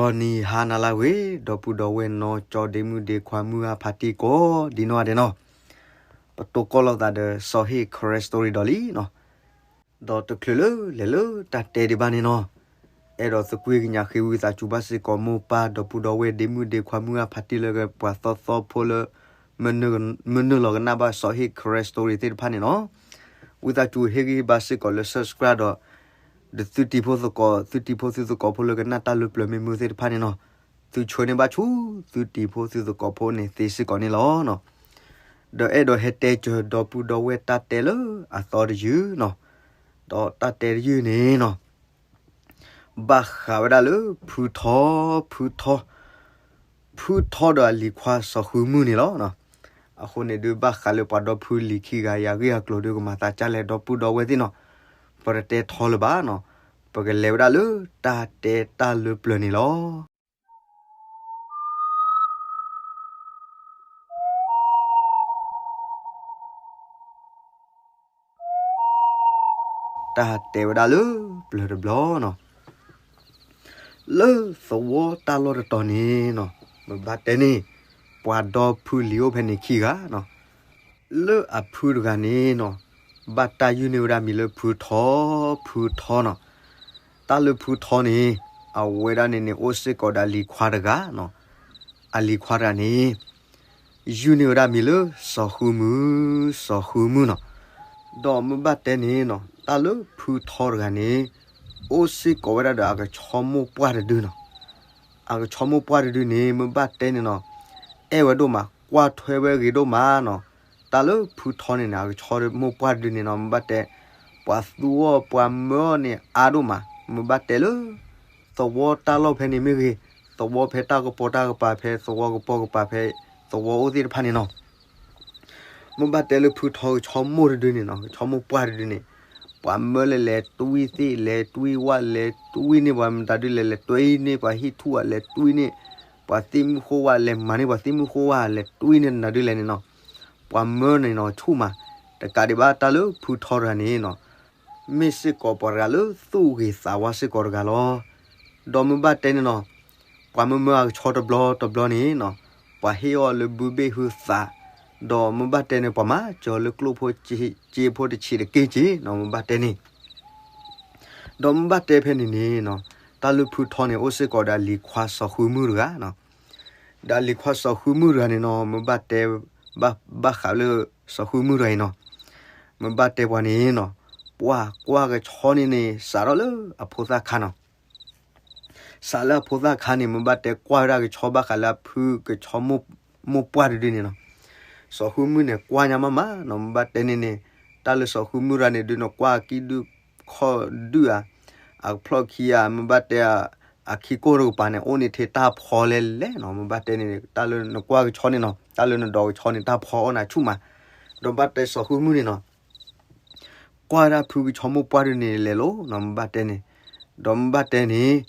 ဂီၤနံၤဟါနၤလၢအဂ့ၤ ဒီပုၢ်ဒီဝဲၢ်နီၢ်ကၠီဒ့မုၣ်ဒ့ခွါမုၢ်ဂၢ်ဖါတံၢ်ကိးဒံနီၢ်ဂၤဒဲးနီၤ, ပတိၢ်ကီၢ်လိာ်သးဒီးစီၤဟ့ၣ် Karen Story ဒီးလံနီၤ, ဒီးတချုးလၢလဲၤလၢတၢ်တဲဒံးဘၣ်န့ၣ်နီၤ, အဲၣ်ဒိးသကွံာ်ကညးဃ့ဝံသးစူၤဘၣ်စ့ၢ်ကီးမိၢ်ပၢ်ဒီပုၢ်ဒီဝဲၢ်ဒ့မုၣ်ဒ့ခွါမုၢ်ဂၢ်ဖါတံၢ်လၢပှၤသီသီဖိလၢ မုၢ်နုာ်လီၤကနၣ်ဘၣ်စီၤဟ့ၣ် Karen Story သ့ၣ်တဖၣ်န့ၣ်နီၤ, ဝံသးစူၤဟ့ၣ်ဂံၢ်ဘါစ့ၢ်ကီးလၢ subscribe ဒီး ဒီးသုတံၤဖိသကိး သုတံၤဖိသုသကိးဖိလၢကနၣ်တၢ်လၢပျၢၤမ့ၢ်မုာ်သ့ၣ်တဖၣ်န့ၣ်နီၤ, သုဆှၢန့ၢ်ဘၣ်ဆူသုတံၤဖိသုသကိးဖိန့ၣ်သ့စ့ၢ်ကီးန့ၣ်လီၤ. ဒီးအဲၣ်ဒိးဟဲတဲစၢၤဒီပုၢ်ဒီဝဲၢ်တၢ်တဲလၢအသီတယုၢ်နီၤ, ဒီးတၢ်တဲတယုၢ်န့ၣ်နီၤ ဘၣ်ဃးဝဲဒၣ်လၢဖုထီ ဖုထီ ဖုထီဒီးအလံၤခွါစီၤဃုမုၢ်န့ၣ်လီၤ. အဃိန့ၣ်ဒုးဘၣ်ဃးလၢပှၤဒီဖုလံၤခံဂၤအံၤအဂ့ၢ်အကျိၤဒုးကမၤသးဒ်လဲၣ်ဒီပုၢ်ဒီဝဲၢ်သ့ၣ်နီၤ, ပတတဲထီလၢၤဘၣ်နီၤ, ပကလဲၤဝဲဒၣ်လၢတၢ်တဲတၢ်လၢပျၢၤန့ၣ်လီၤ. တၢ်တဲဝဲဒၣ်လၢပျၢၤတဘျီနီၤ, လၢသဝီတၢ်လီၢ်တတီၤန့ၣ်နီၤ, မ့ၢ်ဘၣ်တဲန့ၣ် ပှၤဒီဖုလံၤအိၣ်ဖဲန့ၣ်ခံဂၤနီၤ, လၢအဖုတဂၤန့ၣ်နီၤ, ဘၣ်တၢ်ယုၢ်န့ၢ်ဝဲဒၣ်မံၤလၢဖုထီ ဖုထီနီၤ, တၢ်လၢဖုထီန့ၣ် အဝဲဒၣ်န့ၣ်န့ၣ် အိၣ်စ့ၢ်ကီးဒီးအလံၤခွါတဂၤနီၤ, အလံၤခွါတဂၤန့ၣ် ယုၢ်န့ၢ်ဝဲဒၣ်မံၤလၢစီၤဃုမုၢ်, စီၤဃုမုၢ်နီၤ, ဒီးမ့ၢ်ဘၣ်တဲန့ၣ်နီၤ, တၢ်လၢဖုထီတဂၤန့ၣ် အိၣ်စ့ၢ်ကီးဝဲဒၣ်ဒီးအကဆီမိၢ်ပှၢ်တဒုနီၤ, အကဆီမိၢ်ပှၢ်တဒုန့ၣ် မ့ၢ်ဘၣ်တဲန့ၣ်နီၤ, အဲၣ်ဝဲဒိၣ်မး ကွၢ်ထွဲဝဲဂ့ၤဒိၣ်မးနီၤ, တၢ်လၢဖုထီန့ၣ်န့ၣ် အကဆီမိၢ်ပှၢ်တဒုန့ၣ်နီၤ, မ့ၢ်ဘၣ်တဲ ပှၤသူအီၤပှၤမၢအီၤန့ၣ်အါဒိၣ်မး, မ့ၢ်ဘၣ်တဲလၢ သဝီတၢ်လီၢ်ဖဲန့ၣ်မ့ၢ်ဂ့ၤ, သဝီဖဲတၢ်ကပီၤတၢ်ကပၤဖဲသဝီကပီၤကပၤဖဲသဝီအိၣ်သ့ၣ်တဖၣ်န့ၣ်နီၤ, မ့ၢ်ဘၣ်တဲလၢဖုထီကဆီမိၢ်တဒုန့ၣ်နီၤ, ကဆီမိၢ်ပှၢ်တဒုန့ၣ် ပှၤမၢလဲၤလဲၤတွံၢ်သ့ၣ် လဲၤတွံၢ်ဝၣ် လဲၤတွံၢ်န့ၢ်ပှၤမတၤဒုလဲၣ် လဲၤတွံၢ်န့ၢ်ပှၤဟံၣ်ထူၣ်ဧါ လဲၤတွံၢ်န့ၢ် ပှၤသ့ၣ်မုၢ်ဃိဝၣ် လဲၤမၤန့ၢ်ပှၤသ့ၣ်မုၢ်ဃိဝၣ် လဲၤတွံၢ်န့ၢ်နၤဒုလဲၣ်န့ၣ်နီၤ, ပှၤမၢန့ၣ်နီၤဆူၣ်မး, တကးဒံးဘၣ်တၢ်လၢဖုထီတဂၤန့ၣ်နီၤ မ့ၢ်စ့ၢ်ကီးပှၤတဂၤလၢသူၣ်ဂ့ၤသးဝါစ့ၢ်ကီးတဂၤလီၤ. ဒီးမ့ၢ်ဘၣ်တဲန့ၣ်နီၤ ပှၤမၢမၢအကဆီတဘျီတဘျီန့ၣ်နီၤ ပှၤဟ့ၣ်အီၤလၢဘုဘ့ၣ်ဟုသး, ဒီးမ့ၢ်ဘၣ်တဲန့ၣ် ပှၤမၤစၢၤလၢကျိၣ်ဖိစ့ဖိတဆံးတက့ၢ်က့ၢ်နီၤ မ့ၢ်ဘၣ်တဲန့ၣ် ဒီးမ့ၢ်ဘၣ်တဲဖဲန့ၣ်န့ၣ်နီၤ တၢ်လၢဖုထီန့ၣ် အိၣ်စ့ၢ်ကီးဒီးအလံၤခွါစီၤဃုမုၢ်တဂၤနီၤ, ဒီးအလံၤခွါစီၤဃုမုၢ်တဂၤန့ၣ်နီၤ မ့ၢ်ဘၣ်တဲ ဘၣ် ဘၣ်ဃးလၢစီၤဃုမုၢ်တဂၤအံၤနီၤ, မ့ၢ်ဘၣ်တဲပှၤန့ၣ်နီၤ ပှၤကွၢ်ကဆီန့ၣ်န့ၣ် စးထီၣ်လၢအဖိသၣ်ခါနီၤ စးလၢအဖိသၣ်ခါန့ၣ် မ့ၢ်ဘၣ်တဲကွၢ်ဝဲဒၣ်ကဆီဘၣ်ဃးလၢအဖုကဆီမိၢ်ပှၢ်တဒုန့ၣ်နီၤ, စီၤဃုမုၢ်န့ၣ် ကွၢ်ညါမးမးနီၤ မ့ၢ်ဘၣ်တဲန့ၣ်န့ၣ် တၢ်လၢစီၤဃုမုၢ်တဂၤန့ၣ်ဒုးန့ၣ် ကွၢ်ကံၣ်ဒုၣ်ခီၣ်ဒုၣ်ဧါ, အဖျီၣ်ခံဧါ မ့ၢ်ဘၣ်တဲ အခံကိၢ်တကပၤန့ၣ် အိၣ်န့ၢ်ထဲတၢ်ဖီလဲၣ်လဲၣ်နီၤ မ့ၢ်ဘၣ်တဲန့ၣ် တၢ်လၢနကွၢ်ကဆီန့ၣ်နီၤ တၢ်လၢနဒီးကဆီန့ၣ် တၢ်ဖီအီၣ်နၤဆူၣ်မး, ဒီးဘၣ်တဲစီၤဃုမုၢ်န့ၣ်နီၤ ကွၢ်ဝဲဒၣ်ဖုကဆီမိၢ်ပှၢ်ဒုန့ၣ်လဲၤလီၤနီၤ မ့ၢ်ဘၣ်တဲန့ၣ်, ဒီးမ့ၢ်ဘၣ်တဲန့ၣ်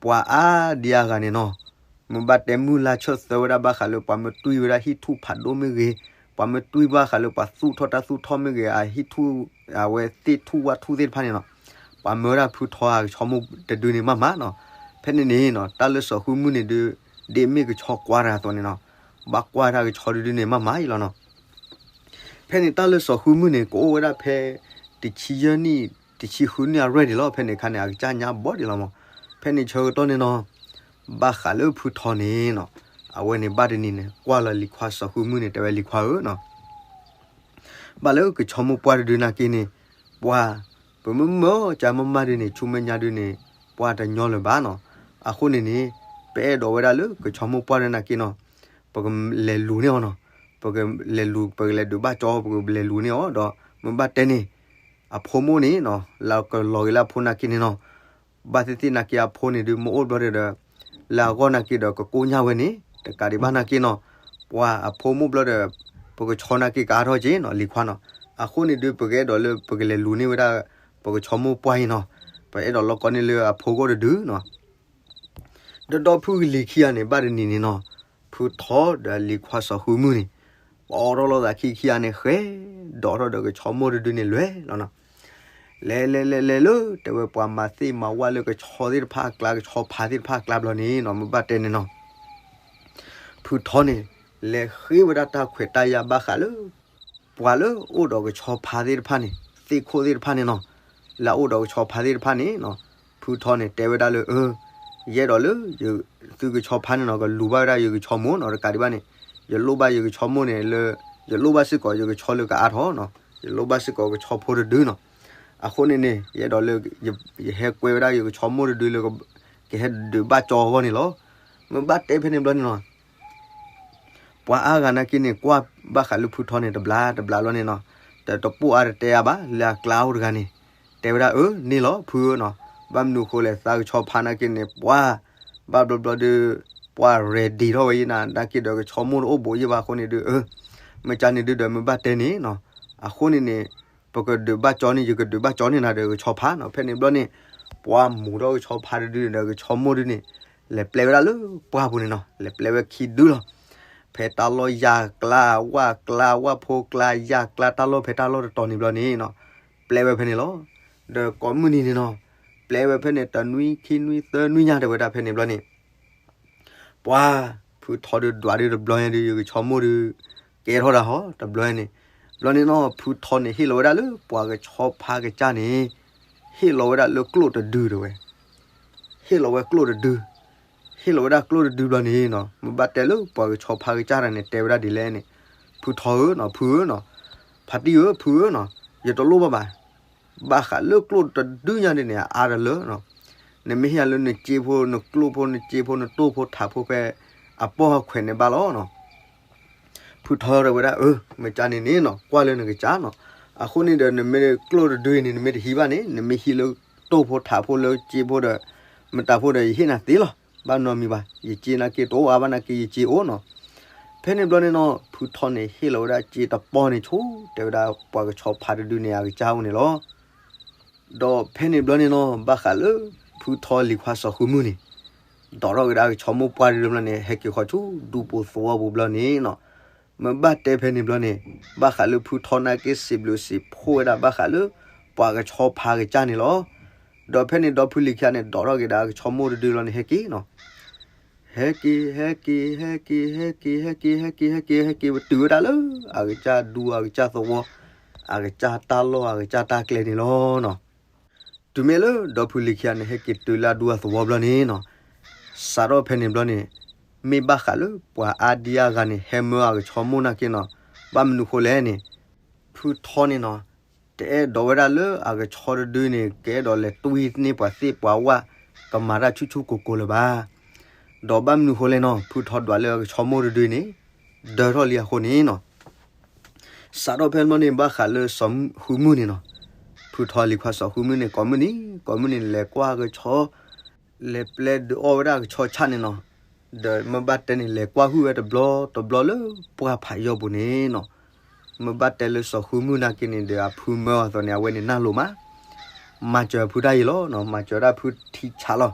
ပှၤအါဒံအါဂၤန့ၣ်နီၤ, မ့ၢ်ဘၣ်တဲမုၢ်လၢ်ဆၢၣ်သၢဝဲဒၣ်ဘၣ်ဃးလၢပှၤမ့ၢ်တွံၢ်ဝဲဒၣ်ဟံၣ်ထူၣ်ဖးဒိၣ်မ့ၢ်ဂ့ၤ, ပှၤမ့ၢ်တွံၢ်ဘၣ်ဃးလၢပှၤသူၣ်ထီၣ်တၢ်သူၣ်ထီၣ်မ့ၢ်ဂ့ၤ အဟံၣ်ထူၣ် အဝဲသ့ၣ်ထူၣ်ဝၣ်ထူၣ်သ့ၣ်တဖၣ်န့ၣ်နီၤ, ပှၤမၢဝဲဒၣ်ဖုထီအကဆီမိၢ်တဒုန့ၣ်မးမးနီၤ, ဖဲန့ၣ်န့ၣ်နီၤ တၢ်လၢစီၤဃုမုၢ်န့ၣ်ဒုး ဒ်မ့ၢ်ကဆီကွၢ်တဂၤအသိးန့ၣ်နီၤ, ဘၣ်ကွၢ်တၢ်ကဆီတဒုန့ၣ်မးမးအံၤလီၤနီၤ. ဖဲန့ၣ်တၢ်လၢစီၤဃုမုၢ်န့ၣ် ကအိၣ်ဝဲဒၣ်ဖဲ တဆံယဲၢ်နံၣ် တဆံဃုနံၣ်အရွဲၣ်ဒံးလီၤ. ဖဲန့ၣ်အခါန့ၣ် အကစၢ်ညါဘီဒံးလီၤမး. ဖဲန့ၣ်ဆၢကတီၢ်န့ၣ်နီၤ ဘၣ်ဃးလၢဖုထီန့ၣ်နီၤ အဝဲန့ၣ်ဘၣ်တနံၤန့ၣ် ကွၢ်လီၤလံၤခွါစီၤဃုမုၢ်န့ၣ် တဲဝဲလံၤခွါဧၢနီၤ ဘၣ်လၢကဆီမိၢ်ပှၢ်တဒုနာ်က့န့ၣ် ပှၤ ပမ့ၢ်မၢကမၤမၤဒုန့ၣ် ဆူမဲာ်ညါဒုန့ၣ် ပှၤတညီလၢၤဘၣ်နီၤ. အဃိန့ၣ်န့ၣ် ပအဲၣ်ဒိးဝဲဒၣ်လၢကဆီမိၢ်ပှၢ်ဒုနာ်က့နီၤ ပကလဲၤလူၤန့ၢ်အီၤနီၤ. ပကလဲၤလူၤ ပကလဲၤဒုးဘၣ်ကၠီ ပကလဲၤလူၤန့ၢ်အီၤဒီး မ့ၢ်ဘၣ်တဲန့ၣ် အဖိမ့ၢ်န့ၣ်နီၤ လၢကလီၤဂ့ၤလၢအဖိနာ်က့န့ၣ်နီၤ ဘၣ်သ့ၣ်သ့ၣ်နာ်က့အဖိန့ၣ်ဒုး မ့ၢ်အိၣ်ဘျီဒီး လၢအဂီၢ်နာ်က့ဒီး ကကိညၢ်ဝဲန့ၣ် တကးဒံးဘၣ်နာ်က့နီၤ ပှၤအဖိမ့ၢ်ဘျီဒီး ပကဆီနာ်က့ကအါထီၣ်က့နီၤ လံၤခွါနီၤ. အဃိန့ၣ်ဒုး ပကအဲၣ်ဒိးလၢပကလဲၤလူၤန့ၢ်ဝဲဒၣ် ပကဆီမိၢ်ပှၢ်အံၤနီၤ. ပအဲၣ်ဒိးလီၢ်ကီန့ၢ်လၢအဖိဂီၢ်တဒုနီၤ ဒီးဒီဖုကလံၤခံဂၤန့ၣ် ဘၣ်တနံၤန့ၣ်နီၤ ဖုထီဒီးလံၤခွါစီၤဃုမုၢ်န့ၣ် ပအိးထီၣ်လိာ်သးခံခံဂၤန့ၣ် ဃဲၤဒီးထီၣ်ဒီးကဆီမိၢ်တဒုန့ၣ်လွဲၤလီၤနီၤ. လဲၤလဲၤလဲၤလဲၤလၢ တဲဝဲပှၤမၤသ့ၣ်မၤဝၣ်လၢကဆီသ့ၣ်တဖၣ်အကျါ ကဆီဖါသ့ၣ်တဖၣ်အကျါဘျီန့ၣ်နီၤ မ့ၢ်ဘၣ်တဲန့ၣ်နီၤ ဖုထီန့ၣ် လဲၤဃ့ဝဲဒၣ်တၢ်ခွဲးတၢ်ယာ်ဘၣ်ဃးလၢ ပှၤလၢအိၣ်ဒီးကဆီဖါသ့ၣ်တဖၣ်န့ၣ် သ့ၣ်ခိၣ်သ့ၣ်တဖၣ်န့ၣ်နီၤ လၢအအိၣ်ဒီးကဆီဖါသ့ၣ်တဖၣ်န့ၣ်နီၤ ဖုထီန့ၣ်တဲဝဲဒၣ်လၢ အၢ ယအဲၣ်ဒိးလၢ သုကဆီဖါန့ၣ်နီၤ ကလူၤဘၣ်ဝဲဒၣ်ယကဆီမိၢ်နီၤ တကးဒံးဘၣ်န့ၣ် ယလိၣ်ဘၣ်ယကဆီမိၢ်န့ၣ်လၢ ယလိၣ်ဘၣ်စ့ၢ်ကီးယကဆီလၢကအါထီၣ်နီၤ ယလိၣ်ဘၣ်စ့ၢ်ကီးကဆီဖိတဒုနီၤ အဃိန့ၣ်န့ၣ် ယအဲၣ်ဒိးလၢ ယဟဲကွဲဝဲဒၣ်ယကဆီမိၢ်တဒုလၢ ကဟဲဒုးဘၣ်ကၠီအဂီၢ်န့ၣ်လီၤ. မ့ၢ်ဘၣ်တဲဖဲန့ၣ်ဘျီန့ၣ်နီၤ ပှၤအါဂၤနာ်က့န့ၣ် ကွၢ်ဘၣ်ဃးလၢဖုထီန့ၣ် တဘျါတဘျါလီၤန့ၣ်နီၤ တတပိၢ်အါတတဲအါဘၣ် လၢအကျါအိၣ်တဂၤန့ၣ် တဲဝဲဒၣ် အၢ န့ၣ်လီၤ ဖုဧၢနီၤ ဘၣ်မနုၤဃိလဲၣ် သးကဆီဖါနာ်က့န့ၣ် ပှၤ ဘၣ်ဘျီဘျီဒုး ပှၤ ready ထီၣ်ဝဲယနၤ နာ်က့ဒီးကဆီမိၢ်တအိၣ်ဘူးယဘၣ်အဃိန့ၣ်ဒုး အၢ မ့ၢ်ကန့ၣ်ဒုးဒီးမ့ၢ်ဘၣ်တဲန့ၣ်နီၤ အဃိန့ၣ်န့ၣ် ပကဒုးဘၣ်ကၠီန့ၣ် ယကဒုးဘၣ်ကၠီန့ၣ်နၤဒီးကဆီဖါနီၤ ဖဲန့ၣ်ဘျီန့ၣ် ပှၤမိၢ်ထီၣ်ကဆီဖါတဒုန့ၣ်ဒီးကဆီမိၢ်ဒုန့ၣ် လဲၤပျဲဝဲဒၣ်လၢပှၢ်ပူၤန့ၣ်နီၤ လဲၤပျဲဝဲခံဒုလီၤ ဖဲတၢ်လီၢ်ယၤကျါ ဝၣ်ကျါ ဝၣ်ဖိကျါ ယၤကျါ တၢ်လီၢ်ဖဲတၢ်လီၢ်တတီၤန့ၣ်ဘျီန့ၣ်နီၤ ပျဲဝဲဖဲန့ၣ်လီၤ. ဒီးကိးမုၢ်နံၤန့ၣ်နီၤ ပျဲဝဲဖဲန့ၣ် တနွံခံနွံသၢနွံညါ တဲဝဲဒၣ်ဖဲန့ၣ်ဘျီန့ၣ် ပှၤ ဖုထီဒုးဒွးဒုးတဘျီညါဒုး ယကဆီမိၢ်ဒုး ကဲထီၣ်ဒၣ်ဟီ တဘျီန့ၣ် ဘျီန့ၣ်နီၤ ဖုထီန့ၣ် ဟ့ၣ်လီၤဝဲဒၣ်လၢ ပှၤကဆီဖါကစၢ်န့ၣ် ဟ့ၣ်လီၤဝဲဒၣ်လၢကျိၣ်တဒုတဲဝဲ ဟ့ၣ်လီၤဝဲကျိၣ်တဒု ဟ့ၣ်လီၤဝဲဒၣ်ကျိၣ်တဒုဘျီန့ၣ်နီၤ မ့ၢ်ဘၣ်တဲလၢပှၤကဆီဖါကစၢ်တၢ်န့ၣ် တဲဝဲဒၣ်ဒ်လဲၣ်န့ၣ် ဖုထီဧၢနီၤ ဖုဧၢနီၤ ဖါတံၢ်ဧၢ ဖုဧၢနီၤ ယတလိၣ်ဘၣ်ဘၣ် ဘၣ်ဃးလၢကျိၣ်တဒုညါဒ်န့ၣ် အါတလၢနီၤ နမ့ၢ်ဟ့ၣ်ယၤလၢနစ့ဖိ နကျိၣ်ဖိ နစ့ဖိ နတိၢ်ဖိထးဖိဖဲ အပီၢ်အခွဲးန့ၣ်ဘၣ်လီၤနီၤ ဖုထီတဲဝဲဒၣ် အၢ မ့ၢ်ကန့ၣ်န့ၣ်နီၤ ကွၢ်လၢနကစၢ်နီၤ အဃိန့ၣ်ဒီး နမ့ၢ်ကျိၣ်တဒုအံၤန့ၣ် နမ့ၢ်တဟံးဘၣ်န့ၣ် နမ့ၢ်ဟံးလၢတိၢ်ဖိထးဖိလၢစ့ဖိဒီး မတၤဖိဒီး ယဟ့ၣ်နၤသ့လီၤ ဘၣ်နီတမံၤဘၣ် ယစ့နာ်က့တအိၣ်အါဘၣ်နာ်က့ ယစ့အိၣ်နီၤ ဖဲန့ၣ်ဘျီန့ၣ်နီၤ ဖုထီန့ၣ် ဟ့ၣ်လီၤဝဲဒၣ်စ့တပီၢ်န့ၣ်ဆိ တဲဝဲဒၣ်ပှၤကဆီဖါတဒုန့ၣ် အကစၢ်အိၣ်န့ၣ်လီၤ ဒီးဖဲန့ၣ်ဘျီန့ၣ်နီၤ ဘၣ်ဃးလၢ ဖုထီလံၤခွါစီၤဃုမုၢ်န့ၣ် ဒိးထီၣ်က့ၤဒၣ်အကဆီမိၢ်ပှၢ်တဒုဘျီန့ၣ် ဟဲက့ၤဃီၤဆူဒူပူၤသဝီပူၤဘျီန့ၣ်နီၤ မ့ၢ်ဘၣ်တဲဖဲန့ၣ်ဘျီန့ၣ် ဘၣ်ဃးလၢဖုထီနာ်က့ စံးဘျုးစံးဖှိၣ်ဝဲဒၣ်ဘၣ်ဃးလၢ ပှၤကဆီဖါကစၢ်န့ၣ်လီၤ. ဒီးဖဲန့ၣ်ဒီဖုလံၤခံဂၤန့ၣ် ဒိးထီၣ်က့ၤဒၣ်အကဆီမိၢ်တဒုလီၤန့ၣ် ဟဲက့ၤနီၤ ဟဲက့ၤ ဟဲက့ၤ ဟဲက့ၤ ဟဲက့ၤ ဟဲက့ၤ ဟဲက့ၤ ဟဲက့ၤ ဟဲက့ၤဝဲတုၤဝဲဒၣ်လၢ အကစၢ်ဒူအကစၢ်သဝီ အကစၢ်တၢ်လီၢ်အကစၢ်တၢ်ကျဲန့ၣ်လီၤနီၤ. တုၤမ့ၢ်လၢဒီဖုလံၤခံဂၤန့ၣ် ဟဲက့ၤတုၤလၢအဒူအသဝီဘျီန့ၣ်နီၤ စးထီၣ်ဖဲန့ၣ်ဘျီန့ၣ် မ့ၢ်ဘၣ်ဃးလၢပှၤအါဒံအါဂၤန့ၣ် ဟဲမၢအကဆီမိၢ်နာ်က့နီၤ ဘၣ်မနုၤဃိလဲၣ်န့ၣ် ဖုထီန့ၣ်နီၤ တအဲၣ်ဒိးဝဲဒၣ်လၢအကဆီတဒုန့ၣ် ကအဲၣ်ဒိးလဲၤတွံၢ်န့ၢ်ပှၤသ့ၣ်ပှၤဝၣ် ကမၤတၢ်ဆူၣ်ဆူၣ်ကိၤကိၤလၢၤဘၣ်. ဒီးဘၣ်မနုၤဃိလဲၣ်နီၤ ဖုထီဒွးလၢအကဆီမိၢ်တဒုန့ၣ် ဒၢထီၣ်လံအဃိန့ၣ်နီၤ စးထီၣ်ဖဲန့ၣ်ဘျီန့ၣ် ဘၣ်ဃးလၢစီၤဃုမုၢ်န့ၣ်နီၤ ဖုထီလံၤခွါစီၤဃုမုၢ်န့ၣ် ကိးမုၢ်နံၤ ကိးမုၢ်နံၤ လဲၤကွၢ်ကဆီ လဲၤပျဲဒုးအီၣ်ဝဲဒၣ်အကဆီဆၣ်န့ၣ်နီၤ ဒီးမ့ၢ်ဘၣ်တဲန့ၣ် လဲၤကွၢ်ဟုၣ်ဝဲတဘျီတဘျီလၢပှၢ်ဖးယီၢ်ပူၤန့ၣ်နီၤ မ့ၢ်ဘၣ်တဲလၢစီၤဃုမုၢ်နာ်က့န့ၣ်ဒီး အဖုမၢအီၤအသိးန့ၣ် အဝဲန့ၣ်နၢ်လိၤမး မၤစၢၤအဖုတၢ်အံၤလီၤနီၤ မၤစၢၤဒၣ်ဖုထံဆးလီၤ.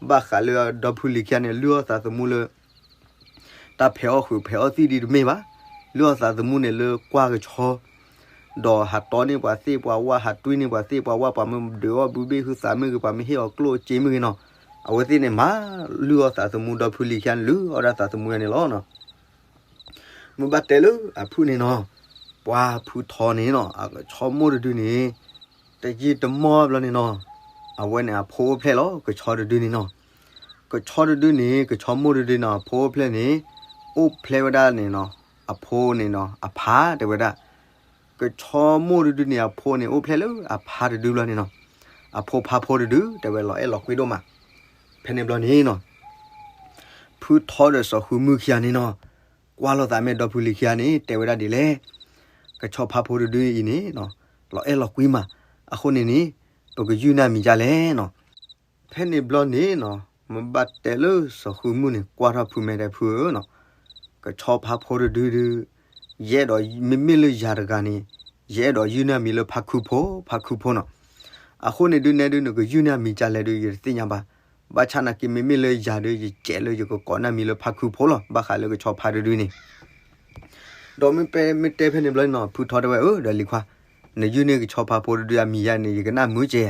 ဘၣ်ဃးလၢဒီဖုလံၤခံဂၤန့ၣ် လုၢ်အီၣ်သးသမူလၢ တၢ်ဖဲးအီၣ်ဃုာ်ဖဲးအီၣ်သံၣ်ဒ်တမ့ၢ်ဘၣ်. လုၢ်အီၣ်သးသမူန့ၣ်လၢကွၢ်ကဆီ ဒီးဟးတီန့ၢ်ပှၤသ့ၣ်ပှၤဝၣ် ဟးတွံၢ်န့ၢ်ပှၤသ့ၣ်ပှၤဝၣ် ပှၤမ့ၢ်ဒုးအီၣ်ဘုဘ့ၣ်ဟုသးမ့ၢ်ဂ့ၤ ပှၤမ့ၢ်ဟ့ၣ်အီၤကျိၣ်အစ့မ့ၢ်ဂ့ၤနီၤ အဝဲသ့ၣ်န့ၣ်မၤလုၢ်အီၣ်သးသမူ ဒီဖုလံၤခံဂၤန့ၣ် လုၢ်အီၣ်ဒၣ်သးသမူယၤန့ၣ်လီၤနီၤ. မ့ၢ်ဘၣ်တဲလၢအဖုန့ၣ်နီၤ ပှၤဖုထီန့ၣ်နီၤ အကဆီမိၢ်တဒုန့ၣ် တယံာ်တမီၢ်ဘျီန့ၣ်နီၤ အဝဲန့ၣ်အဖိအိၣ်ဖျဲၣ်လီၤ ကဆီတဒုန့ၣ်နီၤ. ကဆီတဒုန့ၣ် ကဆီမိၢ်တဒုန့ၣ် အဖိအိၣ်ဖျဲၣ်န့ၣ် အိၣ်ဖျဲၣ်ဝဲဒၣ်န့ၣ်နီၤ အဖိန့ၣ်နီၤ အဖါတဲဝဲဒၣ် ကဆီမိၢ်တဒုန့ၣ် အဖိန့ၣ် အိၣ်ဖျဲၣ်လၢအဖါတဒုဘျီန့ၣ်နီၤ အဖိဖါဖိတဒု တဲဝဲလီၤအဲၣ်လီၤကွံဒိၣ်မး. ဖဲန့ၣ်ဘျီန့ၣ်နီၤ ဖုထီဒီးစီၤဃုမုၢ်ခံဂၤန့ၣ်နီၤ ကွၢ်လိာ်သးမ့ၢ်ဒီဖုလံၤခံဂၤန့ၣ် တဲဝဲဒၣ်ဒ်လဲၣ် ကဆီဖါဖိတဒုအံၤန့ၣ် လီၤအဲၣ်လီၤကွံမး အဃိန့ၣ်န့ၣ် ပကယုၢ်န့ၢ်အမံၤဒ်လဲၣ်နီၤ. ဖဲန့ၣ်ဘျီန့ၣ်နီၤ မ့ၢ်ဘၣ်တဲလၢစီၤဃုမုၢ်န့ၣ် ကွၢ်ထီၣ်ဖုမဲာ်တဲဖုဧၢနီၤ ကဆီဖါဖိတဒုဒု ယအဲၣ်ဒိး မ့မ့ၢ်လၢယၤတဂၤန့ၣ် ယအဲၣ်ဒိးယုၢ်န့ၢ်အမံၤလၢဖါခုဖိ ဖါခုဖိနီၤ. အဃိန့ၣ်ဒု နဲဒု နကယုၢ်န့ၢ်အမံၤဒ်လဲၣ်ဒု ယတသ့ၣ်ညါဘၣ်. ဘၣ်ဆၣ်နာ်က့ မ့မ့ၢ်လၢယၤဒု ယစဲးလၢယကကိးန့ၢ်အမံၤလၢဖါခုဖိလီၤ ဘၣ်ဃးလၢကဆီဖါတဒုန့ၣ် ဒီးမ့ၢ်တဲဖဲန့ၣ်ဘျီနီၤ ဖုထီတဲဝဲ အၢ ဒီးလံၤခွါ နယုၢ်န့ၢ်ကဆီဖါဖိတဒုအမံၤယါန့ၣ် ယကနၣ်မုာ်ကဲ,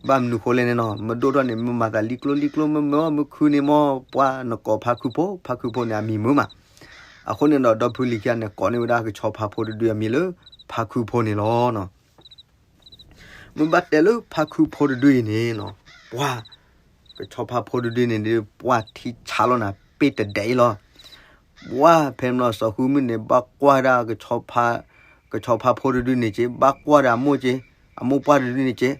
ဘၣ်မနုၤဃိလဲၣ်န့ၣ်နီၤ, မ့ၢ်ဒိၣ်ထီၣ်န့ၣ် မ့ၢ်မၤသးလံကျိၣ်လံကျိၣ် မ့ၢ်မ့ၢ်အီၣ်မ့ၢ်ခုန့ၣ်မ့ၢ်ပှၢ်နကိးဖါခုဖိ, ဖါခုဖိန့ၣ်အမံၤမုာ်မး. အဃိန့ၣ်ဒီး ဒီဖုလံၤခံဂၤန့ၣ် ကိးန့ၢ်ဝဲဒၣ်ကဆီဖါဖိတဒုအမံၤလၢ ဖါခုဖိန့ၣ်လီၤနီၤ. မ့ၢ်ဘၣ်တဲလၢဖါခုဖိတဒုအံၤန့ၣ်နီၤ, ပှၢ် ကဆီဖါဖိတဒုန့ၣ်ဒီး ပှၢ်ထံဆါလီၤနၤ ပ့ၢ်တဒဲးအံၤလီၤ. ပှၢ်ဖဲန့ၣ်ဘျီစီၤဃုမုၢ်န့ၣ် ဘၣ်ကွၢ်ဒၣ် ကဆီဖါဖိတဒုန့ၣ်က့, ဘၣ်ကွၢ်ဒီးအမိၢ်က့, အမိၢ်ပှၢ်တဒုန့ၣ်က့,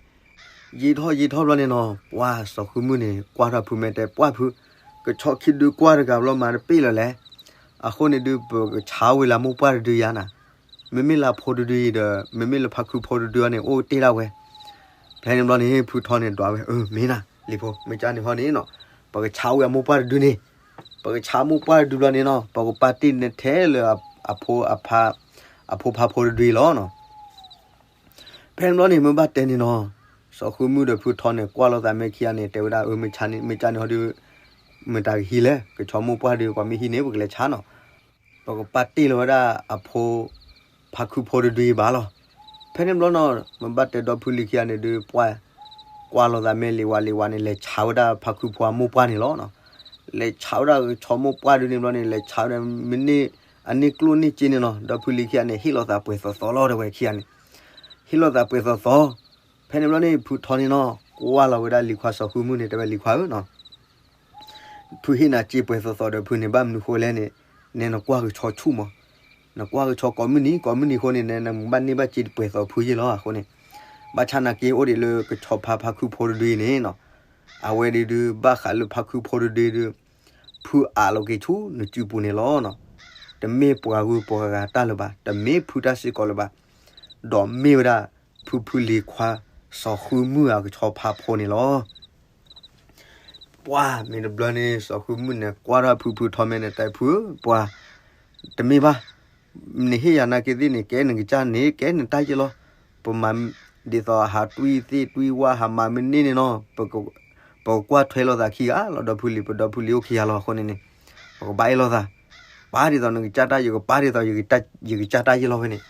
ယံာ်ထီၣ်ယံာ်ထီၣ်ဘျီန့ၣ်နီၤ, ပှၢ်စီၤဃုမုၢ်န့ၣ် ကွၢ်ထီၣ်ဖုမဲာ်တဲ ပှၢ်ဖု, ကဆီခံဒုကွၢ်တဂၤဘျီမၤတပ့ၢ်လၢၤလဲၣ်. အဃိန့ၣ်ဒုး ပကဆါဝဲလၢမိၢ်ပှၢ်တဒုယါနၤ, မ့မ့ၢ်လၢဖိတဒုအံၤဒီး မ့မ့ၢ်လၢဖါခုဖိတဒုအံၤန့ၣ် အိၣ်တ့ၢ်ဒၣ်ဝဲ. ဖဲန့ၣ်ဘျီန့ၣ် ဖုထီန့ၣ်ဒွးဝဲ, အၢ မ့ၢ်နၤ လံၤဖိ, မ့ၢ်ကန့ၣ်ဟီန့ၣ်နီၤ, ပကဆါဝဲအမိၢ်ပှၢ်တဒုန့ၣ်, ပကဆါမိၢ်ပှၢ်တဒုဘျီန့ၣ်နီၤ, ပကပာ်တ့ၢ်နထဲလၢအဖိအဖါ, အဖိဖါဖိတဒုအံၤလီၤနီၤ. ဖဲန့ၣ်ဘျီန့ၣ် မ့ၢ်ဘၣ်တဲန့ၣ်နီၤ, စီၤဃုမုၢ်ဒီးဖုထီန့ၣ် ကွၢ်လိာ်သးမဲာ်ခံဂၤန့ၣ် တဲဝဲဒၣ် အၢ မ့ၢ်ကန့ၣ်ဟီဒီး မ့ၢ်တၢ်ကဟံးလဲၣ်, ကဆီမိၢ်ပှၢ်ဒီး ပှၤမ့ၢ်ဟံးန့ၣ် ပကလဲၤဆါနီၤ. ပကပာ်တ့ၢ်လီၤဝဲဒၣ်အဖိ ဖါခုဖိတဒုအံၤဘၣ်လီၤ. ဖဲန့ၣ်ဘျီနီၤ မ့ၢ်ဘၣ်တဲဒီဖုလံၤခံဂၤန့ၣ်ဒုး ပှၢ် ကွၢ်လိာ်သးမဲာ်လံၤဝဲလံၤဝဲန့ၣ် လဲၤဆါဝဲဒၣ်ဖါခုဖိအမိၢ်ပှၢ်န့ၣ်လီၤ. လဲၤဆါဝဲဒၣ်ကဆီမိၢ်ပှၢ်ဒုန့ၣ်ဘျီန့ၣ် လဲၤဆါဝဲဒၣ်မ့ၢ်န့ၢ် အန့ၢ်ကျိၣ်န့ၢ်စ့န့ၣ်နီၤ, ဒီဖုလံၤခံဂၤန့ၣ် ဟ့ၣ်လိာ်သးပှဲၤသီသီလီၤ တဲဝဲခံဂၤန့ၣ်, ဟ့ၣ်လိာ်သးပှဲၤသီသီ. ဖဲန့ၣ်ဘျီန့ၣ် ဖုထီန့ၣ်နီၤ ကွၢ်လီၤဝဲဒၣ်လံၤခွါစီၤဃုမုၢ်န့ၣ် တဲဝဲလံၤခွါဧၢနီၤ ဖုဟ့ၣ်နၤစ့ပှဲၤသီသီဒီး ဖုန့ၣ်ဘၣ်မနုၤဃိလဲၣ်န့ၣ်, နဲနကွၢ်ကဆီဆူၣ်မး, နကွၢ်ကဆီကိးမုၢ်နံၤ ကိးမုၢ်နံၤအဃိန့ၣ် နမ့ၢ်ဘၣ်န့ၢ်ဘၣ်စ့ပှဲၤသီဖုယ့ၢ်လီၤအဃိန့ၣ်, ဘၣ်ဆၣ်နာ်က့အိၣ်ဒံးလၢကဆီဖါဖါခုဖိတဒုအံၤန့ၣ်နီၤ, အဝဲဒုးဒုး ဘၣ်ဃးလၢဖါခုဖိတဒုဒုး ဖုအးလီၤက့ၤဆူနစုပူၤန့ၣ်လီၤနီၤ. တမ့ၢ်ပှၤဂုၤပှၤဂၤတၢ်လၢၤဘၣ်, တမ့ၢ်ဖုတၢ်စ့ၢ်ကီးလၢၤဘၣ်, ဒီးမ့ၢ်ဝဲဒၣ် ဖုဖုလံၤခွါ စီၤဃုမုၢ်အကဆီဖါဖိန့ၣ်လီၤ. ပှၢ်မ့ၢ်တဘျီန့ၣ် စီၤဃုမုၢ်န့ၣ် ကွၢ်ထီၣ်ဖုဖုထီမဲာ်န့ၣ် တဲဖုဧၢ ပှၢ် တမ့ၢ်ဘၣ်, နဟ့ၣ်ယၤနာ်က့သ့ၣ်န့ၣ် ကဲနကစၢ်န့ၣ် ကဲနတၢ်ယ့ၢ်လီၤ. ပမၤဒ်သိးဟးတွံၢ်သ့ၣ်တွံၢ်ဝၣ် ဟးမၤမ့ၢ်န့ၢ်န့ၣ်နီၤ, ပကကွၢ်ထွဲလိာ်သးခံဂၤလီၤ. ဒီဖုလံၤ ပဒီဖုလံၤအိၣ်ခံဂၤလီၤအဃိန့ၣ်န့ၣ်, ပကဘၣ်အ့ၣ်လိာ်သး, ပာ်ဒ်သိးနကစၢ်တၢ် ယကပာ်ဒ်သိး ယကစၢ်တၢ်ယ့ၢ်လီၤဖဲန့ၣ်.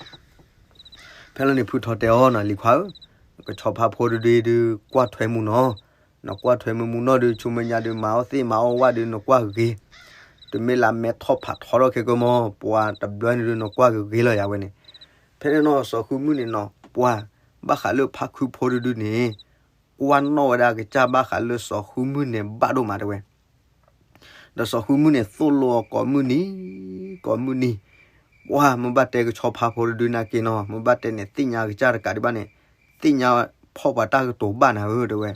ဖဲလီၤန့ၣ် ဖုထီတဲအီၤနီၤ လံၤခွါဧၢ, ကဆီဖါဖိတဒုဒုး ကွၢ်ထွဲမုၢ်နီၤ, နကွၢ်ထွဲမုၢ်မုၢ်နီၢ်ဒုး ဆူမဲာ်ညါဒုး မၤအီၣ်သ့ၣ်မၤအီၣ်ဝၣ်ဒုး နကွၢ်ဂ့ၤ, တမ့ၢ်လၢမဲထီၣ်ဖးထီထီၣ်ခဲကမီၤ ပှၤတဘျီန့ၣ်ဒုး နကွၢ်ဂ့ၤဂ့ၤလီၤယၤဝဲန့ၣ်. ဖဲန့ၣ်နီၤ စီၤဃုမုၢ်န့ၣ်နီၤ ပှၢ် ဘၣ်ဃးလၢဖါခုဖိတဒုန့ၣ် ကွၢ်နီၣ်ဝဲဒၣ်ကစၢ်ဘၣ်ဃးလၢစီၤဃုမုၢ်န့ၣ်ဘၣ်ဒိၣ်မးတဲဝဲ ဒီးစီၤဃုမုၢ်န့ၣ် သိၣ်လိအီၤကိးမုၢ်နံၤ, ကိးမုၢ်နံၤ, ပှၢ် မ့ၢ်ဘၣ်တဲကဆီဖါဖိတဒုနာ်က့နီၤ မ့ၢ်ဘၣ်တဲန့ၣ် သ့ၣ်ညါကစၢ်တကးဒံးဘၣ်န့ၣ်, သ့ၣ်ညါဖီၣ်ပှၤတၢ်ကတိၤဘၣ်နၤဧၢ တဲဝဲ.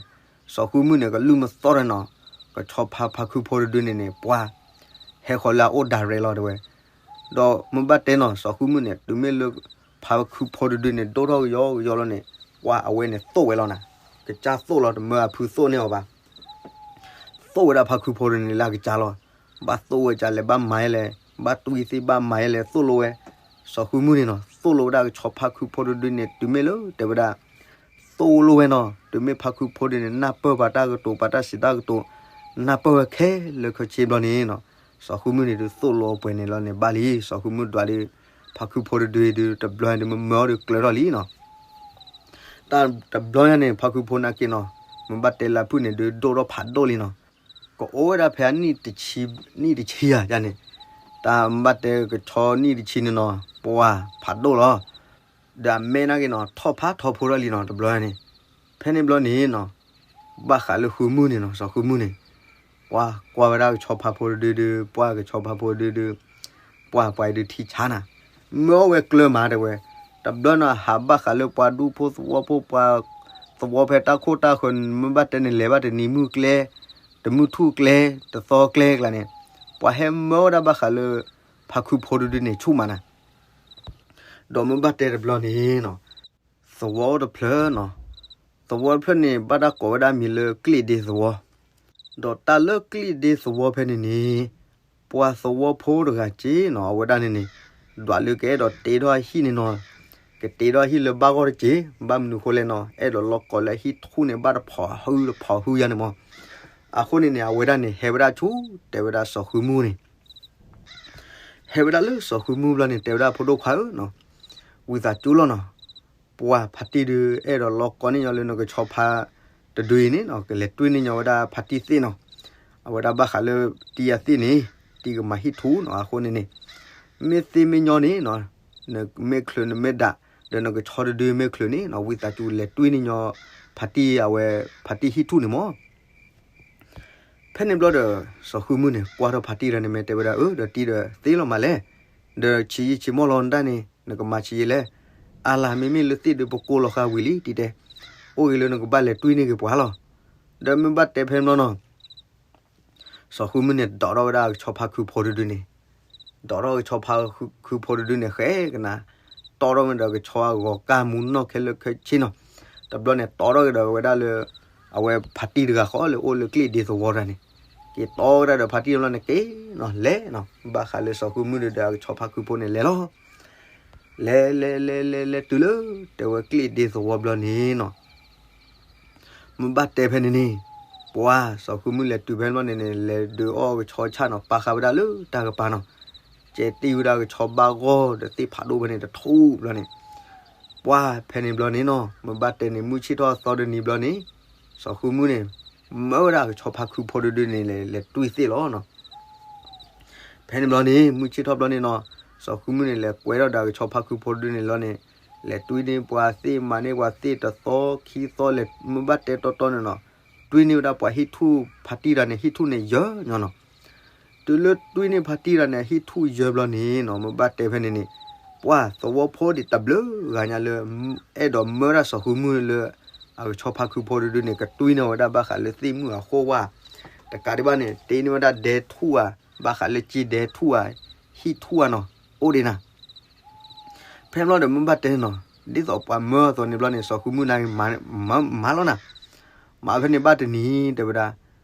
စီၤဃုမုၢ်န့ၣ် ကလုၢ်မသီၣ်ဒီးနီၤ, ကဆီဖါဖါခုဖိတဒုန့ၣ်န့ၣ် ပှၢ် ဟဲဃီၤလၢအအိၣ် direct လီၤတဲဝဲ. ဒီးမ့ၢ်ဘၣ်တဲနီၤ စီၤဃုမုၢ်န့ၣ် တုၤမ့ၢ်လၢ ဖါခုဖိတဒုန့ၣ် ဒိၣ်ထီၣ်ကယီကယီလီၤန့ၣ်, ပှၢ် အဝဲန့ၣ်သိၣ်ဝဲလီၤနၤ, ကစၢ်သိၣ်လီၤ တမၢအဖုသိၣ်န့ၢ်အီၤဘၣ် သိၣ်ဝဲဒၣ်ဖါခုဖိတဒုန့ၣ်လၢအကစၢ်လီၤ. ဘၣ်သိၣ်ဝဲကလဲၣ် ဘၣ်မၤယဲလဲၣ်, ဘၣ်တွံၢ်သ့ၣ်ဘၣ်မၤယဲလဲၣ် သိၣ်လိဝဲ. စီၤဃုမုၢ်န့ၣ်နီၤ သိၣ်လိဝဲဒၣ်ကဆီဖါခုဖိတဒုန့ၣ် တုၤမ့ၢ်လၢတဲဝဲဒၣ် သိၣ်လိဝဲနီၤ, တုၤမ့ၢ်ဖါခုဖိတဒုန့ၣ် နၢ်ပၢၢ်ပှၤတၢ်ကတိၤ ပှၤတၢ်စံးတၢ်ကတိၤ နၢ်ပၢၢ်ဝဲခဲလၢာ်ခဲဆ့ဘျီန့ၣ်နီၤ, စီၤဃုမုၢ်န့ၣ်ဒုး သိၣ်လိအီၤပှဲၤန့ၣ်လီၤန့ၣ် ဘၣ်လံ. စီၤဃုမုၢ်ဒွးဒီး ဖါခုဖိတဒုဒုး တဘျီဒုး မမၢအီၤဒုးကျၢၤထီၣ်လံနီၤ. တၢ်တဘျီညါန့ၣ် ဖါခုဖိနာ်က့နီၤ, မ့ၢ်ဘၣ်တဲလၢဖုၣ်န့ၣ်ဒုး ဒိၣ်ထီၣ်ဖးဒိၣ်လံနီၤ. ကအိၣ်ဝဲဒၣ်ဖဲအနံၣ်တဆံ, နံၣ်တဆံယၤန့ၣ်, တၢ်မ့ၢ်ဘၣ်တဲကဆီနံၣ်တဆံန့ၣ်နီၤ, ပှၢ် ဖးဒိၣ်လီၤ. ဒီးအမဲနာ်က့နီၤ ထီၣ်ဖးထီဖိထီၣ်လံနီၤ တဘျီန့ၣ်. ဖဲန့ၣ်ဘျီန့ၣ်နီၤ, ဘၣ်ဃးလၢဃုမုၢ်န့ၣ်နီၤ, စီၤဃုမုၢ်န့ၣ် ပှၢ်ကွၢ်ဝဲဒၣ်ကဆီဖါဖိတဒုဒုး, ပှၢ်ကဆီဖါဖိတဒုဒုး, ပှၢ်ပှၤအံၤဒုးထံဆါနၤ, မၢအီၤဝဲကျၢၤမးတဲဝဲ. တဘျီနီၤ ဟးဘၣ်ဃးလၢပှၤဒူဖိသဝီဖိ ပှၤသဝီဖဲတၢ်ခိၣ်တၢ်ဃၢၤန့ၣ် မ့ၢ်ဘၣ်တဲန့ၣ်လဲၤဘၣ်တနံၤမုၢ်ကျဲ, တမုၢ်ထူၣ်ကျဲ, တသီကျဲကျါန့ၣ်, ပှၤဟဲမၢဝဲဒၣ်ဘၣ်ဃးလၢ ဖါခုဖိတဒုန့ၣ်ဆူၣ်မးနၤ. ဒီးမ့ၢ်ဘၣ်တဲတဘျီန့ၣ်နီၤ, သဝီအိၣ်တဖျၢၣ်နီၤ, သဝီတဖျၢၣ်န့ၣ် ဘၣ်တၢ်ကိးဝဲဒၣ်မံၤလၢကျ့ၣ်ဒ့သဝီ, ဒီးတၢ်လၢကျ့ၣ်ဒ့သဝီဖဲန့ၣ်န့ၣ်, ပှၤသဝီဖိတဂၤက့နီၤ အဝဲဒၣ်န့ၣ်န့ၣ်, ဒွးလၢကအဲၣ်ဒိးတ့ထီၣ်အဟံၣ်န့ၣ်နီၤ, ကတ့ထီၣ်အဟံၣ်လၢဘၣ်ဂီၢ်တက့ၢ်, ဘၣ်မနုၤဃိလဲၣ်နီၤ, အဲၣ်ဒိးလီၤကိးလၢအဟံၣ်ထူၣ်န့ၣ် ဘၣ်တဖီၣ်ဟုတဖီၣ်ဟုယါန့ၣ်မး. အဃိန့ၣ်န့ၣ် အဝဲဒၣ်န့ၣ် ဟဲဝဲဒၣ်ဆူ တဲဝဲဒၣ်စီၤဃုမုၢ်န့ၣ် ဟဲဝဲဒၣ်လၢစီၤဃုမုၢ်ဘျီန့ၣ် တဲဝဲဒၣ်ဖိဒိၣ်ခွါဧၢနီၤ, ဝံသးစူၤလီၤနီၤ, ပှၤဖါတံၢ်ဒုး အဲၣ်ဒိးလီၤကီန့ၢ်ညီလၢနကဆီဖါတဒုအံၤန့ၣ်နီၤ ကလဲၤတွံၢ်န့ၢ်ညီဝဲဒၣ်ဖါတံၢ်သ့ၣ်နီၤ. အဝဲဒၣ်ဘၣ်ဃးလၢတံၢ်အသ့ၣ်န့ၣ် တံၢ်ကမၤဟံၣ်ထူၣ်နီၤ အဃိန့ၣ်န့ၣ် မ့ၢ်သ့မ့ၢ်ညီန့ၣ်နီၤ နမ့ၢ်ချုးနမ့ၢ်ဒၣ် ဒီးနကဆီတဒုမ့ၢ်ချုးန့ၣ်နီၤ ဝံသးစူၤလဲၤတွံၢ်န့ၢ်ညီ ဖါတံၢ်အဝဲ ဖါတံၢ်ဟံၣ်ထူၣ်န့ၣ်မၢ် ဖဲန့ၣ်ဘျီဒီး စီၤဃုမုၢ်န့ၣ် ကွၢ်ထီၣ်ဖါတံၢ်တဂၤန့ၣ် မ့ၢ်တဲဝဲဒၣ် အၢ ဒီးတံၢ်ဒီးသ့လီၤမးလဲၣ်, ဒီးဆံးယံာ်ဆံးမီၢ်လီၤနတၢ်န့ၣ် နကမၤဆံးယံာ်လဲၣ်, အါလၢ မ့မ့ၢ်လၢသ့ၣ်ဒုးပကိးလီၤဃာ်ဝံၤလံ တံၢ်တဲ, အိၣ်ဂ့ၤလၢနကဘၣ်လဲၤတွံၢ်န့ၢ်က့ၤပှၤလီၤ. ဒီးမ့ၢ်ဘၣ်တဲဖဲန့ၣ်ဘျီနီၤ စီၤဃုမုၢ်န့ၣ် ဒိးထီၣ်ဝဲဒၣ်အကဆီဖါခုဖိတဒုန့ၣ်, ဒိးထီၣ်ကဆီဖါခုဖိတဒုန့ၣ် ဃဲကနၤ, တီထီၣ်ဝဲဒီးကဆီအဂီၤကၢ်မူနီၢ်ခဲလၢာ်ခဲဆ့နီၤ, တဘျီန့ၣ် တီထီၣ်ကဒီးဝဲဒၣ်လၢ အဝဲဖါတံၢ်တဂၤဃီလၢအိၣ်လၢကျ့ၣ်ဒ့သဝီတဂၤန့ၣ်, က့ၤတီဝဲဒၣ်ဒီးဖါတံၢ်တဘျီန့ၣ် က့ၤနီၤလဲၤနီၤ, ဘၣ်ဃးလၢစီၤဃုမုၢ်ဒီးအကဆီဖါခုဖိန့ၣ် လဲၤလီၤ လဲၤလဲၤလဲၤလဲၤလဲၤတုၤလၢ တဲဝဲကျ့ၣ်ဒ့သဝီဘျီန့ၣ်နီၤ မ့ၢ်ဘၣ်တဲဖဲန့ၣ်န့ၣ်, ပှၤစီၤဃုမုၢ်လဲၤတုၤဖဲန့ၣ်ဘျီန့ၣ်န့ၣ် လဲၤဒုးအီၣ်ကဆီဆၣ်နီၤ ပာ်ဃာ်ဝဲဒၣ်လၢတၢ်ကပၤနီၤ, ကဲတ့ၢ်ဝဲဒၣ်ကဆီဘၣ်ဂီၢ်ဒီးသ့ၣ်ဖးဒိၣ်ဖဲန့ၣ်တထူၣ်ဘျီန့ၣ်, ပှၤဖဲန့ၣ်ဘျီန့ၣ်နီၤ မ့ၢ်ဘၣ်တဲန့ၣ် မုၢ်ဆ့ၣ်ထီၣ်အသီတနံၤဘျီန့ၣ်, စီၤဃုမုၢ်န့ၣ် မၢဝဲဒၣ်ကဆီဖါခုဖိတဒုန့ၣ် လဲၤလဲၤတွံၢ်သ့ၣ်လီၤနီၤ ဖဲန့ၣ်ဘျီန့ၣ် မုၢ်ဆ့ၣ်ထီၣ်ဘျီန့ၣ်နီၤ, စီၤဃုမုၢ်န့ၣ် လဲၤကွဲထီၣ်ဒီးကဆီဖါခုဖိတဒုန့ၣ်လီၤန့ၣ်, လဲၤတွံၢ်န့ၢ်ပှၤသ့ၣ်မၤန့ၢ်ပှၤသ့ၣ်တသီခံသီလဲၤ မ့ၢ်ဘၣ်တဲတီတီန့ၣ်နီၤ, တွံၢ်န့ၢ်ဝဲဒၣ်ပှၤဟံၣ်ထူၣ်ဖါတံၢ်တဂၤန့ၣ် ဟံၣ်ထူၣ်န့ၣ်ယဲၢ်ညီနီၤ, တုၤလၢတွံၢ်န့ၢ်ဖါတံၢ်တဂၤန့ၣ် ဟံၣ်ထူၣ်ယဲၢ်ဘျီန့ၣ်နီၤ မ့ၢ်ဘၣ်တဲဖဲန့ၣ်န့ၣ်, ပှၤသဝီဖိဒံးတဘျုးဂၤညါလၢ အဲၣ်ဒိးမၢဒၣ်စီၤဃုမုၢ်လၢ အကဆီဖါခုဖိတဒုန့ၣ် ကတွံၢ်န့ၢ်ဝဲဒၣ်ဘၣ်ဃးလၢသ့ၣ်မုၢ်အဃိဝါ, တကးဒံးဘၣ်န့ၣ် တ့န့ၢ်ဝဲဒၣ်ဒဲထူၣ်ဧါ, ဘၣ်ဃးလၢက့ဒဲထူၣ်ဧါ, ဟံၣ်ထူၣ်ဧါနီၤ, အိၣ်ဒံးနၤ ဖဲန့ၣ်ဘျီဒီးမ့ၢ်ဘၣ်တဲနီၤ, ဒ်သိးပှၤမၢအသိးန့ၣ်ဘျီန့ၣ် စီၤဃုမုၢ်နၤ မၤလီၤနၤ, မၤဖဲန့ၣ်ဘၣ်တနံၤ တဲဝဲဒၣ်,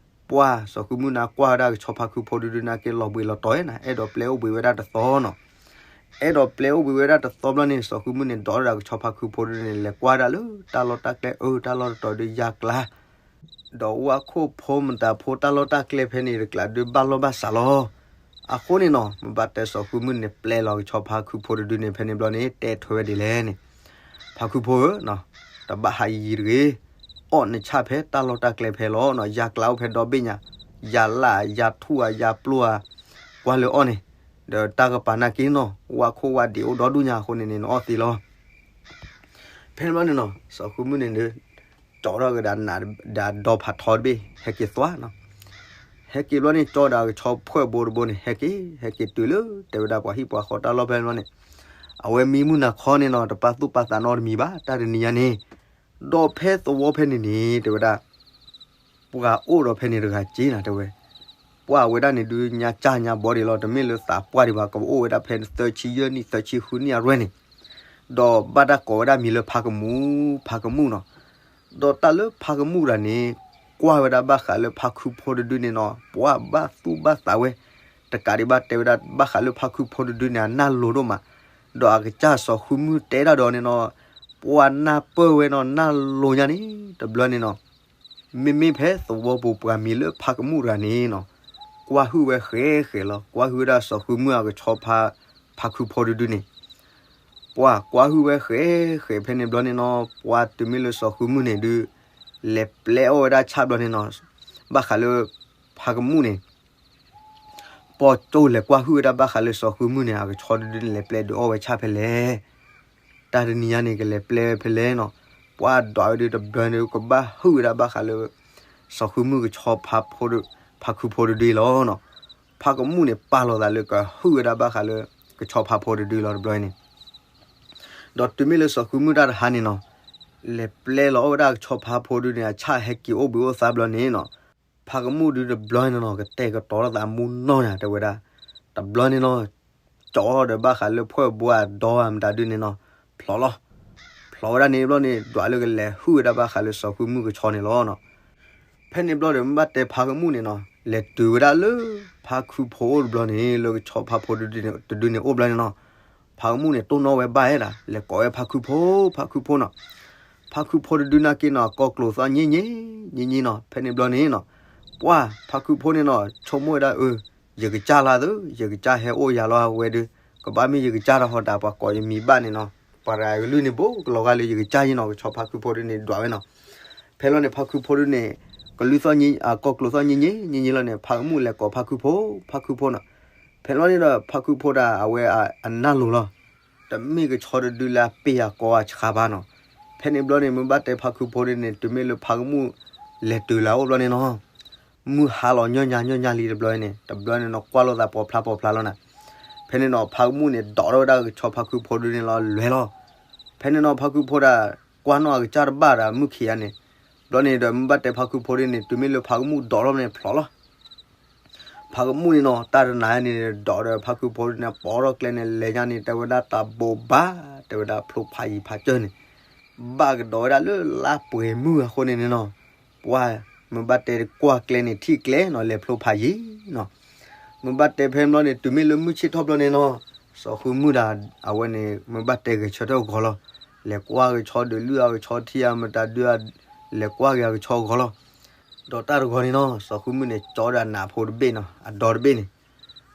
ပှၤစီၤဃုမုၢ်နၤကွၢ်ဝဲဒၣ်ကဆီဖါခုဖိတဒုန့ၣ်က့ လီၤဘှံးလီၤတီၤနၤ အဲၣ်ဒိးပျဲအိၣ်ဘှံးဝဲဒၣ်တသီနီၤ, အဲၣ်ဒိးပျဲအိၣ်ဘှံးဝဲဒၣ်တသီဘျီန့ၣ် စီၤဃုမုၢ်န့ၣ် ဒိးဝဲဒၣ်ကဆီဖါခုဖိတဒုန့ၣ် လဲၤကွၢ်ဒၣ်လၢတၢ်လီၢ်တၢ်ကျဲအၢ တၢ်လီၢ်တတီၤဒုးယါကျါ ဒီးဝၣ်ခိၣ်ဖိမတၤဖိတၢ်လီၢ်တၢ်ကျဲဖဲန့ၣ်တကျးဒုးဘၣ်လီၢ်ဘၣ်စးလီၤ. အဃိန့ၣ်နီၤ မ့ၢ်ဘၣ်တဲစီၤဃုမုၢ်န့ၣ် ပျဲလီၤကဆီဖါခုဖိတဒုန့ၣ် ဖဲန့ၣ်ဘျီန့ၣ် တဲထွဲဝဲဒ်လဲၣ်န့ၣ်, ဖါခုဖိဧၢ, တဘၣ်ဟးယံၤတဂ့ၤ, အီၣ်နဆၣ်ဖဲတၢ်လီၢ်တၢ်ကျဲဖဲလီၤနီၤ, ယါကျါအိၣ်ဖဲဒီဘ့ၣ်ညါ, ယါလၣ် ယါထူၣ်ဧါ ယါပျိဧါ, ကွၢ်လၢအီၣ်န့ၣ်, ဒီးတၢ်ကပၤနာ်က့နီၤ ဝၣ်ခိၣ်ဝၣ်ဒံးအိၣ်ဒီဒူၣ်ညါအဃိန့ၣ်န့ၣ် နအီၣ်သ့လီၤ. ဖဲန့ၣ်ဘျီန့ၣ်နီၤ စီၤဃုမုၢ်န့ၣ်ဒီး ကၠီထီၣ်ကဒါနးဒီးဒီဖးထီတဘ့ၣ် ဟဲက့ၤသွါနီၤ, ဟဲက့ၤဘျီန့ၣ် ကၠီဒီးအကဆီဖှၢၣ်ဘိတဘိန့ၣ် ဟဲက့ၤ ဟဲက့ၤတုၤလၢ တဲဝဲဒၣ်ပှၤဟံၣ်ပှၤဃီတၢ်လီၢ်ဖဲန့ၣ်ဘျီန့ၣ်, အဝဲမံမုၢ်နၤခီန့ၣ်နီၤ တပာ်သူၣ်ပာ်သးနီတမံၤဘၣ် တၢ်တနံၤညါန့ၣ်, ဒီးဖဲသဝီဖဲန့ၣ်န့ၣ် တဲဝဲဒၣ် ပှၤအိၣ်ဒီးဖဲန့ၣ်တဂၤက့နၤ တဲဝဲ, ပှၤဝဲဒၣ်န့ၣ်ဒုးညါကၢ်ညါဘီဒံးလီၤ တမ့ၢ်လၢသးပှၢ်ဒံးဘၣ် ကအိၣ်ဝဲဒၣ်ဖဲသၢဆံယဲၢ်နံၣ် သၢဆံဃုနံၣ်အရွဲၣ်န့ၣ်, ဒီးဘၣ်တၢ်ကိးဝဲဒၣ်မံၤလၢဖါကမူၣ် ဖါကမူၣ်နီၤ, ဒီးတၢ်လၢဖါကမူၣ်တဂၤန့ၣ် ကွၢ်ဝဲဒၣ်ဘၣ်ဃးလၢဖါခုဖိတဒုန့ၣ်နီၤ ပှၤဘၣ်သူၣ်ဘၣ်သးဝဲ, တကးဒံးဘၣ်တဲဝဲဒၣ်ဘၣ်ဃးလၢဖါခုဖိတဒုန့ၣ် အနၢ်လိၤဒိၣ်မး, ဒီးအကစၢ်စီၤဃုမုၢ်တဲဒၣ်ဒီးန့ၣ်နီၤ ပှၤနၢ်ပၢၢ်ဝဲနီၤ နၢ်လိၤညါန့ၣ် တဘျီန့ၣ်နီၤ မ့မ့ၢ်ဖဲသဝီပူၤပှၤမံၤလၢဖါကမူၣ်တဂၤန့ၣ်နီၤ, ကွၢ်ဟုၣ်ဝဲဃဲဃဲလီၤ ကွၢ်ဟုၣ်ဝဲဒၣ်စီၤဃုမုၢ်အကဆီဖါ ဖါခုဖိတဒုန့ၣ်, ပှၤကွၢ်ဟုၣ်ဝဲဃဲဃဲဖဲန့ၣ်ဘျီန့ၣ်နီၤ ပှၤတုၤမ့ၢ်လၢစီၤဃုမုၢ်န့ၣ်ဒုး လဲၤပျဲအီၣ်ဝဲဒၣ်ဆၣ်ဘျီန့ၣ်နီၤ, ဘၣ်ဃးလၢ ဖါကမူၣ်န့ၣ် ပှၤကၠိလဲၤကွၢ်ဟုၣ်ဝဲဒၣ်ဘၣ်ဃးလၢစီၤဃုမုၢ်န့ၣ် အကဆီတဒုန့ၣ် လဲၤပျဲဒုးအီၣ်ဝဲဆၣ်ဖဲလဲၣ်, တၢ်တနံၤညါန့ၣ် ကလဲၤပျဲဝဲဖဲလဲၣ်နီၤ, ပှၤဒွးဝဲဒုးတဘျီန့ၣ် ကဘၣ်ဟုၣ်ဝဲဒၣ်ဘၣ်ဃးလၢ စီၤဃုမုၢ်ကဆီဖါဖိ ဖါခုဖိတဒုလီၤနီၤ, ဖါကမူၣ်န့ၣ် ပာ်လီၤသးလၢကဟုၣ်ဝဲဒၣ်ဘၣ်ဃးလၢ ကဆီဖါဖိတဒုလီၤတဘျီန့ၣ် ဒီးတုၤမ့ၢ်လၢစီၤဃုမုၢ်တၢ်တဟါန့ၣ်နီၤ, လဲၤပျဲလီၤအီၣ်ဝဲဒၣ်ကဆီဖါဖိတဒုန့ၣ် အဆၣ်ဟဲက့ၤအိၣ်ဘှံးအိၣ်သါဘျီန့ၣ်နီၤ, ဖါကမူၣ်ဒုးတဘျီန့ၣ်နီၤ ကတဲာ်ကတီၤလိာ်သးမူနီၢ်ညါ တဲဝဲဒၣ်, တဘျီန့ၣ်နီၤ, ကၠီဒီးဘၣ်ဃးလၢဖှၢၣ်ဘိအဒီမတၤဒုန့ၣ်နီၤ, ဖျိးလီၤ, ဖျိးဝဲဒၣ်န့ၣ်ဘျီန့ၣ် ဒွးလၢကလဲၤဟုၣ်ဝဲဒၣ်ဘၣ်ဃးလၢစီၤဃုမုၢ်ကဆီန့ၣ်လီၤနီၤ. ဖဲန့ၣ်ဘျီဒီး မ့ၢ်ဘၣ်တဲဖါကမူၣ်န့ၣ်နီၤ, လဲၤတုၤဝဲဒၣ်လၢ ဖါခုဖိအိၣ်တဘျီန့ၣ် လၢကဆီဖါဖိတဒုန့ၣ်အိၣ်ဘျီန့ၣ်နီၤ, ဖါကမူၣ်န့ၣ် တိၢ်နီၣ်ဝဲဘၣ်ဝဲဒၣ် လဲၤကိးဝဲဖါခုဖိ ဖါခုဖိနီၤ. ဖါခုဖိတဒုနာ်က့နီၤ ကိးကျိာ်သီညံညံ ညံညံနီၤ. ဖဲန့ၣ်ဘျီန့ၣ်နီၤ, ပှၤဖါခုဖိန့ၣ်နီၤ ဆိကမိၣ်ဝဲဒၣ်အၢ, ယကစၢ်လၢသု, ယကစၢ်ဟဲအိၣ်ယၤလီၤဝဲဒုး, ကဘၣ်မ့ၢ်ယကစၢ်တၢ်ဟီတၢ် ပှၤကိးယမံၤဘၣ်န့ၣ်နီၤ. ပှၤတဂၤကလုၢ်န့ၣ် ဘိးကလီၤဂာ်လၢယကစၢ်ယံနီၤ, ကဆီဖါခုဖိဒုန့ၣ် ဒွးဝဲနီၤ. ဖဲလီၤန့ၣ် ဖါခုဖိဒုန့ၣ် ကလုၢ်သီၣ်ညံ ကီၢ်ကျိၤသီၣ်ညံညံ ညံညံလီၤန့ၣ် ဖါကမူၣ်လဲၤကိးဖါခုဖိ, ဖါခုဖိနီၤ. ဖဲလီၤန့ၣ်ဒီး ဖါခုဖိဒၣ်အဝဲအနၢ်လိၤလီၤ. တမ့ၢ်ကဆီတဒုလၢအပ့ၢ်အကိးအဆှါဘၣ်နီၤ. ဖဲန့ၣ်ဘျီန့ၣ် မ့ၢ်ဘၣ်တဲဖါခုဖိဒုန့ၣ် တုၤမ့ၢ်လၢဖါကမူၣ်လဲၤတုၤလၢအအိၣ်ဘျီန့ၣ်နီၤ, မုၢ်ဟါလီၤညီညီညီညီလံတဘျီန့ၣ်, တဘျီန့ၣ်နီၤ ကွၢ်လိာ်သးပိာ်ဖျါပိာ်ဖျါလီၤနၤ. ဖဲန့ၣ်နီၤ ဖါကမူၣ်န့ၣ် ဒိးထီၣ်ဝဲဒၣ်ကဆီဖါခုဖိဒုန့ၣ်လီၤ လဲၤလီၤ. ဖဲန့ၣ်နီၤ ဖါခုဖိဒၣ် ကွၢ်နီၣ်အကစၢ်တဘၣ်ဒီးမုၢ်ခံဂၤန့ၣ်, ဘျီန့ၣ်ဒီး မ့ၢ်ဘၣ်တဲဖါခုဖိဒုန့ၣ် တုၤမ့ၢ်လၢဖါကမူၣ်ဒိးထီၣ်န့ၣ်ဖျိးလီၤ. ဖါကမူၣ်န့ၣ်နီၤ တၢ်တနၤန့ၣ် ဒိးဒီးဖါခုဖိဒုန့ၣ် ပိာ်ထီၣ်ကျဲန့ၣ် လဲၤညါန့ၣ် တဲဝဲဒၣ်တၢ်ဘိးဘၣ်, တဲဝဲဒၣ်ဖျိဖးယံၤဖးစၢၢ်န့ၣ် ဘၣ်ကဒီးဝဲဒၣ်လၢလါပှဲၤမုၢ်အဃိန့ၣ်န့ၣ်နီၤ, ပှၢ် မ့ၢ်ဘၣ်တဲကွၢ်ကျဲန့ၣ် ထံၣ်ကျဲနီၤ လဲၤဖျိဖးယံၤနီၤ. မ့ၢ်ဘၣ်တဲဖဲဘျီန့ၣ် တုၤမ့ၢ်လၢမုၢ်ဆ့ၣ်ထီၣ်ဘျီန့ၣ်နီၤ, စီၤဃုမုၣ်ဒၣ် အဝဲန့ၣ် မ့ၢ်ဘၣ်တဲဂဲၤဆၢထၢၣ်အဂီၤလီၤ. လဲၤကွၢ်ကဆီဒုးလုၢ်အကဆီထံအမတၤဒုး, လဲၤကွၢ်က့ၤအကဆီအဂီၤလီၤ. ဒီးတၢ်တဂီၤန့ၣ်နီၤ စီၤဃုမုၣ်န့ၣ် ကၠီဒီးအနးဖိတဘ့ၣ်နီၤ, အဒီတဘ့ၣ်န့ၣ်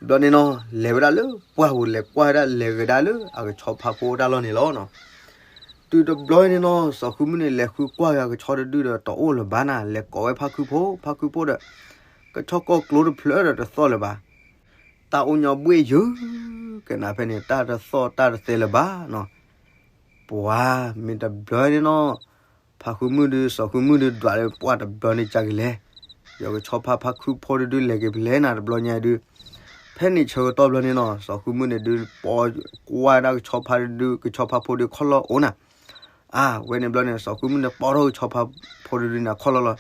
ဘျီန့ၣ်နီၤ လဲၤဝဲဒၣ်လၢပှၢ်ပူၤ လဲၤကွၢ်ဝဲဒၣ် လဲၤဂဲၤဒၣ်လၢအကဆီဖါဖိတၢ်လီၢ်န့ၣ်လီၤနီၤ. တုၤတဘျီန့ၣ်နီၤ စီၤဃုမုၣ်န့ၣ် လဲၤဃုကွၢ်က့ၤအကဆီတဒုဒီးတအိၣ်လၢၤဘၣ်နၤ, လဲၤကိးဝဲဖါခုဖိ, ဖါခုဖိဒီး ကဆီကီၢ်ကျိတဖျၢၣ်ဒီးတသီၣ်လၢၤဘၣ်. တၢ်အိၣ်ညီဘှ့ၣ်ယုာ်ကနၤဖဲန့ၣ် တၢ်တသီၣ်တၢ်တသဲလၢၤဘၣ်နီၤ. ပှၤ မ့ၢ်တဘျီန့ၣ်နီၤ ဖါဃုမုၣ်ဒုး စီၤဃုမုၣ်ဒုး ဒွးလၢပှၢ်တဘျီန့ၣ် ကက့ၤလဲၤ, ယကဆီဖါဖါခုဖိတဒုလဲၤက့ၤဖဲလဲၣ်နၤ တဘျီညါဒုး, ဖဲန့ၣ်ဆၢကတီၢ်ဘျီန့ၣ်နီၤ စီၤဃုမုၣ်န့ၣ်ဒုး ပိာ်ကွၢ်ဒၣ်ကဆီဖါဒုး ကဆီဖါဖိဒုးခီၣ်လီၢ်အိၣ်နၤ. အါ ဝဲန့ၣ်ဘျီန့ၣ် စီၤဃုမုၣ်န့ၣ် ပိာ်ထီၣ်ကဆီဖါဖိတဒုန့ၣ်ခီၣ်လီၢ်လီၤ.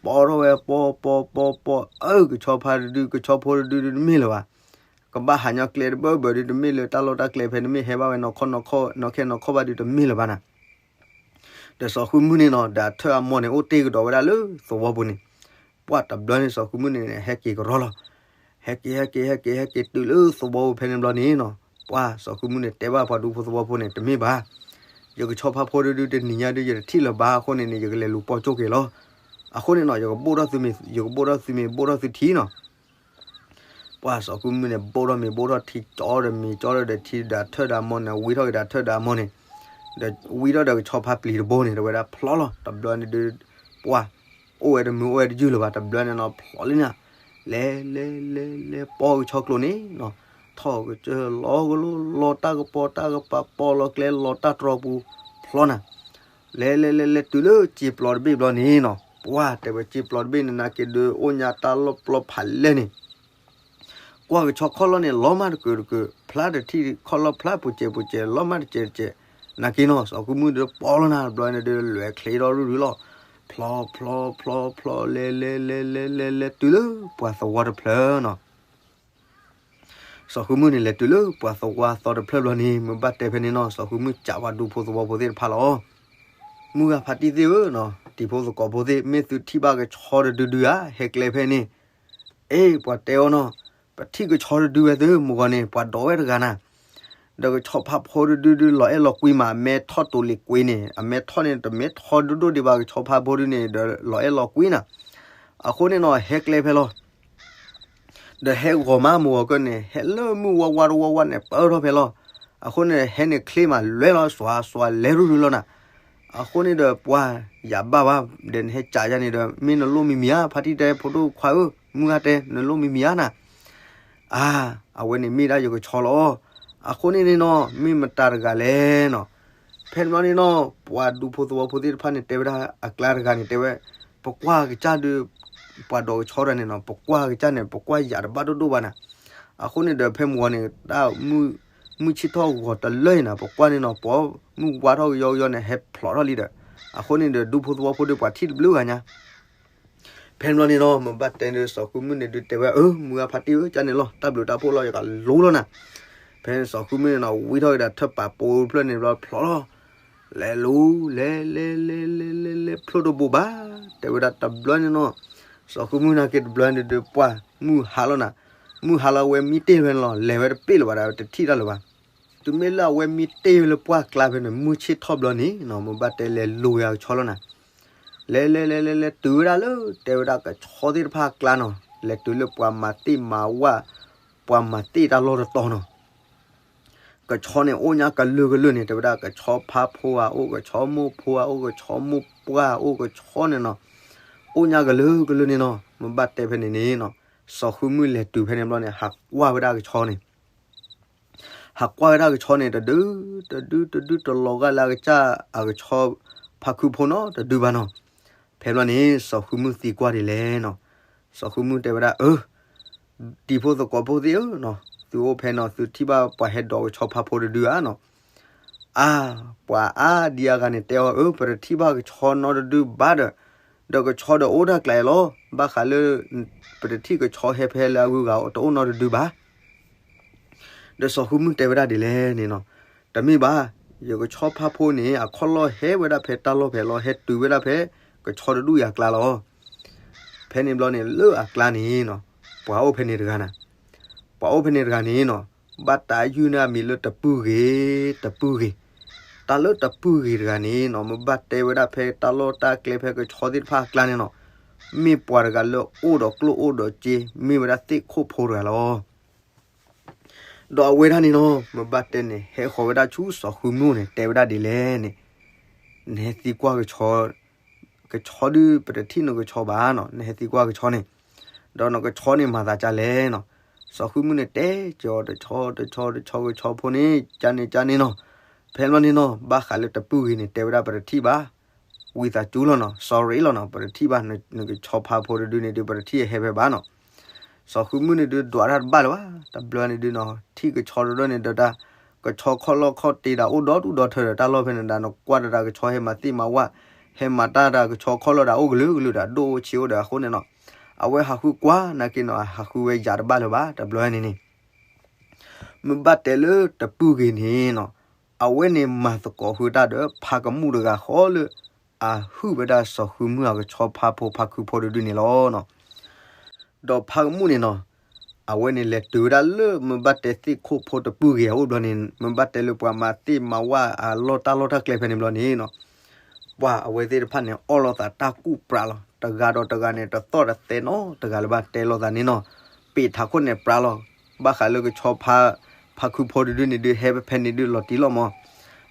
ပိာ်ထီၣ်ဝဲ ပိာ်ပိာ်ပိာ်ပိာ် အၢ ကဆီဖါတဒု ကဆီဖိတဒုဒုးတမ့ၢ်လၢၤဘၣ်. ကဘၣ်ဟးညီကျဲတဘၢဘၢဒုး တမ့ၢ်လၢတၢ်လီၢ်တၢ်ကျဲဖဲ တမ့ၢ်ဟဲဘၣ်ဝဲနီၢ်ခီၣ်နီၢ်ခီၣ် နီၢ်ခဲနီၢ်ခီၣ်ဘၣ်ဒုး တမ့ၢ်လၢၤဘၣ်နၤ. ဒီးစီၤဃုမုၣ်န့ၣ်နီၤ ဒီးအထၢၣ်အမိၢ်န့ၣ် အိၣ်တ့ၢ်ကဒီးဝဲဒၣ်လၢသဝီပူၤန့ၣ်, ပှၢ်တဘျီန့ၣ် စီၤဃုမုၣ်န့ၣ် ဟဲက့ၤကရီလီၤ. ဟဲက့ၤဟဲက့ၤဟဲက့ၤဟဲက့ၤတုၤလၢသဝီပူၤဖဲန့ၣ်ဘျီန့ၣ်နီၤ, ပှၢ်စီၤဃုမုၣ်န့ၣ် တဲဘၣ်ပှၤဒူဖိသဝီဖိန့ၣ် တမ့ၢ်ဘၣ်, ယကဆီဖါဖိတဒုတနံၤညါဒုး ယတထံၣ်လၢၤဘၣ်အဃိန့ၣ်န့ၣ် ယကလဲၤလူၤပိာ်ကၠိက့ၤလီၤ. အဃိန့ၣ်နီၤ ယကဘိၣ်ထီၣ်သုမ့ၤ ယကဘိၣ်ထီၣ်သုမ့ၤ ဘိၣ်ထီၣ်သုထံနီၤ. ပှၢ်စီၤဃုမုၣ်န့ၣ် ဘိၣ်ထီၣ်မ့ၤဘိၣ်ထီၣ်ထံ ကၠီဒီးမ့ၤကၠီဒီးထံဒီးအထၢၣ်ဒီးအမိၢ်န့ၣ် ဝံထီၣ်က့ၤဒီးအထၢၣ်ဒီးအမိၢ်န့ၣ်, ဒီးဝံထီၣ်ဒီးကဆီဖါပျံၤတဘိန့ၣ် တဲဝဲဒၣ်ဖျိးလီၤ. တဘျီန့ၣ်ဒုး ပှၢ် အိၣ်ဝဲတမုာ်အိၣ်ဝဲတယုၢ်လၢၤဘၣ် တဘျီန့ၣ်နီၤ ဖျိးလံနၤ. လဲၤလဲၤလဲၤလဲၤ ပိာ်ကဆီကျိန့ၣ်နီၤ, ထီၣ်ကစၢၢ်လီၤကလိ လီၤတၢ်ကပီၤတၢ်ကပၤ ပိာ်လီၤကျဲလီၤတၢ်တြီပူၤ ဖျိးနၤ. လဲၤလဲၤလဲၤလဲၤတုၤလၢစ့ပျီတဘ့ၣ်ဘျီန့ၣ်နီၤ, ပှၢ်တဲဝဲစ့ပျီတဘ့ၣ်န့ၣ် နာ်က့ဒုးအိၣ်ညါတၢ်လီၢ်ပျီဖးလဲၢ်န့ၣ် ကွၢ်ကဆီခီၣ်လီၢ်န့ၣ် လီၤမးတကုာ်တကုာ် ဖျါတထံၣ်ခီၣ်လီၢ်ဖျါပူၤစဲးပူၤစဲး လီၤမးတစဲးတစဲး, နာ်က့နီၤ စီၤဃုမုၣ်ဒုးပိာ်လီၤနၤ တဘျီန့ၣ်ဒုး လဲၤချ့ထီၣ်ရူၢ်ရူၢ်လီၤ. ဖျိးဖျိးဖျိးဖျိး လဲၤလဲၤလဲၤလဲၤလဲၤလဲၤတုၤလၢပှၤသဝီတဖျၢၣ်နီၤ. စီၤဃုမုၣ်န့ၣ် လဲၤတုၤလၢပှၤသဝီသီတဖျၢၣ်ဘျီန့ၣ် မ့ၢ်ဘၣ်တဲဖဲန့ၣ်နီၤ စီၤဃုမုၣ်စံးပှၤဒူဖိသဝီဖိသ့ၣ်တဖၣ်လီၤ. မုၢ်ဂၤဖါတံၢ်သ့ၣ်ဧၢနီၤ တံၤဖိသကိးဖိသ့ၣ် မ့ၢ်သုထံၣ်ဘၣ်ကဆီတဒုဒုဧါ ဟဲကျဲဖဲန့ၣ် အ့ ပှၤတဲအီၤနီၤ, ပထံၣ်ကဆီတဒုဝဲသု မုၢ်ဂီၤန့ၣ် ပှၤဒိးဝဲတဂၤနၤ, ဒီးကဆီဖါဖိတဒုဒုလီၤအဲၣ်လီၤကွံမး အမဲထီၣ်တိၤလံၤကွံန့ၣ် အမဲထီၣ်န့ၣ် တမဲထီၣ်ဒိၣ်ဒိၣ်ဒံးဘၣ် ကဆီဖါဖိဒုန့ၣ် ဒီးလီၤအဲၣ်လီၤကွံနၤ. အဃိန့ၣ်နီၤ ဟဲကျဲဖဲလီၤ. ဒီးဟဲဂီၤမး မုၢ်ဂီၤကၢန့ၣ် ဟဲလၢမုၢ်ဝါဝါတဝါဝါန့ၣ် ပၢၢ်ထီၣ်ဖဲလီၤ. အဃိန့ၣ် ဟဲန့ၣ်ချ့မးလွဲလီၤ စွၤစွၤလဲၤရူၢ်ရူၢ်လီၤနၤ. အဃိန့ၣ်ဒီးပှၤယၤဘၣ်ဘၣ် ဒီးနဟဲကးယၤန့ၣ်ဒီး မ့ၢ်နလိၣ်မံၤမံၤဧါ ဖါတံၢ်တဲ ဖိဒိၣ်ခွါဧၢ မုၢ်ဂၤတဲ နလိၣ်မံၤမံၤဧါနၤ. အါ အဝဲန့ၣ်မ့ၢ်ဒၣ်ယကဆီလီၤ. အဃိန့ၣ်န့ၣ်နီၤ မ့ၢ်မတၤတဂၤလဲၣ်နီၤ. ဖဲန့ၣ်ဘျီန့ၣ်နီၤ ပှၤဒူဖိသဝီဖိသ့ၣ်တဖၣ်န့ၣ် တဲဝဲဒၣ်အကျါတဂၤန့ၣ် တဲဝဲ ပကွၢ်ကစၢ်ဒုး ပှၤဒိးကဆီတဂၤန့ၣ်နီၤ ပကွၢ်ကစၢ်န့ၣ် ပကွၢ်ယၤတဘၣ်ဒိၣ်ဒိၣ်ဘၣ်နၤ. အဃိန့ၣ်ဒီးဖဲမုၢ်ဂီၤန့ၣ် တၢ်မုၢ်ဆ့ၣ်ထီၣ်ဂီၤတလၢအံၤနၤ ပကွၢ်န့ၣ်နီၤ ပှၤမုၢ်ဝါထီၣ်ကယီကယီန့ၣ် ဟဲဖျိးထီၣ်လံဒီး အဃိန့ၣ်ဒီး ဒူဖိသဝီဖိဒီးပှၤထံၣ်တဘျုးဂၤညါ ဖဲန့ၣ်ဘျီန့ၣ်နီၤ မ့ၢ်ဘၣ်တဲဒီး စီၤဃုမုၢ်န့ၣ်ဒုးတဲဝဲ အၢ မုၢ်ဂၤဖါတံၢ်ဧၢ ကန့ၣ်လီၤ တၢ်ဘျုးတၢ်ဖှိၣ်လီၤ ယကလူလီၤနၤ. ဖဲစီၤဃုမုၢ်န့ၣ်နီၤ ဝံထီၣ်က့ၤဒီးထၢၣ်ပာ်ပိတဖျၢၣ်န့ၣ်ဘျီဖျိးလီၤ. လဲၤလူၤ လဲၤလဲၤလဲၤလဲၤလဲၤလဲၤ ဖျိတဘိးဘၣ် တဲဝဲဒၣ်တဘျီန့ၣ်နီၤ စီၤဃုမုၢ်နာ်က့တဘျီန့ၣ်ဒုးပှၢ် မုၢ်ဟါလီၤနၤ. မုၢ်ဟါလီၤဝဲမံတ့ၢ်ဖဲန့ၣ်လီၤ လဲၤဝဲတပ့ၢ်လၢၤဘၣ်ဒီး တထံၣ်တၢ်လၢၤဘၣ်. တုၤမ့ၢ်လၢအဝဲမံတ့ၢ်ဝဲလၢပှၢ်ကျါဖဲန့ၣ် မုၢ်ဆ့ၣ်ထီၣ်ဘျီန့ၣ်နီၤ မ့ၢ်ဘၣ်တဲလဲၤလူၤက့ၤအကဆီလီၤနၤ. လဲၤလဲၤလဲၤလဲၤလဲၤတုၤဝဲဒၣ်လၢ တဲဝဲဒၣ်ကဆီသ့ၣ်တဖၣ်အကျါနီၤ လဲၤတုၤလၢပှၤမၤတ့ၢ်မၤဝၣ် ပှၤမၤတ့ၢ်တၢ်လီၢ်တတီၤနီၤ. ကဆီန့ၣ်အိၣ်ညါကလုာ်ကလုာ်န့ၣ် တဲဝဲဒၣ် ကဆီဖါဖိဧါအိၣ်, ကဆီမိၢ်ဖိဧါအိၣ်, ကဆီမိၢ်ပှၢ်အိၣ်, ကဆီန့ၣ်နီၤ, အိၣ်ညါကလုာ်ကလုာ်န့ၣ်နီၤ. မ့ၢ်ဘၣ်တဲဖဲန့ၣ်န့ၣ်နီၤ, စီၤဃုမုၢ်လဲၤတုၤဖဲန့ၣ်ဘျီန့ၣ် ဟးကွၢ်ဝဲဒၣ်ကဆီန့ၣ် ဟးကွၢ်ဝဲဒၣ်ကဆီန့ၣ် တဒု တဒု တဒု တလီၤဂာ်လၢအကစၢ်အကဆီ ဖါခုဖိနီတဒုဘၣ်နီၤ. ဖဲဘျီန့ၣ် စီၤဃုမုၢ်သံကွၢ်ဒ်လဲၣ်နီၤ. စီၤဃုမုၢ်တဲဝဲဒၣ် အၢ တံၤဖိသကိးဖိသ့ၣ်ဧၢနီၤ, သုအိၣ်ဖဲနီၤ သုထံၣ်ဘၣ်ပှၤဟဲဒိးကဆီဖါဖိတဒုဧါနီၤ. အါ ပှၤအါဒံအါဂၤန့ၣ်တဲအီၤ အၢ ပတထံၣ်ဘၣ်ကဆီနီတဒုဘၣ်ဒီး, ဒီးကဆီဒီးအိၣ်တၢ်ကျဲလီၤ. ဘၣ်ဃးလၢ ပတထံၣ်ကဆီဟဲဖဲလၢအဂုၤအဂၤတအိၣ်နီတဒုဘၣ်. ဒီးစီၤဃုမုၢ်တဲဝဲဒၣ်ဒ်လဲၣ်န့ၣ်နီၤ, တမ့ၢ်ဘၣ်, ယကဆီဖါဖိန့ၣ် အခီၣ်လီၢ်ဟဲဝဲဒၣ်ဖဲတၢ်လီၢ်ဖဲလီၤ ဟဲတုၤဝဲဒၣ်ဖဲ ကဆီတဒူၣ်အံၤအကျါလီၤ. ဖဲန့ၣ်ဘျီန့ၣ် လၢအကျါန့ၣ်နီၤ, ပှၤအိၣ်ဖဲန့ၣ်တဂၤန့ၣ်, ပှၤအိၣ်ဖဲန့ၣ်တဂၤန့ၣ်နီၤ, ဘၣ်တၢ်ယုၢ်န့ၢ်အမံၤလၢတပုၢ်ဂ့ၤ, တပုၢ်ဂ့ၤ, တၢ်လၢတပုၢ်ဂ့ၤတဂၤန့ၣ်နီၤ မ့ၢ်ဘၣ်တဲဝဲဒၣ်ဖဲတၢ်လီၢ်တၢ်ကျဲဖဲကဆီသ့ၣ်တဖၣ်အကျါန့ၣ်နီၤ, မ့ၢ်ပှၤတဂၤလၢအိၣ်ဒီးကျိၣ်အိၣ်ဒီးစ့, မ့ၢ်ဝဲဒၣ်သ့ၣ်ခိၣ်ဖိတဂၤလီၤ. ဒီးအဝဲဒၣ်န့ၣ်နီၤ မ့ၢ်ဘၣ်တဲန့ၣ် ဟဲဃီၤဝဲဒၣ်ဆူစီၤဃုမုၢ်န့ၣ် တဲဝဲဒၣ်ဒ်လဲၣ်န့ၣ်, နဟဲသံကွၢ်ကဆီ, ကဆီဒုး ပတထံၣ်နကဆီဘၣ်နီၤ, နဟဲသံကွၢ်ကဆီန့ၣ်, ဒီးနကဆီန့ၣ်မၤသးဒ်လဲၣ်နီၤ. စီၤဃုမုၢ်န့ၣ်တဲကီးတဆီတဆီတဆီ ကဆီဖိန့ၣ် ကန့ၣ်ကန့ၣ်နီၤ. ဖဲဘျီန့ၣ်နီၤ ဘၣ်ဃးလၢတပုၢ်ဂ့ၤန့ၣ် တဲဝဲဒၣ်ပတထံၣ်ဘၣ်, ဝံသးစူၤလီၤနီၤ, sorry လီၤနီၤ, ပတထံၣ်ဘၣ် နကဆီဖါဖိတဒုန့ၣ်ဒုး ပတထံၣ်ဟဲဖဲဘၣ်နီၤ. စီၤဃုမုၢ်န့ၣ်ဒုး ဒွးတၢ်တဘၣ်လၢၤဘၣ်, တဘျီန့ၣ်ဒုးနီၤ ထံၣ်ကဆီတဒုန့ၣ်ဒီးတၢ်, ကဆီခီၣ်လီၢ်ခီၣ်တ့ဒီးအိၣ်ဒီဒူၣ်ဒီထၢဒီးတၢ်လီၢ်ဖဲန့ၣ်ဒီး နကွၢ်တၢ်ကဆီဟဲမၤသ့ၣ်မၤဝၣ်, ဟဲမၤတၢ်ဒီးကဆီခီၣ်လီၢ်ဒီးအိၣ်ကလုာ်ကလုာ်ဒီး ဒိၣ်အိၣ်ဆံးအိၣ်ဒီးအဃိန့ၣ်နီၤ, အဝဲဟးဃုကွၢ်နာ်က့နီၤ ဟးဃုဝဲယၤတဘၣ်လၢၤဘၣ် တဘျီန့ၣ်န့ၣ် မ့ၢ်ဘၣ်တဲလၢတပုၢ်ဂ့ၤန့ၣ်နီၤ, အဝဲန့ၣ်မၤသကိးဃုာ်တၢ်ဒီးဖါကမူၣ်တဂၤဃီလၢ အဟုၣ်ဝဲဒၣ်စီၤဃုမုၢ်အကဆီဖါဖိဖါခုဖိတဒုန့ၣ်လီၤနီၤ. ဒီးဖါကမူၣ်န့ၣ်နီၤ, အဝဲန့ၣ်လဲၤတုၤဝဲဒၣ်လၢမ့ၢ်ဘၣ်တဲသ့ၣ်ခိၣ်ဖိတပုၢ်ဂ့ၤအအိၣ်ဘျီန့ၣ် မ့ၢ်ဘၣ်တဲလၢပှၤမၤသ့ၣ်မၤဝၣ်အလီၢ်တၢ်လီၢ်တၢ်ကျဲဖဲန့ၣ်ဘျီန့ၣ်နီၤ, ပှၤအဝဲသ့ၣ်တဖၣ်န့ၣ် အီၣ်လိာ်သးတၢ်ကူၣ်ပြးလီၤ. တဂၤဒီးတဂၤန့ၣ် တသီၣ်တသဲနီတဂၤလၢၤဘၣ် တဲလိာ်သးန့ၣ်နီၤ, ပ့းထးခိၣ်န့ၣ်ပြးလီၤ. ဘၣ်ဃးလၢကဆီဖါ, ဖါခုဖိတဒုန့ၣ်ဒုး ဟဲဖဲန့ၣ်ဒုးလီၤတံၢ်လီၤမး,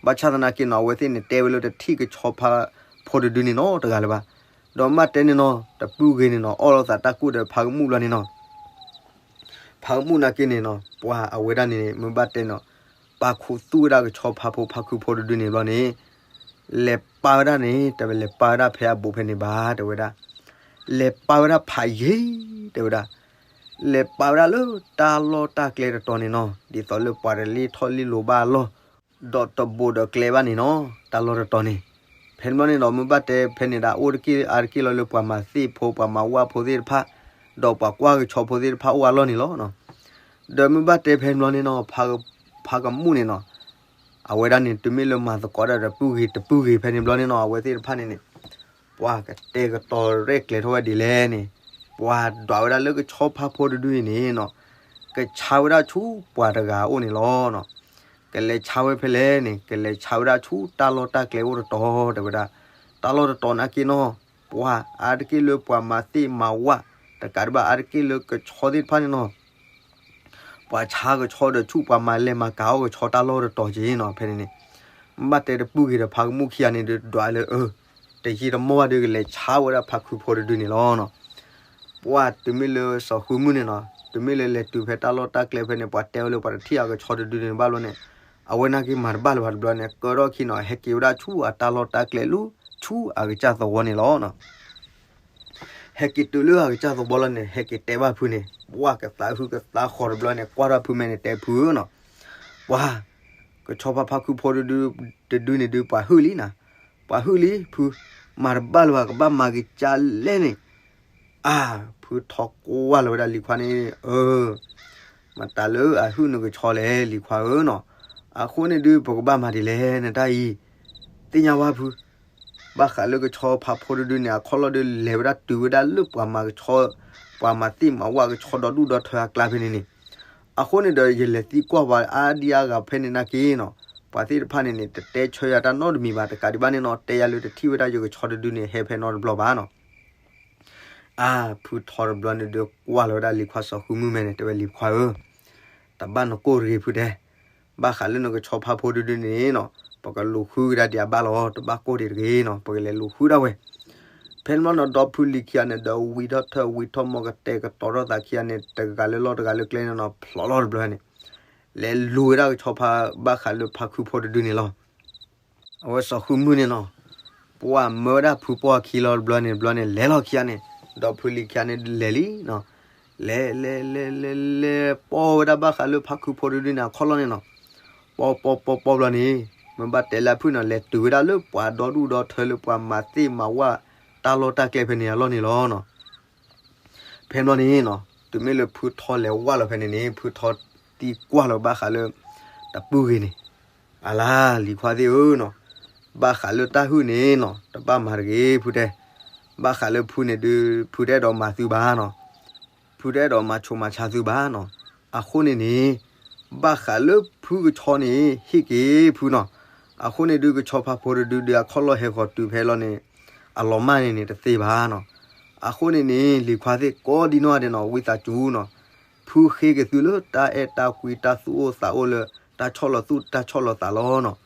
ဘၣ်ဆၣ်သနာ်က့နီၤ အဝဲသ့ၣ်န့ၣ်တဲဝဲလၢတထံၣ်ကဆီဖါဖိတဒုန့ၣ်နီတဂၤလၢၤဘၣ်. ဒီးမ့ၢ်ဘၣ်တဲန့ၣ်နီၤ တပုၢ်ဂ့ၤန့ၣ်နီၤ အီၣ်လိာ်သးတၢ်ကူၣ်ဒီးဖါကမူၣ်ဘျီန့ၣ်နီၤ ဖါကမူၣ်နာ်က့န့ၣ်နီၤ ပှၤအဝဲဒၣ်န့ၣ် မ့ၢ်ဘၣ်တဲနီၤ, ပာ်ခူသူၣ်ဝဲဒၣ်ကဆီဖါဖိဖါခုဖိတဒုန့ၣ်ဘျီန့ၣ်, လဲၤပာ်ဝဲဒၣ်န့ၣ် တလဲၤပာ်ဝဲဒၣ်ဖဲအဘူးဖဲန့ၣ်ဘၣ် တဲဝဲဒၣ်, လဲၤပာ်ဝဲဒၣ်ဖးယံၤ တဲဝဲဒၣ်, လဲၤပာ်ဝဲဒၣ်လၢတၢ်လီၢ်တၢ်ကျဲတတီၤန့ၣ်နီၤ ဒ်သိးလၢပှၤတလ့ထီၣ်လ့လိၤဘၣ်အလီၢ်, ဒီးတဘူးဒီးကျဲဘၣ်န့ၣ်နီၤ တၢ်လီၢ်တတီၤန့ၣ်. ဖဲန့ၣ်ဘျီန့ၣ်ဒီး မ့ၢ်ဘၣ်တဲဖဲန့ၣ်ဒၣ် အိၣ်တက့ၢ်အါတက့ၢ်လီၤလၢပှၤမၤသ့ၣ်ဖိ ပှၤမၤဝၣ်ဖိသ့ၣ်တဖၣ်, ဒီးပှၤကွၢ်ကဆီဖိသ့ၣ်တဖၣ်အိၣ်အလီၢ်န့ၣ်လီၤ. ဒီးမ့ၢ်ဘၣ်တဲဖဲန့ၣ်ဘျီန့ၣ်နီၤ ဖါကမူၣ်န့ၣ်နီၤ အဝဲဒၣ်န့ၣ် တုၤမ့ၢ်လၢမၤသကိးဒၣ်ဒီးပုၢ်ဂ့ၤတပုၢ်ဂ့ၤဖဲန့ၣ်ဘျီန့ၣ်နီၤ အဝဲသ့ၣ်တဖၣ်န့ၣ်န့ၣ် ပှၤကတဲာ်ကတီၤရဲၣ်ကျဲၤထီၣ်ဝဲဒ်လဲၣ်န့ၣ်, ပှၤဒွးဝဲဒၣ်လၢကဆီဖါဖိတဒုအံၤန့ၣ်နီၤ, ကဆါဝဲဒၣ်ဆူပှၤတဂၤအအိၣ်န့ၣ်လီၤ. ကလဲၤဆါဝဲဖဲလဲၣ်န့ၣ် ကလဲၤဆါဝဲဒၣ်ဆူတၢ်လီၢ်တၢ်ကျဲအိၣ်တတီၤ တဲဝဲဒၣ်, တၢ်လီၢ်တတီၤနာ်က့နီၤ ပှၤအါတက့ၢ်လၢပှၤမၤသ့ၣ်မၤဝၣ်, တကးဒံးဘၣ်အါတက့ၢ်လၢကဆီသ့ၣ်တဖၣ်န့ၣ်နီၤ ပှၤဆါကဆီဒီးဆူပှၤမၤလဲၤမၤကၤအီၣ်ကဆီတၢ်လီၢ်တတီၤက့ၤနီၤ ဖဲန့ၣ်န့ၣ်, မ့ၢ်ဘၣ်တဲတပုၢ်ဂ့ၤဒီးဖါကမူၣ်ခံဂၤန့ၣ်ဒုးဒွးလၢ အၢ တယံာ်တမီၢ်ဘၣ်ဒီးကလဲၤဆါဝဲဒၣ်ဖါခုဖိတဒုန့ၣ်လီၤနီၤ. ပှၤတုၤမ့ၢ်လၢစီၤဃုမုၢ်န့ၣ်နီၤ တုၤမ့ၢ်လၢလဲၤတုၤဖဲတၢ်လီၢ်တၢ်ကျဲဖဲန့ၣ် ပှၤတဲဝဲလၢပှၤတထံၣ်အကဆီတဒုန့ၣ်ဘၣ်ဘျီန့ၣ်, အဝဲနာ်က့မၤတဘၣ်လၢၤဘၣ်တဘျီန့ၣ် ကၢထီၣ်ခံနီၤ ဟဲက့ၤဝဲဒၣ်ဆူအတၢ်လီၢ်တၢ်ကျဲလၢ ဆူအကစၢ်သဝီန့ၣ်လီၤနီၤ. ဟဲက့ၤတုၤလၢအကစၢ်သဝီလီၤန့ၣ် ဟဲက့ၤတဲဘၣ်ဖုန့ၣ် ပှၤကသးဟုကသးဃီၤတဘျီန့ၣ် ကွၢ်ထီၣ်ဖုမဲာ်န့ၣ် တဲဖုဧၢနီၤ, ပှၤ ကဆီဖါဖါခုဖိတဒုန့ၣ်ဒုး ပှၤဟုၣ်လံနီၤ, ပှၤဟုၣ်လံဖု, မၤတဘၣ်လၢၤဘၣ် ကဘၣ်မၤက့ၤကၢ်လဲၣ်န့ၣ်, အါ ဖုထီၣ်ကွၢ်လီၤဝဲဒၣ်လံၤခွါန့ၣ်, အၢ မတၤလၢအဟုၣ်နကဆီလဲၣ် လံၤခွါဧၢနီၤ, အဃိန့ၣ်ဒုး ပကဘၣ်မၤဒ်လဲၣ် နတၢ်အံၤ, သ့ၣ်ညါဝဲဖု ဘၣ်ဃးလၢကဆီဖါဖိတဒုန့ၣ် အခီၣ်လီၢ်ဒုးလဲၤဝဲဒၣ်တုၤဝဲဒၣ်လၢပှၤမၤကဆီ, ပှၤမၤသ့ၣ်မၤဝၣ်ကဆီဒီဒူၣ်ဒီထၢအကျါဖဲန့ၣ်န့ၣ်, အဃိန့ၣ်ဒီး ယလဲၤသံကွၢ်ပှၤအါဒံအါဂၤဖဲန့ၣ်နာ်က့နီၤ, ပှၤသ့ၣ်တဖၣ်န့ၣ်န့ၣ် တတဲဆၢယၤတၢ်နီတမံၤဘၣ် တကးဒံးဘၣ်န့ၣ်နီၤ တဲယၤလၢတထံၣ်ဝဲဒၣ်ယကဆီတဒုန့ၣ် ဟဲဖဲနီတဘျီဘၣ်နီၤ. အါ ဖုထီတဘျီန့ၣ်ဒုး ကွၢ်လီၤဝဲဒၣ်လံၤခွါစီၤဃုမုၢ်မဲာ်န့ၣ် တဲဝဲလံၤခွါဧၢ, တဘၣ်နကိၢ်တဂ့ၤဖုတဲ, ဘၣ်ဃးလၢနကဆီဖါဖိတဒုန့ၣ်နီၤ ပကလူၤဃုကဒါဒံးအဘၣ်လီၤ တဘၣ်ကိၢ်ဒံးတဂ့ၤနီၤ ပကလဲၤလူၤဃုဒၣ်ဝဲ. ဖဲန့ၣ်ဘျီနီၤ ဒီဖုလံၤခံဂၤန့ၣ် ဒီးဝံထီၣ်ထၢၣ်ဝံထီၣ်မီၢ်ကတဲာ်ကတီၤထီၣ်သးခံဂၤန့ၣ် တဂၤလၢလီၢ်တဂၤလၢကျဲန့ၣ်နီၤ ဖျိးလီၤတဘျီန့ၣ် လဲၤလူၤဝဲဒၣ်ကဆီဖါဘၣ်ဃးလၢဖါခုဖိတဒုန့ၣ်လီၤ. အဝဲစီၤဃုမုၢ်န့ၣ်နီၤ ပှၤမၢဝဲဒၣ်ဖုပှၢ်ခံလီၤတဘျီန့ၣ် တဘျီန့ၣ် လဲၤလီၤခံဂၤန့ၣ် ဒီဖုလံၤခံဂၤန့ၣ်လဲၤလံနီၤ လဲၤလဲၤလဲၤလဲၤလဲၤ ပီၢ်ဝဲဒၣ်ဘၣ်ဃးလၢဖါခုဖိတဒုန့ၣ် အခီၣ်လီၢ်န့ၣ်နီၤ ပီၢ်ပီၢ်ပီၢ်ပီၢ်ဘျီန့ၣ် မ့ၢ်ဘၣ်တဲလၢအဖုၣ်နီၤ လဲၤတုၤဝဲဒၣ်လၢပှၤဒီဒူၣ်ဒီထၢလၢပှၤမၤသ့ၣ်မၤဝၣ်တၢ်လီၢ်တၢ်ကျဲဖဲန့ၣ်အလီၢ်န့ၣ်လီၤနီၤ. ဖဲဘျီန့ၣ်နီၤ တုၤမ့ၢ်လၢဖုထီလဲၤဝၢ်လီၤဖဲန့ၣ်န့ၣ် ဖုထီသံကွၢ်လီၤဘၣ်ဃးလၢ တပုၢ်ဂ့ၤန့ၣ် အလါလံၤခွါသ့ၣ်ဧၢနီၤ ဘၣ်ဃးလၢတၢ်ဟုၣ်န့ၣ်နီၤ တဘၣ်မၤတဂ့ၤဖုတဲ ဘၣ်ဃးလၢဖုန့ၣ်ဒုး ဖုတအဲၣ်ဒိးမၤသုဘၣ်နီၤ ဖုတအဲၣ်ဒိးမၤဆိၣ်မၤဆါသုဘၣ်နီၤ အဃိန့ၣ်န့ၣ် ဘၣ်ဃးလၢဖုကဆီန့ၣ် ဟ့ၣ်က့ၤဖုနီၤ အဃိန့ၣ်ဒုး ကဆီဖါဖိတဒုဒုး အခီၣ်လီၢ်ဟဲဃီၤတုၤဖဲလီၤန့ၣ် အလီၤမၢ်န့ၣ်န့ၣ် တသ့ဘၣ်နီၤ အဃိန့ၣ်န့ၣ် လံၤခွါသ့ၣ်ကိးဒံနီၢ်ဂၤဒဲးနီၤ ဝံသးစူၤနီၤ ဖုဃ့က့ၤသုလၢတၢ်အဲၣ်တၢ်ကွံ တၢ်သူၣ်အိၣ်သးအိၣ်လၢ တၢ်ဆီၣ်လီၤသူၣ်တၢ်ဆီၣ်လီၤသးလီၤနီၤ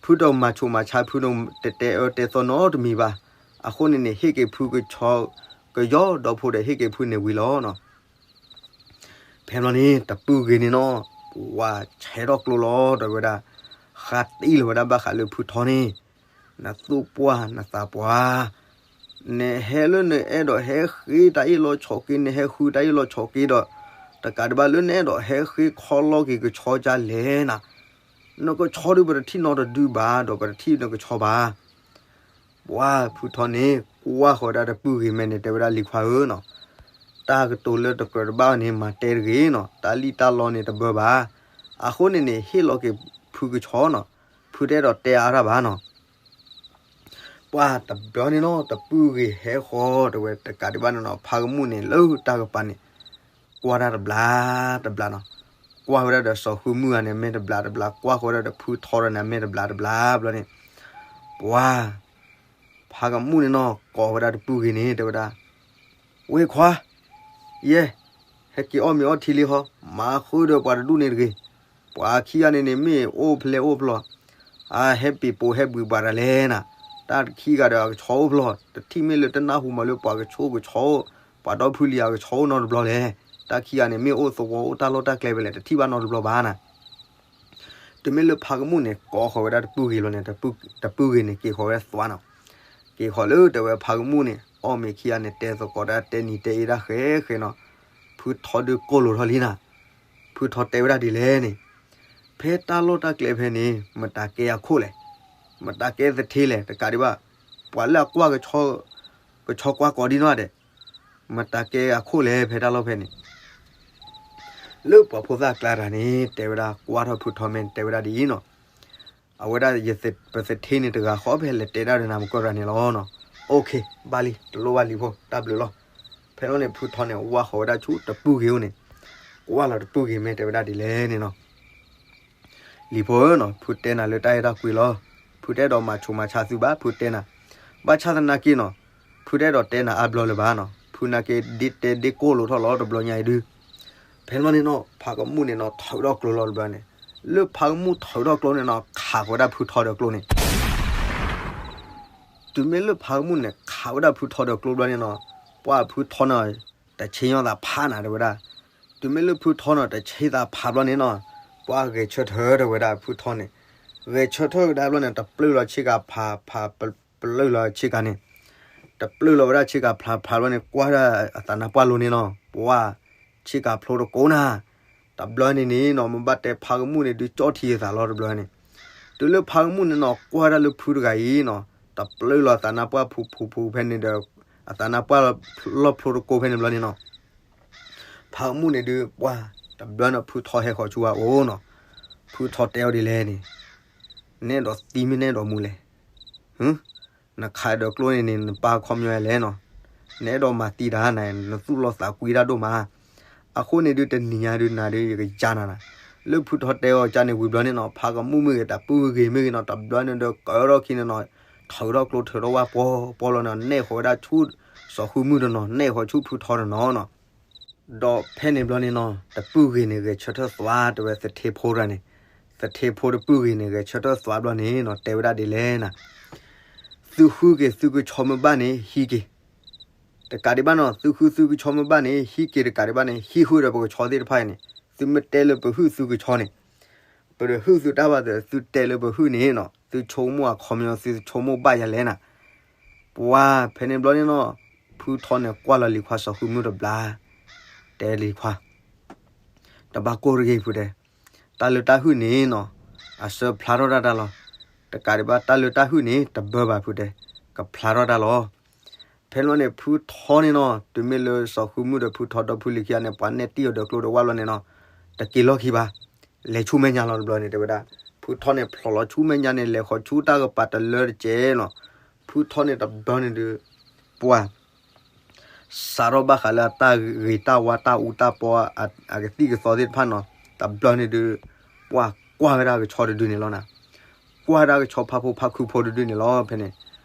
ဖုတမၤဆိၣ်မၤဆါ ဖုတတဲအၢတဲသီနီတမံၤဘၣ်. အဃိန့ၣ်န့ၣ် ဟ့ၣ်က့ၤဖုကဆီ ကယီဒီဖိဒီး ဟ့ၣ်က့ၤဖုန့ၣ်ဝံၤလီၤနီၤ. ဖဲဘျီန့ၣ် တပုၢ်ဂ့ၤန့ၣ်နီၤ ပှၤဆဲးထီၣ်ကျိလီၤ တဲဝဲဒၣ် ဃးတံၢ်လီၤဝဲဒၣ်ဘၣ်ဃးလၢဖုထီန့ၣ် နသူၣ်ပှၢ်နသးပှၢ် နဟဲလၢနအဲၣ်ဒိးဟဲဃ့တၢ်အ့ၣ်လိာ်ဆိးက့ နဟဲဃုတၢ်အ့ၣ်လိာ်ဆိးက့ဒီး တကးဒံးဘၣ်လၢနအဲၣ်ဒိးဟဲဃ့ခီလီၤက့ၤကဆီဒ်လဲၣ်နၤ နကဆီဒုးပတထံၣ်နီတဒုဘၣ် ဒီးပတထံၣ်နကဆီဘၣ်. ပှၤဖုထီန့ၣ် ကွၢ်ဃီၤဝဲဒၣ်တပုၢ်ဂ့ၤမဲာ်န့ၣ် တဲဝဲဒၣ်လံၤခွါဧၢနီၤ, တၢ်ကတိၤလၢတကြၢးတဘၣ်န့ၣ် မၤတဲတဂ့ၤနီၤ, တၢ်လံၣ်တၢ်လီန့ၣ်တဘၢဘၣ်. အဃိန့ၣ်န့ၣ် ဟ့ၣ်လီၤက့ၤဖုကဆီနီၤ, ဖုတအဲၣ်ဒိးတဲအါတၢ်ဘၣ်နီၤ. ပှၤတဘျီန့ၣ်နီၤ တပုၢ်ဂ့ၤဟဲဃီၤ တဲဝဲတကးဒံးဘၣ်န့ၣ်နီၤ ဖးကမူၣ်န့ၣ် လၢတၢ်ကပၤန့ၣ် ကွၢ်တၢ်တဘျါတဘျါနီၤ, ကွၢ်ဝဲဒၣ်ဒီးစီၤဃုမုၢ်ဂၤန့ၣ် မဲာ်တဘျါတဘျါ, ကွၢ်ဃီၤဝဲဒၣ်ဒီးဖုထီဒီးန့ၣ် မဲာ်တဘျါတဘျါဘျီန့ၣ်, ပှၤ ဖးကမူၣ်န့ၣ်နီၤ ကိးဝဲဒၣ်တပုၢ်ဂ့ၤန့ၣ် တဲဝဲဒၣ်, ဝ့ၢ်ခွါ, ယဲ, ဟဲက့ၤအီၣ်မ့ၤအီထံလံဟီ, မၤဃုာ်ဒီးပှၤတဒူၣ်န့ၣ်တဂ့ၤ. ပှၤခံဂၤန့ၣ်န့ၣ် မ့ၢ်အိၣ်ဖျဲၣ်အိၣ်ဖျီ, အဟဲပ့ၤပိာ်ဟဲဘှံးပှၤတၢ်လဲၣ်နၤ, တၢ်ခံဂၤဒီးအကဆီအိၣ်ဖျီ, တထံၣ်မ့ၢ်လၢတနၢ်ဟူမးလၢပှၤကဆိၣ်ကဆီအိၣ်, ပှၤဒီဖုလံၤအကဆီအိၣ်နီတဘျီလဲၣ်. တၢ်ခံဂၤန့ၣ် မ့ၢ်အိၣ်သဝီအိၣ်တၢ်လီၢ်တၢ်ကျဲဖဲလဲၣ် တထံၣ်ဘၣ်နီတဘျီဘၣ်နၤ. တုၤမ့ၢ်လၢဖးကမူၣ်န့ၣ် ကိးဃီၤဝဲဒၣ်တပုၢ်ဂ့ၤလီၤန့ၣ်, တပုၢ်ဂ့ၤန့ၣ် က့ၤဃီၤဝဲဒၣ်သွါနီၤ. က့ၤဃီၤလၢတဲဝဲဖးကမူၣ်န့ၣ် အီၣ်မ့ၤခံဂၤန့ၣ် တဲသကိးတၢ် တဲနံၤတဲအ့တၢ်ဃဲဃဲနီၤ. ဖုထီဒုးကိၢ်လိာ်ထီၣ်လံနၤ. ဖုထီတဲဝဲဒၣ်ဒ်လဲၣ်န့ၣ်, ဖဲတၢ်လီၢ်တၢ်ကျဲဖဲန့ၣ် မတၤကဲအခိၣ်လဲၣ်, မတၤကဲသထ့လဲၣ်, တကးဒံးဘၣ် ပှၤလၢအကွၢ် ကဆီကွၢ်ကိးဒံနီၢ်ဒဲး, မတၤကဲအခိၣ်လဲၣ် ဖဲတၢ်လီၢ်ဖဲန့ၣ်. လၢပှၤဖိသၣ်ကျါတဂၤန့ၣ် တဲဝဲဒၣ် ကွၢ်ထီၣ်ဖုထီမ့ၢ်တဲဝဲဒၣ်ဒ်အံၤနီၤ, အဝဲဒၣ်ယပသထ့န့ၣ်တဂၤဃီ ဖဲလဲၤတဲဒၣ်ဒီးနၤမကီၢ်တဂၤန့ၣ်လီၤနီၤ. အိၣ်ခ့ ဘၣ်လံ တလိၣ်ဘၣ်လံဖိ တၢ်ဘျုးလီၤ. ဖဲလီၤန့ၣ် ဖုထီန့ၣ် ဝၢ်ဃီၤဝဲဒၣ်ဆူတပုၢ်ဂ့ၤအိၣ်န့ၣ်, ကွၢ်လီၤတပုၢ်ဂ့ၤမ့ၢ်တဲဝဲဒၣ်ဒ်လဲၣ်န့ၣ်နီၤ. လံၤဖိဧၢနီၤ, ဖုတဲနၤလၢတၢ်အဲၣ်တၢ်ကွံလီၤ. ဖုတအဲၣ်ဒိးမၤဆိၣ်မၤဆါသုဘၣ်, ဖုတဲနၤ, ဘၣ်ဆၣ်သနာ်က့နီၤ, ဖုတအဲၣ်ဒိးတဲနၤအါဘျီလၢၤဘၣ်နီၤ. ဖုနာ်က့ဒ်တဲဒ်ကိၢ်လိာ်ထီၣ်လီၤတဘျီညါအံၤဒုး. ဖဲလီၤန့ၣ်နီၤ ဖးကမူၣ်န့ၣ်နီၤ ထုးထီၣ်ကျိလီၤတဘျီန့ၣ်, လၢဖးကမူၣ်ထုးထီၣ်ကျိန့ၣ်နီၤ ခးဃီၤဝဲဒၣ်ဖုထီဒီးကျိန့ၣ် တုၤမ့ၢ်လၢဖးကမူၣ်န့ၣ် ခးဝဲဒၣ်ဖုထီဒီးကျိဘျီန့ၣ်နီၤ, ပှၤဖုထီနီၤ တဆ့ညီသးဖးနၤတဲဝဲဒၣ်. တုၤမ့ၢ်လၢဖုထီနီၤ တဆ့သးဖးဘျီန့ၣ်နီၤ, ပှၤဂဲၤဆၢထၢၣ်တဲဝဲဒၣ်ဖုထီန့ၣ်, ဂဲၤဆၢထၢၣ်ကဒါဘျီန့ၣ် တပျုၢ်လီၤဆ့ကၤဖးဖး ပပျုၢ်လီၤဆ့ကၤန့ၣ်, တပျုၢ်လီၤဝဲဒၣ်ဆ့ကၤဖးဖးဘျီန့ၣ် ကွၢ်ဒၣ်အသးနါပှၢ်လိၤန့ၣ်နီၤ, ပှၤ ဆ့ကၤဖျိတကိးနၤ. တဘျီန့ၣ်န့ၣ်နီၤ မ့ၢ်ဘၣ်တဲဖးကမူၣ်န့ၣ် ဒုးကၠီၣ်ထံအသးလီၤတဘျီန့ၣ်. တုၤလၢဖးကမူၣ်န့ၣ်နီၤ ကွၢ်ဒၣ်လၢဖုတဂၤအံၤနီၤ တပျုၢ်လီၤအသးနါပှၢ်ဖူဖူဖူဖဲန့ၣ်ဒီး အသးနါပှၢ်လီၢ်ဖျိတကိးဖဲန့ၣ်ဘျီန့ၣ်နီၤ, ဖးကမူၣ်န့ၣ်ဒုး ပှၤ တဘျီန့ၣ်ဖုထီဟဲဃီၤဆူဝဲအိၣ်နီၤ, ဖုထီတဲအီၤဒ်လဲၣ်န့ၣ်, နဲဒိးသံမ့ၢ်နဲဒိးမူလဲၣ်. နခးဒီးကျိန့ၣ်န့ၣ် နပၢ်ခီပညီလဲၣ်နီၤ, နအဲၣ်ဒိးမၤသံတၢ်နၤ နသူၣ်လီၤသးကွံတၢ်ဒိၣ်မး. အဃိန့ၣ်ဒုးတနံၤညါဒုးနၤဒုး ယကယါနၤနၤ. လၢဖုထီတဲအီၤကန့ၣ်ဝံၤဘျီန့ၣ်နီၤ ဖးကမူၣ်မ့ၢ်ဂ့ၤ တၢ်ပုၢ်ဂ့ၤမ့ၢ်ဂ့ၤနီၤ တဘျီန့ၣ်ဒီးကၢထီၣ်ခံန့ၣ်နီၤ, ထုးထီၣ်ကျိထုးထီၣ်ဝၣ်ပှီၤပှီၤလီၤန့ၣ် နဲၣ်ဃီၤဝဲဒၣ်ဆူ စီၤဃုမုၢ်တနီၤ နဲၣ်ဃီၤဆူဖုထီတနီၤနီၤ. ဒီးဖဲန့ၣ်ဘျီန့ၣ်နီၤ တပုၢ်ဂ့ၤန့ၣ် ဂဲၤဆၢထၢၣ်သွါတဲဝဲသထ့ဖိတဂၤန့ၣ်, သ သထ့ဖိတပုၢ်ဂ့ၤန့ၣ် ဂဲၤဆၢထၢၣ်သွါဘျီန့ၣ်နီၤ တဲဝဲဒၣ်ဒ်လဲၣ်နၤ, သုဃုက့ၤသုကဆီမ့ၢ်ဘၣ်န့ၣ် ဟံးက့ၤ, တကးဒံးဘၣ်နီၤ သုဃုသုကဆီမ့ၢ်ဘၣ်န့ၣ် ဟံးက့ၤတကးဒံးဘၣ်န့ၣ် ဟံးဃုာ်ဒီးပကဆီသ့ၣ်တဖၣ်အံၤန့ၣ် သုမ့ၢ်တဲလၢပဟုၣ်သုကဆီန့ၣ် ပတဟုၣ်သုတၢ်ဘၣ်သ့ၣ် သုတဲလၢပဟုၣ်န့ၣ်နီၤ သုဆိကမိၣ်အခီပညီ သုဆိကမိၣ်ဘၣ်ယၤလဲၣ်နၤ. ပှၤဖဲန့ၣ်ဘျီန့ၣ်နီၤ ဖုထီန့ၣ်ကွၢ်လီၤလံၤခွါစီၤဃုမုၣ်တဘျီ, တဲလံၤခွါ တဘၣ်ကိၢ်တဂ့ၤဖုတဲ, တၢ်လၢတၢ်ဟုၣ်န့ၣ်နီၤ အစၢဖျါထီၣ်တၢ်တၢ်လီၤ. တကးဒံးဘၣ်တၢ်လၢတၢ်ဟုၣ်န့ၣ် တဘၢဘၣ်ဖုတဲ, ကဖျါထီၣ်တၢ်လီၤ. ဖဲန့ၣ်ဘျီန့ၣ် ဖုထီန့ၣ်နီၤ တုၤမ့ၢ်လၢစီၤဃုမုၣ်ဒီးဖုထီဒီဖုလံၤခံဂၤန့ၣ် ပှၤနဲၣ်တံၢ်အီၤဒီးကျိဒီးဝၣ်လီၤန့ၣ်နီၤ တက့ၤလီၢ်ခံဘၣ်, လဲၤဆူမဲာ်ညါလီၤတဘျီန့ၣ် တဲဝဲဒၣ်. ဖုထီန့ၣ်ဖျိးလီၤဆူမဲာ်ညါန့ၣ် လဲၤဃီၤဆူတၢ်ကပၤတလၢတကဲးနီၤ. ဖုထီန့ၣ်တဘျီန့ၣ်ဒုး ပှၤ စးထီၣ်ဘၣ်ဃးလၢအတၢ်ဂ့ၤတၢ်ဝါတၢ်အူတၢ်ပီ အကသံၣ်ကသီသ့ၣ်တဖၣ်နီၤ တဘျီန့ၣ်ဒုး ပှၤကွၢ်ဝဲဒၣ်ကဆီတဒုန့ၣ်လီၤနၤ. ကွၢ်ဒၣ်ကဆီဖါဖိဖါခုဖိတဒုန့ၣ်လီၤ ဖဲန့ၣ်,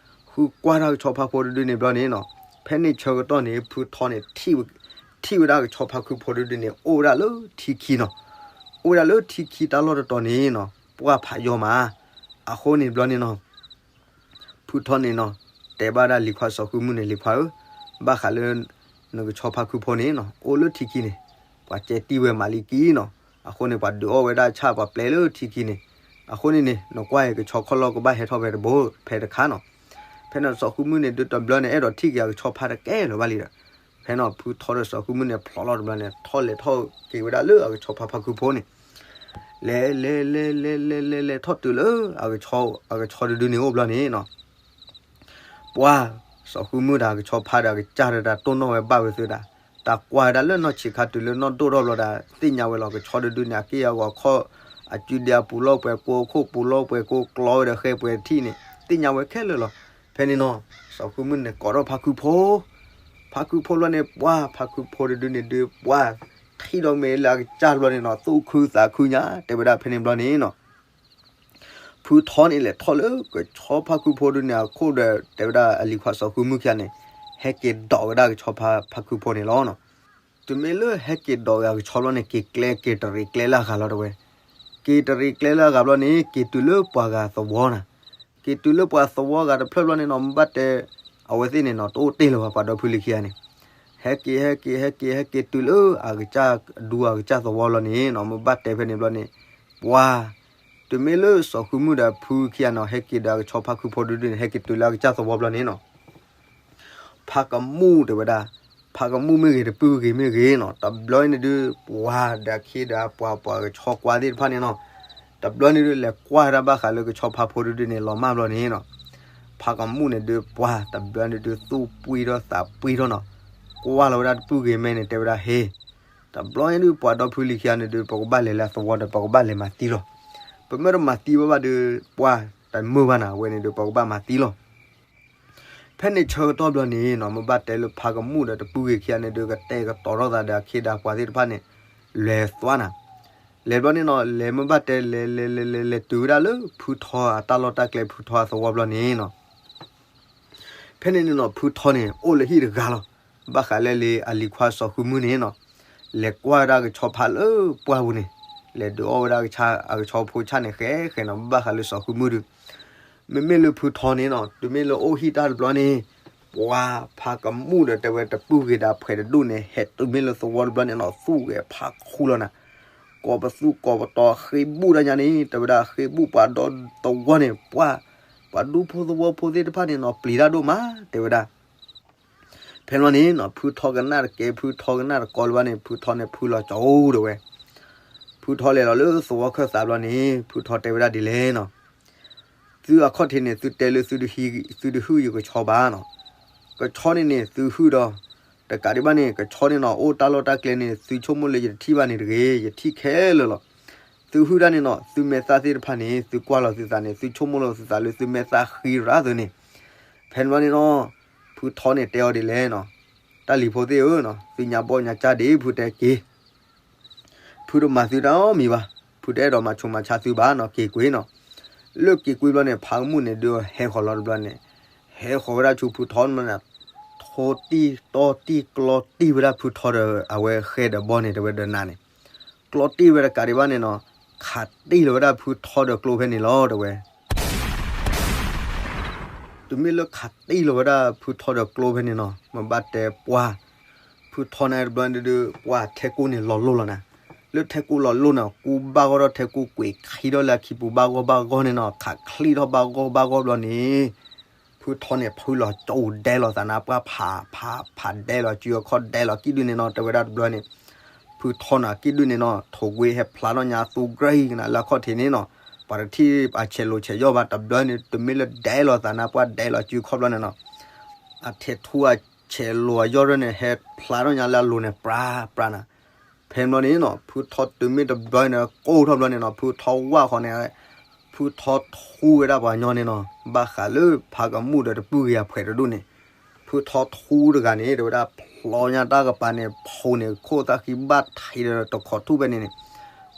ဃုကွၢ်ဒၣ်ကဆီဖါဖိတဒုန့ၣ်ဘျီန့ၣ်နီၤ ဖဲန့ၣ်ဆၢကတီၢ်န့ၣ် ဖုထီန့ၣ် ထံၣ်ဝဲဒၣ်ကဆီဖါခုဖိတဒုန့ၣ် အိၣ်ဝဲဒၣ်လၢထံခံနီၤ, အိၣ်ဝဲဒၣ်လၢထံခံတၢ်လီၢ်တတီၤန့ၣ်နီၤ ပှၢ်ဖးယီၤမး, အဃိန့ၣ်ဘျီန့ၣ်နီၤ ဖုထီန့ၣ်နီၤ တဲဘၣ်ဒၣ်လံၤခွါစီၤဃုမုၣ်န့ၣ် လံၤခွါဧၢ, ဘၣ်ဃးလၢ နကဆီဖါခုဖိန့ၣ်နီၤ အိၣ်လၢထံခံန့ၣ်, ပှၤကဲတံၢ်ဝဲမးလံကံနီၤ, အဃိန့ၣ် ပှၤဒုးအီၣ်ဝဲဒၣ်ဆၣ် ပှၤပျဲလၢထံခံန့ၣ်, အဃိန့ၣ်န့ၣ် နကွၢ်အံၤကဆီခီၣ်လီၢ်ကဘၣ်ဟဲထီၣ်ဖဲတဘိ ဖဲတခါနီၤ. ဖဲန့ၣ်စီၤဃုမုၣ်န့ၣ်ဒုးတဘျီန့ၣ် အဲၣ်ဒိးထံၣ်က့ၤအကဆီဖါတကဲလၢၤဘၣ်လံဒီး, ဖဲန့ၣ်ဖုထီဒီးစီၤဃုမုၣ်န့ၣ် ဖျိးလီၤတဘျီန့ၣ် ထီၣ်လဲၤထီၣ်က့ၤဝဲဒၣ်လၢအကဆီဖါဖါခုဖိန့ၣ် လဲၤလဲၤလဲၤလဲၤလဲၤလဲၤလဲၤထီၣ်တုၤလၢ အကဆီတဒုန့ၣ်အိၣ်ဘျီန့ၣ်နီၤ, ပှၤ စီၤဃုမုၣ်ဒီးအကဆီဖါဒီးအကစၢ်ဒီးတၢ်တိၢ်နီၣ်ဝဲဘၣ်ဝဲသုဒၣ်, တၢ်ကွၢ်ဝဲဒၣ်လၢနီၢ်ဆံးခါတုၤလၢနီၢ်ဒိၣ်ထီၣ်ဘျီဒီး သ့ၣ်ညါဝဲလီၤ ကဆီတဒုန့ၣ် အက့ၢ်အဂီၤခီၣ် အစုဒံးအပူၤလီၢ်ပှဲၤကိး အခိၣ်ပူၤလီၢ်ပှဲၤကိး ကျီဝဲဒီးဃဲပှဲၤထံၣ်န့ၣ် သ့ၣ်ညါဝဲခဲလၢာ်လီၤ. ဖဲန့ၣ်နီၤ စီၤဃုမုၣ်န့ၣ်ကိးထီၣ်ဖါခုဖိ ဖါခုဖိဘျီန့ၣ် ပှၤ ဖါခုဖိတဒုန့ၣ်ဒုး ပှၤ ထံၣ်ဒီးမ့ၢ်လၢအကစၢ်ဘျီန့ၣ်နီၤ သူၣ်ခုသးခုညါ တဲဝဲဒၣ်ဖဲန့ၣ်ဘျီန့ၣ်နီၤ ဖုထီန့ၣ်လဲၤထီၣ်လၢကဆီဖါခုဖိဒုန့ၣ် အခိၣ်ဒီးတဲဝဲဒၣ်အလံၤခွါစီၤဃုမုၣ်ခံဂၤန့ၣ် ဟဲက့ၤဒိးဝဲဒၣ်ကဆီဖါခုဖိန့ၣ်လီၤ. တုၤမ့ၢ်လၢဟဲက့ၤဒိးဝဲအကဆီဘျီန့ၣ် က့ၤကျဲ က့ၤတရံးကျဲလၢအဂၤလီၤတဝဲ, က့ၤတရံးကျဲလၢအဂၤဘျီန့ၣ် က့ၤတုၤလၢပှၤဂၤသဝီနၤ, က့ၤတုၤလၢပှၤသဝီဂၤတဖျၢၣ်ဘျီန့ၣ်နီၤ မ့ၢ်ဘၣ်တဲ အဝဲသ့ၣ်န့ၣ်နီၤ တအိၣ်တ့ၢ်လၢၤဘၣ် ပှၤဒီဖုလံၤခံဂၤန့ၣ်, ဟဲက့ၤ ဟဲက့ၤ ဟဲက့ၤ ဟဲက့ၤတုၤလၢအကစၢ်ဒူအကစၢ်သဝီလီၤန့ၣ်နီၤ မ့ၢ်ဘၣ်တဲဖဲန့ၣ်ဘျီန့ၣ် ပှၤ တုၤမ့ၢ်လၢစီၤဃုမုၣ်ဒီးဖုခံဂၤနီၤ ဟဲက့ၤဒီးအကဆီဖါခုဖိဒုဒုန့ၣ် ဟဲက့ၤတုၤလၢအကစၢ်သဝီဘျီန့ၣ်နီၤ ဖါကမူၣ်တဲဝဲဒၣ်, ဖါကမူၣ်မ့ၢ်ဂ့ၤ တပုၢ်ဂ့ၤမ့ၢ်ဂ့ၤနီၤ တဘျီန့ၣ်ဒုး ပှၤဒီးခ့ဒီးပှၤ ပှၤကဆီကွၢ်သ့ၣ်တဖၣ်န့ၣ်နီၤ တဘျီန့ၣ်ဒုး လဲၤကွၢ်ဝဲဒၣ်ဘၣ်ဃးလၢကဆီဖါဖိဒုဒုန့ၣ် လီၤမၢ်ဘျီန့ၣ်နီၤ ဖါကမူၣ်န့ၣ်ဒုး ပှၤတဘျီန့ၣ်ဒုး သူၣ်ပှံၢ်ထီၣ်သးပှံၢ်ထီၣ်နီၤ ကွၢ်လီၤဝဲဒၣ်တပုၢ်ဂ့ၤမ့ၢ်န့ၣ် တဲဝဲဒၣ်ဟ့ တဘျီန့ၣ်ဒုး ပှၤဒီဖုလံၤခံဂၤန့ၣ်ဒုး ပကဘၣ်လဲၤလၢအသဝီဒီး ပကဘၣ်လဲၤမၤသံလီၤ. ပမ့ၢ်တမၤသံဘၣ်ဘၣ်ဒုး ပှၤတမုာ်ဘၣ်နၤ အဝဲန့ၣ်ဒုး ပကဘၣ်မၤသံလီၤ. ဖဲန့ၣ်ဆၢကတီၢ်ဘျီန့ၣ်နီၤ မ့ၢ်ဘၣ်တဲလၢဖါကမူၣ်ဒီးတပုၢ်ဂ့ၤခံဂၤန့ၣ်ဒုး ကတဲာ်ကတီၤထီၣ်သးဒီးအခ့ဒီးပှၤသ့ၣ်တဖၣ်န့ၣ် လဲၤသွါနၤ လဲၤဘျီန့ၣ်နီၤ လဲၤမ့ၢ်ဘၣ်တဲ လဲၤလဲၤလဲၤလဲၤလဲၤတုၤဝဲဒၣ်လၢ ဖုထီအတၢ်လီၢ်တၢ်ကျဲ ဖုထီအသဝီဘျီန့ၣ်နီၤ ဖဲန့ၣ်န့ၣ်နီၤ ဖုထီန့ၣ် အိၣ်လၢဟံၣ်တဂၤလီၤ. ဘၣ်ဃးလၢလံၤအလံၤခွါစီၤဃုမုၣ်န့ၣ်နီၤ လဲၤကွၢ်ဝဲဒၣ်ကဆီဖါလၢပှၢ်ပူၤန့ၣ် လဲၤဒုးအီၣ်ဝဲဒၣ်အကဆီဖိဆၣ်န့ၣ် ဃဲဃဲနီၤ ဘၣ်ဃးလၢစီၤဃုမုၣ်ဒုး မ့မ့ၢ်လၢဖုထီန့ၣ်နီၤ တုၤမ့ၢ်လၢအိၣ်ဟံၣ်တၢ်တဘျီန့ၣ် ပှၤဖါကမူၣ်ဒီးတဲဝဲတပုၢ်ဂ့ၤဒီးဖှဲးတဒူၣ်န့ၣ် ဟဲတုၤမ့ၢ်လၢသဝီတဘျီန့ၣ်နီၤ သူၣ်ဂဲၤဖးခူလီၤနၤ ကိးပသူကိးပတီၤဃ့ဘူၣ်တၢ်ညါန့ၣ် တဲဝဲဒၣ်ဃ့ဘူၣ်ပှၤဒီသဝီန့ၣ် ပှၤ ပှၤဒူဖိသဝီဖိသ့ၣ်တဖၣ်န့ၣ်နီၤ ပျံၤတၢ်ဒိၣ်မး တဲဝဲဒၣ် ဖဲလီၤန့ၣ်နီၤ ဖုထီကနၣ်တကဲ ဖုထီကနၣ်တကီလၢၤဘၣ်န့ၣ် ဖုထီန့ၣ်ဖုလီၤကၠီအိၣ်တဲဝဲ ဖုထီလဲၤလီၤလၢသဝီခၢၣ်သးဘျီန့ၣ် ဖုထီတဲဝဲဒၣ်ဒ်လဲၣ်နီၤ သုအခီၣ်ထံးန့ၣ် သုတဲလၢ သုတဟုၣ်ယကဆီဘၣ်နီၤ ကဆီန့ၣ်န့ၣ် သုဟုၣ်ဒီး တကးဒံးဘၣ်န့ၣ် ကဆီန့ၣ်နီၤ အိၣ်တၢ်လီၢ်တၢ်ကျဲန့ၣ် သုဆိကမိၣ်လၢယတထံၣ်ဘၣ်န့ၣ်တဂ့ၤ ယထံၣ်ခဲလၢာ်လီၤ. သုဟုၣ်တၢ်န့ၣ်နီၤ သုမဲာ်သၣ်သ့ၣ်တဖၣ်န့ၣ် သုကွၢ်လီၤသုသးန့ၣ် သုဆိကမိၣ်လီၤသုသးလၢသုမဲာ်သၣ်ဃံရၣ်သုန့ၣ် ဖဲန့ၣ်ဘျီန့ၣ်နီၤ ဖုထီန့ၣ်တဲအီၤဒ်လဲၣ်နီၤ တၢ်လံၤဖိသ့ၣ်ဧၢနီၤ သုညါဘီၣ်ညါကၢ်ဒံး ဖုတဲက့ၤ ဖုတမၤသုတၢ်အီၣ်မံၤဘၣ် ဖုတအဲၣ်ဒိးမၤဆူးမၤဆါသုဘၣ်နီၤ က့ၤကွံာ်နီၤ လၢက့ၤကွံာ်ဘျီန့ၣ် ဖါကမူၣ်န့ၣ်ဒုးဟဲဃီၤလီၤတဘျီန့ၣ် ဟဲဃီၤဝဲဒၣ်ဆူဖုထီန့ၣ် ထိတံၢ်တီၢ်တံၢ်ကျီတံၢ်ဝဲဒၣ်ဖုထီဒီးအဝဲဃဲဒီးဘီန့ၣ် တဲဝဲဒီးနးန့ၣ် ကျီတံၢ်ဝဲတကးဒံးဘၣ်န့ၣ်နီၤ ခးတံၢ်လီၤဝဲဒၣ်ဖုထီဒီးကျိဖဲန့ၣ်လီၤ တဲဝဲ. တုၤမ့ၢ်လၢခးတံၢ်လီၤဝဲဒၣ်ဖုထီဒီးကျိဖဲန့ၣ်နီၤ, မ့ၢ်ဘၣ်တဲပှၢ်, ဖုထီန့ၣ်တဘျီဒုး ပှၢ်ထဲကိၣ်န့ၣ်လီၤလိၢ်လီၤနၤ. လၢထဲကိၣ်လီၤလိၢ်န့ၣ် ကူဘၣ်ဂီၢ်ထီၣ်ထဲကိၣ်ကွံာ်ခံထီၣ်လၢအခံပူၤဘၣ်ဂီၢ်ဘၣ်ဂီၢ်န့ၣ်နီၤ, ခးချံထီၣ်ဘၣ်ဂီၢ်ဘၣ်ဂီၢ်ဘျီန့ၣ် ဖုထီန့ၣ် ဖုလီၤကၠိဒဲလီၤသးနါပှၢ်ဖးဖးဖးဒဲလီၤစုအခီၣ်ဒဲလီၤကံၣ်ဒုန့ၣ်နီၤ, တဲဝဲဒၣ်တဘျီန့ၣ် ဖုထီန့ၣ် ကံၣ်ဒုန့ၣ်နီၤ ထိၣ်ကွံာ်ဟဲဖျါထီၣ်ညါသူကြၢးကနၤလၢအခီၣ်ထံးန့ၣ်နီၤ, ပှၤတထံၣ်အဆဲးလိာ်ဆဲးယီၢ်ဘၣ်တဘျီန့ၣ် တမ့ၢ်လၢဒဲလီၤသးနါပှၢ်ဒဲလီၤစုအခီၣ်ဘျီန့ၣ်နီၤ, အထဲထူအဆဲးလိာ်အယီၢ်ရၢန့ၣ် ဟဲဖျါထီၣ်ညါလၢအလိၤန့ၣ် ပြးပြးနၤ. ဖဲဘျီန့ၣ်နီၤ ဖုထီတုၤမ့ၢ်တဘျီန့ၣ် ကိၢ်ထီၣ်ဘျီန့ၣ်နီၤ ဖုထီဝၢ်ဃီန့ၣ် ဖုထီထူဝဲဒၣ်ပှၤညီန့ၣ်နီၤ ဘၣ်ဃးလၢဖးကမူၣ်ဒီးတပုၢ်ဂ့ၤအဖှဲးတဒူၣ်န့ၣ်, ဖုထီထူတဂၤန့ၣ် တဲဝဲဒၣ်ဖျီညါတၢ်ကပၤန့ၣ် ဖိန့ၣ် ခိၣ်သၣ်ဃံဘၣ်ထံးဒီးတခိးထူၣ်ဖဲန့ၣ်န့ၣ်,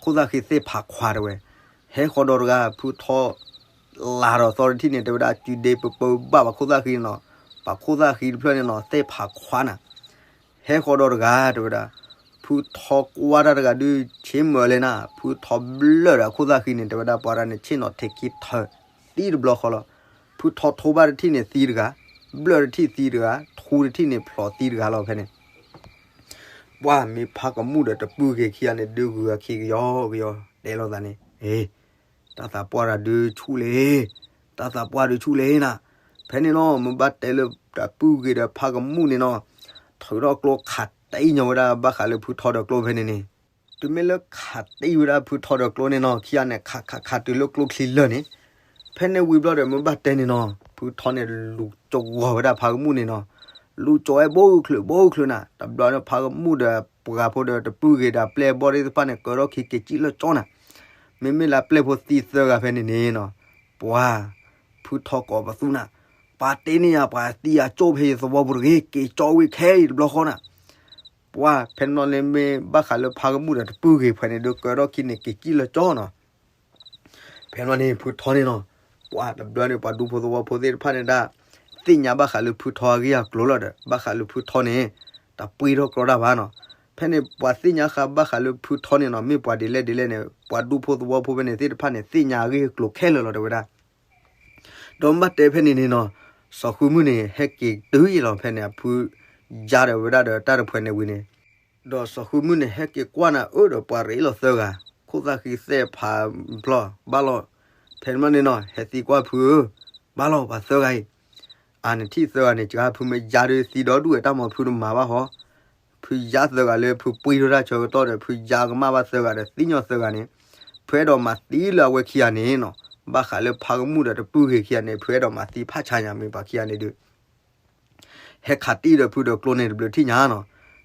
ခိၣ်သၣ်ဃံသ့ၣ်ဖးခွါတဲဝဲ, ဟဲဃီဒီးတဂၤ ဖုထီ လၤဒီးသီတထံၣ်န့ၣ် တဲဝဲဒၣ်စုဒ့ပပၢဘၣ်ပှၤခိၣ်သၣ်ဃံနီၤ, ပှၤခိၣ်သၣ်ဃံတဖျၢၣ်န့ၣ်နီၤ သ့ၣ်ဖးခွါနၤ ဟဲဃီဒီးတဂၤ တဲဝဲဒၣ်, ဖုထီကွၢ်တၢ်တဂၤဒုး ဆ့မၢလဲၣ်နၤ, ဖုထီဘျၢၣ်ဒီးအခိၣ်သၣ်ဃံန့ၣ် တဲဝဲဒၣ်ပှၤတဂၤန့ၣ် ဆ့ၣ်နီၤထဲခံထၢ တံၢ်တဘျီဃီလီၤ. ဖုထီထိဘၣ်တထံၣ်န့ၣ်သံတဂၤ, ဘျၢၣ်တထံၣ်သံတဂၤ, ထူတထံၣ်န့ၣ်ဖျိးသံတဂၤလီၤဖဲန့ၣ် ပှၢ်မ့ၢ်ဖးကမူၣ်ဒီးတပုၢ်ဂ့ၤခံဂၤန့ၣ် ဒုးဂုာ်အခံကယီကယီ တဲလိာ်သးန့ၣ်, တၢ်သးပှၢ်တၢ်ဒုးဆူၣ်လံ, တၢ်သးပှၢ်ဒုးဆူၣ်လံနၤ. ဖဲန့ၣ်နီၤ မ့ၢ်ဘၣ်တဲလၢတပုၢ်ဂ့ၤဒီးဖးကမူၣ်န့ၣ်နီၤ, ထုးထီၣ်ကျိခးတံၢ်ညီဝဲဒၣ်ဘၣ်ဃးလၢဖုထီဒီးကျိဖဲန့ၣ်န့ၣ်, တုၤမ့ၢ်လၢခးတံၢ်ဝဲဒၣ်ဖုထီဒီးကျိန့ၣ်နီၤ ခံဂၤန့ၣ် ခးခးခးတုၤလၢကျိချံလၢာ်န့ၣ်, ဖဲန့ၣ်ဝံၤဘျီဒီး မ့ၢ်ဘၣ်တဲန့ၣ်နီၤ ဖုထီန့ၣ်လူၤကၠီဂီၤဝဲဒၣ်ဖးကမူၣ်န့ၣ်နီၤ, လူၤကၠီဝဲဘိချုးဘိချုးနၤ, တဘျီန့ၣ် ဖးကမူၣ်ဒီးပှၤဖိဒီးတပုၢ်ဂ့ၤဒီးအပျဲၢ်အဘီၣ်သ့ၣ်တဖၣ်န့ၣ် ကၢထီၣ်ခံက့ၤကံၣ်လၢကၠီနၤ, မ့မ့ၢ်လၢအပျဲၢ်ဖိသံသၢဂၤဖဲန့ၣ်န့ၣ်နီၤ, ပှၤ ဖုထီကိးပသူနၤ, ပှၤတ့န့ၢ်ယၤ ပှၤသံယၤကၠိဖဲယသဝီပူၤတဂ့ၤ က့ၤကၠီဝံၤခဲအံၤတဘျီဃီနၤ. ပှၤဖဲန့ၣ်လီၤန့ၣ်မ့ၢ်ဘၣ်ဃးလၢဖးကမူၣ်ဒီးတပုၢ်ဂ့ၤဖဲန့ၣ် ဒုးကၢထီၣ်ခံန့ၣ် က့ၤကံၣ်လၢကၠီနီၤ. ဖဲန့ၣ်လီၤန့ၣ် ဖုထီန့ၣ်နီၤ, ပှၤတဘျီန့ၣ် ပှၤဒူဖိသဝီဖိသ့ၣ်တဖၣ်န့ၣ်ဒၣ် သ့ၣ်ညါဘၣ်ဃးလၢဖုထီအဂ့ၢ်အကျိၤလီၤဒီး ဘၣ်ဃးလၢဖုထီန့ၣ် တပှ့ၤထီၣ်ကြီတၢ်ဘၣ်နီၤ. ဖဲန့ၣ် ပှၤသ့ၣ်ညါဃာ်ဘၣ်ဃးလၢဖုထီန့ၣ်နီၤ မ့ၢ်ပှၤဒ်လဲၣ်ဒ်လဲၣ်န့ၣ် ပှၤဒူဖိသဝီဖိဖဲန့ၣ်သ့ၣ်တဖၣ်န့ၣ် သ့ၣ်ညါအဂ့ၢ်အကျိၤခဲလၢာ်လီၤ တဲဝဲဒၣ်. ဒီးမ့ၢ်ဘၣ်တဲဖဲန့ၣ်န့ၣ်နီၤ, စီၤဃုမုၢ်န့ၣ် ဟဲက့ၤတုၤအံၤလီၤ ဖဲန့ၣ် အဖုယါဒီးဝဲဒၣ်ဒီးတၢ်တဖှဲးန့ၣ်ဝံၤန့ၣ်, ဒီးစီၤဃုမုၢ်န့ၣ် ဟဲက့ၤကွၢ်နၤအၢဒီးပှၤရ့လီၤသၢဂၤ, ခိၣ်သၣ်ဃံသဲးဖးဘျီ ဘၣ်လီၤ. ဖဲန့ၣ်မ့ၢ်န့ၣ်နီၤ ဟဲသံကွၢ်ဖုဧၢ, ဘၣ်လီၤပှၤသၢဂၤအံၤ, အနထံၣ်သၢဂၤန့ၣ် ကဖုမ့ၢ်ယါဒီးသံဒီဒူၣ်ဝဲတၢ်မၤဖုတမၤဘၣ်ဟီ ဖုယါသၢဂၤလၢဖုပှ့ၤထီၣ်တၢ်ဆၢကတီၢ်ဒီး ဖုယါကမၣ်ဘၣ်သၢဂၤဒီးသံညီသၢဂၤန့ၣ်, ဖုအဲၣ်ဒိးမၤသံလၢအဝဲခံဂၤန့ၣ်နီၤ, ဘၣ်ဃးလၢဖးကမူၣ်ဒီးတပုၢ်ဂ့ၤခံဂၤန့ၣ် ဖုအဲၣ်ဒိးမၤသံဖးဆါညါမ့ၢ်ပှၤခံဂၤန့ၣ်ဒုး ဟဲခးတံၢ်ဒီးဖုဒီးကျိန့ၣ်တဘျုးထံၣ်ညါနီၤ.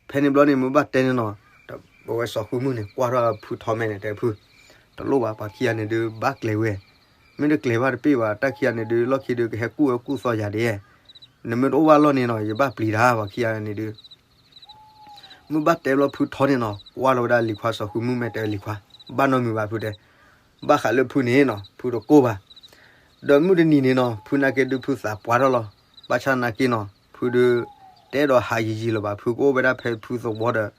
ဖဲန့ၣ်ဘျီန့ၣ် မ့ၢ်ဘၣ်တဲန့ၣ်နီၤ, အဝဲစီၤဃုမုၢ်န့ၣ် ကွၢ်ထီၣ်ဖုထီမဲာ်န့ၣ် တဲဖု, တလိၣ်ဘၣ် ပှၤခံဂၤန့ၣ်ဒုး ဘၣ်ကျဲၤဝဲ, မ့ၢ်တကျဲၤဘၣ်တပ့ၢ်ဘၣ် တၢ်ခံဂၤန့ၣ်ဒုး လီၢ်ခံဒုးကဟဲကူၣ်ဝဲကူၣ်သီယၤဒဲး, နမ့ၢ်တအိၣ်ဘၣ်လီၢ်န့ၣ်နီၤ ယဘၣ်ပျံၤတၢ် ပှၤခံဂၤန့ၣ်ဒုး မ့ၢ်ဘၣ်တဲဘျီဖုထီန့ၣ်နီၤ ကွၢ်လီၤဝဲဒၣ်လံၤခွါစီၤဃုမုၢ်မဲာ်တဲလံၤခွါ, ဘၣ်နီတမံၤဘၣ်ဖုတဲ, ဘၣ်ဃးလၢဖုန့ၣ်နီၤ ဖုတကိၢ်ဘၣ်. ဒီးမုၢ်တနံၤန့ၣ်နီၤ ဖုနာ်က့ဒုးဖုသးပှၢ်ထီၣ်လီၤ. ဘၣ်ဆၣ်နာ်က့နီၤ ဖုဒုး တအဲၣ်ဒိးဟးယံာ်ယံာ်လၢၤဘၣ် ဖုကအိၣ်ဝဲဒၣ်ဖဲဖုသဝီဒီး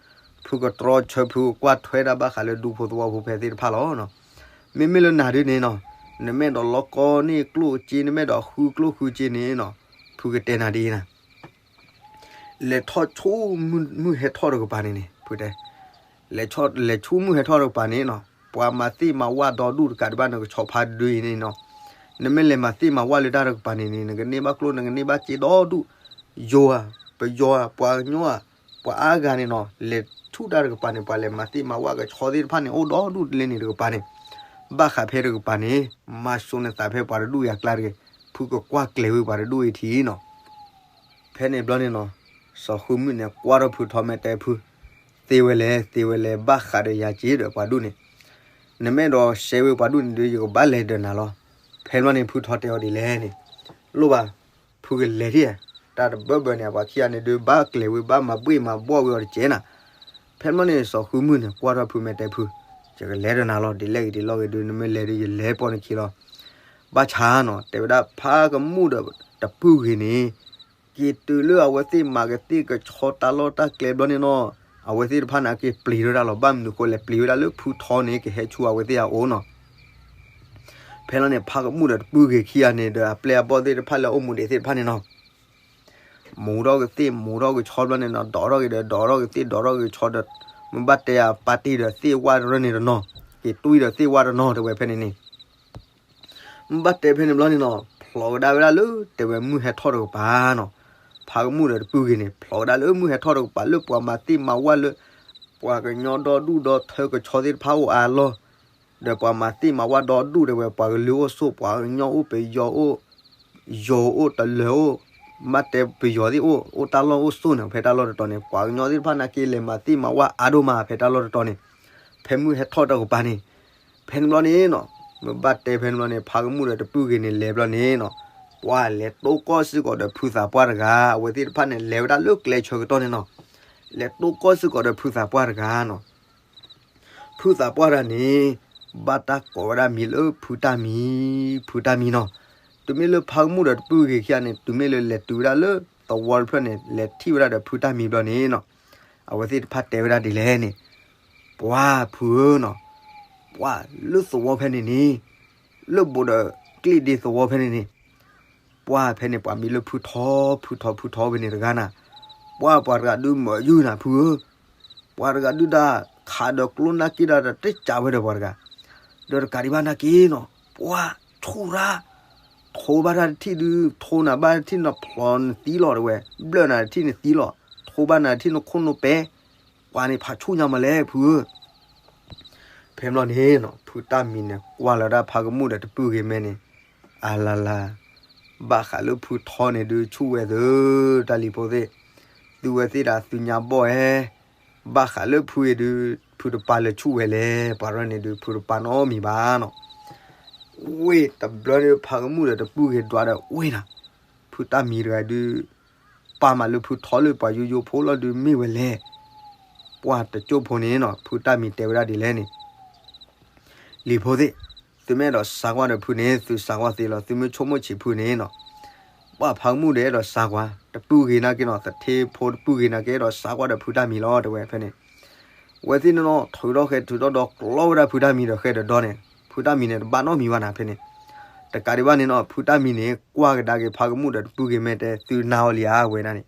ဖုကတြီဆၢဖုကကွၢ်ထွဲဒၣ်ဘၣ်ဃးလၢဒူဖိသဝီဖိဖဲသ့ၣ်တဖၣ်လီၤနီၤ. မ့မ့ၢ်လၢနၤဒုးန့ၣ်နီၤ နမ့ၢ်အဲၣ်ဒိးလီကီန့ၢ်ကျိၣ်စ့ နမ့ၢ်အဲၣ်ဒိးဃုကျိၣ်ဃုစ့န့ၣ်နီၤ ဖုကတဲနၤဒ်အံၤနၤ လဲၤထီၣ်ဆူမုၢ်ဟဲထီၣ်တကပၤန့ၣ်န့ၣ် ဖုတဲ, လဲၤဆူမုၢ်ဟဲထီၣ်တကပၤန့ၣ်နီၤ ပှၤမၤသ့ၣ်မၤဝၣ်ဒီဒူၣ်တကးဒံးဘၣ် နကဆီဖါဒုအံၤန့ၣ်နီၤ. နမ့ၢ်လဲၤမၤသ့ၣ်မၤဝၣ်လၢတၢ်တကပၤန့ၣ်န့ၣ် နကန့ၢ်ဘၣ်ကျိၣ် နကန့ၢ်ဘၣ်စ့ဒီဒူၣ်, ယိၤဧါ, ပယီၤဧါ, ပှၤကညီဧါ, ပှၤအါဂၤန့ၣ်နီၤ လဲၤဆူတၢ်တကပၤန့ၣ် ပှၤလဲၤမၤသ့ၣ်မၤဝၣ်ကဆီသ့ၣ်တဖၣ်န့ၣ် အိၣ်ဒီဒူၣ်တလဲန့ၣ်တကပၤန့ၣ် ဘၣ်ဃးဖဲတကပၤန့ၣ် မၤစိၤနသးဖဲပှၤတဒူၣ်အံၤအကျါတဂ့ၤ, ဖုကကွၢ်ကျဲၤဝံၤပှၤတဒူၣ်အံၤထံနီၤ. ဖဲန့ၣ်ဘျီန့ၣ်နီၤ စီၤဃုမုၢ်န့ၣ် ကွၢ်ထီၣ်ဖုထီမဲာ်တဲဖု, သ့ဝဲလဲၣ် သ့ဝဲလဲၣ် ဘၣ်ဃးဒီးယၤစ့ဒီးပှၤဒူၣ်န့ၣ်, နမ့ၢ်အဲၣ်ဒိးရှဲဝဲပှၤဒူၣ်န့ၣ်ဒုး ယကဘၣ်လဲၤဒီးနၤလီၤ. ဖဲဘျီန့ၣ် ဖုထီတဲအီၤဒ်လဲၣ်န့ၣ်, လိၣ်ဘၣ်, ဖုကလဲၤထံၣ်, တၢ်တဘၢဘၢန့ၣ် ပှၤခံဂၤန့ၣ်ဒုး ဘၣ်ကျဲၤဝံၤ ဘၣ်မၤဘှ့ၣ်မၤဘှီၣ်ဝံၤအီၤတကဲးနၤ. ဖဲဘျီန့ၣ် စီၤဃုမုၢ်န့ၣ် ကွၢ်ထီၣ်ဖုမဲာ်တဲဖု, ယကလဲၤဒီးနၤလီၤ ဒ်လဲၣ်ဂ့ၤဒ်လဲၣ်ဂ့ၤဒုး နမ့ၢ်လဲၤဒုး ယလဲၤပိာ်နခံလီၤ. ဘၣ်ဆၣ်နီၤ တဲဝဲဒၣ်ဖးကမူၣ်ဒီးတပုၢ်ဂ့ၤန့ၣ် က့ၤတုၤလၢအဝဲသ့ၣ်မၤကသ့ၣ်ကဆီတၢ်လီၢ်တၢ်ကျဲဘျီန့ၣ်နီၤ, အဝဲသ့ၣ်တဖၣ်န့ၣ် အက့ၤပျံၤဝဲဒၣ်လီၤ. ဘၣ်မနုၤဃိလဲၣ် ပျံၤဝဲဒၣ်လၢဖုထီန့ၣ် ကဟဲဆူအဝဲသ့ၣ်အအိၣ်နီၤ. ဖဲလီၤန့ၣ် ဖါကမူၣ်ဒီးတပုၢ်ဂ့ၤခံဂၤန့ၣ်ဒီး အပျဲၢ်အဘီၣ်သ့ၣ်တဖၣ်လၢအအိၣ်မူဒံးသ့ၣ်တဖၣ်န့ၣ်နီၤ မူထီၣ်ကသ့ၣ် မူထီၣ်ကဆီဘျီန့ၣ်နီၤ ဒိးထီၣ်က့ၤဒီး ဒိးထီၣ်ကသ့ၣ် ဒိးထီၣ်က့ၤဆီဒီး မ့ၢ်ဘၣ်တဲအပၢ်တ့ၢ်ဒီးသ့ၣ်ဝၣ်တရၢန့ၣ်တနီၤ, က့ၤတွံၢ်ဒီးသ့ၣ်ဝၣ်တနီၤ တဲဝဲဖဲန့ၣ်န့ၣ် မ့ၢ်ဘၣ်တဲဖဲန့ၣ်ဘျီန့ၣ်နီၤ ဖျိးကဒါဝဲဒၣ်လၢ တဲဝဲမုၢ်ဟဲထီၣ်တကပၤနီၤ. ဖါကမူၣ်ဒီးတပုၢ်ဂ့ၤန့ၣ် ဖျိးကဒါလၢမုၢ်ဟဲထီၣ်တကပၤ လၢပှၤမၤသ့ၣ်မၤဝၣ်လၢ ပှၤကညီဒီဒူၣ်ဒီထၢကဆီသ့ၣ်တဖၣ်အိၣ်အါလီၢ်, ဒီးပှၤမၤသ့ၣ်မၤဝၣ်ဒီဒူၣ်တဲဝဲ ပှၤကလုာ်အိၣ်ဆိး ပှၤကညီအိၣ် ပယီၤအိၣ် ယိၤအိၣ် တလၢၤအိၣ်, ဘၣ်တဲပယီၤသ့ၣ်အိၣ် အိၣ်တၢ်လီၢ်အိၣ်ဆိးန့ၣ် ဖဲတၢ်လီၢ်တတီၤန့ၣ် ပှၤကညီသ့ၣ်တဖၣ်နာ်က့လဲၤမၤသ့ၣ်မၤဝၣ်အါဒိၣ်မး ဖဲတၢ်လီၢ်တတီၤန့ၣ် ဖဲမုၢ်ဟဲထီၣ်တကပၤန့ၣ် ဖဲန့ၣ်ဘျီန့ၣ်နီၤ မ့ၢ်ဘၣ်တဲဖဲန့ၣ်ဘျီန့ၣ် ဖါကမူၣ်ဒီးတပုၢ်ဂ့ၤန့ၣ် လဲၤဘျီန့ၣ်နီၤ ပှၤလဲၤတိၢ်ကီၢ်စ့ၢ်ကီးဒီးဖုသးပှၢ်တဂၤ အဝဲသ့ၣ်တဖၣ်န့ၣ် လဲၤဝဲဒၣ်လၢကျဲဆၢကတီၢ်န့ၣ်နီၤ လဲၤတိၢ်ကီၢ်စ့ၢ်ကီးဒီးဖုသးပှၢ်တဂၤနီၤ ဖုသးပှၢ်တဂၤန့ၣ် ဘၣ်တၢ်ကိးဝဲဒၣ်မံၤလၢဖုတၢ်မံၤ, ဖုတၢ်မံၤနီၤ. တုၤမ့ၢ်လၢဖါကမူၣ်ဒီးတပုၢ်ဂ့ၤခံဂၤန့ၣ် တုၤမ့ၢ်လၢလဲၤတုၤဝဲဒၣ်လၢသဝီတဖျၢၣ်န့ၣ် လဲၤထံၣ်ဝဲဒၣ်ဒီးဖုတၢ်မံၤဘျီန့ၣ်နီၤ အဝဲသ့ၣ်တဖၣ်တဲဝဲဒၣ်ဒ်လဲၣ်န့ၣ် ပှၤဖုဧၢနီၤ, ပှၤလၢသဝီဖဲန့ၣ်န့ၣ် လၢဘူးဒီးကျ့ၣ်ဒ့သဝီဖဲန့ၣ်န့ၣ် ပှၤဖဲန့ၣ် ပှၤမံၤလၢဖုထီ ဖုထီ ဖုထီဖဲန့ၣ်တဂၤနၤ, ပှၤပှၤတဂၤဒုးမၤယုၢ်နၤဖုဧၢ, ပှၤတဂၤဒုးဒၣ် ခးဒီးကျိနာ်က့ဒီးတစံးဝဲဒီးပှၤတဂၤ, ဒီးတကးဒံးဘၣ်နာ်က့နီၤ ပှၤဆူၣ်ရၣ်, ထိဘၣ်တၢ်တထံၣ်ဒုး ထိနၤဘၣ်တထံၣ်နဖျိးနသံလီၤတဲဝဲ, ဘျၢၣ်နၤတထံၣ်နသံလီၤ, ထိဘၣ်နၤတထံၣ်နခိၣ်နူာ်ပဲ, ပှၤန့ၣ်ဖးဆူၣ်ညါမးလဲၣ်ဖုဧၢ ဖဲဘျီန့ၣ်နီၤ ဖုတၢ်မံၤန့ၣ် ကွၢ်လီၤဒၣ်ဖါကမူၣ်ဒီးတပုၢ်ဂ့ၤမဲာ်န့ၣ်, အလၤလၤ, ဘၣ်ဃးလၢဖုထီန့ၣ်ဒုးဆူၣ်ဝဲသၢ, တၢ်လံၤဖိသ့ၣ်, သုဝဲသ့ၣ်ဒၣ်သုညါဘီၣ်ဧဲ, ဘၣ်ဃးလၢဖုအံၤဒုး ဖုတပာ်လၢဆူၣ်ဝဲလဲၣ်, ပှၤရၢန့ၣ်ဒုး ဖုတပာ်နီတမံၤဘၣ်နီၤ. ဝ့ၢ်တဘျီန့ၣ် ဖါကမူၣ်ဒီးတပုၢ်ဂ့ၤဒွးဒီးဝ့ၢ်နၤ, ဖုတၢ်မံၤတဂၤဒုး ပာ်မးလၢဖုထီလၢပှၤယိယိဖိလီၤဒုးမ့ၢ်ဝဲလဲၣ်. ပှၤတကၠိၢ်ဖိန့ၣ်နီၤ ဖုတၢ်မံၤတဲဝဲဒၣ်ဒ်လဲၣ်န့ၣ်, လံၤဖိသ့ၣ်, သုမ့ၢ်အဲၣ်ဒိးစါကွၢ်ဒီးဖုန့ၣ် သုစါကွၢ်သ့လီၤ, သုမ့ၢ်ဆိကမိၣ်ဆံးဖုန့ၣ်နီၤ, ပှၤဖါကမူၣ်ဒီးအဲၣ်ဒိးစါကွၢ်, တပုၢ်ဂ့ၤနာ်က့နီၤ သထ့ဖိတပုၢ်ဂ့ၤနာ်က့ အဲၣ်ဒိးစါကွၢ်ဒီးဖုတၢ်မံၤလီၤတဲဝဲဖဲန့ၣ် ဝဲသ့ၣ်န့ၣ်နီၤ ထုးထီၣ်ဃဲထုးထီၣ်ဒီးကျီဝဲဒၣ်ဖုတၢ်မံၤဒီးဃဲဒီးဒီန့ၣ် ဖုတၢ်မံၤန့ၣ် တဘၣ်နီတမံၤဘၣ်နၤဖဲန့ၣ်, တကးဒံးဘၣ်န့ၣ်နီၤ ဖုတၢ်မံၤန့ၣ် ကွၢ်ကဒါက့ၤဖါကမူၣ်ဒီးတပုၢ်ဂ့ၤမဲာ်တဲ သုနၤအီၤလံဧါဝဲဒၣ်န့ၣ်,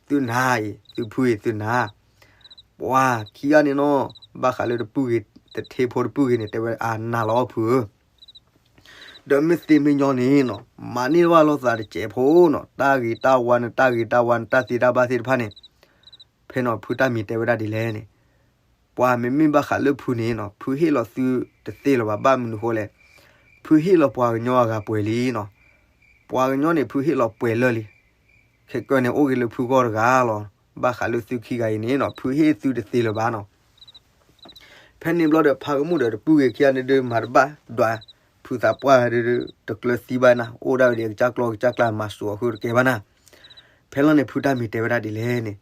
သုနၤအံၤ သုဖုအံၤသုနၤ ပှၤခံဂၤန့ၣ်နီၤ ဘၣ်ဃးလၢတပုၢ်ဂ့ၤ သထ့ဖိတပုၢ်ဂ့ၤန့ၣ် တဲဝဲအနၤလီၤဖုဧၢ, ဒီးမ့ၢ်သ့မ့ၢ်ညီန့ၣ်နီၤ မၤန့ၢ်ဘၣ်လိာ်သးတစဲးဖိနီၤ တၢ်ဂ့ၤတၢ်ဝါန့ၣ် တၢ်ဂ့ၤတၢ်ဝါန့ၣ် တၢ်သ့တၢ်ဘၣ်သ့ၣ်တဖၣ်န့ၣ်, ဖဲနီၤ ဖုတၢ်မံၤတဲဝဲဒၣ်ဒ်လဲၣ်န့ၣ်, ပှၤမ့မ့ၢ်ဘၣ်ဃးလၢဖုန့ၣ်နီၤ ဖုဟ့ၣ်လီၤသုတသ့လၢၤဘၣ် ဘၣ်မနုၤဃိလဲၣ်, ဖုဟ့ၣ်လီၤပှၤကညီအဂၤပှဲၤလံနီၤ, ပှၤကညီန့ၣ် ဖုဟ့ၣ်လီၤပှဲၤလၢာ်လံ ခဲကၢန့ၣ် အိၣ်ဂ့ၤလၢဖုဂီၢ်တဂၤလီၤ. ဘၣ်ဃးလၢသုခံဂၤအံၤန့ၣ်နီၤ ဖုဟ့ၣ်သုတသ့လၢၤဘၣ်နီၤ. ဖဲန့ၣ်ဘျီဒီး ဖါကမူၣ်ဒီးတပုၢ်ဂ့ၤခံဂၤန့ၣ်ဒုး မၤတဘၣ်ဒွး ဖုသးပှၢ်ဒုး တကျၢၤသံဘၣ်နၤ အိၣ်ဒၣ်ဝဲဒၣ်ကစၢ်ကျီကစၢ်ကျါ မၤစူၤအီၤဃုတကဲဘၣ်နၤ. ဖဲလီၤန့ၣ် ဖုတၢ်မံၤတဲဝဲဒၣ်ဒ်လဲၣ်န့ၣ်,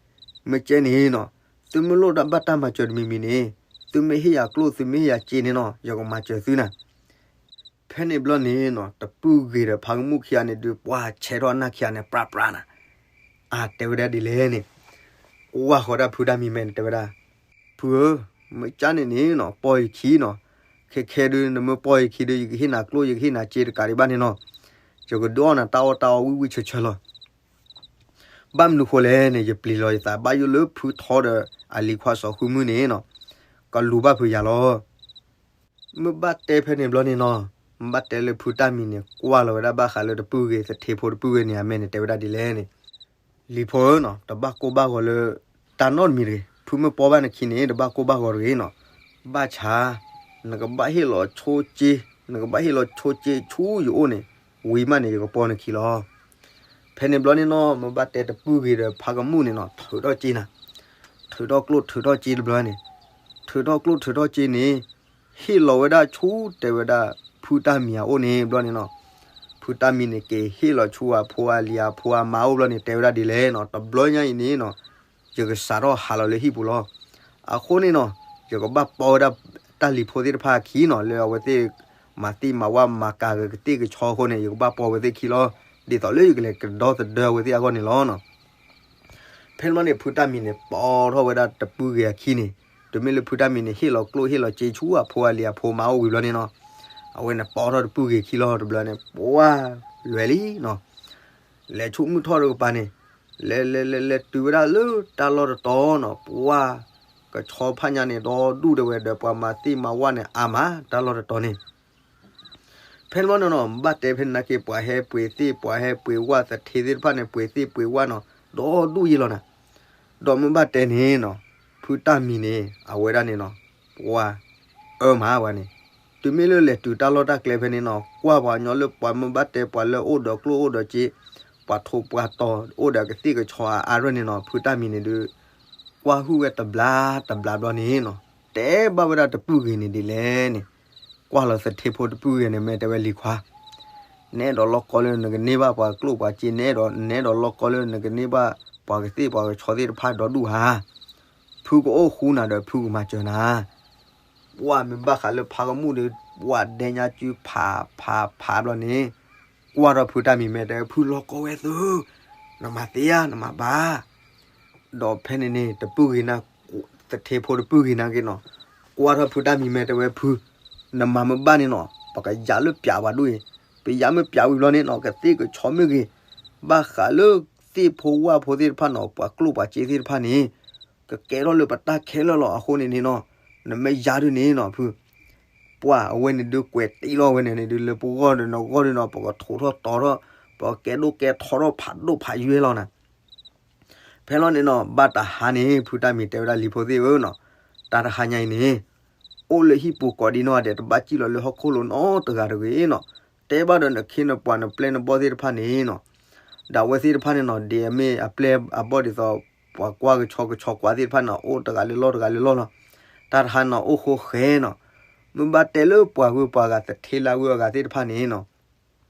မ့ၢ်ကဲန့ၣ်နီၤ သုမ့ၢ်လိၣ်ဘၣ်တၢ်မၤစၢၤတမံၤမံၤန့ၣ် သုမ့ၢ်ဟ့ၣ်ယၤကျိၣ် သုမ့ၢ်ဟ့ၣ်ယၤစ့န့ၣ်နီၤ ယကမၤစၢၤသုနၤ. ဖဲန့ၣ်ဘျီန့ၣ်နီၤ တပုၢ်ဂ့ၤဒီးဖါကမူၣ်ခံဂၤန့ၣ်ဒုး ပှၤဆဲးထီၣ်နၢ်ခံဂၤန့ၣ် ပြးပြးနၤ. အတဲဝဲဒၣ်ဒ်လဲၣ်န့ၣ်, ကွၢ်ဃီဒၣ်ဖုတၢ်မံၤမဲာ်န့ၣ် တဲဝဲဒၣ်, ဖုဧၢ, မ့ၢ်ကၠၢန့ၣ်န့ၣ်နီၤ ပီၢ်ယခံနီၤ, ခဲခဲဒုး နမ့ၢ်ပီၢ်ယခံဒုး ယကဟ့ၣ်နၤကျိၣ် ယကဟ့ၣ်နၤစ့တကးဒံးဘၣ်န့ၣ်နီၤ, ယကဒုးအီၣ်နၤတၢ်အီၣ်တၢ်အီဝံၣ်ဝံၣ်ဆၢဆၢလီၤ. ဘၣ်မနုၤဃိလဲၣ်န့ၣ် ယပျံၤလီၤယသးဘၣ်ယိၣ်လၢဖုထီဒီးအလံၤခွါစီၤဃုမုၢ်န့ၣ်နီၤ, ကလူၤဘၣ်ဖုယၤလီၤ. မ့ၢ်ဘၣ်တဲဖဲန့ၣ်ဘျီန့ၣ်နီၤ, မ့ၢ်ဘၣ်တဲလၢဖုတၢ်မံၤန့ၣ် ကွၢ်လီၤဝဲဒၣ်ဘၣ်ဃးလၢတပုၢ်ဂ့ၤ သထ့ဖိတပုၢ်ဂ့ၤန့ၣ် အမဲာ်န့ၣ် တဲဝဲဒၣ်ဒ်လဲၣ်န့ၣ်, လံၤဖိဧၢနီၤ, တဘၣ်ကိၢ်ဘၣ်ဂီၤလၢ တၢ်နီတမံၤတဂ့ၤ, ဖုမ့ၢ်ပီၢ်ဘၣ်နခံန့ၣ် တဘၣ်ကိၢ်ဘၣ်ဂီၤတဂ့ၤနီၤ, ဘၣ်ဆၣ် နကဘၣ်ဟ့ၣ်လီၤဆိစ့, နကဘၣ်ဟ့ၣ်လီၤဆိစ့ဆူယအိၣ်န့ၣ် ဝံၤမးန့ၣ် ယကပီၢ်နခံလီၤ. ဖဲန့ၣ်ဘျီန့ၣ်နီၤ, မ့ၢ်ဘၣ်တဲတပုၢ်ဂ့ၤဒီးဖါကမူၣ်န့ၣ်နီၤ, ထုးထီၣ်စ့နၤ, ထုးထီၣ်ကျိၣ်ထုးထီၣ်စ့တဘျီန့ၣ်, ထုးထီၣ်ကျိၣ်ထုးထီၣ်စ့န့ၣ် ဟ့ၣ်လီၤဝဲဒၣ်ဆူတဲဝဲဒၣ် ဖုတၢ်မံၤအအိၣ်န့ၣ်ဘျီန့ၣ်နီၤ, ဖုတၢ်မံၤန့ၣ် က့ၤဟ့ၣ်လီၤဆူအဖိအလံၤအဖိအမါအိၣ်ဘျီန့ၣ် တဲဝဲဒၣ်ဒ်လဲၣ်နီၤ, တဘျီညါအံၤန့ၣ်နီၤ, ယကစးထီၣ်ဟးလီၤလၢဟံၣ်ပူၤလီၤ. အဃိန့ၣ်နီၤ, ယကဘၣ်ပီၢ်ဝဲဒၣ်တၢ်လံၤဖိသ့ၣ်တဖၣ်အခံနီၤ, လၢအဝဲသ့ၣ်မၤသ့ၣ်မၤဝၣ်မၤကၤဂ့ၤကသ့ၣ်ကဆီအဃိန့ၣ် ယကဘၣ်ပီၢ်ဝဲသ့ၣ်ခံလီၤ. ဒ်သိးလၢယကလဲၤကဒီသဒၢအဝဲသ့ၣ်အဂီၢ်န့ၣ်လီၤနီၤ. ဖဲန့ၣ်ဘျီန့ၣ် ဖုတၢ်မံၤန့ၣ် ပိာ်ထီၣ်ဝဲဒၣ်တပုၢ်ဂ့ၤအခံန့ၣ်, တုၤမ့ၢ်လၢဖုတၢ်မံၤန့ၣ် ဟ့ၣ်လီၤကျိၣ်ဟ့ၣ်လီၤစ့ဆူအဖိအလံၤအဖိမါအိၣ်ဝံၤဘျီန့ၣ်နီၤ, အဝဲန့ၣ်ပိာ်ထီၣ်တပုၢ်ဂ့ၤခံလီၤတဘျီန့ၣ် ပှၢ်လွဲၤလံနီၤ. လဲၤဆူမုၢ်ထီၣ်တကပၤန့ၣ်, လဲၤလဲၤလဲၤလဲၤတုၤဝဲဒၣ်လၢတၢ်လီၢ်တတီၤနီၤ, ပှၢ်ကဆီဖးညါန့ၣ် ဒီဒူၣ်တဲဝဲ ဒီးပှၤမၤသ့ၣ်မၤဝၣ်န့ၣ် အါမးတၢ်လီၢ်တတီၤန့ၣ် ဖဲန့ၣ်ဘျီန့ၣ်နီၤ ဘၣ်တဲဖဲန့ၣ်နာ်က့ ပှၤဟဲပှ့ၤသ့ၣ်ပှၤဟဲပှ့ၤဝၣ်သထ့သ့ၣ်တဖၣ်န့ၣ် ပှ့ၤသ့ၣ်ပှ့ၤဝၣ်နီၤ ဒီဒူၣ်ယဲလီၤနၤ. ဒီးမ့ၢ်ဘၣ်တဲန့ၣ်နီၤ ဖုတၢ်မံၤန့ၣ် အဝဲဒၣ်န့ၣ်နီၤ ပှၤအၢမးဝဲန့ၣ်, တုၤမ့ၢ်လၢလဲၤတုၤတၢ်လီၢ်တၢ်ကျဲဖဲန့ၣ်နီၤ ကွၢ်ပှၤကညီလၢပှၤမ့ၢ်ဘၣ်တဲပှၤလၢအိၣ်ဒီးကျိၣ်အိၣ်ဒီးစ့ ပှၤထိးပှၤတီၤအိၣ်ဒီးကသ့ၣ်ကဆီအါအါရၢၢ်န့ၣ်နီၤ ဖုတၢ်မံၤန့ၣ်ဒုး ကွၢ်ဟုၣ်ဝဲတဘျါတဘျါဘျီန့ၣ်နီၤ တဲဘၣ်ဝဲဒၣ်တပုၢ်ဂ့ၤန့ၣ်ဒ်လဲၣ်န့ၣ်, ကွၢ်လီၤသထ့ဖိတပုၢ်ဂ့ၤန့ၣ် မ့ၢ်တဲဝဲလံၤခွါ နအဲၣ်ဒိးလီၢ်ကီလၢနကန့ၢ်ဘၣ်ပှၤကျိၣ်ပှၤစ့ နအဲၣ်ဒိး နအဲၣ်ဒိးလီၢ်ကီလၢနကန့ၢ်ဘၣ်ပှၤကသ့ၣ်ပှၤကဆီသ့ၣ်တဖၣ်ဒီဒူၣ်ဧါ. ဖုကအိၣ်ဃူနၤဒီးဖုကမၤစၢၤနၤ. ပှၢ်မ့ၢ်ဘၣ်ဃးလၢဖးကမူၣ်ဒီး ပှၢ်ဒဲညါစုဖးဖးဖးဘျီန့ၣ်, ကွၢ်ထီၣ်ဖုတၢ်မံၤမ့ၢ်တဲ ဖုလီၢ်ကီဝဲသု, နမၤသ့ဧါ နမၤဘၣ် ဒီးဖဲန့ၣ်န့ၣ် တပုၢ်ဂ့ၤနၤ, သထ့ဖိတပုၢ်ဂ့ၤနၤက့နီၤ, ကွၢ်ထီၣ်ဖုတၢ်မံၤမ့ၢ်တဲဝဲဖု, နမၤမ့ၢ်ဘၣ်န့ၣ်နီၤ ပကယၤလၢပျးပှၤဒူၣ်အံၤ, ပယၤမ့ၢ်ပျးဝံၤဘျီန့ၣ်နီၤ ကသ့ၣ်ကဆီမ့ၢ်ဂ့ၤ, ဘၣ်ဃးလၢသ့ၣ်ဖိဝၣ်ဖိသ့ၣ်တဖၣ်နီၤ ပှၤကျိၣ်ပှၤစ့သ့ၣ်တဖၣ်န့ၣ် ကကဲထီၣ်လၢပတၢ်ခဲလၢာ်လီၤ. အဃိန့ၣ်န့ၣ်နီၤ နမ့ၢ်ယၤဒုန့ၣ်နီၤဖု ပှၢ်အဝဲန့ၣ်ဒုးကွဲးတ့လီၤဝဲန့ၣ်န့ၣ်ဒုး လၢပဂီၢ်ဒီးနဂီၢ်ဒုနီၤ ပကထိးထီၣ်တီၤထီၣ်, ပကကဲဒိၣ်ကဲထီထီၣ်ဖးဒိၣ်ဖးယွဲလီၤနၤ. ဖဲလီၤန့ၣ်နီၤ ဘၣ်တဟါန့ၣ် ဖုတၢ်မံၤတဲဝဲဒၣ်လံၤဖိသ့ၣ်ဧၢနီၤ, တၢ်တဟါညါအံၤန့ၣ် အိၣ်လၢဟံၣ်ပူၤကိးဒံနီၢ်ဂၤဒဲး တဘၣ်စံၣ်လီၤလၢဟီၣ်ခိၣ်လိၤနီတဂၤတဂ့ၤနီၤ. တဲဘၣ်ဒီးနခ့နပှၤနပျဲၢ်နဘီၣ်သ့ၣ်တဖၣ်န့ၣ်နီၤ, ဒီးအဝဲသ့ၣ်တဖၣ်န့ၣ်နီၤ ဒ်အမ့ၢ်အပျဲၢ်အဘီၣ်ဒ်သိး ပှၤကွၢ်ကဆီကဆီကွၢ်သ့ၣ်တဖၣ်န့ၣ် အိၣ်တဂၤလၢလီၢ်တဂၤလၢလီၢ်လီၤ. တၢ်တဟါန့ၣ်အိၣ်ဃိဃဲနီၤ, မ့ၢ်ဘၣ်တဲလၢပှၤဂုၤပှၤဂၤသထ့လၢအဂုၤအဂၤသ့ၣ်တဖၣ်န့ၣ်နီၤ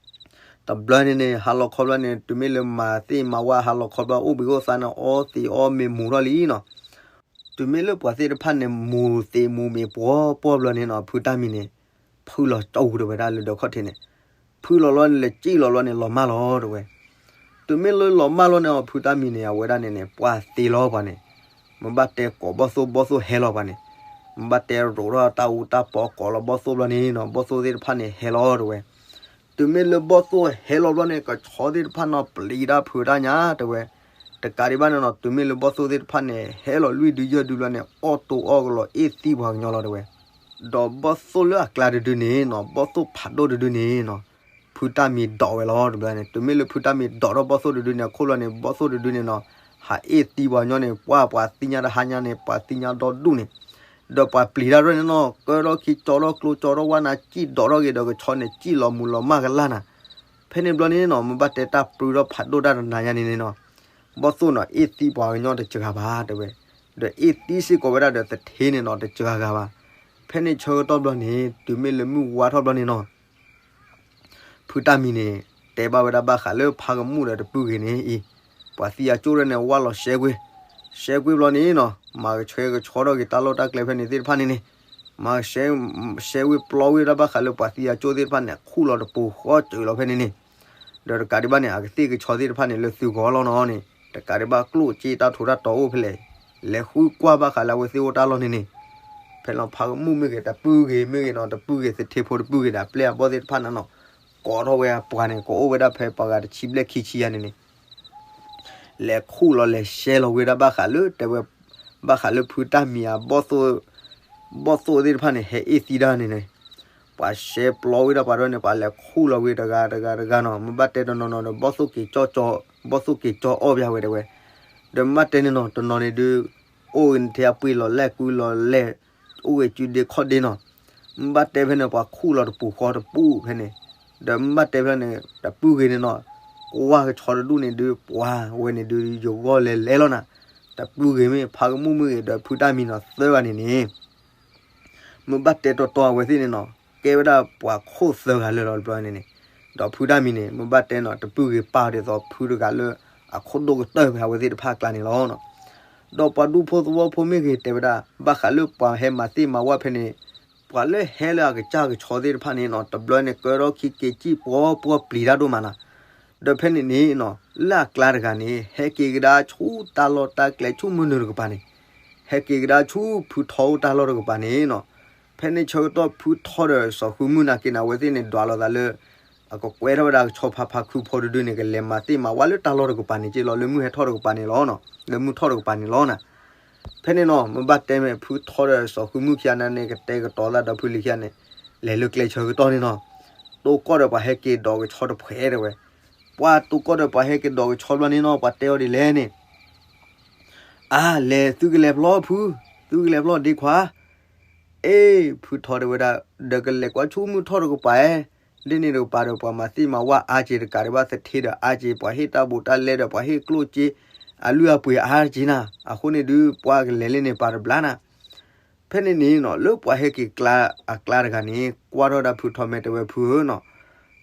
တဘျီန့ၣ်န့ၣ် ဟါလီၤခီဘျီန့ၣ် တုၤမ့ၢ်လၢမၤသ့ၣ်မၤဝၣ်ဟါလီၤခီဘျီ အိၣ်ဘှံးအိၣ်သါန့ၣ် အီသံးအီမ့ၤမူၤထီၣ်လံနီၤ. တုၤမ့ၢ်လၢပှၤသ့ၣ်တဖၣ်န့ၣ် မူၤသံးမူၤမ့ၤပှီၢ်ပှီၢ်ဘျီန့ၣ်နီၤ ဖုတၢ်မံၤန့ၣ် ဖုလီၤကၠီဝူၤတဲဝဲဒၣ်လၢဒၢးခီၣ်ထံးန့ၣ်, ဖုလီၤလီၤန့ၣ် လဲၤစံၣ်လီၤလီၤန့ၣ် လီၤမၢ်လီၤတဲဝဲ. တုၤမ့ၢ်လၢလီၤမၢ်လီၤန့ၣ် ဖုတၢ်မံၤန့ၣ် အဝဲဒၣ်န့ၣ်န့ၣ် ပှၢ်သ့လီၤပှၤန့ၣ်, မ့ၢ်ဘၣ်တဲကိးဘီၣ်သိၣ်ဘီၣ်သိၣ်ဟဲလီၤပှၤန့ၣ်, မ့ၢ်ဘၣ်တဲရိးထီၣ်တၢ်အူတၢ်ပီကိးလီၤဘီၣ်သိၣ်ဘျီန့ၣ်နီၤ ဘီၣ်သိၣ်သ့ၣ်တဖၣ်န့ၣ်ဟဲလီၤတဲဝဲ. တုၤမ့ၢ်လၢဘီၣ်သိၣ်ဟဲလီၤဘျီန့ၣ် ကဆီသ့ၣ်တဖၣ်နီၤ ပျံၤတၢ်ဖုးတၢ်ညါတဲဝဲ. တကးဒံးဘၣ်န့ၣ်နီၤ တုၤမ့ၢ်လၢဘီၣ်သိၣ်သ့ၣ်တဖၣ်န့ၣ် ဟဲလီၤလွံၢ်ဒုယဲၢ်ဒုဘျီန့ၣ် အီၣ်တိအီၣ်ကလီၤ အ့ၣ်သံပှၤကညီလီၤတဲဝဲ. ဒီးဘီၣ်သိၣ်လၢအကျါတဒုန့ၣ်နီၤ ဘီၣ်သိၣ်ဖးဒိၣ်တဒုန့ၣ်နီၤ ဖုတၢ်မံၤဒိးဝဲလီၤတဘျီန့ၣ် တုၤမ့ၢ်လၢဖုတၢ်မံၤဒိးထီၣ်ဘီၣ်သိၣ်တဒုန့ၣ် အခိၣ်လီၤန့ၣ် ဘီၣ်သိၣ်တဒုန့ၣ်နီၤ ဟးအ့ၣ်သံပှၤကညီန့ၣ် ပှၢ်ပှၤသံညါတဟါညါန့ၣ် ပှၤသံညါဒီဒူၣ်န့ၣ်, ဒီးပှၤပျံၤတၢ်ရဲၣ်န့ၣ်နီၤ ကၢထီၣ်ခံကၠီထီၣ်ကျိကၠီထီၣ်ဝၣ်နၤ စံၣ်ဒိးထီၣ်က့ၤဒီးကဆီန့ၣ် စံၣ်လီၤမုၢ်လီၤမၢ်ကလၢ်နၤ. ဖဲန့ၣ်ဘျီန့ၣ်နီၤ မ့ၢ်ဘၣ်တဲတၢ်ပြူထီၣ်ဖးဒိၣ်တၢ်တနၤညါန့ၣ်န့ၣ်နီၤ ဘီၣ်သိၣ်နီၤ အ့ၣ်သံပှၤကညီတစှၤဘၣ်တဲဝဲ, ဒီးအ့ၣ်သံစ့ၢ်ကီးဝဲဒၣ်ဒီးသထ့န့ၣ်နီၤ တစှၤဂၤဘၣ်. ဖဲန့ၣ်ဆၢကတီၢ်ဘျီန့ၣ် တုၤမ့ၢ်လၢမုၢ်ဝါထီၣ်ဘျီန့ၣ်နီၤ ဖုတၢ်မံၤန့ၣ် တဲဘၣ်ဝဲဒၣ်ဘၣ်ဃးလၢဖးကမူၣ်ဒီးတပုၢ်ဂ့ၤန့ၣ်အံၤ, ပှၤသံအကၠိၣ်ရဲၣ်န့ၣ် ဝၢ်လီၤရှဲကွံာ်, ရှဲကွံာ်ဘျီန့ၣ်နီၤ မၤကဆှဲကဆှီထီၣ်က့ၤတၢ်လီၢ်တၢ်ကျဲဖဲန့ၣ်သ့ၣ်တဖၣ်န့ၣ်န့ၣ်, မၤကဆှဲ ရှဲဝံၤပျီဝံၤဒၣ်ဘၣ်ဃးလၢပှၤသံအကၠိၣ်သ့ၣ်တဖၣ်န့ၣ် ခူၣ်လီၤတပူၤဃီစၢၤလီၤဖဲန့ၣ်န့ၣ်, ဒီးတကးဒံးဘၣ်န့ၣ် အကသ့ၣ်ကဆီသ့ၣ်တဖၣ်န့ၣ် လၢသုဂီၢ်လီၤနီၤန့ၣ် တကးဒံးဘၣ်ကျိၣ်စ့တၢ်ထူးတၢ်တီၤအိၣ်ဖဲလဲၣ်, လဲၤဃုကွၢ်ဘၣ်ဃးလၢအဝဲသ့ၣ်အိၣ်တၢ်လီၢ်န့ၣ်န့ၣ်, ဖဲလီၤဖးကမူၣ်မ့ၢ်ဂ့ၤ တပုၢ်ဂ့ၤမ့ၢ်ဂ့ၤနီၤ တပုၢ်ဂ့ၤသထ့ဖိတပုၢ်ဂ့ၤဒီးအပျဲၢ်အဘီၣ်သ့ၣ်တဖၣ်န့ၣ်နီၤ, ကိးထီၣ်ဝဲအပှၤန့ၣ် ကအိၣ်ဝဲဒၣ်ဖဲပှၤဂၤတဆံဘျဲၣ်ခံဆံယါန့ၣ်န့ၣ် လဲၤခူၣ်လီၤလဲၤရှဲလီၤဝံၤဒၣ်ဘၣ်ဃးလၢတဲဝဲ, ဘၣ်ဃးလၢဖုတၢ်မံၤအဘီၣ်သိၣ်, ဘီၣ်သိၣ်သ့ၣ်တဖၣ်န့ၣ် ဟဲအ့ၣ်သံတၢ်န့ၣ်န့ၣ်, ပှၤရှဲပျီဝံၤဒၣ်ပှၤဒီးန့ၣ် ပှၤလဲၤခူၣ်လီၤဝံၤတဂၤတဂၤတဂၤနီၤ မ့ၢ်ဘၣ်တဲတနီၤနီၤဒီး ဘီၣ်သိၣ်က့ၤကၠီၣ်ကၠီ, ဘီၣ်သိၣ်က့ၤကၠီၣ်အီၣ်ဘၣ်ဝဲတဲဝဲ, ဒီးမ့ၢ်ဘၣ်တဲန့ၣ်နီၤ တနီၤန့ၣ်ဒုး အိၣ်ဂ့ၤနထဲအပှ့ၤလီၤလဲၣ်ကွံလီၤလဲၣ်, အိၣ်ဂ့ၤစုဒ့ခီၣ်ဒ့နီၤ မ့ၢ်ဘၣ်တဲဖဲန့ၣ် ပှၤခူၣ်လီၤတပူၤဃီတပူၤဖဲန့ၣ်, ဒီးမ့ၢ်ဘၣ်တဲဖဲန့ၣ် တပုၢ်ဂ့ၤန့ၣ်နီၤ, ကွၢ်ကဆီတဒူၣ်န့ၣ်ဒုး ပှၤဝဲန့ၣ်ဒုး ယဂီၢ်လဲၤလဲၤလီၤနၤ, တပုၢ်ဂ့ၤမ့ၢ် ဖးကမူၣ်မ့ၢ်ဂ့ၤ ဒီးဖုတၢ်မံၤနီၤ သၢဂၤန့ၣ်န့ၣ် မ့ၢ်ဘၣ်တဲတီတီအဝဲသ့ၣ်န့ၣ်နီၤ ကဲဝဲဒၣ်ပှၤခိၣ်သၢဂၤလၢာ်လီၤတဘျီန့ၣ်န့ၣ်, ဒီးဖုတၢ်မံၤန့ၣ် မ့ၢ်ဘၣ်တဲနီၤ တပုၢ်ဂ့ၤပၢ်ဒ်သိးဖုတဂၤလၢ အခိၣ်ဒိၣ်ကတၢၢ်ဖဲအဝဲသ့ၣ်တဖၣ်အကျါန့ၣ်လီၤ. ဒီးပှၤဒူဖိသဝီဖိမ့ၢ်ဂ့ၤ တဲဝဲဒၣ် ဘၣ်ဃးလၢပှၤဟဲမၤသ့ၣ်မၤဝၣ်ဖဲန့ၣ်, ပှၤလၢဟဲလၢအကစၢ်ကဆီသ့ၣ်တဖၣ်န့ၣ်နီၤ တဘျီန့ၣ် ကၢထီၣ်ခံက့ၤစံၣ်ပှီပှီပျံၤတၢ်ဒိၣ်မးနီၤ. ဒီးဖဲန့ၣ်န့ၣ်နီၤ လၢအကျါတဂၤန့ၣ် ဟဲက့ၤကဒါဆူတၢ်လီၢ်တၢ်ကျဲဆူမုၢ်နုာ်တကပၤန့ၣ်, ဟဲက့ၤကဒါဆူဖုထီအိၣ်တၢ်လီၢ်တကပၤန့ၣ်နီၤ, ဖဲန့ၣ်ဆၢကတီၢ်ဖုထီဒီးစီၤဃုမုၢ်နာ်က့န့ၣ် အဝဲသ့ၣ်န့ၣ်ဒွးလိာ်သးလၢ အကကွဲထီၣ်ဝဲဒၣ်ကဆီဖါဖါခုဖိတဒုန့ၣ် ကလဲၤမၤသ့ၣ်မၤဝါလၢတၢ်လီၢ်တကပၤန့ၣ်က့လီၤ လၢမုၢ်ဟဲထီၣ်တကပၤန့ၣ်လီၤ, လၢမုၢ်ထီၣ်တကပၤန့ၣ်လီၤနၤ. ဖဲန့ၣ်နီၤ မ့ၢ်ဘၣ်တဲမ့ၢ်ဖုထီဒီးစီၤဃုမုၢ်ခံဂၤန့ၣ် ကတဲာ်ကတီၤသးဒီးဖုလံၤခံဂၤန့ၣ်, လဲၤလၢကျဲဆၢကတီၢ်န့ၣ်နီၤ, တိၢ်ကီၢ်ဒီးပှၤဟဲက့ၤဒိးကဆီတဖှဲးတဲဝဲ, ပှၤတိၢ်ကီၢ်ဒီးပှၤဟဲက့ၤဒိးကဆီဘျီန့ၣ်နီၤ ပှၤတဲအီၤဒ်လဲၣ်န့ၣ်, အါ လဲၤသုကလဲၤဖျီဖု, သုကလဲၤဖျီဒ့ခွါ, အ့ ဖုထီတဲဝဲဒၣ်, ဒီးကလဲၤကွၢ်ဆူမုၢ်ထီၣ်တကပၤဧါ, ဒ်န့ၣ်တကပၤဒီးပှၤမၤသ့ၣ်မၤဝါအါက့ၤတကးဒံးဘၣ်သထ့ဒီးအါက့ၤ ပှၤဟ့ၣ်တၢ်ဘူးတၢ်လဲဒီးပှၤဟ့ၣ်ကျိၣ်စ့ အလုၢ်အပှ့ၤအါက့ၤနၤ, အဃိန့ၣ်ဒုးပှၤကလဲၤလၢန့ၣ်ပာ်တဘျါနၤ. ဖဲန့ၣ်န့ၣ်နီၤ လၢပှၤဟဲက့ၤကျါအကျါတဂၤန့ၣ် ကွၢ်ထီၣ်ဒၣ်ဖုထီမဲာ်တဲဝဲဖုဧၢနီၤ,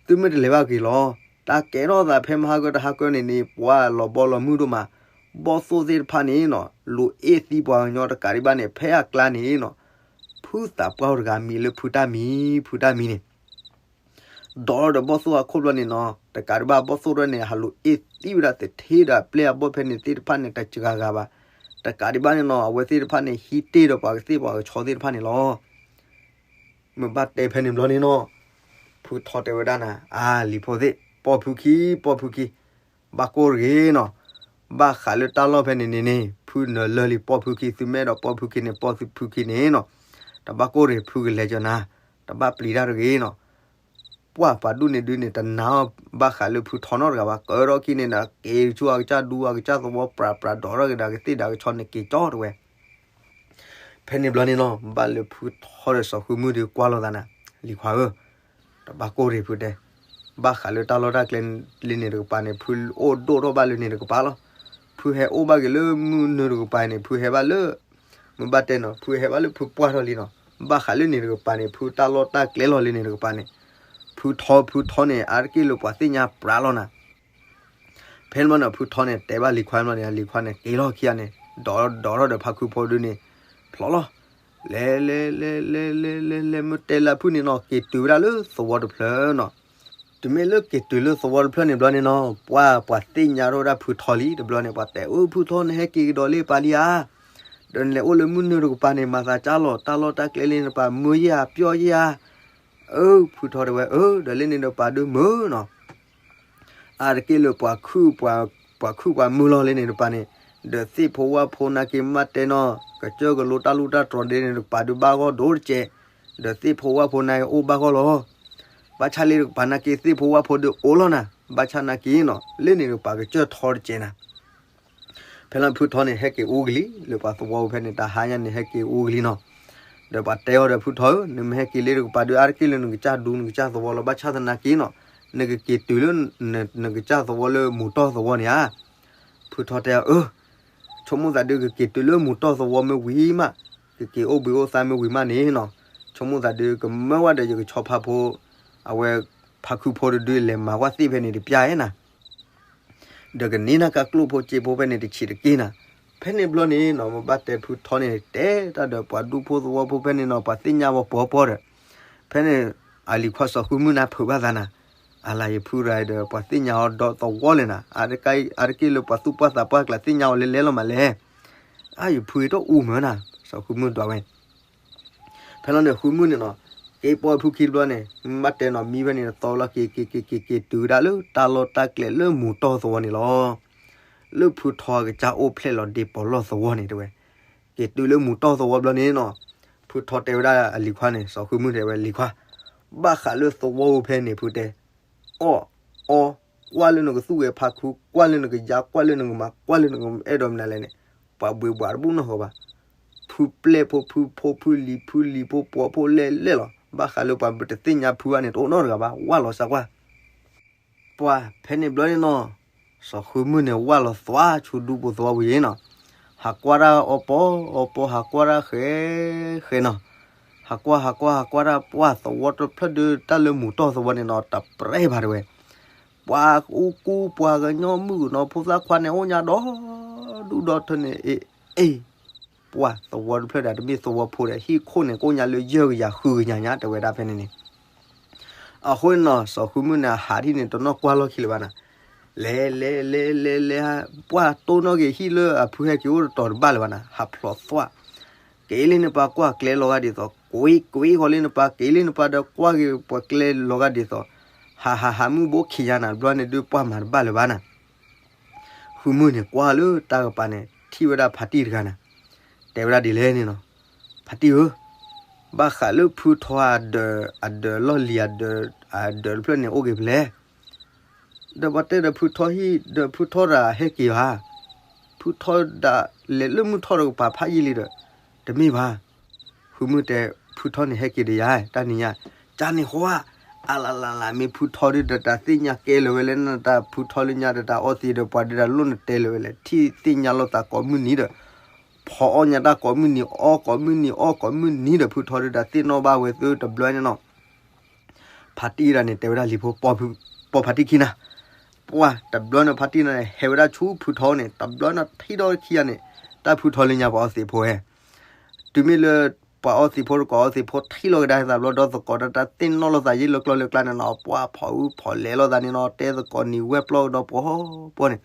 သုမ့ၢ်တလဲၤဘၣ်ဂ့ၤလီၤ, တၢ်ကဲထီၣ်သးဖဲမဟါကတဟါကၢန့ၣ်န့ၣ် ပှၤလီၤဘီလီၤမုၢ်ဒိၣ်မး, ဘီၣ်သိၣ်သ့ၣ်တဖၣ်န့ၣ်နီၤ လူၤအ့ၣ်သံပှၤကညီတကးဒံးဘၣ်န့ၣ် ဖဲအကျါန့ၣ်နီၤ ဖုသးပှၢ်တဂၤမံၤလၢဖုတၢ်မံၤ ဖုတၢ်မံၤန့ၣ် ဒီးဒီးဘီၣ်သိၣ်အခိၣ်ဘျီန့ၣ်နီၤ တကးဒံးဘၣ်ဘီၣ်သိၣ်ဒၣ်န့ၣ် ဟးလူၤအ့ၣ်သံဝဲဒၣ်သထ့ဒီးအပျဲၢ်အဘီၣ်ဖဲန့ၣ်သ့ၣ်တဖၣ်န့ၣ် တစှၤဂၤဘၣ်, တကးဒံးဘၣ်န့ၣ်နီၤ အဝဲသ့ၣ်တဖၣ်န့ၣ် ဟံးတ့ၢ်ဒီးပှၤကသ့ၣ်ပှၤကဆီသ့ၣ်တဖၣ်န့ၣ်လီၤ. မ့ၢ်ဘၣ်တဲဖဲန့ၣ်ဘျီန့ၣ်နီၤ ဖုထီတဲဝဲဒၣ်နၤ အါ လံၤဖိသ့ၣ် ပိာ်ဖုခံ ပိာ်ဖုခံ ဘၣ်ကိၢ်တဂ့ၤနီၤ, ဘၣ်ဃးလၢတၢ်လီၢ်ဖဲန့ၣ်န့ၣ်န့ၣ် ဖုနၢၤလၢာ်လံ ပိာ်ဖုခံ သုမ့ၢ်အဲၣ်ဒိးပိာ်ဖုခံန့ၣ် ပိာ်ဖုခံန့ၣ်နီၤ, တဘၣ်ကိၢ်တဂ့ၤ ဖုကလဲၤကၢၤနၤ, တဘၣ်ပျံၤတၢ်တဂ့ၤနီၤ. ပှၢ်ပှၤဒူၣ်န့ၣ်ဒုးန့ၣ် တနာ်အီၤဘၣ်ဃးလၢဖုထီနီတဂၤဘၣ်, ကၢထီၣ်ခံန့ၣ်ဒီး က့ၤဆူအကစၢ်ဒူအကစၢ်သဝီ ပြးပြးဒီးထီၣ်က့ၤဒီး ကသ့ၣ်ဒီးကဆီန့ၣ်က့ၤကၠီတဲဝဲ ဖဲန့ၣ်ဘျီန့ၣ်နီၤ ဘၣ်လၢဖုထီဒီးစီၤဃုမုၢ်ဒီးကွၢ်လိာ်သးနၤ, လံၤခွါဧၢ, တဘၣ်ကိၢ်တဂ့ၤဖုတဲ, ဘၣ်ဃးလၢတၢ်လီၢ်တၢ်ကျဲလၢန့ၣ်တကပၤန့ၣ် ဖုအိၣ်ဒိၣ်ထီၣ်ဘၣ်လၢန့ၣ်တကပၤလီၤ. ဖုဟဲအိၣ်ဘၣ်က့ၤလၢမုၢ်နုာ်တကပၤန့ၣ် ဖုဟဲဘၣ်လၢ မ့ၢ်ဘၣ်တဲနီၤ ဖုဟဲဘၣ်လၢဖုပှၢ်ထီၣ်လံနီၤ, ဘၣ်ဃးလၢန့ၣ်တကပၤန့ၣ် ဖုတၢ်လီၢ်တၢ်ကျဲလီၤလၢန့ၣ်တကပၤန့ၣ်, ဖုထီ ဖုထီန့ၣ် အါတက့ၢ်လၢပှၤသ့ၣ်ညါပြးလီၤနၤ. ဖဲန့ၣ်ဘျီန့ၣ် ဖုထီန့ၣ် တဲဘၣ်လံၤခွါဘျီန့ၣ် လံၤခွါန့ၣ် က့ၤလီၤခံဂၤန့ၣ် ဒီးဒီးထီၣ်ဒီးဖါခုဖိဒုန့ၣ် ဖျိးလီၤ. လဲၤလဲၤလဲၤလဲၤလဲၤလဲၤလဲၤ မ့ၢ်တဲလၢဖုန့ၣ်နီၤ က့ၤတုၤဝဲဒၣ်လၢသဝီတဖျၢၣ်နီၤ. တုၤမ့ၢ်လၢက့ၤတုၤလၢသဝီတဖျၢၣ်န့ၣ်ဘျီန့ၣ်နီၤ ပှၤပှၤသ့ၣ်ညါထီၣ်ဝဲဒၣ်ဖုထီလံ တဘျီန့ၣ် ပှၤတဲအၢ ဖုထီန့ၣ်ဟဲက့ၤကဒီးလံပာ်လံဧါ, ဒီးနလဲၤအိၣ်လၢမုၢ်နုာ်တကပၤန့ၣ် မၤသးကၢ်လီၤ တၢ်လီၢ်တၢ်ကျဲလၢန့ၣ်တကပၤ မုာ်ယဲၢ်ဧါ ပျီယဲၢ်ဧါ. အၢ ဖုထီတဲဝဲ အၢ ဒီးလၢန့ၣ်တကပၤဒုးမုာ်နီၤ. အါတက့ၢ်လၢပှၤခုၣ်ပှၤ ပှၤခုၣ်ပှၤမုာ်လီၤလၢန့ၣ်တကပၤန့ၣ်, ဒီးသ့ၣ်ဖိဝၣ်ဖိနာ်က့မ့ၢ်တဲနီၤ ကစၢၢ်ကလိတၢ်လူၢ်တၢ်တြီၤဒ်န့ၣ်တကပၤဒုးဘၣ်ဂီၢ်ဒိၣ်တကဲး, ဒီးသ့ၣ်ဖိဝၣ်ဖိနာ်က့အိၣ်ဘၣ်ဂီၢ်လီၤ. ဘၣ်ဆၣ်လၢတကပၤနာ်က့သ့ၣ်ဖိဝၣ်ဖိဒုးအိၣ်လီၤနၤ, ဘၣ်ဆၣ်နာ်က့နီၤ လၢန့ၣ်တကပၤကစၢၢ်ထီတကဲးနၤ. ဖဲလၢဖုထီန့ၣ် ဟဲက့ၤအိၣ်ကလံ လၢပှၤသဝီဖဲန့ၣ် တဟါညါန့ၣ် ဟဲက့ၤအိၣ်ကလံနီၤ. ဒီးပှၤတဲအီၤဒီး ဖုထီဧၢ, နမ့ၢ်ဟဲက့ၤလၢတကပၤဒုး အါတက့ၢ်လၢနကစၢ်ဒူ နကစၢ်သဝီလီၤ. ဘၣ်ဆၣ်သနာ်က့နီၤ နကက့ၤတုၤလၢ နကစၢ်သဝီလၢမူၤတီၢ်သဝီန့ၣ်ဧါ. ဖုထီတဲအီၤ အၢ ဆိကမိၣ်သးဒုး ကက့ၤတုၤလၢမူၤတီၢ်သဝီမ့ၢ်ဝံၤမး, ကက့ၤအိၣ်ဘှံးအိၣ်သါမ့ၢ်ဝံၤမးန့ၣ်နီၤ, ဆိကမိၣ်သးဒုး ကမၢဝဲဒီးယကဆီဖါဖိ, အဝဲ ဖါခုဖိတဒု လဲၤမၤဝဲသ့ၣ်ဖဲန့ၣ်တပျၢ်ဧါနၤ. ဒီးကန့ၢ်နၢ်ကါကျိၣ်ဖိစ့ဖိဖဲန့ၣ်တဆံးတက့ၢ်နၤ. ဖဲန့ၣ်ဘျီန့ၣ်နီၤ မ့ၢ်ဘၣ်တဲဖုထီန့ၣ် တဲတၢ်ဒီးပှၤဒူဖိသဝီဖိဖဲန့ၣ်နီၤ ပှၤသ့ၣ်ညါဝဲပီၤပီၤဒီး ဖဲန့ၣ် အလံၤခွါစီၤဃုမုၢ်နၤဖုးဘၣ်သးနၤ, အလၤယဖုရၤဒီး ပှၤသ့ၣ်ညါအီၤဒီးသဝီလဲၣ်နၤ, အါတက့ၢ်လၢပှၤသူၣ်ပှၢ်သးပှၢ်ကျါသ့ၣ်ညါအီၤလဲၤလဲၤလီၤမးလဲၣ်. အါယဖုတအူမၢနၤ, စီၤဃုမုၢ်ဒွးဝဲ ဖဲလီၤန့ၣ် ဃုမုၢ်န့ၣ်နီၤ, က့ၤပိာ်ဖုခံတဘျီန့ၣ် မ့ၢ်ဘၣ်တဲနီၤ မံဖဲန့ၣ်သီလီၤ က့ၤက့ၤက့ၤက့ၤက့ၤတုၤဝဲဒၣ်လၢ တၢ်လီၢ်တၢ်ကျဲလၢမူၤတီၢ်သဝီန့ၣ်လီၤ. လၢဖုထီအကစၢ်အိၣ်ဖျဲၣ်လီၤဒ့ပီးလီၢ်သဝီန့ၣ်တဲဝဲ. က့ၤတုၤလၢမူၤတီၢ်သဝီဘျီန့ၣ်နီၤ, ဖုထီတဲဝဲဒၣ်အလံၤခွါန့ၣ် စီၤဃုမုၢ်တဲဝဲလံၤခွါ, ဘၣ်ဃးလၢသဝီဖဲန့ၣ်ဖုတဲ အီၣ် အီ ကွၢ်လၢနကသူၣ်ဝဲဖါခု, ကွၢ်လၢနကယါ, ကွၢ်လၢနကမၤ, ကွၢ်လၢနကအဲၣ်ဒိးမနုၤလဲၣ်န့ၣ်, ပှၤဘှံးဘှးတဘူၣ်နီၢ်ဃီဘၣ်. ဖုပျဲၢ်ဖိ ဖုဖိ ဖုလံၤ ဖုလံၤဖိ ပှီၤဖိလဲၣ်လဲၣ်လီၤ. ဘၣ်ဃးလၢပှၤတသ့ၣ်ညါဖုဘၣ်န့ၣ် တအိၣ်နီတဂၤဘၣ်, ဝၢ်လီၤစၢ်ကွၢ် ပှၢ်ဖဲန့ၣ်ဘျီန့ၣ်နီၤ, စီၤဃုမုၢ်န့ၣ်ဝၢ်လီၤသွါဆူဒူဖိသဝီပူၤယံၤနီၤ, ဟးကွၢ်တၢ်အီပီအီပီ ဟးကွၢ်တၢ်ဃဲဃဲနီၤ, ဟးကွၢ် ဟးကွၢ် ဟးကွၢ်တၢ် ပှၢ်သဝီတဖျၢၣ်ဒုး တၢ်လၢမူၤတီၢ်သဝီန့ၣ်နီၤ တပြဲၢ်ဘၣ်တဲဝဲ, ပှၤအူကူ ပှၤကညီ မုၣ်ကနီၤ ဖိသၣ်ခွါန့ၣ် အိၣ်ညါဒီဒူၣ်ဒီထၢန့ၣ် အ့ အ့ ပှၢ်သဝီတဖျၢၣ်ဒီး တမ့ၢ်သဝီဖိဒီး ဟံၣ်ခိၣ်န့ၣ် ကအိၣ်ညါလၢယဲၢ်ကယၤဃုကယၤညါ တဲဝဲဒၣ်ဖဲန့ၣ်န့ၣ်. အဃိန့ၣ်နီၤ စီၤဃုမုၢ်န့ၣ် အဟးထံၣ်န့ၣ် တနီၣ်ကွၢ်လီၢ်ခံလၢၤဘၣ်နၤ, လဲၤလဲၤလဲၤလဲၤလဲၤ ပှၢ်တိၢ်နီၣ်က့ၤဟံၣ်လၢအဖုဟဲက့ၤအိၣ်တတီၤတဘၣ်လၢၤဘၣ်နၤ ဟးဖျိးသွၣ်, က့ၤလၢနပၢ်ကွၢ်ကျဲလီၤဂာ်ဒ်သိး ကွ့ကွ့ဃီလၢနပၢ် က့ၤလၢနပၢ်ဒီးကွၢ်က့ၤပှၤကျဲလီၤဂာ်ဒ်သိး, ဟးဟးဟးမုၢ်ဘိခံယါနၤ တဘျီန့ၣ်ဒုးပှၢ်မၤတဘၣ်လၢၤဘၣ်နၤ ဃုမုၢ်န့ၣ်ကွၢ်လၢတၢ်ကပၤန့ၣ် ထံၣ်ဝဲဒၣ်ဖါတံၢ်တဂၤနၤ, တဲဝဲဒၣ်ဒ်လဲၣ်န့ၣ်နီၤ, ဖါတံၢ်ဧၢ, ဘၣ်ဃးလၢဖုထီအဒၢး အဒၢးလီၢ်လံၤအဒၢး အဒၢးတဖျၢၣ်န့ၣ်အိၣ်က့ၤဖဲလဲၣ်, ဒီးပှၤတဲဒီးဖုထီဟံၣ်ဒီးဖုထီတၢ်ဟဲက့ၤဧါ, ဖုထီဒၣ်လဲၤလၢမုၢ်ထီၣ်တကပၤဖးယံာ်လံဒီး, တမ့ၢ်ဘၣ်, ဃုမုၢ်တဲ, ဖုထီန့ၣ်ဟဲက့ၤဒီးယၤ တၢ်နံၤညါ, ကန့ၣ်ဃီဧါ, အလလလ မ့ၢ်ဖုထီဒုးဒီးတၢ်သ့ၣ်ညါကဲလၢၤဝဲလဲၣ် နတၢ်ဖုထီလၢညါဒီးတၢ်အီသံးဒီးပှၤဒုးတၢ်လိၣ်နတဲလၢၤဝဲလဲၣ် ထံၣ်သ့ၣ်ညါလိာ်သးကိးမုၢ်နံၤဒီး, ဖီအီၣ်ညါတၢ်ကိးမုၢ်နံၤ အီကိးမုၢ်နံၤ အီကိးမုၢ်နံၤဒီးဖုထီဒုးတၢ်သ့ၣ်နီၣ်ဘၣ်ဝဲသုတဘျီန့ၣ်နီၤ ဖါတံၢ်ဒၣ်န့ၣ် တဲဝဲဒၣ်လံၤဖိ, ပိာ်ဖါတံၢ်ခံနၤ, ပှၢ်တဘျီန့ၣ်ဖါတံၢ်န့ၣ် ဟဲဝဲဒၣ်ဆူဖုထီန့ၣ် တဘျီန့ၣ်ထံၣ်ဒီးခံဂၤန့ၣ်, တၢ်ဖုထီလၢညါပှၤအီသံးဖိဝဲ, တုၤမ့ၢ်လၢ, ပှၤအီသံးဖိတကိးအီသံးဖိထံၣ်လီၤကဒါသးဘျီ ဒီးသကိးတၢ်တၢ်သ့ၣ်နီၣ်လိာ်သးယ့လၢကျီၢ်လၢကျါန့ၣ်နီၤ ပှၢ်ဖီအူဖီလဲၤလိာ်သးန့ၣ်နီၤ တဲသကိးနံၤဝဲပျီကဒီးပှီၤပှီၤန့ၣ်,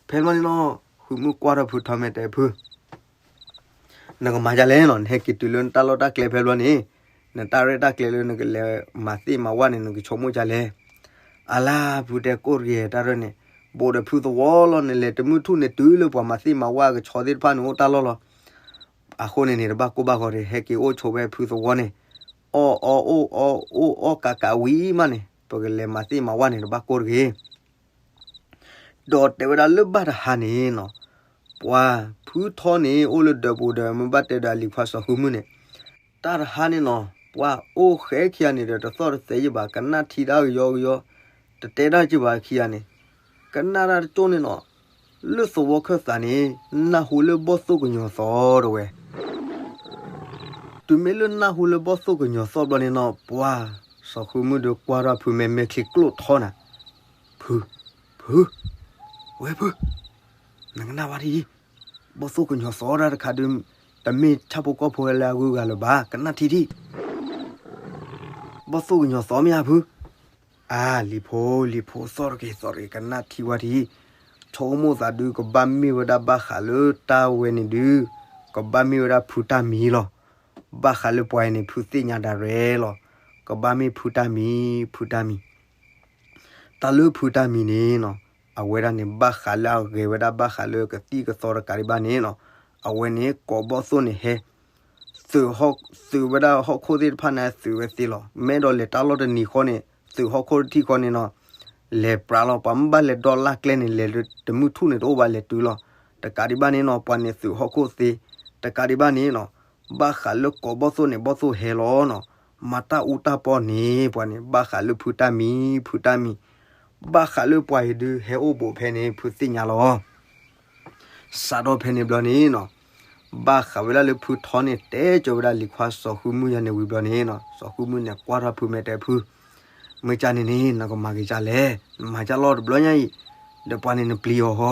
ဖဲဘျီန့ၣ်နီၤ, ဃုမုၢ်ကွၢ်ထီၣ်ဖုထီမဲာ်တဲဖု နကမၤဒ်လဲၣ်နီၤ နဟဲက့ၤတုၤလၢနတၢ်လီၢ်တၢ်ကျဲဖဲဘျီန့ၣ်, နတၢ်ရဲၣ်တၢ်ကျဲၤလၢနကလဲၤမၤသ့ၣ်မၤဝၣ်န့ၣ် နကဆိကမိၣ်ဒ်လဲၣ်. အလါ ဖုတဲကိၣ်တဂ့ၤ တၢ်ရဲၣ်န့ၣ်, ဘူးဒီးဖုသဝီလီၤ နလဲၤတမုၢ်ထူၣ်န့ၣ်တုၤလၢပှၤမၤသ့ၣ်မၤဝၣ်ကဆီသ့ၣ်တဖၣ်န့ၣ်အိၣ်တၢ်လီၢ်လီၤ. အဃိန့ၣ်န့ၣ် တဘၣ်ကိၢ်ဘၣ်ဂီၤတဂ့ၤ ဟဲက့ၤအိၣ်ဆိးဝဲဖုသဝီန့ၣ်, အီၣ်အီၣ်အိၣ်အီၣ်အိၣ်အီၣ်ကးကးဝံၤမးန့ၣ် ပကလဲၤမၤသ့ၣ်မၤဝၣ်န့ၣ် တဘၣ်ကိၢ်တဂ့ၤ ဒီးတဲဝဲဒၣ်လၢဘၣ်တဟါန့ၣ်နီၤ, ပှၤဖုထီန့ၣ်အိၣ်လၢဒၢးပူၤဒီး မ့ၢ်ဘၣ်တဲဒီးအလံၤခွါစီၤဃုမုၢ်န့ၣ်, တၢ်တဟါန့ၣ်နီၤ ပှၤအိၣ်ဃဲခံဂၤန့ၣ်ဒီး တသီၣ်တသဲယဘၣ် ကနၣ်ထံတၢ်ကယီကယီ, တတဲတၢ်ကဘၣ်ခံဂၤန့ၣ်, ကနၣ်တၢ်တကၠိၢ်န့ၣ်နီၤ, လၢသဝီခၢၣ်သးန့ၣ်, နၢ်ဟူလၢဘီၣ်သိၣ်ကညီၤသီတဝဲ တုၤမ့ၢ်လၢနၢ်ဟူလၢဘီၣ်သိၣ်ကညီၤသီဘျီန့ၣ်နီၤ ပှၤစီၤဃုမုၢ်ဒီးကွၢ်ထီၣ်ဖုမဲာ်မဲာ်ချံကျိၣ်ထီနၤ, ဖု, ဖု, ဝဲဖု, နကနၣ်ဝဲဒ်အံၤ, ဘီၣ်သိၣ်ကညီၤသီဒၣ်တခါဒုး, တမ့ၢ်ဆၣ်ဖိကီၢ်ဖိလၢအဂုၤအဂၤလၢၤဘၣ် ကနၣ်ထံထံ ဘီၣ်သိၣ်ကညီၤသီမ့ၢ်ဧါဖု, အါ လံၤဖိ လံၤဖိ သီၣ်တဂ့ၤသီၣ်တဂ့ၤ ကနၣ်ထံဝဲဒ်အံၤ, ဆိကမိၣ်သးဒုးကဘၣ်မ့ၢ်ဝဲဒၣ်ဘၣ်ဃးလၢတၢ်ဝဲန့ၣ်ဒုး, ကဘၣ်မ့ၢ်ဝဲဒၣ်ဖုတၢ်မံၤလီၤ. ဘၣ်ဃးလၢပှၤအံၤန့ၣ် ဖုသ့ၣ်ညါဒၣ်ရဲၣ်လီၤ. ကဘၣ်မ့ၢ်ဖုတၢ်မံၤ ဖုတၢ်မံၤ တၢ်လၢဖုတၢ်မံၤန့ၣ်နီၤ, အဝဲဒၣ်န့ၣ် ဘၣ်ဃးလၢအဂဲၤဝဲဒၣ်ဘၣ်ဃးလၢကသံၣ်ကသီတကးဒံးဘၣ်န့ၣ်နီၤ, အဝဲန့ၣ်ကိးဘီၣ်သိၣ်န့ၣ်ဟဲ, သုးဝဲဒၣ်ဟီၣ်ခိၣ်သ့ၣ်တဖၣ်န့ၣ်သုးဝဲသ့လီၤ. မ့ၢ်ဒီးလဲၤတၢ်လီၢ်တနံၤဃီန့ၣ် သုးဟီၣ်ခိၣ်တထံၣ်ဃီန့ၣ်နီၤ, လဲၤပြးလီၤ. ပှၤမ့ၢ်ဘၣ်လဲၤဒီးလၢကျဲန့ၣ် လဲၤတမုၢ်ထူၣ်န့ၣ်တအိၣ်ဘၣ်လဲၤတုၤလီၤ. တကးဒံးဘၣ်န့ၣ်နီၤ ပှၤန့ၣ်သုးဟီၣ်ခိၣ်သ့, တကးဒံးဘၣ်န့ၣ်နီၤ ဘၣ်ဃးလၢကိးဘီၣ်သိၣ်န့ၣ် ဘီၣ်သိၣ်ဟဲလီၤနီၤ, မၤတၢ်အူတၢ်ပီၢ်န့ၣ် ပှၤန့ၣ် ဘၣ်ဃးလၢဖုတၢ်မံၤ ဖုတၢ်မံၤ, ဘၣ်ဃးလၢပှၤအံၤဒုးဟဲအိၣ်ဘူးဖဲန့ၣ် ဖုသ့ၣ်ညါလီၤ. စးထီၣ်ဖဲန့ၣ်ဘျီန့ၣ်နီၤ, ဘၣ်ဃးဝဲဒၣ်လၢဖုထီန့ၣ် တဲကၠီၤဝဲဒၣ်လံၤခွါစီၤဃုမုၢ်ယၤန့ၣ်ဝံၤဘျီန့ၣ်နီၤ, စီၤဃုမုၢ်န့ၣ်ကွၢ်ထီၣ်ဖုမဲာ်တဲဖု, မ့ၢ်ကၢ်န့ၣ်န့ၣ် နကမၤက့ၤကၢ်လဲၣ်, နမၤကၢ်လီၤတဘျီညါအံၤ, ဒီးပှၤန့ၣ်နပျံၤအီၤဟီ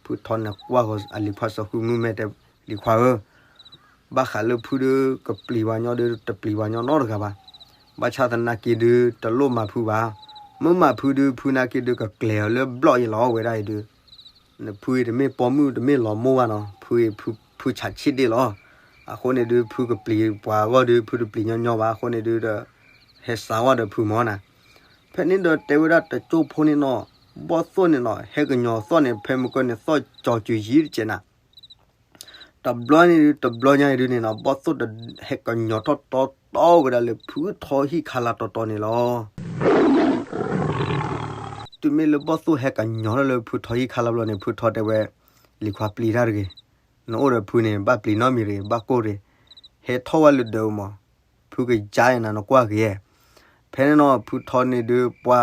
ဖုထီန့ၣ်ကွၢ်ဃီၤအလံၤခွါစီၤဃုမုၢ်မဲာ်တဲ, လံၤခွါဧၢ, ဘၣ်ဃးလၢဖုဒုးကပျံၤပှၤညီဒုး တပျံၤပှၤညီနီတဂၤဘၣ်. ဘၣ်ဆၣ်သနာ်က့ဒုး တလိၣ်မၤဖုဘၣ်. မ့ၢ်မၤဖုဒုး ဖုနာ်က့ဒုးကကျဲၤအီၤလၢဘျီၣ်အံၤလီၤ ဝဲဒၣ်အံၤဒုး, နဖုအံၤတမ့ၢ်ပိာ်မုၣ်တမ့ၢ်လီၤမိၢ်ဘၣ်နီၤ, ဖုအံၤဖုဆးဆ့ၣ်ဒ့ၣ်လီၤ. အဃိန့ၣ်ဒုး ဖုကပျံၤပှၤအဂီၢ်ဒုး ဖုတပျံၤညီညီဘၣ် အဃိန့ၣ်ဒုးဒီး ဟဲစးဝဲဒီးဖုမၢ်နၤ ဖဲန့ၣ်ဒီးတဲဝဲဒၣ်တကၠိၢ်ဖိန့ၣ်နီၤ, ဘီၣ်သိၣ်န့ၣ်နီၤ ဟဲကညီၤသီၣ်န့ၣ် ဖဲမုၢ်ကၢန့ၣ် သီၣ်ကၠီၤစူၤယံၤတကဲးနၤ, တဘျီန့ၣ်ဒုး တဘျီညါအံၤဒုးန့ၣ်နီၤ ဘီၣ်သိၣ်ဟဲကညီၤထီၣ်တီတီဝဲဒၣ်လၢဖုထီဟံၣ်ခါလၢ်တီတီန့ၣ်လီၤ. တုၤမ့ၢ်လၢဘီၣ်သိၣ်ဟဲကညီၤထီၣ်လၢဖုထီဟံၣ်ခါလၢ်ဘျီန့ၣ် ဖုထီတဲဝဲ, လံၤခွါပျံၤတၢ်တဂ့ၤ, နအိၣ်ဒီးဖုန့ၣ် ဘၣ်ပျံၤနီတမံၤတဂ့ၤ, ဘၣ်ကိၢ်တဂ့ၤ, ဟဲထီၣ်ဝဲလၢဒၢးမၢ်, ဖုကယါယနၤနကွၢ်ဂ့ၤ. ဖဲန့ၣ်နီၤ ဖုထီန့ၣ်ဒုးပှၤ,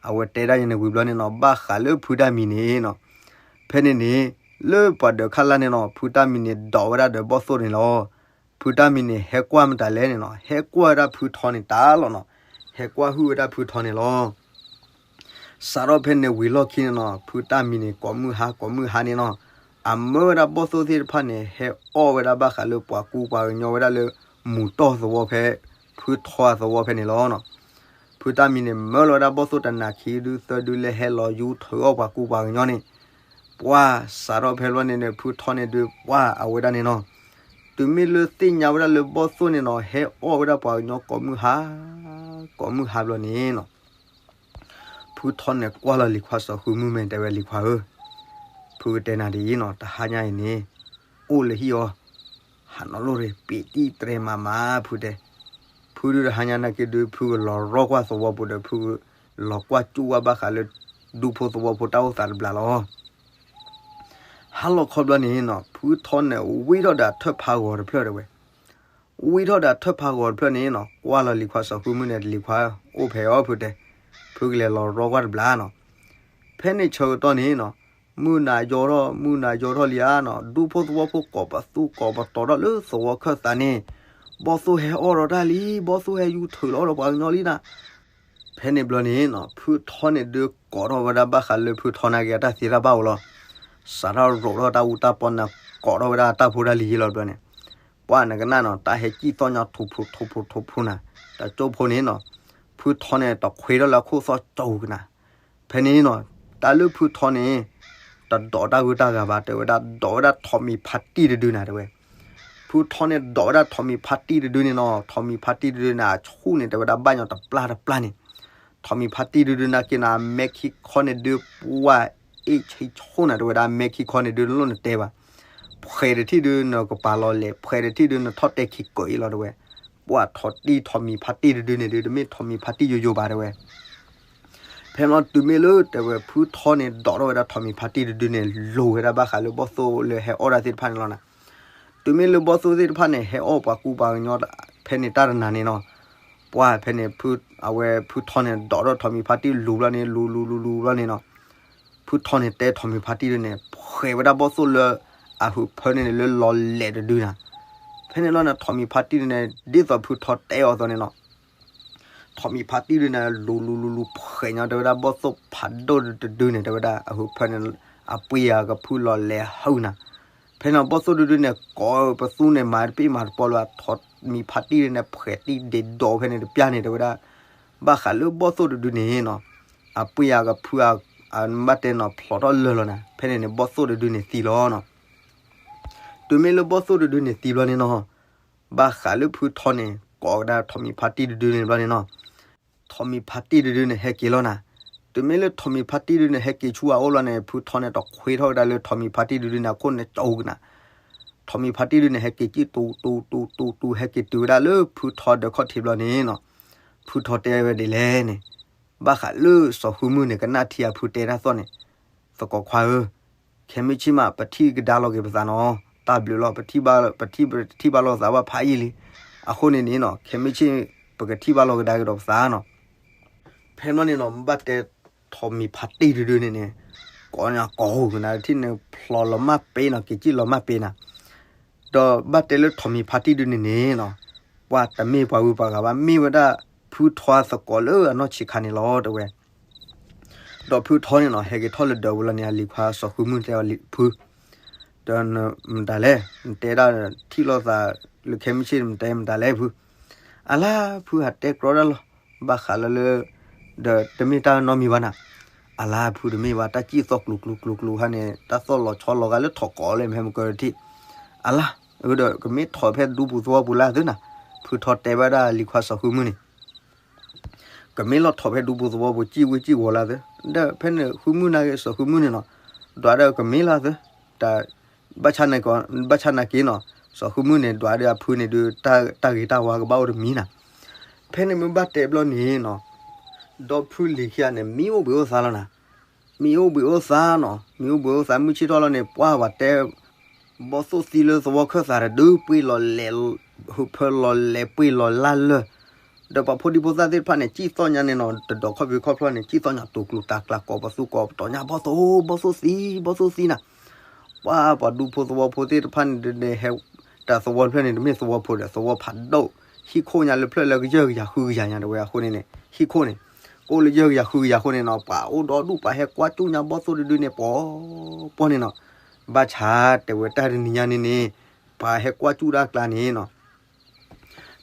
အဝဲတဲဒၣ်ယန့ၣ်ဝံၤဘျီန့ၣ်နီၤ ဘၣ်ဃးလၢဖုတၢ်မံၤန့ၣ်နီၤ, ဖဲန့ၣ်န့ၣ်, လၢပှၤဒၢးခါလၢ်န့ၣ်နီၤ ဖုတၢ်မံၤန့ၣ်ဒိးဝဲဒၣ်ဒီးဘီၣ်သိၣ်န့ၣ်လီၤ. ဖုတၢ်မံၤန့ၣ် ဟဲကွၢ်မတၤလဲၣ်န့ၣ်နီၤ ဟဲကွၢ်ဝဲဒၣ်ဖုထီန့ၣ်တၢ်လီၤနီၤ, ဟဲကွၢ်ဟုၣ်ဝဲဒၣ်ဖုထီန့ၣ်လီၤ. စးထီၣ်ဖဲန့ၣ်ဝံၤလီၢ်ခံန့ၣ်နီၤ ဖုတၢ်မံၤန့ၣ် ကိးမုၢ်ဟါကိးမုၢ်ဟါန့ၣ်နီၤ, အမၢဝဲဒၣ်ဘီၣ်သိၣ်သ့ၣ်တဖၣ်န့ၣ် ဟဲအီၣ်ဝဲဒၣ်ဘၣ်ဃးလၢပှၤကူပှၤကညီဝဲဒၣ်လၢ မူၤတီၢ်သဝီဖဲ, ဖုထီအသဝီဖဲန့ၣ်လီၤနီၤ. ဖ ဖုတၢ်မံၤန့ၣ် မၢလီၤဝဲဒၣ်ဘီၣ်သိၣ်တနၤခံဒုသၢဒုလၢဟဲလီၤယူထၢအီၣ်ပှၤကူပှၤကညီန့ၣ်, ပှၢ်စးထီၣ်ဖဲလီၤန့ၣ်န့ၣ် ဖုထီန့ၣ်ဒုးပှၢ်အဝဲဒၣ်န့ၣ်နီၤ, တုၤမ့ၢ်လၢသ့ၣ်ညါဝဲဒၣ်လၢဘီၣ်သိၣ်န့ၣ်နီၤ ဟဲအီၣ်ဝဲဒၣ်ပှၤကညီကိးမုၢ်ဟါ, ကိးမုၢ်ဟါဘျီန့ၣ်နီၤ ဖုထီန့ၣ်ကွၢ်လီၤလံၤခွါစီၤဃုမုၢ်မဲာ် တဲဝဲလံၤခွါဧၢ, ဖုကတဲနၤဒ်အံၤနီၤ တဟါညါအံၤန့ၣ် အိၣ်လၢဟံၣ်အီၤ, ဟးနီၣ်လိၣ်ရ့ၣ် ပ့ၤတံၢ်တြဲၤမးမး ဖုတဲ, ဖုဒုးတဟါညါနာ်က့ဒုး ဖုကလီၤရီကွၢ်သဝီပူၤဒီး ဖုလီၤကွၢ်စူၣ်ဝဲဘၣ်ဃးလၢ ဒူဖိသဝီဖိတၢ်အိၣ်သးတဘျီလီၤ. ဟါလီၤခီဘျီန့ၣ်နီၤ ဖုထီန့ၣ် ဝံထီၣ်ဒီးအထၢၣ်ဖးဂီၤတဖျၢၣ်တဲဝဲ, ဝံထီၣ်ဒီးအထၢၣ်ဖးဂီၤတဖျၢၣ်န့ၣ်နီၤ ကွၢ်လီၤလံၤခွါစီၤဃုမုၢ်န့ၣ် လံၤခွါ အိၣ်ဖဲအီၤဖုတဲ, ဖုကလဲၤလီၤရီကွၢ်တဘျီနီၤ. ဖဲန့ၣ်ဆၢကတီၢ်န့ၣ်နီၤ မုၢ်နၤယီၤထီၣ် မုၢ်နၤယီၤထီၣ်လံဧါနီၤ ဒူဖိသဝီဖိကိးပသူကိးပတီၤထီၣ်လၢသဝီခၢၣ်သးန့ၣ်, ဘီၣ်သိၣ်ဟဲအီၣ်ဒီးတၢ်လံ ဘီၣ်သိၣ်ဟဲယူၤထုးလီၤဒီးပှၤကညီလံနၤ. ဖဲန့ၣ်ဘျီန့ၣ်နီၤ ဖုထီန့ၣ်ဒုးကိးထီၣ်ဝဲဒၣ်ဘၣ်ဃးလၢဖုထီနာ်က့အတၢ်သ့တၢ်ဘၣ်အိၣ်လီၤ. စးထီၣ်ရိးထီၣ်တၢ်အူတၢ်ပီနၤ ကိးထီၣ်ဝဲဒၣ်တၢ်ဖိတၢ်လံၤယ့လီၤဘျီန့ၣ်, ပှၢ်နကနၣ်နီၤ တၢ်ဟဲစံၣ်သီၣ်ညါထိၣ်ဖူထိၣ်ဖူထိၣ်ဖူနၤ, တကၠိဖိန့ၣ်နီၤ ဖုထီန့ၣ်တခွ့ထီၣ်လၢအခိၣ်သီၣ်ကၠိကနၤ. ဖဲန့ၣ်နီၤ တၢ်လၢဖုထီန့ၣ် တဒိးတၢ်ဂုၢ်တၢ်ဂၤဘၣ် တဲဝဲဒၣ်ဒိးဝဲဒၣ်ထိးမံၤဖါတံၢ်တဒုနၤတဲဝဲ. ဖုထီန့ၣ်ဒိးဝဲဒၣ်ထိးမံၤဖါတံၢ်တဒုန့ၣ်နီၤ ထိးမံၤဖါတံၢ်တဒုန့ၣ် အဆူၣ်န့ၣ် တဲဝဲဒၣ်ဘၣ်ညီတပျၢ်တပျၢ်န့ၣ်, ထိးမံၤဖါတံၢ်တဒုနာ်က့နီၤ အမဲခံခီန့ၣ်ဒုး ပှၢ်အ့ၣ်ဆံဆူၣ်နၤ တဲဝဲဒၣ်အမဲခံခီန့ၣ်ဒုး နလိၣ်နတဲဘၣ်. ဖှဲးတထံၣ်ဒုးနကပၤလီၤလဲၤ ဖှဲးတထံၣ်ဒုးနထီၣ်တဲခံကၢအံၤလီၤတဲဝဲ. ပှၢ်ထိးတံၢ်ထိးမံၤဖါတံၢ်တဒုန့ၣ်ဒုး တမ့ၢ်ထိးမံၤဖါတံၢ်ယိယိဘၣ်တဲဝဲ. ဖဲမ့ၢ်တုၤမ့ၢ်လၢတဲဝဲ ဖုထီန့ၣ် ဒိးထီၣ်ဝဲဒၣ်ထိးမံၤဖါတံၢ်တဒုန့ၣ် လိၤဝဲဒၣ်ဘၣ်ဃးလၢဘီၣ်သိၣ်လၢဟဲအီၣ်ဒၣ်သ့ၣ်တဖၣ်န့ၣ်လီၤနၤ. တုၤမ့ၢ်လၢဘီၣ်သိၣ်သ့ၣ်တဖၣ်န့ၣ် ဟဲအီၣ်ပှၤကူပှၤကညီ ဖဲန့ၣ်တၢ်တနၤန့ၣ်နီၤ, ပှၢ်ဖဲန့ၣ် အဝဲဖုထီန့ၣ် ဒိးထီၣ်ထိးမံၤဖါတံၢ်လူၤဘျီန့ၣ် လူၤလူၤလူၤလူၤဘျီန့ၣ်နီၤ ဖုထီန့ၣ်တဲထိးမံၤဖါတံၢ်ဒုန့ၣ် ဖှဲးဝဲဒၣ်ဘီၣ်သိၣ်လၢအဟုးဖၢန့ၣ်န့ၣ် လၢလီၤလဲၤတဒုနၤ. ဖဲန့ၣ်လီၤန့ၣ် ထိးမံၤဖါတံၢ်ဒုန့ၣ် ဒ်သိးဖုထီတဲအီၤအသိးန့ၣ်နီၤ ထိးမံၤဖါတံၢ်ဒုန့ၣ် လူၤလူၤလူၤလူၤဖှဲးညီ တဲဝဲဒၣ်ဘီၣ်သိၣ်ဖးဒိၣ်တဒုန့ၣ် တဲဝဲဒၣ်အဟုးဖၢန့ၣ် အပှ့ၤအကဖုလီၤလဲၤဟုးနၤ. ဖဲန့ၣ်ဘီၣ်သိၣ်တဒုန့ၣ် ကိးပသူန့ၣ် မၤတပ့ၢ်မၤတပီလၢ ထိးမံၤဖါတံၢ်ဒုန့ၣ် ဖှဲးတံၢ်ဒ့ဒိးဖဲန့ၣ်တပျၢ်န့ၣ် တဲဝဲဒၣ် ဘၣ်ဃးလၢဘီၣ်သိၣ်တဒုန့ၣ်နီၤ အပှ့ၤအကဖု အဘၣ်တဲနီၤ ဖျိးထီၣ်လၢာ်လီၤနၤ. ဖဲန့ၣ်န့ၣ် ဘီၣ်သိၣ်တဒုန့ၣ်သံလီၤနီၤ. တုၤမ့ၢ်လၢဘီၣ်သိၣ်တဒုန့ၣ်သံဘျီန့ၣ်နီၤ ဘၣ်ဃးလၢဖုထီန့ၣ် ကိးကဒါထိးမံၤဖါတံၢ်တဒုန့ၣ်ဘျီန့ၣ်နီၤ ထိးမံၤဖါတံၢ်တဒုန့ၣ် ဟဲက့ၤလီၤနၤ. တုၤမ့ၢ်လၢထိးမံၤဖါတံၢ်တဒုန့ၣ် ဟဲက့ၤဆူအအိၣ်လီၤန့ၣ် ဖုထီန့ၣ် တခွ့ထီၣ်ဝဲဒၣ်လၢထိးမံၤဖါတံၢ်တဒုန့ၣ် အခိၣ်န့ၣ်ကၠီကနၤ. ထိးမံၤဖါတံၢ်တဒုန့ၣ် ဟဲက့ၤကံၣ်တူတူတူတူတူ ဟဲက့ၤတုၤဝဲဒၣ်လၢဖုထီဒၢးခီၣ်ထံးဘျီန့ၣ်နီၤ ဖုထီတဲဝဲဒ်လဲၣ်န့ၣ် ဘၣ်ဃးလၢစီၤဃုမုၢ်န့ၣ် ကနၣ်ထံအဖုတဲတၢ်သီၣ်န့ၣ် သကိးခွါဧၢ, ခဲမုၢ်ဆ့ၣ်မး ပထံၣ်ကဒါလီၤက့ၤပသးနီၤ, တၢ်ဘျုးလီၤ, ပထံၣ်ဘၣ်လီၤသးဘၣ်ဖးယံာ်လံ. အဃိန့ၣ်န့ၣ်နီၤ ခဲမုၢ်ဆ့ၣ် ပကထံၣ်ဘၣ်လီၤကဒါက့ၤဒီးပသးနီၤ. ဖဲမ့ၢ်န့ၣ်နီၤ ဘၣ်တဲထိးမံၤဖါတံၢ်တဒုန့ၣ်န့ၣ် ကိးညါကိးဟူးကနၤ တထံၣ်န့ၣ် ဖျိးလီၤမၢ်ပ့ၤနီၤ က့ၤကံၣ်လီၤမၢ်ပ့ၤနၤ ဒီးဘၣ်တဲလၢထိးမံၤဖါတံၢ်ဒုန့ၣ်န့ၣ်နီၤ ပှၤတမ့ၢ်ပှၤဂုၤပှၤဂၤဘၣ် မ့ၢ်ဝဲဒၣ်ဖုထီသကိးလၢအနီၢ်ဆံးခါန့ၣ်လီၤတဲဝဲ. ဒီးဖုထီန့ၣ်နီၤ ဟဲက့ၤထီၣ်လၢဒၢးဝဲလီၤန့ၣ် အလံၤခွါစီၤဃုမုၢ်တဲအီၤလံ ဖု ဒီးနမတၤလဲၣ် နတဲဒၣ်ထံၣ်လိာ်သးလၢခဲမုၢ်ဆ့ၣ် နတဲမတၤလဲၣ်ဖု. အလါဖုဟးတဲကြီဒၣ်လီၤ ဘၣ်ဃးလၢလၢ ဒီးတမ့ၢ်တၢ်နီတမံၤဘၣ်နၤ. အလါဖုတမ့ၢ်ဘၣ် တၢ်စံၣ်သီၣ်ကျူၤကျူၤကျူၤကျူၤဟါန့ၣ် တၢ်သီၣ်လီၤဆီလီၤဂာ်လၢထိးကိးလၢမဟဲမကၢတထံၣ်. အလါ အဒီးကမ့ၢ်ထိးဖဲဒူပူၤသဝီပူၤလၢသုနၤ. ဖုထီတဲဘၣ်ဒၣ်လံၤခွါစီၤဃုမုၢ်န့ၣ် ကမ့ၢ်လီၤထိးဖဲဒူပူၤသဝီပူၤ စံၣ်ဝ့စံၣ်ဝီၤလၢသု, ဒီးဖဲန့ၣ်ဃုမုၢ်နာ်က့ စီၤဃုမုၢ်န့ၣ်နီၤ ဒွးဒီးကမ့ၢ်လီၤသု, တၢ် ဘၣ်ဆၣ်နာ်က့ ဘၣ်ဆၣ်နာ်က့နီၤ စီၤဃုမုၢ်န့ၣ် ဒွးဒီးအဖုန့ၣ်ဒုး တၢ်ဂ့ၤတၢ်ဝါကဘၣ်အိၣ်တမံၤနၤ. ဖဲန့ၣ်မ့ၢ်ဘၣ်တဲဘျီန့ၣ်နီၤ ဒီဖုလံၤခံဂၤန့ၣ် မံအိၣ်ဘှံးအိၣ်သါလီၤနၤ. မံအိၣ်ဘှံးအိၣ်သါနီၤ မံအိၣ်ဘှံးအိၣ်သါ မုၢ်ဆ့ၣ်ထီၣ်လီၤန့ၣ် ပှၢ်ဝဲတဲ ဘီၣ်သိၣ်သံလၢသဝီခၢၣ်သးတဒု ပှ့ၤလီၤလဲၤ ဟုးဖၢလီၤလဲၤပှ့ၤလီၤလၢ်လၢာ်, ဒီးပှၤဖိဒံဖိသၣ်သ့ၣ်တဖၣ်န့ၣ် စံၣ်သီၣ်ညါန့ၣ်နီၤ တဒီးခီၣ်ဖံးခီၣ်ဖျီၣ်န့ၣ် စံၣ်သီၣ်ညါတိၤကျိၤတၢ်ကျးကိးပသူကိးပတီၤညါ ဘီၣ်သိၣ် ဘီၣ်သိၣ်သံ ဘီၣ်သိၣ်သံနၤ. ပှၢ်ပှၤဒူဖိသဝီဖိသ့ၣ်တဖၣ်န့ၣ်ဒုးန့ၣ် ဟဲ တၢ်သဝီတဖျၢၣ်န့ၣ် တမ့ၢ်သဝီဖိဒီး သဝီဖးဒိၣ် ဟံၣ်ခိၣ်ညါလၢဖျၢၣ်လၢကယၢၢ်ကယၤဃုကယၤညါတဲဝဲအဃိန့ၣ်န့ၣ် ဟံၣ်ခိၣ်န့ၣ် ကအိၣ်လၢယၢၢ်ကယၤဃုကယၤအဃိန့ၣ်နီၤ ပှၤအိၣ်ဒီဒူၣ်ပှၤဟဲကွၢ်ကၠူၣ်ညါဘီၣ်သိၣ်တဒုန့ၣ် ပှီၤပှီၤန့ၣ်နီၤ. ဘၣ်ဆၣ်တဲဝဲတၢ်တနံၤညါန့ၣ်န့ၣ် ပှၤဟဲကွၢ်ကၠူၣ်တၢ်ကျါန့ၣ်နီၤ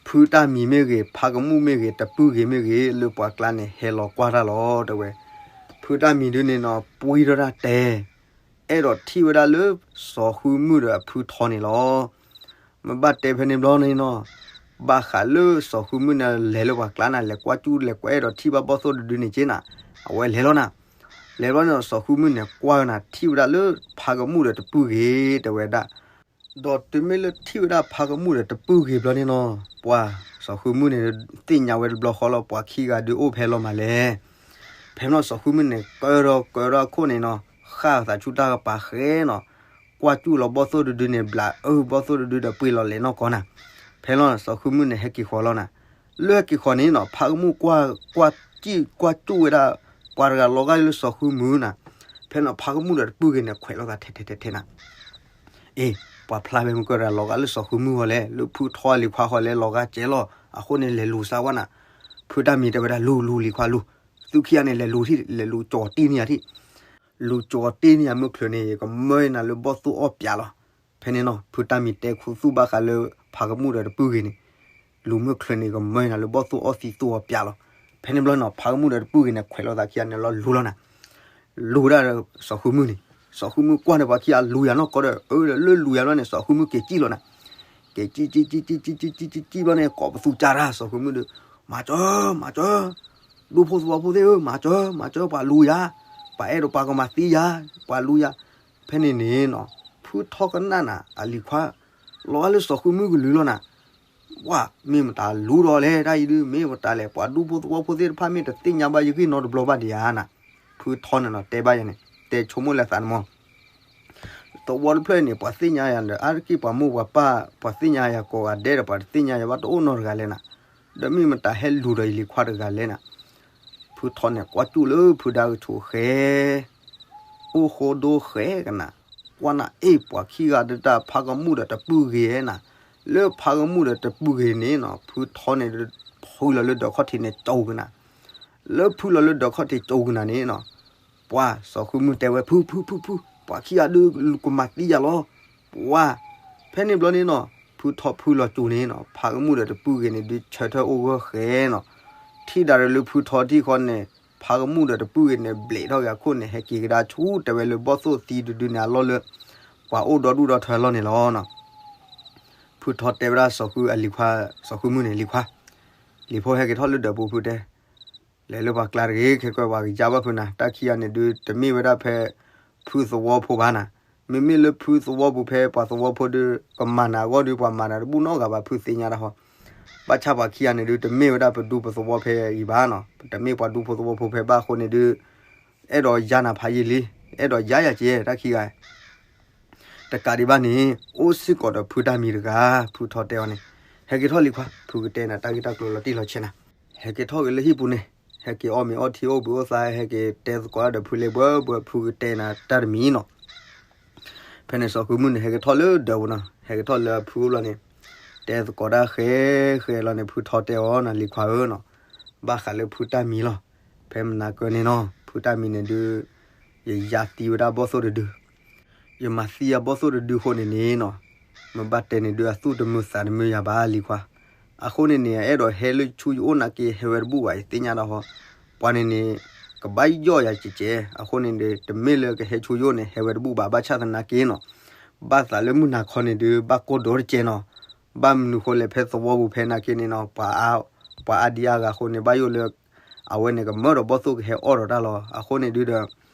ဖု ဖုတၢ်မံၤမ့ၢ်ဂ့ၤ, ဖါကမူၣ်မ့ၢ်ဂ့ၤ, တပုၢ်ဂ့ၤမ့ၢ်ဂ့ၤ, လၢပှၤကျါန့ၣ် ဟဲလီၤကွၢ်တၢ်လီၤ တဲဝဲ. ဖုတၢ်မံၤဒုန့ၣ်နီၤ ပှံထီၣ်တၢ်တဲ, အဲၣ်ဒိးထံၣ်ဝဲဒၣ်လၢ စီၤဃုမုၣ်ဒီးအဖုထီန့ၣ်လီၤ. မ့ၢ်ဘၣ်တဲဖဲန့ၣ်ဘျီန့ၣ်နီၤ, ဘၣ်ဃးလၢစီၤဃုမုၣ်န့ၣ် လဲၤလၢပှၤကျါနၤ လဲၤကွၢ်ကၠူၣ် လဲၤကွၢ်အဲၣ်ဒိးထံၣ်ဘၣ်ဘီၣ်သိၣ်တဒုန့ၣ်က့နၤ, အဝဲလဲၤလီၤနၤ. လဲၤဘျီန့ၣ် စီၤဃုမုၣ်န့ၣ် ကွၢ်နၤ ထံၣ်ဝဲဒၣ်လၢဖါကမူၣ်ဒီးတပုၢ်ဂ့ၤ တဲဝဲဒၣ်. ဒီးတုၤမ့ၢ်လၢထံၣ်ဝဲဒၣ်ဖါကမူၣ်ဒီးတပုၢ်ဂ့ၤဘျီန့ၣ်နီၤ, ပှၤစီၤဃုမုၣ်န့ၣ် သ့ၣ်ညါဝဲတဘျီဃီလီၤ ပှၤခံဂၤဒုအိၣ်ဖဲလီၤမးလဲၣ်. ဖဲန့ၣ်စီၤဃုမုၣ်န့ၣ် ကၢထီၣ်ကၢထီၣ်အခိၣ်န့ၣ်နီၤ, ဃၣ်သးဆူတၢ်ကပၤဃဲနီၤ, ကွၢ်ကၠူၣ်လီၤဘီၣ်သိၣ်တဒုန့ၣ် ဘျးအၢဘီၣ်သိၣ်တဒုဒီးပှ့ၤလီၤလဲၤနီၢ်ကီၢ်နၤ. ဖဲန့ၣ်စီၤဃုမုၣ်န့ၣ် ဟဲက့ၤဃီၤလီၤနၤ. လၢဟဲက့ၤဃီၤန့ၣ်နီၤ, ဖါကမူၣ်ကွၢ် ကွၢ်ကၠူၣ် ကွၢ်ကၠူၣ်ဝဲဒၣ် ပှၤတဂၤလီၤဂာ်လၢစီၤဃုမုၣ်နၤ. ဖဲန့ၣ်ဖါကမူၣ်ဒီးတပုၢ်ဂ့ၤန့ၣ် ခွဲးလိာ်သးထဲထဲထဲထဲနၤ. အ့, ပှၤဖျါဖဲမုၢ်ကၢတဂၤလီၤဂာ်လၢစီၤဃုမုၣ်ဃီလဲၣ်, လၢဖုထီလံၤခွါဃီလဲၣ် လီၤဂာ်ကဲလီၤ. အဃိန့ၣ်လဲၤလူၤစၢ်ဝဲနၤ. ဖုတၢ်မံၤတဲဝဲဒၣ် လူၤ လူၤလံၤခွါလူၤ, သုခံဂၤန့ၣ် လဲၤလူၤထံၣ် လဲၤလူၤကၠီၤတ့ၢ်န့ၢ်ယၤထံၣ်, လူၤကၠီၤတ့ၢ်န့ၢ်ယၤမုၢ်ချုးန့ၣ် ယကမၢနၤလၢဘီၣ်သိၣ်အီၣ်ပၠးလီၤ. ဖဲန့ၣ်နီၤ ဖုတၢ်မံၤတဲခူသူၣ်ဘၣ်ဃးလၢဖါကမူၣ်ဒီးတပုၢ်ဂ့ၤန့ၣ်, လူၤမုၢ်ချုးန့ၣ် ယကမၢနၤလၢဘီၣ်သိၣ်အီၣ်သံသိၣ်အီၣ်ပၠးလီၤ. ဖဲန့ၣ်ဘျီနီၤ ဖါကမူၣ်ဒီးတပုၢ်ဂ့ၤန့ၣ် ခွဲးလိာ်သးခံဂၤန့ၣ်လီၤ လူၤလီၤနၤ. လူၤဒၣ်ဒီးစီၤဃုမုၣ်န့ၣ်, စီၤဃုမုၣ်ကွၢ်န့ၣ် ပှၤခံဂၤလူၤယၤနီၢ်ကီၢ်ဒီး အၢ လၢလူၤယၤလီၤန့ၣ် စီၤဃုမုၣ်က့ၤကံၣ်လီၤနၤ. က့ၤကံၣ် ကံၣ် ကံၣ် ကံၣ် ကံၣ် ကံၣ် ကံၣ်ဘျီန့ၣ် ကိးပသူကၢ်တၢ် စီၤဃုမုၣ်ဒီး, မၤစၢၤ မၤစၢၤ, ဒူဖိသဝီဖိသ့ၣ်ဧၢ မၤစၢၤ မၤစၢၤ ပှၤလူၤယၤ, ပှၤအဲၣ်ဒိးပှၤကမၤသံယၤ, ပှၤလူၤယၤ. ဖဲန့ၣ်န့ၣ်နီၤ ဖုထီကနၣ်နၤ အလံၤခွါ လီၤဂာ်လၢစီၤဃုမုၣ်ကလုၢ်လီၤနၤ. ဝါ, မ့ၢ်မတၤလူၤဒီးလဲၣ် တၢ်အံၤဒုး မ့ၢ်မတၤလဲၣ် ပှၤဒူဖိသဝီဖိသ့ၣ်တဖၣ်မ့ၢ်တသ့ၣ်ညါဘၣ်ယဂ့ၢ်နီတဘျီဘၣ်ဒံးဧါနၤ. ဖုထီန့ၣ်နီၤ တဲဘၣ်ယၤန့ၣ် တဲဆိကမိၣ်လၢသးန့ၣ်မး သဝီတဖျၢၣ်န့ၣ် ပှၤသ့ၣ်ညါယၤဒီး အါတက့ၢ်ပှၤမိၢ်ပှၤပၢ် ပှၤသ့ၣ်ညါယၤကိးဂၤဒဲးဒီး ပှၤတသ့ၣ်ညါယၤဘၣ်တအိၣ်နီတဂၤလဲၣ်နၤ. ဒီးမ့ၢ်မတၤဟဲလူၤဒီးယလံၤခွါတဂၤလဲၣ်နၤ. ဖုထီန့ၣ် ကွၢ်ကၠူၣ်လၢဖုဒါကဆိးဃဲ အိၣ်ဃိဒိဃဲကနၤ, ကွၢ်နၤအ့ၣ် ပှၤခံဂၤဒုးတၢ်ဖါကမူၣ်ဒီးတပုၢ်ဂ့ၤနၤ. လၢဖါကမူၣ်ဒီးတပုၢ်ဂ့ၤန့ၣ်နီၤ ဖုထီန့ၣ် ဖုလီၤလၢဒၢးခီၣ်ထံးန့ၣ် ကၠိကနၤ. လၢဖုလီၤလၢဒၢးခီၣ်ထံးကၠိကနၤန့ၣ်နီၤ ပှၤစီၤဃုမုၣ်တဲဝဲ ဖု ဖု ဖု ဖု ပှၤခံဂၤဒုးကမၤသံယၤလီၤ. ပှၤ ဖဲန့ၣ်ဘျီန့ၣ်နီၤ ဖုထီဖုလီၤကၠိန့ၣ်နီၤ ဖါကမူၣ်ဒီးတပုၢ်ဂ့ၤန့ၣ်ဒုးဆၢထၢၣ်အိၣ်ဂၢၢ်ဃဲနီၤ. ထံၣ်ဒၣ်ဒီးလၢဖုထီထံၣ်ဃီန့ၣ် ဖါကမူၣ်ဒီးတပုၢ်ဂ့ၤန့ၣ် ဘျဲးထီၣ်က့ၤအခိၣ်န့ၣ် ဟဲက့ၤကဒါဆူတဲဝဲလၢဘီၣ်သိၣ်သံတဒုန့ၣ်အလီၢ်လၢ ပှၤအိၣ်ဒီဒူၣ်ဒီထၢအလီၢ်န့ၣ်လီၤနီၤ. ဖုထီတဲဝဲဒၣ်စီၤဃုအလံၤခွါ စီၤဃုမုၣ်န့ၣ် လံၤခွါ လံၤဖိဟဲက့ၤထီၣ်လၢဒၢးပူၤဖုတဲ လဲၤလၢပှၤကျါတဂ့ၤ ခဲကဲပှၤကယါဘၣ်ဖုနၤ တၢ်ခံဂၤန့ၣ်ဒုး တမ့ၢ်ဝဲဒၣ်ဖဲ ဖုသဝီဖိဘၣ်နၤ. မ့မ့ၢ်လၢဖုသဝီပူၤဖဲပှၤသဝီဖိဒုး ကမၤနၤအဂီၢ်ဒုး ပှၤမၤနၤတဘူၣ်နီတဂၤဘၣ် ဖုသ့ၣ်ညါတၢ်ဃီ. ဘၣ်ဆၣ်ပှၤခံဂၤန့ၣ်ဒုး တမ့ၢ်ဝဲဒၣ်ပဒူပသဝီဖဲအံၤဘၣ်နီၤ ပတမ့ၢ်ပှၤဒူဖိသဝီဖိဖဲဘၣ်အဃိန့ၣ်ဒုး အဲၣ်ဒိးယါနၤဖးယံာ်လံ အဲၣ်ဒိးယါယၤက့ တၢ်ခံဂၤ တကးဒံးဘၣ်န့ၣ် အိၣ်စ့ၢ်ကီးဒီးဖုတၢ်မံၤတဂၤ ဖုထီတဲအီၤန့ၣ် ဟဲက့ၤထီၣ်လံၤခွါ ဖုကတဲနၤတၢ်ဂ့ၢ်တၢ်ကျိၤလီၤတံၢ်လီၤဆဲးနၤ ဟဲက့ၤထီၣ်က့ၤလၢဟံၣ်ပူၤန့ၣ် ဟဲက့ၤအီၣ်မ့ၤအီထံအိၣ်ဘှံးအိၣ်သါ ဟဲက့ၤတဲသကိးဒီးဖုလၢဘှဲဘှဲ ဖုကတဲနၤတၢ်တမံၤနီၤ. ဖဲန့ၣ်စီၤဃုမုၣ်န့ၣ် ဟဲက့ၤထီၣ်လၢဒၢးပူၤနီၤ ဟဲက့ၤထီၣ်လၢအဖုအိၣ်ဘျီန့ၣ် တဲသကိးတၢ်ဃဲဃဲလီၤန့ၣ် ဖုထီတဲအီၤနီၤ လံၤခွါဧၢနီၤ ဘၣ်ဃးလၢဖုတၢ်မံၤလီၤ. ဖဲမနၤကၢန့ၣ်နီၤ ဖုတၢ်မံၤန့ၣ်ဒုး ယယါသံဝဲဒၣ်ဘီၣ်သိၣ်တဒု ယမၤသံအဘီၣ်သိၣ်တဒုအဃိန့ၣ်န့ၣ်နီၤ မ့ၢ်ဘၣ်တဲန့ၣ်ဒုး အသူၣ်တမုာ်သးတမုာ်ယၤဘၣ်လံၤခွါ. အဃိန့ၣ်န့ၣ် အဲၣ်ဒိးဟဲလၢဆူယအိၣ်နာ်က့ ဟဲဝဲတဘူၣ်ဘၣ် ယသ့ၣ်ညါတၢ်ဃီ. ပှၤန့ၣ်န့ၣ် ကဘၣ်ယီၢ်ယၤကဲးကဲး အဃိန့ၣ်ဒီး တမ့ၢ်လၢကဟဲဆူယအိၣ်န့ၣ် ဟဲဝဲတဘူၣ်ဘၣ် ဘၣ်ဆၣ်သနာ်က့နီၤ ဘၣ်သးလၢမုၢ်နၤခီန့ၣ်ဒုး ဘၣ်ကိၢ်ဒိတကဲးနီၤ. ဘၣ်မနုၤဃိလဲၣ်ဖဲသဝီပူၤဖဲနာ်က့န့ၣ်နီၤ ပှၤအါဒံအါဂၤအဃိန့ၣ် ဘၣ်ယိၣ်လၢ အဝဲန့ၣ်ကမၢဒီးဘီၣ်သိၣ်ကဟဲအီၣ်ဒီးတၢ်လီၤ. အဃိန့ၣ်ဒုးဒီး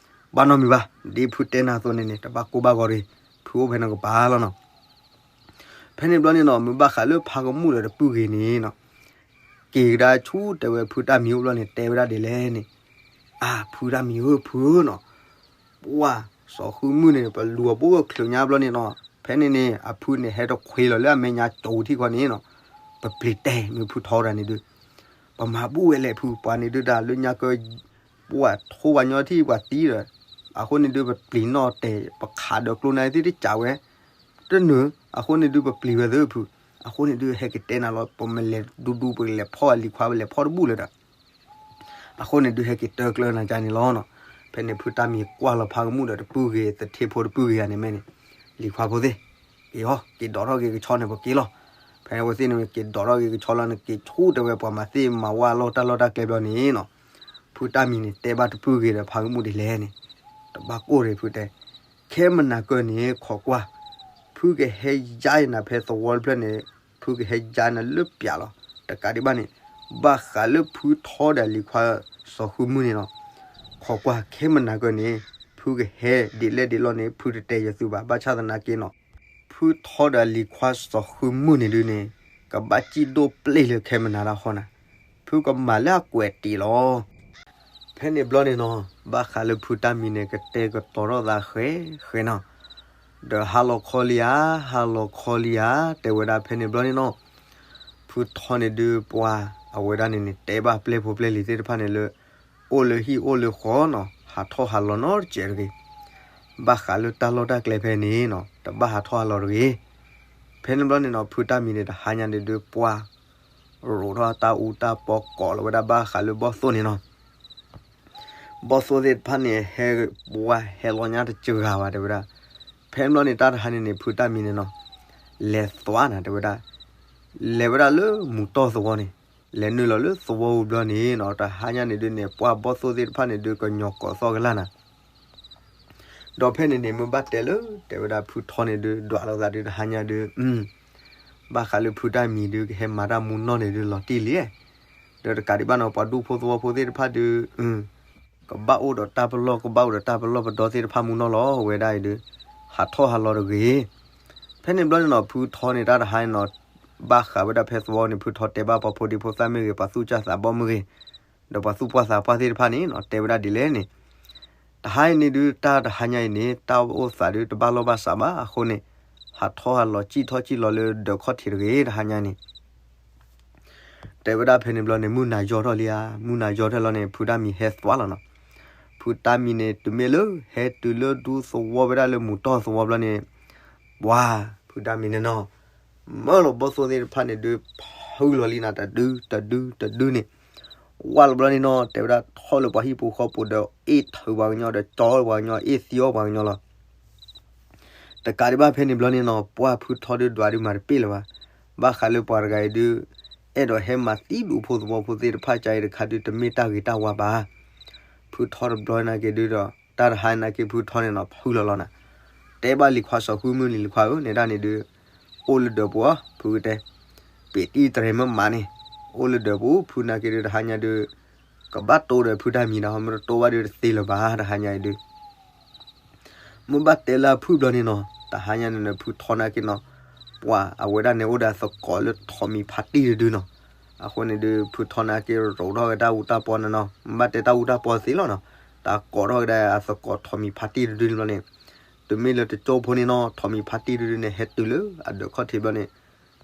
ဘၣ်နီတမံၤဘၣ် ဒ်ဖုတဲနၤအသိးန့ၣ်န့ၣ် တဘၣ်ကိၢ်ဘၣ်ဂီၤတဂ့ၤ ဖုအိၣ်ဖဲန့ၣ်ကပၤလီၤနီၤ. ဖဲန့ၣ်ဘျီန့ၣ်နီၤ မ့ၢ်ဘၣ်ဃးလၢဖါကမူၣ်ဒီးတပုၢ်ဂ့ၤန့ၣ်နီၤ က့ၤကဒါဆူတဲဝဲဖုတၢ်မံၤအိၣ်ဘျီန့ၣ် တဲဝဲဒၣ်ဒ်လဲၣ်န့ၣ် အါ ဖုတၢ်မံၤဧၢ ဖုဧၢနီၤ ပှၤစီၤဃုမုၢ်န့ၣ် ပလူၤအီၤဘိၣ်ချုးညါဘျီန့ၣ်နီၤ ဖဲန့ၣ်န့ၣ် အဖုန့ၣ် ဟဲတခွ့လီၤလၢအမဲာ်ညါကၠိထံၣ်ခီန့ၣ်နီၤ ပပျံၤတဲာ်မ့ၢ်ဖုထီတၢ်န့ၣ်ဒုး ပမၤဘူၣ်ဝဲလဲၣ်ဖု ပှၤန့ၣ်ဒုးတၢ်လၢညါကၢ ပှၤထိဝဲညီထံၣ်ပှၤသံဒီး အဃိန့ၣ်ဒုး ပပျံၤနီၣ်တဲာ် ပခးဒီးကျိန့ၣ်သ့ၣ်တကးဝဲ တနုာ် အဃိန့ၣ်ဒုး ပပျံၤဝဲသ့ၣ်ဖု အဃိန့ၣ်ဒုး ဟဲက့ၤတဲနၤလီၤ ပမ့ၢ်လဲၤဒူဒူ ပကလဲၤဖီၣ်အလံၤခွါ ပလဲၤဖီၣ်တဘူၣ်လၢၤဒီး အဃိန့ၣ်ဒုး ဟဲက့ၤတၢကျၢနၤကန့ၣ်လီၤနီၤ. ဖဲန့ၣ်ဖုတၢ်မံၤကွၢ်လီၤဖါကမူၣ်ဒီးတပုၢ်ဂ့ၤ သထ့ဖိတပုၢ်ဂ့ၤဂၤန့ၣ်မ့ၢ်န့ၣ် လံၤခွါဖိသ့ၣ် က့ၤဟီ က့ၤဒိးထီၣ်က့ၤကဆီန့ၣ် ပက့ၤလီၤ. ဖဲန့ၣ်အဝဲသ့ၣ်န့ၣ်က့ၤဒိးထီၣ်က့ၤကဆီလီၤန့ၣ် က့ၤဆူတဲဝဲပှၤမၤသ့ၣ်မၤဝါအလီၢ်တၢ်လီၢ်တၢ်ကျဲဘျီန့ၣ်နီၤ, ဖုတၢ်မံၤန့ၣ် တဲဘၣ်တပုၢ်ဂ့ၤဒီးဖါကမူၣ်ဒ်လဲၣ်န့ၣ်, တဘၣ်ကိၢ်ရ့ၣ်ဖုတဲ, ခဲမနၤကၢၢ်န့ၣ် ခိးကွၢ်, ဖုကဟဲယါအံၤနၤဖဲသဝီတဖျၢၣ်န့ၣ်, ဖုကဟဲယါနၤလၢပျးလီၤ. တကးဒံးဘၣ်န့ၣ် ဘၣ်ဃးလၢဖုထီဒီးအလံၤခွါစီၤဃုမုၢ်န့ၣ်နီၤ, ခိးကွၢ်ခဲမနၤကၢၢ်န့ၣ် ဖုကဟဲဒ်လဲၣ်ဒ်လဲၣ်န့ၣ် ဖုတတဲယသုဘၣ် ဘၣ်ဆၣ်သနာ်က့နီၤ, ဖုထီဒီးအလံၤခွါစီၤဃုမုၢ်န့ၣ်ဒုးန့ၣ် ကဘၣ်စံၣ်ဒိၣ်ပျ့ၢ်လၢခဲမနၤတၢ်ဃီနၤ, ဖုကမၤလၢအကွဲးတံၢ်လီၤ. ဖဲန့ၣ်ဘျီန့ၣ်နီၤ, ဘၣ်ဃးလၢဖုတၢ်မံၤန့ၣ် ကတဲာ်ကတီၤထီၣ်သးဃဲဃဲနီၤ, ဒီးဟါလီၤခီလံဧါ, ဟါလီၤခီလံဧါ, တဲဝဲဒၣ်ဖဲန့ၣ်ဘျီန့ၣ်နီၤ, ဖုထီန့ၣ်ဒုးပှၤအဝဲဒၣ်န့ၣ်န့ၣ် တဲဘၣ်ပျဲၢ်ဖိပျဲၢ်လံၤသ့ၣ်တဖၣ်န့ၣ်လၢ အိၣ်လၢဟံၣ်အိၣ်လၢဃီနီၤ, ဟးထီၣ်ဟးလီၤနီတစဲးတဂ့ၤ, ဘၣ်ဃးလၢတၢ်လီၢ်တၢ်ကျဲဖဲန့ၣ်နီၤ တဘၣ်ဟးထီၣ်ဟးလီၤတဂ့ၤ. ဖဲန့ၣ်ဘျီန့ၣ်နီၤ ဖုတၢ်မံၤန့ၣ် တဟါညါန့ၣ်ဒုးပှၤ ရိးထီၣ်တၢ်အူတၢ်ပီ ကိးလီၤဝဲဒၣ်ဘၣ်ဃးလၢဘီၣ်သိၣ်န့ၣ်နီၤ, ဘီၣ်သိၣ်သ့ၣ်တဖၣ်န့ၣ် ဟဲ ပှၤဟဲလီၤညါတစှၤဘၣ် တဲဝဲဒၣ်. ဖဲန့ၣ်ဘျီန့ၣ် တၢ်တဟါန့ၣ်န့ၣ် ဖုတၢ်မံၤန့ၣ်နီၤ လဲၤသွါနၤ တဲဝဲဒၣ်, လဲၤဝဲဒၣ်လၢမူၤတီၢ်သဝီန့ၣ်, လဲၤနုာ်လီၤလၢသဝီပူၤဘျီန့ၣ်နီၤ တဟါညါန့ၣ်ဒုးန့ၣ် ပှၤဘီၣ်သိၣ်သ့ၣ်တဖၣ်န့ၣ်ဒုး ကညီၤကိးသီၣ်ကလာ်နၤ ဒီးဖဲန့ၣ်န့ၣ် မ့ၢ်ဘၣ်တဲလၢ တဲဝဲဒၣ်ဖုထီန့ၣ်ဒုး ဒွးလိာ်သးဒုးတဟါညါဒုး ဘၣ်ဃးလၢဖုတၢ်မံၤဒုး ကဟဲမၤတၢ်မူနီၢ်န့ၣ်ဒုး လီၤတံၢ်လံ, ဒီးတကးဒံးဘၣ်နီၤ ပှၤဒူဖိသဝီဖိသ့ၣ်တဖၣ်ဒုး ကဘၣ်အိၣ်ဒီးတၢ်ပလီၢ် ကဘၣ်အိၣ်ဒီးတၢ်ပလီၢ်ပဒီသ့ၣ်တဖၣ်မူနီၢ်လီၤ ဝဲဒၣ်အံၤဒုး ဟးထီၣ်ဟးလီၤတဂ့ၤ. ဖဲန့ၣ်ဘျီန့ၣ်နီၤ ဖုထီန့ၣ် တၢ်တဟါန့ၣ်နီၤ ဘၣ်ဃးဝဲဒၣ်ဖဲသဝီန့ၣ် ဖုထီတဲဘၣ်ပှၤဖိဒံဖိသၣ်မ့ၢ်ဂ့ၤ ပှၤသူၣ်စၢ်သးဘီၣ်မ့ၢ်ဂ့ၤ ဒီးပှၤသူၣ်ပှၢ်သးပှၢ်သ့ၣ်တဖၣ်န့ၣ်နီၤ တဲဝဲဒၣ်ဒ်လဲၣ်န့ၣ်, တဟါအံၤန့ၣ်ဒုး တၢ်တဟါညါအံၤန့ၣ် တၢ်အိၣ်သးဒုးတဘၣ်လီၢ်ဘၣ်စးဘၣ်အဃိန့ၣ် ဟးထီၣ်ဟးလီၤစံၣ်ထီၣ်စံၣ်လီၤလၢဒၢးခီၣ်ထံးတဂ့ၤ တဟါညါန့ၣ် တဲဝဲဒၣ်ဖဲန့ၣ်ဘျီန့ၣ် မုၢ်နၤယီၤထီၣ်လံဧါ, မုၢ်နၤယီၤထီၣ်လီၤန့ၣ် ဖုတၢ်မံၤဟဲသွါလီၤနီၤ. ဖုတၢ်မံၤန့ၣ် တုၤမ့ၢ်လၢဟဲတုၤလၢဒူသဝီဝဲဒၣ်လၢမူၤတီၢ်သဝီဘျီန့ၣ်, ပှၤ ဖုတၢ်မံၤန့ၣ်နီၤ မၢလီၤဘီၣ်သိၣ်သ့ၣ်တဖၣ်န့ၣ်ဒုး ဖုလီၤလံနၤ တဒု တဒု တဒုန့ၣ်, ဝါလီၤဘျီန့ၣ်နီၤ တဲဝဲဒၣ်ထီၣ်လၢပှၤဟံၣ်ပူၤဃီပူၤဒီး အ့ၣ်ထုးပှၤကညီဒီး ကၠီလၢပှၤကညီ အ့ၣ်သံအီၣ်ပှၤကညီလီၤ. တကးဒံးဘၣ်ဖဲန့ၣ်ဘျီန့ၣ်နီၤ ပှၢ်ဖုထီဒုးဒွးဒုးမၤတပ့ၢ်လၢၤဘၣ်. ဘၣ်ဃးလၢပှၤတဂၤအံၤဒုး အဲၣ်ဒိးဟဲမၤသံဒူဖိသဝီဖိသ့ၣ်တဖၣ် ကါအံၤတခါဒုး တမ့ၢ်တၢ်ဂ့ၤတၢ်ဝါဘၣ်. ဖုထီတဘျီနာ်က့ဒုးဒီး တၢ်တဟါနာ်က့ဖုထီန့ၣ်နီၤ ဖုလီၤလီၤနၤ. တဲဘၣ်လံၤခွါစီၤဃုမုၢ်လံၤ လံၤခွါဧၢ နဲဒၣ်န့ၣ်ဒုး အိၣ်လၢဒၢးပူၤဧါ ဖုကတဲ ပ့ၤတံၢ်တရဲၣ်မ့ၢ်မးန့ၣ် အိၣ်လၢဒၢးပူၤ ဖုနာ်က့ဒုး တဟါညါဒုး ကဘၣ်တိၢ်ဒီးဖုတၢ်မံၤဒီး မ့ၢ်တတိၢ်ဘၣ်ဒုးတသ့လၢၤဘၣ် တဟါညါအံၤဒုး မ့ၢ်ဘၣ်တဲလၢအဖုၣ်ဘျီန့ၣ်နီၤ တဟါညါန့ၣ် ဖုထီနာ်က့နီၤ ပှၤအဝဲဒၣ်န့ၣ်အိၣ်ဒီးအသကိးလၢထိးမံၤဖးတံၢ်တဒုနီၤ. အဃိန့ၣ်ဒုး ဖုထီနာ်က့ရိးထီၣ်က့ၤတၢ်အူတၢ်ပီန့ၣ်နီၤ မ့ၢ်ဘၣ်တဲတၢ်အူတၢ်ပီသ့လီၤနီၤ တၢ်ကိးထီၣ်က့ၤဒၣ်အသကိးထိးမံၤဖးတံၢ်တဒုန့ၣ်ဘျီန့ၣ် တုၤမ့ၢ်လၢတကၠိဖိန့ၣ်နီၤ ထိးမံၤဖးတံၢ်တဒုန့ၣ် ဟဲတုၤလၢအဒၢးခီၣ်ထံးဘျီန့ၣ်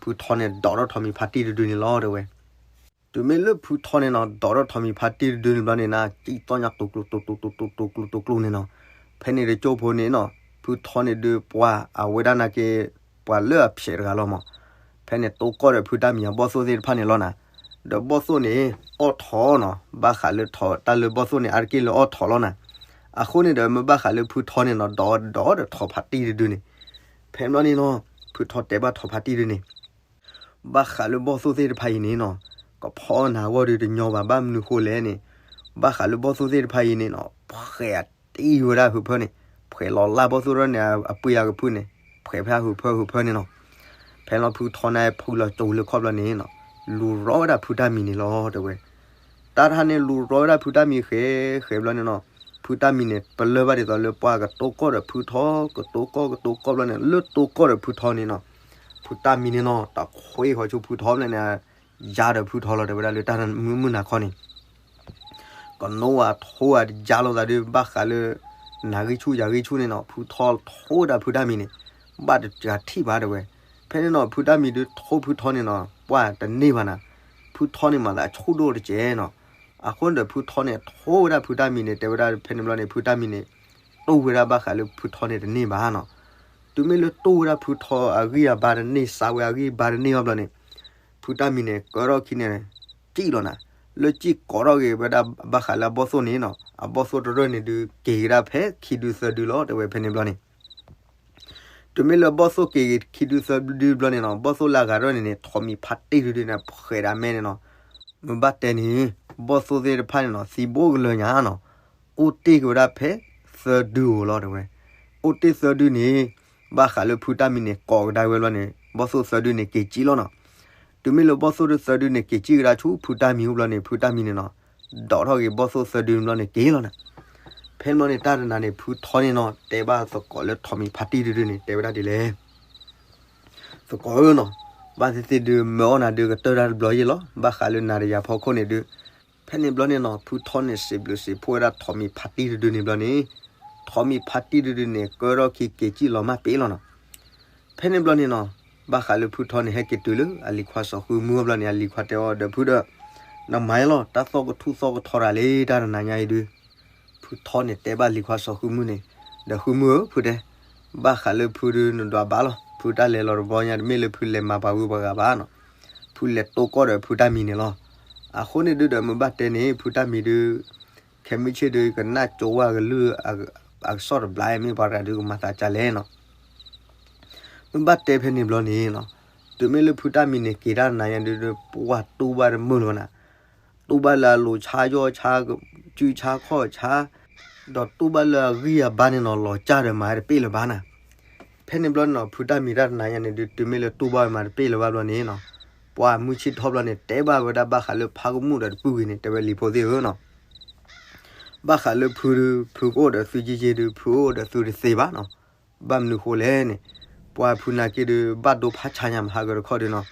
ဖုထီန့ၣ်ဒိးထီၣ်ထိးမံၤဖးတံၢ်တဒုန့ၣ်လီၤတဲဝဲ တုၤမ့ၢ်လၢဖုထီန့ၣ်နီၤ ဒိးထီၣ်ထိးမံၤဖးတံၢ်တဒုန့ၣ်ဘျီန့ၣ် နကံၣ်တီၣ်ညါတိၤကျိၤတိၤကျိၤတိၤကျိၤတိၤကျိၤတိၤကျိၤန့ၣ်နီၤ. ဖဲန့ၣ်တကၠိဖိန့ၣ်နီၤ ဖုထီန့ၣ်ဒုးပှၤအဝဲဒၣ်နာ်က့ ပှၤလၢအဖျဲးတဂၤလီၤမး. ဖဲန့ၣ်တိၢ်ကီၢ်ဒီးဖုတၢ်မံၤအဘီၣ်သိၣ်သ့ၣ်တဖၣ်န့ၣ်လီၤနၤ. ဒီးဘီၣ်သိၣ်န့ၣ် အီၣ်ထိးနီၤ ဘၣ်ဃးလၢထိးတၢ်လၢဘီၣ်သိၣ်န့ၣ် အါတက့ၢ်လၢအီၣ်ထိးလီၤနၤ. အဃိန့ၣ်ဒီးမ့ၢ်ဘၣ်ဃးလၢဖုထီန့ၣ်နီၤ ဒိးဒိးဒီးထိးဖးတံၢ်တဒုန့ၣ်. ဖဲဘျီန့ၣ်နီၤ ဖုထီတဲဘၣ်ထိးဖးတံၢ်တဒုန့ၣ် ဘၣ်ဃးလၢဘီၣ်သိၣ်သ့ၣ်တဖၣ်အံၤန့ၣ်နီၤ ကဖီနၤအဂီၢ်ဒုးတညီဘၣ် ဘၣ်မနုၤဃိလဲၣ်န့ၣ် ဘၣ်ဃးလၢဘီၣ်သိၣ်သ့ၣ်တဖၣ်အံၤန့ၣ်နီၤ ဖှဲးအတံၢ်ဝဲဒၣ်ဟုးဖၢန့ၣ် ဖှဲးလီၤလၢ်ဘီၣ်သိၣ်ဒီးန့ၣ် အပှ့ၤအကဖုၣ်န့ၣ် ဖှဲးဖဲဟုးဖၢဟုးဖၢန့ၣ်နီၤ. ဖဲလီၤဖုထီန့ၣ်ဖုလီၤကၠိလၢခီၣ်ဘျီန့ၣ်နီၤ လူၤရီဝဲဒၣ်ဖုတၢ်မံၤန့ၣ်လီၤတဲဝဲ တၢ်တဟါန့ၣ်လူၤရီဝဲဒၣ်ဖုတၢ်မံၤဃဲဃဲဘျီန့ၣ်နီၤ ဖုတၢ်မံၤန့ၣ် ပလၢၢ်ဘၣ်ဒ်သိးလၢပှၢ်ကတိၢ်ကီၢ်ဒီးဖုထီ ကတိၢ်ကီၢ်ကတိၢ်ကီၢ်ဘျီန့ၣ် လၢတိၢ်ကီၢ်ဒီးဖုထီန့ၣ်နီၤ ဖုတၢ်မံၤန့ၣ်နီၤ တၢ်ခွ့ဃီဆိဖုထီဘျီန့ၣ် ယါဒီးဖုထီလီၤတဲဝဲဒၣ်လၢတၢ်မုၢ်နၤခီန့ၣ် ကနိအထိအတယါလိာ်သးဒုး ဘၣ်ဃးလၢ နၤဂံၢ်ဆူၣ်ယၤဂံၢ်ဆူၣ်န့ၣ်နီၤ ဖုထီထိဝဲဒၣ်ဖုတၢ်မံၤန့ၣ် ဘၣ်တဂၤထံၣ်ဘၣ်တဲဝဲ. ဖဲန့ၣ်နီၤ ဖုတၢ်မံၤဒုးထိဖုထီန့ၣ်နီၤ ပှၢ်တန့ၢ်ဘၣ်နၤ ဖုထီန့ၣ်မၤသးဆူၣ်ဒိၣ်တကဲးနီၤ. အဃိန့ၣ်ဒီးဖုထီန့ၣ်ထိဝဲဒၣ်ဖုတၢ်မံၤန့ၣ် တဲဝဲဒၣ်ဖဲန့ၣ်ဘျီန့ၣ် ဖုတၢ်မံၤန့ၣ် တိၢ်ဝဲဒၣ်ဘၣ်ဃးလၢဖုထီန့ၣ်တန့ၢ်ဘၣ်နီၤ. တုၤမ့ၢ်လၢတိၢ်ဝဲဒၣ်ဖုထီအဂံၢ်အဘါတန့ၢ် စးဝဲအဂံၢ်အဘါတန့ၢ်အီၤဘျီန့ၣ် ဖုတၢ်မံၤန့ၣ် ကၢထီၣ်ခံန့ၣ် စံၣ်လီၤနၤ လၢစံၣ်ကိးထီၣ်က့ၤဝဲဒၣ်ဘၣ်ဃးလၢအဘီၣ်သိၣ်န့ၣ်နီၤ အဘီၣ်သိၣ်တရၢၢ်န့ၣ်ဒုး က့ၤကဒါဖဲခံဒုသၢဒုလီၤတဲဝဲဖဲန့ၣ်ဘျီန့ၣ် တုၤမ့ၢ်လၢဘီၣ်သိၣ်က့ၤခံဒုသၢဒုဘျီန့ၣ်နီၤ, ဘီၣ်သိၣ်လၢအဂၤထီၣ်န့ၣ်န့ၣ် ထိးမံၤဖးတံၢ်တဒုန့ၣ် ဖှဲးဒၣ်မဲန့ၣ်နီၤ. မ့ၢ်ဘၣ်တဲန့ၣ် ဘီၣ်သိၣ်သ့ၣ်တဖၣ်န့ၣ်နီၤ သံဘိၣ်ကလၢာ်ညါနီၤ, အိၣ်တ့ၢ်က့ၤဝဲဒၣ်ဖဲသၢဒုဧိၤလီၤတဲဝဲ. အိၣ်တ့ၢ်သၢဒုန့ၣ် ဘၣ်ဃးလၢဖုတၢ်မံၤန့ၣ် ကိးကဒါဝဲဘျီန့ၣ် ဘီၣ်သိၣ်သၢဒုန့ၣ်က့ၤကံၣ်လီၤနီၤ. တုၤမ့ၢ်လၢဘီၣ်သိၣ်သၢဒုန့ၣ် က့ၤကံၣ်ကဒါဆူဖုတၢ်မံၤအိၣ်ဘျီန့ၣ် ဖုတၢ်မံၤန့ၣ်နီၤ ဒိးထီၣ်က့ၤဘီၣ်သိၣ်သၢဒုဘျီန့ၣ်က့ၤလီၤနီၤ. ဖဲန့ၣ်ဘျီန့ၣ် တၢ်တနၤန့ၣ် ဖုထီန့ၣ်နီၤ တဲဘၣ်သကိးလၢထိးမံၤဖးတံၢ်တဒုန့ၣ် တဲဝဲဒၣ်ဒ်လဲၣ်. သကိးဧၢနီၤ, ဘၣ်သ့ၣ်သ့ၣ်ဒုး မၢအီၣ်နၤဒုးကတၢၢ်တၢ်တဘျီယ့ၣ်လီၤ. ဘၣ်ဃးလၢနၤဒီးယၤဖီခိၣ်န့ၣ်ဒုး ဖဲန့ၣ်ဘျီန့ၣ်နီၤ ဖုထီန့ၣ် စံးဘျုးစံးဖှိၣ်ဝဲဒၣ်ထိးမံၤဖးတံၢ်တဒုန့ၣ်ဘျီန့ၣ် ထိးမံၤဖးတံၢ်တဒုန့ၣ် ကၢထီၣ်ခံက့ၤကံၣ်လီၤမၢ်ပ့ၤလီၤနီၤ. ဖဲန့ၣ်ဘျီန့ၣ်နီၤ ဘၣ်ဃးလၢဖုထီန့ၣ် ဟဲက့ၤတုၤလၢအလံၤခွါစီၤဃုမုၢ်အဘျီန့ၣ် အလံၤခွါတဲအီၤဒီး ဖုဒီး နမၤအီၤလီၤ တၢ်သီၣ်ကထူၣ်သီၣ်ကထီတၢ်လံ တၢ်တနၤညါအံၤဒုး. ဖုထီန့ၣ်တဲဘၣ်လံၤခွါစီၤဃုမုၢ်န့ၣ် ဒီးဃုမုၢ်ဧၢ ဖုတဲ ဘၣ်ဃးလၢဖုဒုးနဒွးဘၣ်လီၤ. ဖုတၢ်လဲၤလီၤတဘျီညါ တမ့ၢ်လၢဖုလဲၤမၤပှၤဂုၤပှၤဂၤဘၣ်နီၤ. ဖုလဲၤတိၢ်ကီၢ်ဒီးဖုတၢ်မံၤန့ၣ်လီၤ. အဃိန့ၣ်ဒုးဒီး မ့ၢ်ဘၣ်တဲန့ၣ် ဖုတၢ်မံၤဒုး ခဲမုၢ်ဆ့ၣ်ဒုး ကနၣ်ကၠိဝဲအကလုၢ် အကစီၣ်တဘျီ မ့ၢ်ပှၤတဂၤဒုးကမၤသးဒ်လဲၣ်နီၤ. မ့ၢ်ဘၣ်တဲဖဲန့ၣ်ဘျီန့ၣ်နီၤ တုၤမ့ၢ်လၢဖုတၢ်မံၤန့ၣ် က့ၤတၢ်တနၤညါဒုး ပှၤတူၢ်ဘၣ်တမုာ်လၢၤဘၣ်နၤ. တူၢ်ဘၣ်လၢအလိၤဆါယီၢ်ဆါ စုဆါခီၣ်ဆါ ဒီးတူၢ်ဘၣ်လၢအဂံၢ်အဘါန့ၣ်နီၤ လီၤကၢ်ဒီးမၤတပ့ၢ်လၢၤဘၣ်နၤ. ဖဲန့ၣ်ဘျီန့ၣ်နီၤ ဖုတၢ်မံၤတၢ်တနၤညါန့ၣ်ဒုး တုၤမ့ၢ်လၢတူၢ်ဘၣ်ဝဲမၤတပ့ၢ်လၢၤဘၣ်ဘျီန့ၣ်နီၤ ပှၤမုၢ်ဆ့ၣ်ထီၣ်ဘျီန့ၣ် တဲဘၣ်ဝဲဒၣ်ဘၣ်ဃးလၢဖးကမူၣ်ဒီးတပုၢ်ဂ့ၤန့ၣ် တဲဝဲလံၤဖိသ့ၣ်ဧၢနီၤ ဘၣ်ဃးလၢဖုဒုး ဖုကအိၣ်ဒီးသုက့ယ့ဒုး ဖုအိၣ်ဒီးသုတသ့ဘၣ်နီၤ. ဘၣ်မနုၤဃိလဲၣ်န့ၣ် ပှၤဖုနာ်က့ဒုး ဘၣ်ဒိဖးဆါညါမဟါကတခီဒုးနီၤ.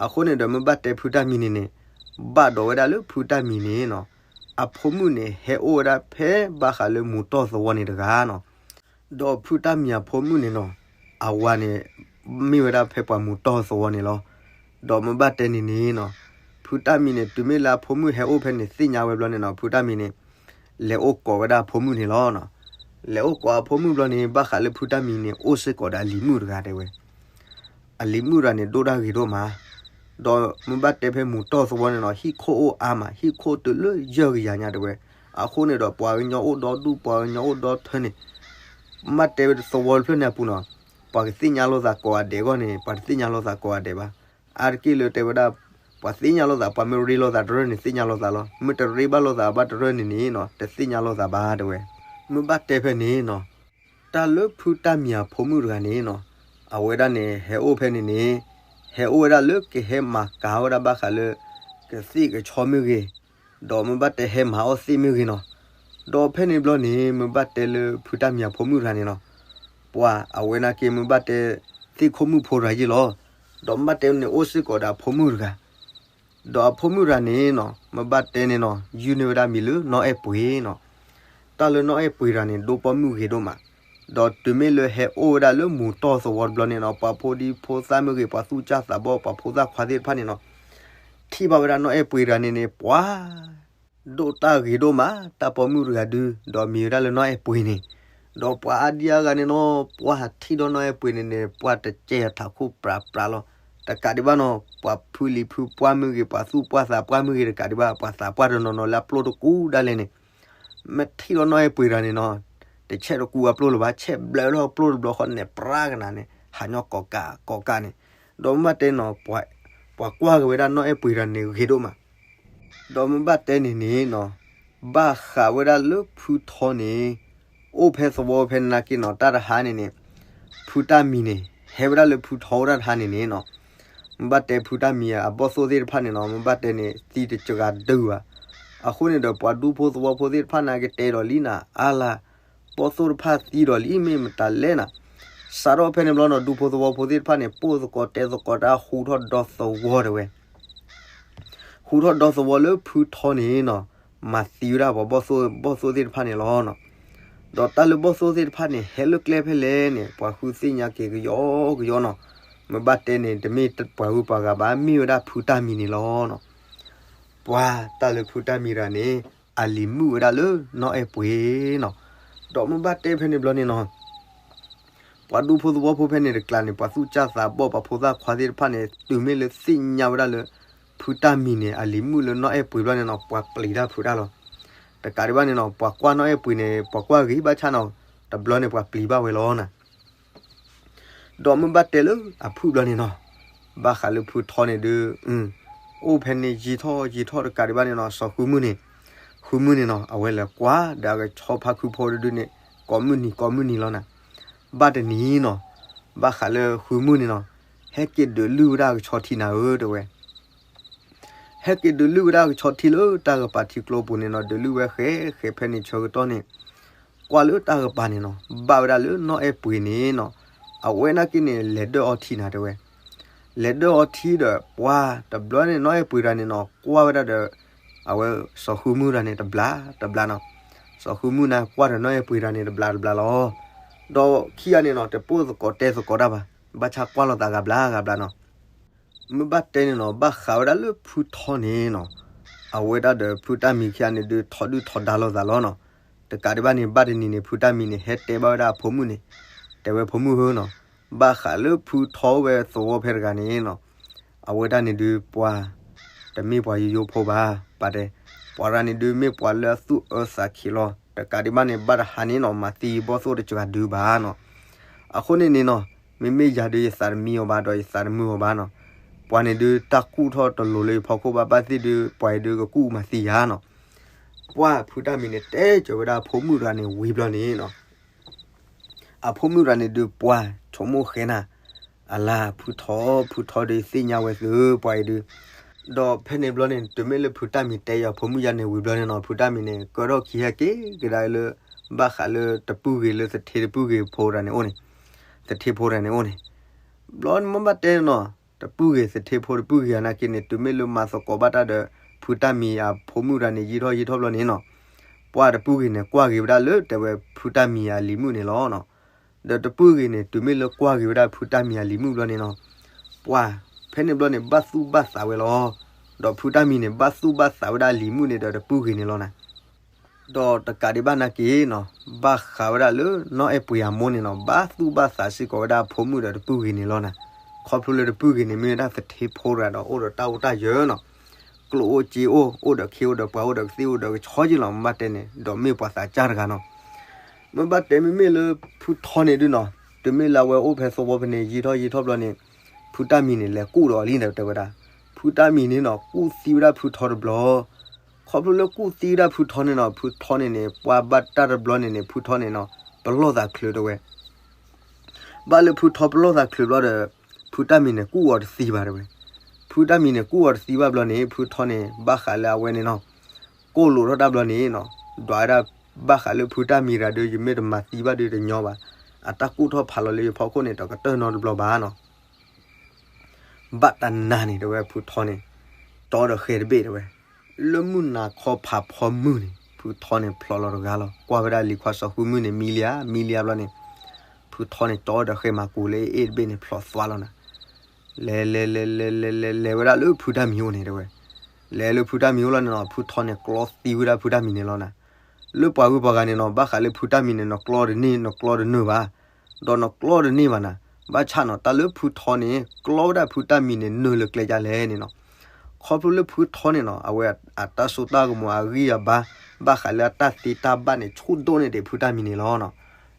အဃိန့ၣ်ဒီး မ့ၢ်ဘၣ်တဲဖုတၢ်မံၤန့ၣ်န့ၣ် ဘၣ်ဒိဝဲဒၣ်လၢဖုတၢ်မံၤန့ၣ်နီၤ အဖိမုၣ်န့ၣ် ဟဲအိၣ်ဝဲဒၣ်ဖဲဘၣ်ဃးလၢမူၤတီၢ်သဝီန့ၣ်တဂၤနီၤ. ဒီးဖုတၢ်မံၤအဖိမုၣ်န့ၣ်နီၤ အဝၤန့ၣ် မ့ၢ်ဝဲဒၣ်ဖဲပှၤမူၤတီၢ်သဝီန့ၣ်လီၤ. ဒီးမ့ၢ်ဘၣ်တဲန့ၣ်န့ၣ်နီၤ ဖုတၢ်မံၤန့ၣ် တုၤမ့ၢ်လၢအဖိမုၣ်ဟဲအိၣ်ဖဲန့ၣ် သ့ၣ်ညါဝဲဘျီန့ၣ်နီၤ ဖုတၢ်မံၤန့ၣ် လဲၤအိၣ်ကိးဝဲဒၣ်အဖိမုၣ်န့ၣ်လီၤ. လဲၤအိၣ်ကိးအဖိမုၣ်ဘျီန့ၣ် ဘၣ်ဃးလၢဖုတၢ်မံၤန့ၣ် အိၣ်စ့ၢ်ကီးဒီးအလံၤမုၣ်တဂၤတဲဝဲ အလံၤမုၣ်တဂၤန့ၣ် ဒိၣ်တၢ်ဂ့ၤဒိၣ်မး, ဒီးမ့ၢ်ဘၣ်တဲဖဲမူၤတီၢ်သဝီန့ၣ်နီၤ ဟံၣ်ခိၣ်အိၣ်အါမး, ဟံၣ်ခိၣ်တုၤလၢယဲၢ်ကယၤညါတဲဝဲ, အဃိန့ၣ်ဒီး ပှၤကညီအိၣ်ဒီဒူၣ် ပှၤကညီအိၣ်ဒီထၢန့ၣ်, မ့ၢ်တဲဝဲသဝီတဖျၢၣ်န့ၣ်အပူၤနီၤ, ပှၤကသ့ၣ်ညါလိာ်သးကိးဂၤဒဲးအဂီၢ်န့ၣ် ပှၤတသ့ၣ်ညါလိာ်သးကိးဂၤဒဲးဘၣ်. အါတက့ၢ်လၢတဲဝဲဒၣ် ပှၤသ့ၣ်ညါလိာ်သး ပှၤမ့ၢ်ရ့လိာ်သးတရၢၢ်န့ၣ် သ့ၣ်ညါလိာ်သးလီၤ. မ့ၢ်တရ့ဘၣ်လိာ်သးဘၣ်တရၢၢ်န့ၣ်န့ၣ်နီၤ တသ့ၣ်ညါလိာ်သးဘၣ်တဲဝဲ. မ့ၢ်ဘၣ်တဲဖဲန့ၣ်နီၤ တၢ်လၢဖုတၢ်မံၤအဖိမုၣ်တဂၤန့ၣ်နီၤ, အဝဲဒၣ်န့ၣ် ဟဲအိၣ်ဖဲန့ၣ်န့ၣ်, ဟဲအိၣ်ဝဲဒၣ်လၢကဟဲမၤကၤဝဲဒၣ်ဘၣ်ဃးလၢ ကသ့ၣ်ကဆီမ့ၢ်ဂ့ၤ, ဒီးမ့ၢ်ဘၣ်တဲဟဲမၤအီၣ်သ့ၣ်မ့ၢ်ဂ့ၤနီၤ. ဒီးဖဲန့ၣ်ဘျီန့ၣ် မ့ၢ်ဘၣ်တဲလၢဖုတၢ်မံၤအဖိမုၣ်တဂၤန့ၣ်နီၤ, ပှၤအဝဲနာ်က့ မ့ၢ်ဘၣ်တဲ သ့ၣ်ခိၣ်မုၣ်ဖိတဂၤယ့ၢ်လီၤ. ဒီးမ့ၢ်ဘၣ်တဲန့ၣ် အိၣ်စ့ၢ်ကီးဒီးအဖိမုၣ်တဂၤ ဒီးအဖိမုၣ်တဂၤန့ၣ်နီၤ မ့ၢ်ဘၣ်တဲန့ၣ်နီၤ ယုၢ်န့ၢ်ဝဲဒၣ်မံၤလၢနီၢ်အဲၣ်ပှ့ၤနီၤ. တၢ်လၢနီၢ်အဲၣ်ပှ့ၤတဂၤန့ၣ် ဒိၣ်ပိာ်မုၣ်ဂ့ၤဒိၣ်မး, ဒီးတုၤမ့ၢ်လၢဟဲအိၣ်ဝဲဒၣ်လၢမူၤတီၢ်သဝီတဘျီန့ၣ်နီၤ ပှၤဖိဒံဖိသၣ်မ့ၢ်ဂ့ၤ ပှၤသူၣ်စၢ်သးဘီၣ် ပှၤဖိသၣ်ခွါသ့ၣ်တဖၣ်န့ၣ်နီၤ ထံၣ်ဘၣ်ဝဲဒၣ်နီၢ်အဲၣ်ပှ့ၤတဂၤန့ၣ်န့ၣ် ပှၤ ဒိၣ်တၢ်ဂ့ၤဒိၣ်မး တၢ်ပိာ်မုၣ်တဂၤဒု ဒီးမံၤဝဲဒၣ်လၢနီၢ်အဲၣ်ပှ့ၤန့ၣ်, ဒီးပှၤအါဒံအါဂၤန့ၣ်နီၤ ပှၤထံၣ်ဒီးနီၢ်အဲၣ်ပှ့ၤန့ၣ်န့ၣ် ပှၤတကဲအထးခိၣ်ပြးပြးလီၤ. တကးဒံးဘၣ်နီၤ ပှၤဖုလံၤဖုပှၢ်မ့ၢ်ဂ့ၤ ပှၤသူၣ်ပှၢ်သးပှၢ်မ့ၢ်ဂ့ၤ တကးဒံးဘၣ် ပှၤသးပှၢ်တနီၤနီၤလၢအပျိၢ်တကူဒၣ်လဲာ်န့ၣ် မ့ၢ်ထံၣ်ဒီးနီၢ်အဲၣ်ပှ့ၤတဂၤန့ၣ်နီၤ တဆဲးတကူအပျိၢ်လၢၤဘၣ် ဆဲးဘျၢလၢအပျိၢ်တဘျီဃီန့ၣ် ပြးကနၤန့ၣ် ဟးညီကိးကးကိးကးန့ၣ်, ဒီးမ့ၢ်ဘၣ်တဲနီၤ ပှၤကွၢ်က့ၤဝဲဒၣ်နီၢ်အဲၣ်ပှ့ၤတဂၤန့ၣ်ဂ့ၤဒိၣ်မး ဒီးမ့ၢ်ဘၣ်တဲန့ၣ်န့ၣ်နီၤ ဘၣ်ဃးဝဲဒၣ်လၢဖုထီန့ၣ် အိၣ်ဖဲသဝီဖဲနာ်က့နီၤ တၢ်တဟါန့ၣ်န့ၣ် ဖုတၢ်မံၤန့ၣ် ဟဲဝဲဒၣ်လၢဖုထီအိၣ်တၢ်တဟါန့ၣ်န့ၣ်နီၤ မ့ၢ်ဘၣ်တဲဖုတၢ်မံၤအဘီၣ်သိၣ်သ့ၣ်တဖၣ်န့ၣ်နီၤ မ့ၢ်ဘၣ်တဲန့ၣ် သံတစှၤဒုဘၣ်. အဃိန့ၣ်ဒီး ပှၤဒူဖိသဝီဖိသ့ၣ်တဖၣ်နာ်က့တဲဒီးလံနၤ အါလၢ ဘီၣ်သိၣ်တဖၣ်သံဒီးလံ မ့ၢ်မတၤလဲၣ်နၤ. စးထီၣ်ဖဲန့ၣ်ဘျီနီၤ ဒူဖိသဝီဖိသ့ၣ်တဖၣ်န့ၣ် ပိၢ်သကိးတဲသကိးတၢ် ဟူးထီၣ်ဒီသဝီတဲဝဲ ဟူးထီၣ်ဒီသဝီလၢဖုထီန့ၣ်နီၤ မၤသံဝဲဒၣ်ပှၤဘီၣ်သိၣ် ဘီၣ်သိၣ်သ့ၣ်တဖၣ်န့ၣ်လီၤ. ဒီးတၢ်လၢဘီၣ်သိၣ်သ့ၣ်တဖၣ်န့ၣ် ဟဲလၢကျဲဖဲလဲၣ်န့ၣ် ပှၤဃုသ့ၣ်ညါက့ၤကယီကယီနီၤ. မ့ၢ်ဘၣ်တဲန့ၣ် တမ့ၢ်ပှၤဂုၤပှၤဂၤဘၣ် မ့ၢ်ဝဲဒၣ်ဖုတၢ်မံၤန့ၣ်လီၤ. ပှၤတၢ်လၢဖုတၢ်မံၤတဂၤန့ၣ် အလံၤမုၣ်ဝဲဒၣ်လၢနီၢ်အဲၣ်ပှ့ၤနီၤ. ဒီးမ့ၢ်ဘၣ်တဲဖဲန့ၣ်ဘျီန့ၣ်နီၤ ပှၤဒူဖိသဝီဖိဖဲန့ၣ်တကျါန့ၣ် ပှၤသူၣ်စၢ်သးဘီၣ် ပှၤဖိသၣ်ခွါသ့ၣ်တဖၣ်န့ၣ် တုၤမ့ၢ်လၢသ့ၣ်ညါဝဲဒၣ်လၢ ဖုတၢ်မံၤန့ၣ် အလံၤမုၣ်လၢနီၢ်အဲၣ်ပှ့ၤဘျီန့ၣ်နီၤ ပှၤပျံၤတၢ်ဖုးတၢ်လီၤ. တကးဒံးဘၣ်န့ၣ်နီၤ ပှၤကွၢ်နီၢ်အဲၣ်ပှ့ၤန့ၣ် ပှၤကွၢ်ဂ့ၤဘၣ်ဆၣ်နီၤ တဘျီန့ၣ်ပှၤပျံၤဘၣ်ဝဲလီၤနၤ. ဒီးမ့ၢ်ဘၣ်တဲလၢအဖုၣ်ဘျီန့ၣ်နီၤ, ဘၣ်ဃးလၢဖုထီန့ၣ်ဒုး အိၣ်ဖဲန့ၣ်ယံာ်ထီၣ်ယံာ်ထီၣ်တကးဒံးဘၣ်န့ၣ်နီၤ, စီၤဃုမုၢ်န့ၣ်, ဃုမုၢ်န့ၣ်နီၤ အဝဲလဲၤကွၢ်ဒီးအကဆီဖါခုဖိတဒုန့ၣ် ကိးမုၢ်နံၤကိးမုၢ်နံၤလီၤနၤ. ဘၣ်တနံၤနီၤ, ဘၣ်ဃးလၢဃုမုၢ်န့ၣ်နီၤ, ဟဲက့ၤဒုးလုၢ်ဝဲဒၣ်အကဆီထံနၤဧၢ တဲဝဲ ဟဲက့ၤဒုးလုၢ်ဝဲဒၣ်ကဆီထံလၢတၢ်ကပၤထံကျိပူၤန့ၣ်နီၤ, ဒုးလုၢ်ဝဲဃဲဃဲဖဲန့ၣ်ဆၢကတီၢ်န့ၣ်, ကွၢ်လၢတၢ်ကပၤန့ၣ်နီၤ, ဘၣ်ဝဲဒၣ်လၢနီၢ်အဲၣ်ပှ့ၤန့ၣ်နီၤ, အဝဲနာ်က့န့ၣ် လဲၤဒၢၣ်အီထံနၤတဲဝဲ, လဲၤဒၢၣ်အီထံဒီးပှၤတဘျီန့ၣ် နီၢ်အဲၣ်ပှ့ၤတဂၤန့ၣ်နီၤ ကွၢ်ဝဲဒၣ်ဒီး အဝဲစီၤဃုမုၢ်တဂၤန့ၣ်တဘျီတဘျီနီၤ, စီၤဃုမုၢ်န့ၣ်ကွၢ်ဒီးနီၢ်အဲၣ်ပှ့ၤတဂၤန့ၣ်တဘျီတဘျီလီၤ. ဒီးခံဂၤန့ၣ်နီၤ တပိၢ်သကိးတဲသကိးတၢ်ဘၣ်, ဘၣ်ဆၣ်ကွၢ်လိာ်သးဂၤဘျီဂၤဘျီနီၤ. မ့ၢ်ဘၣ်တဲန့ၣ်နီၤ ဘၣ်ဃးဝဲဒၣ်လၢဖုထီန့ၣ်နီၤ, အဝဲဒၣ်ဒီးဖုတၢ်မံၤခံဂၤန့ၣ်ဒုး ထီဒုၣ်ထီဒါလိာ်သးလီၤနီၤ. တကးဒံးဘၣ်န့ၣ် ဘၣ်တနံၤန့ၣ် ဖုတၢ်မံၤန့ၣ် ဟဲတဲဘၣ်ဝဲဒၣ်အဖိမုၣ်န့ၣ်, တဲဝဲဖိမုၣ်ဧၢနီၤ, ဘၣ်ဃးလၢဖုထီအိၣ်ဝဲသဝီဖဲတဂၤန့ၣ်နီၤ, အဝဲဒၣ်န့ၣ်ဒုးပှၤ တမ့ၢ်ပှၤယိယိဖိဘၣ်, ပှၤတဲ, ပှၤတဂၤန့ၣ်ဒုး မ့ၢ်ပှၤလၢအသူၣ်အၢသးခံးလီၤ. တကးဒံးဘၣ်န့ၣ် ဘၣ်တဟါန့ၣ်နီၤ မၤသံယဘီၣ်သိၣ်တစှၤဒုးဘၣ်နီၤ. အဃိန့ၣ်န့ၣ်နီၤ, မ့မ့ၢ်ယၤဒုးယသးတမံအီၤဘၣ် ဒီးယသးတမုာ်အီၤဘၣ်နီၤ. ပှၤန့ၣ်ဒုးတၢ်ကူၣ်ထီၣ်တလိၤလၢယဖီခိၣ်ဘၣ် ဘၣ်သ့ၣ်ဒုး ပှၤအံၤဒုးကကူၣ်မၤသံယၤနီၤ. ပှၤဖုတၢ်မံၤန့ၣ် တဲစၢၤဝဲဒၣ်အဖိမုၣ်တဂၤန့ၣ်ဝံၤဘျီန့ၣ်နီၤ အဖိမုၣ်တဂၤန့ၣ်ဒုး ပှၤဆိကမိၣ်ဃဲနၤ, အလါ ဖုထီ, ဖုထီဒုးသ့ၣ်ညါဝဲသု ပှၤအံၤဒုး. ဒီးဖဲန့ၣ်ဘျီန့ၣ် တုၤမ့ၢ်လၢဖုတၢ်မံၤတဲယၤဖိမုၣ်ယၤန့ၣ်ဝံၤဘျီန့ၣ်နီၤ, ဖုတၢ်မံၤန့ၣ် ကၢထီၣ်ခံဟဲက့ၤကဒါလၢ ဘၣ်ဃးလၢတပုၢ်ဂ့ၤလၢသထ့တပုၢ်ဂ့ၤဖိတဂၤန့ၣ်အိၣ်န့ၣ်, သထ့ဖိတဂၤန့ၣ်အိၣ်န့ၣ် ဘျီန့ၣ်မ့ၢ်ဘၣ်တဲန့ၣ်နီၤ, တပုၢ်ဂ့ၤသထ့ဖိတပုၢ်ဂ့ၤအနာ်က့န့ၣ် တုၤမ့ၢ်လၢမၤသကိးဘၣ်တၢ်ဒီး ဖုတၢ်မံၤအဖိမုၣ်တဂၤန့ၣ် ယံာ်ထီၣ်ယံာ်ထီၣ်ဘျီန့ၣ်နီၤ, ပှၤတပုၢ်ဂ့ၤန့ၣ် ကွၢ်က့ၤဝဲဒၣ်လၢတဲဝဲဖုတၢ်မံၤအလံၤမုၣ်န့ၣ်လီၤနီၤ. ဒီးတပုၢ်ဂ့ၤန့ၣ် တုၤမ့ၢ်လၢကွၢ်က့ၤဝဲဒၣ်ဖုတၢ်မံၤအလံၤမုၣ်ဘျီန့ၣ်နီၤ, ပှၤဖဲန့ၣ်ဘျီန့ၣ် ဘၣ်သူၣ်ဘၣ်သးဝဲလီၤ. ဒီးဖုတၢ်မံၤန့ၣ် ဘၣ်သူၣ်ဘၣ်သးဝဲဒၣ်အလံၤမုၣ်န့ၣ်ဒီးတပုၢ်ဂ့ၤန့ၣ်လီၤနၤ. ဒီးတကးဒံးဘၣ်နာ်က့နီၤ, ဘၣ်ဃးဝဲဒၣ်လၢနီၢ်အဲၣ်ပှ့ၤအမိၢ်န့ၣ်နီၤ, ဘၣ်သူၣ်ဘၣ်သးစ့ၢ်ကီးဝဲဒၣ်အဖိမုၣ်ဒီးတပုၢ်ဂ့ၤန့ၣ်လီၤနၤ. ခီဖျိလၢတပုၢ်ဂ့ၤန့ၣ် မ့ၢ်ဝဲဒၣ်သထ့ဖိတဂၤဒီးအိၣ်ဒီးတၢ်အိၣ်တၢ်ယၢၤနီၤ, ကျိၣ်အိၣ်စ့အိၣ်, အိၣ်ဒီးခ့အိၣ်ဒီးပှၤအိၣ်ဒီးကသ့ၣ်အိၣ်ဒီးကဆီက့လီၤ, မ့ၢ်ဘၣ်တဲန့ၣ် ဒီးမ့ၢ်ပှၤသးစၢ်တဂၤနီၤ. မ့ၢ်ဘၣ်တဲမ့မ့ၢ်လၢဖုထီန့ၣ်ဒုနီၤ, တုၤမ့ၢ်လၢအဝဲအိၣ်ဖဲသဝီဖဲန့ၣ် ယံာ်ထီၣ်ယံာ်ထီၣ်ဘျီန့ၣ်, ဖုတၢ်မံၤန့ၣ် လဲၤကူၣ်ဒီးအီၤလံတဲဝဲဒၣ်. ဖုတၢ်မံၤန့ၣ်နီၤ ကူၣ်သံဝဲဒၣ်ဖုထီတဘျီ. ခီဖျိလၢကူၣ်သံဝဲဒၣ်ဖုထီန့ၣ်နီၤ, ဖုထီန့ၣ်န့ၣ် ပှၤဘၣ်တၢ်တဘျီန့ၣ်န့ၣ် ဖုထီန့ၣ်နီၤ ပလီၢ်သးချုးတဲဝဲ ဘၣ်လၢဖုထီပလီၢ်သးချုးဘျီဒီး, ဖုတၢ်မံၤန့ၣ်ကူၣ်အီၤတသံဘၣ်တဲဝဲ. ဖုတၢ်မံၤန့ၣ်ကူၣ်အီၤတသံဘၣ်ဘျီန့ၣ် ဖုထီန့ၣ် ဘၣ်ဃးလၢအဝဲန့ၣ်နီၤ, ကိၢ်လိာ်ထီၣ်တၢ်ဘျီန့ၣ်နီၤ, ဒွးဝဲဒၣ်ဘၣ်ဃးလၢဖုတၢ်မံၤတဂၤဒီး ယမ့ၢ်တမၤသံဘၣ်ဒီးတညီဘၣ်. အတၢ်ကူၣ်ထီၣ်ဖးလီၤလၢယဖီခိၣ်န့ၣ် တကတၢၢ်နီတဘျီဘၣ်နီၤ. ဘၣ်တနၤန့ၣ်တဲဝဲဖုထီန့ၣ်, တီဒီးဃဲတဘ့ၣ်တဲဝဲ, လၢမုၢ်နၤခီဖးဖီမုၢ်န့ၣ် ဖုထီန့ၣ်ဖျိးလီၤတဂၤလီၤ. ကွၢ်ဝဲဒၣ်လံၤခွါစီၤဃုမုၢ်န့ၣ် မံလံဧါ, မံလံဧါဘျီန့ၣ်, ဖုထီန့ၣ်တီဒီးဃဲမၤကူၤလၢအ့ၣ်တဘ့ၣ်န့ၣ် ဖျိးသွါလီၤနၤ. လဲၤလဲၤလဲၤလဲၤလဲၤလဲၤလဲၤ လဲၤဝဲဒၣ်လၢဖုတၢ်မံၤအိၣ်န့ၣ်တဲဝဲ. လဲၤလၢဖုတၢ်မံၤအိၣ်လီၤန့ၣ်နီၤ, ဖုထီန့ၣ်ကျီသံဝဲဒၣ်ဖုတၢ်မံၤန့ၣ်လီၤနၤ. လၢပှၤဂုၤပှၤဂၤန့ၣ်နီၤ, ဘၣ်ဃးလၢဖုတၢ်မံၤန့ၣ် နကျီတန့ၢ် နကျီတန့ၢ်ဘၣ်. ဒီးနကျီတန့ၢ်ဘၣ်နၤ, ဘၣ်ဆၣ်နီၤ တၢ်လၢဖုထီန့ၣ် ကျီဝဲဒၣ်ဖုတၢ်မံၤန့ၣ် နုာ်လၢကျဲဒ်လဲၣ်န့ၣ်နီၤ. ခီဖျိလၢဖုထီန့ၣ်နီၤ အဝဲအတၢ်စိတၢ်ကမီၤအဂံၢ်အဘါ ဘၣ်ဃးလၢအတၢ်သ့တၢ်ဘၣ်န့ၣ် ဆူၣ်ဒိၣ်န့ၢ်ဒံးဖုတၢ်မံၤန့ၣ်လီၤနီၤ.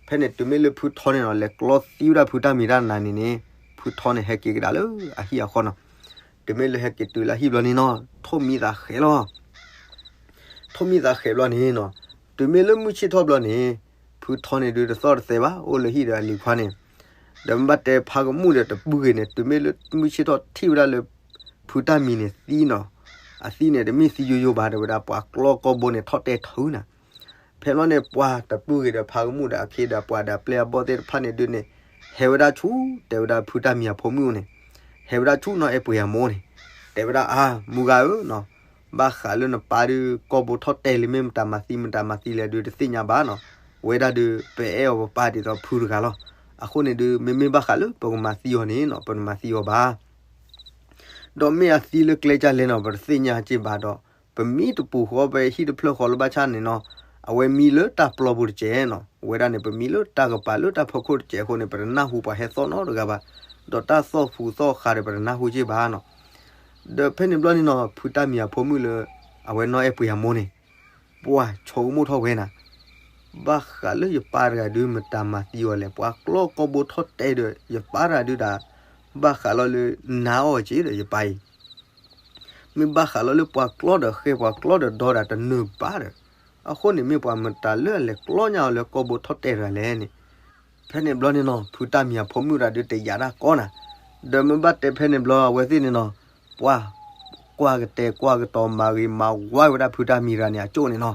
ဖဲန့ၣ်တုၤမ့ၢ်လၢဖုထီန့ၣ်နီၤ လဲၤကျီသံဝဲဒၣ်ဖုတၢ်မံၤတၢ်နၤန့ၣ်န့ၣ်, ဖုထီန့ၣ်ဟဲက့ၤကဒါလၢအဟံၣ်အဃီနီၤ. တုၤမ့ၢ်လၢဟဲက့ၤတုၤလၢဟံၣ်ဘျီန့ၣ်နီၤ ထိၣ်မံသးဃဲးလီၤ. ထိၣ်မံသးဃဲးဘျီန့ၣ်နီၤ, တုၤမ့ၢ်လၢမုၢ်ဆ့ၣ်ထီၣ်ဘျီန့ၣ်, ဖုထီန့ၣ်ဒုးတသီၣ်တသဲဘၣ် အိၣ်လၢဟံၣ်ဒီးအလံၤခွါန့ၣ်, ဒီးမ့ၢ်ဘၣ်တဲဖါကမူၣ်ဒီးတပုၢ်ဂ့ၤန့ၣ် တုၤမ့ၢ်လၢမုၢ်ဆ့ၣ်ထီၣ်ထံၣ်ဝဲဒၣ်လၢ ဖုတၢ်မံၤန့ၣ်သံနီၤ, အသံန့ၣ်တမ့ၢ်သံယိယိဘၣ် တဲဝဲဒၣ်ပှၤကျီကိာ်ဘိန့ၣ်ထီၣ်တဲာ်ထုးနၤ. ဖဲလီၤန့ၣ်ပှၤတပုၢ်ဂ့ၤဒီးဖါကမူၣ်ဒီးအခ့ဒီးပှၤဒီးအပျဲၢ်အဘီၣ်သ့ၣ်တဖၣ်န့ၣ်ဒုးန့ၣ်, ဟဲဝဲဒၣ်ဆူ တဲဝဲဒၣ်ဖုတၢ်မံၤအဖိမုၣ်န့ၣ်, ဟဲဝဲဒၣ်ဆူနီၢ်အဲၣ်ပှ့ၤအမိၢ်န့ၣ်, တဲဝဲဒၣ်အါ မုၢ်ဂၤဧၢနီၤ, ဘၣ်ဃးလၢနပၢ်ဒုး ကိာ်ဘိထီၣ်တဲာ်လံ မ့ၢ်မတၤမၤသံမတၤမၤသံလဲၣ်ဒုးတသ့ၣ်ညါဘၣ်နီၤ, ဝဲဒၣ်ဒုး ပအဲၣ်အီၤပပၢ်ဒ်သိးဖုတဂၤလီၤ. အဃိန့ၣ်ဒုး မ့မ့ၢ်ဘၣ်ဃးလၢပကမၤသံအီၤန့ၣ်နီၤ ပတမၤသံအီၤဘၣ်. ဒီးမ့ၢ်အသံလၢကျဲဒ်လဲၣ်နီၤ ပတသ့ၣ်ညါက့ဘၣ်ဒီး, ပမံတပူၤဃီ ပဟံၣ်တဖျၢၣ်ဃီလၢဘၣ်ဆၣ်န့ၣ်နီၤ, အဝဲမံလၢတၢ်ပျီပူၤတစဲးနီၤ, ဝဲဒၣ်န့ၣ် ပမံလၢတၢ်ကပၤလၢတၢ်ဖီခိၣ်တစဲးအဃိန့ၣ် ပတနၢ်ဟူပှၤဟဲသီၣ်နီတဂၤဘၣ်, ဒီးတၢ်သီၣ်ဖူးသီၣ်ဃးဒီးပတနၢ်ဟူက့ဘၣ်နီၤ. ဒီးဖဲန့ၣ်ဘျီန့ၣ်နီၤ ဖုတၢ်မံၤအဖိမုၣ်လၢ အဝဲနီၢ်အဲၣ်ပှ့ၤအမိၢ်န့ၣ် ပှၤဆိကမိၣ်ထီၣ်ဝဲနၤ, ဘၣ်ဃးလၢယပၢ်တဂၤဒုး မတၤမၤသံအီၤလဲၣ်, ပှၤကျီကိာ်ဘိထီၣ်တဲာ်ဒီး ယပၢ်တဂၤဒုးဒၣ် ဘၣ်ဃးလီၤလၢ နါအီၤက့ဒီးယပၢ်အံၤ မ့ၢ်ဘၣ်ဃးလီၤလၢပှၤကျီဒီးဃဲ ပှၤကျီဒီးဒီဒၣ်တနၢၤဘၣ်ဒီး, အဃိန့ၣ်မ့ၢ်ပှၤမတၤလၢအလဲၤကျီညါအီၤလၢကိာ်ဘိထီၣ်တဲာ်တဂၤလဲၣ်န့ၣ်, ဖဲန့ၣ်ဘျီန့ၣ်နီၤ ဖုတၢ်မံၤအဖိမုၣ်တဂၤဒုးတယာ်ဒၣ်ကီနၤ, ဒီးမ့ၢ်ဘၣ်တဲဖဲန့ၣ်ဘျီအဝဲသ့ၣ်န့ၣ်နီၤ, ပှၤ ကွၢ်ကတဲာ်ကွၢ်ကတီၤမၤဂ့ၤမၤဝါဝဲဒၣ်ဖုတၢ်မံၤတဂၤန့ၣ် အကၠိၣ်န့ၣ်နီၤ,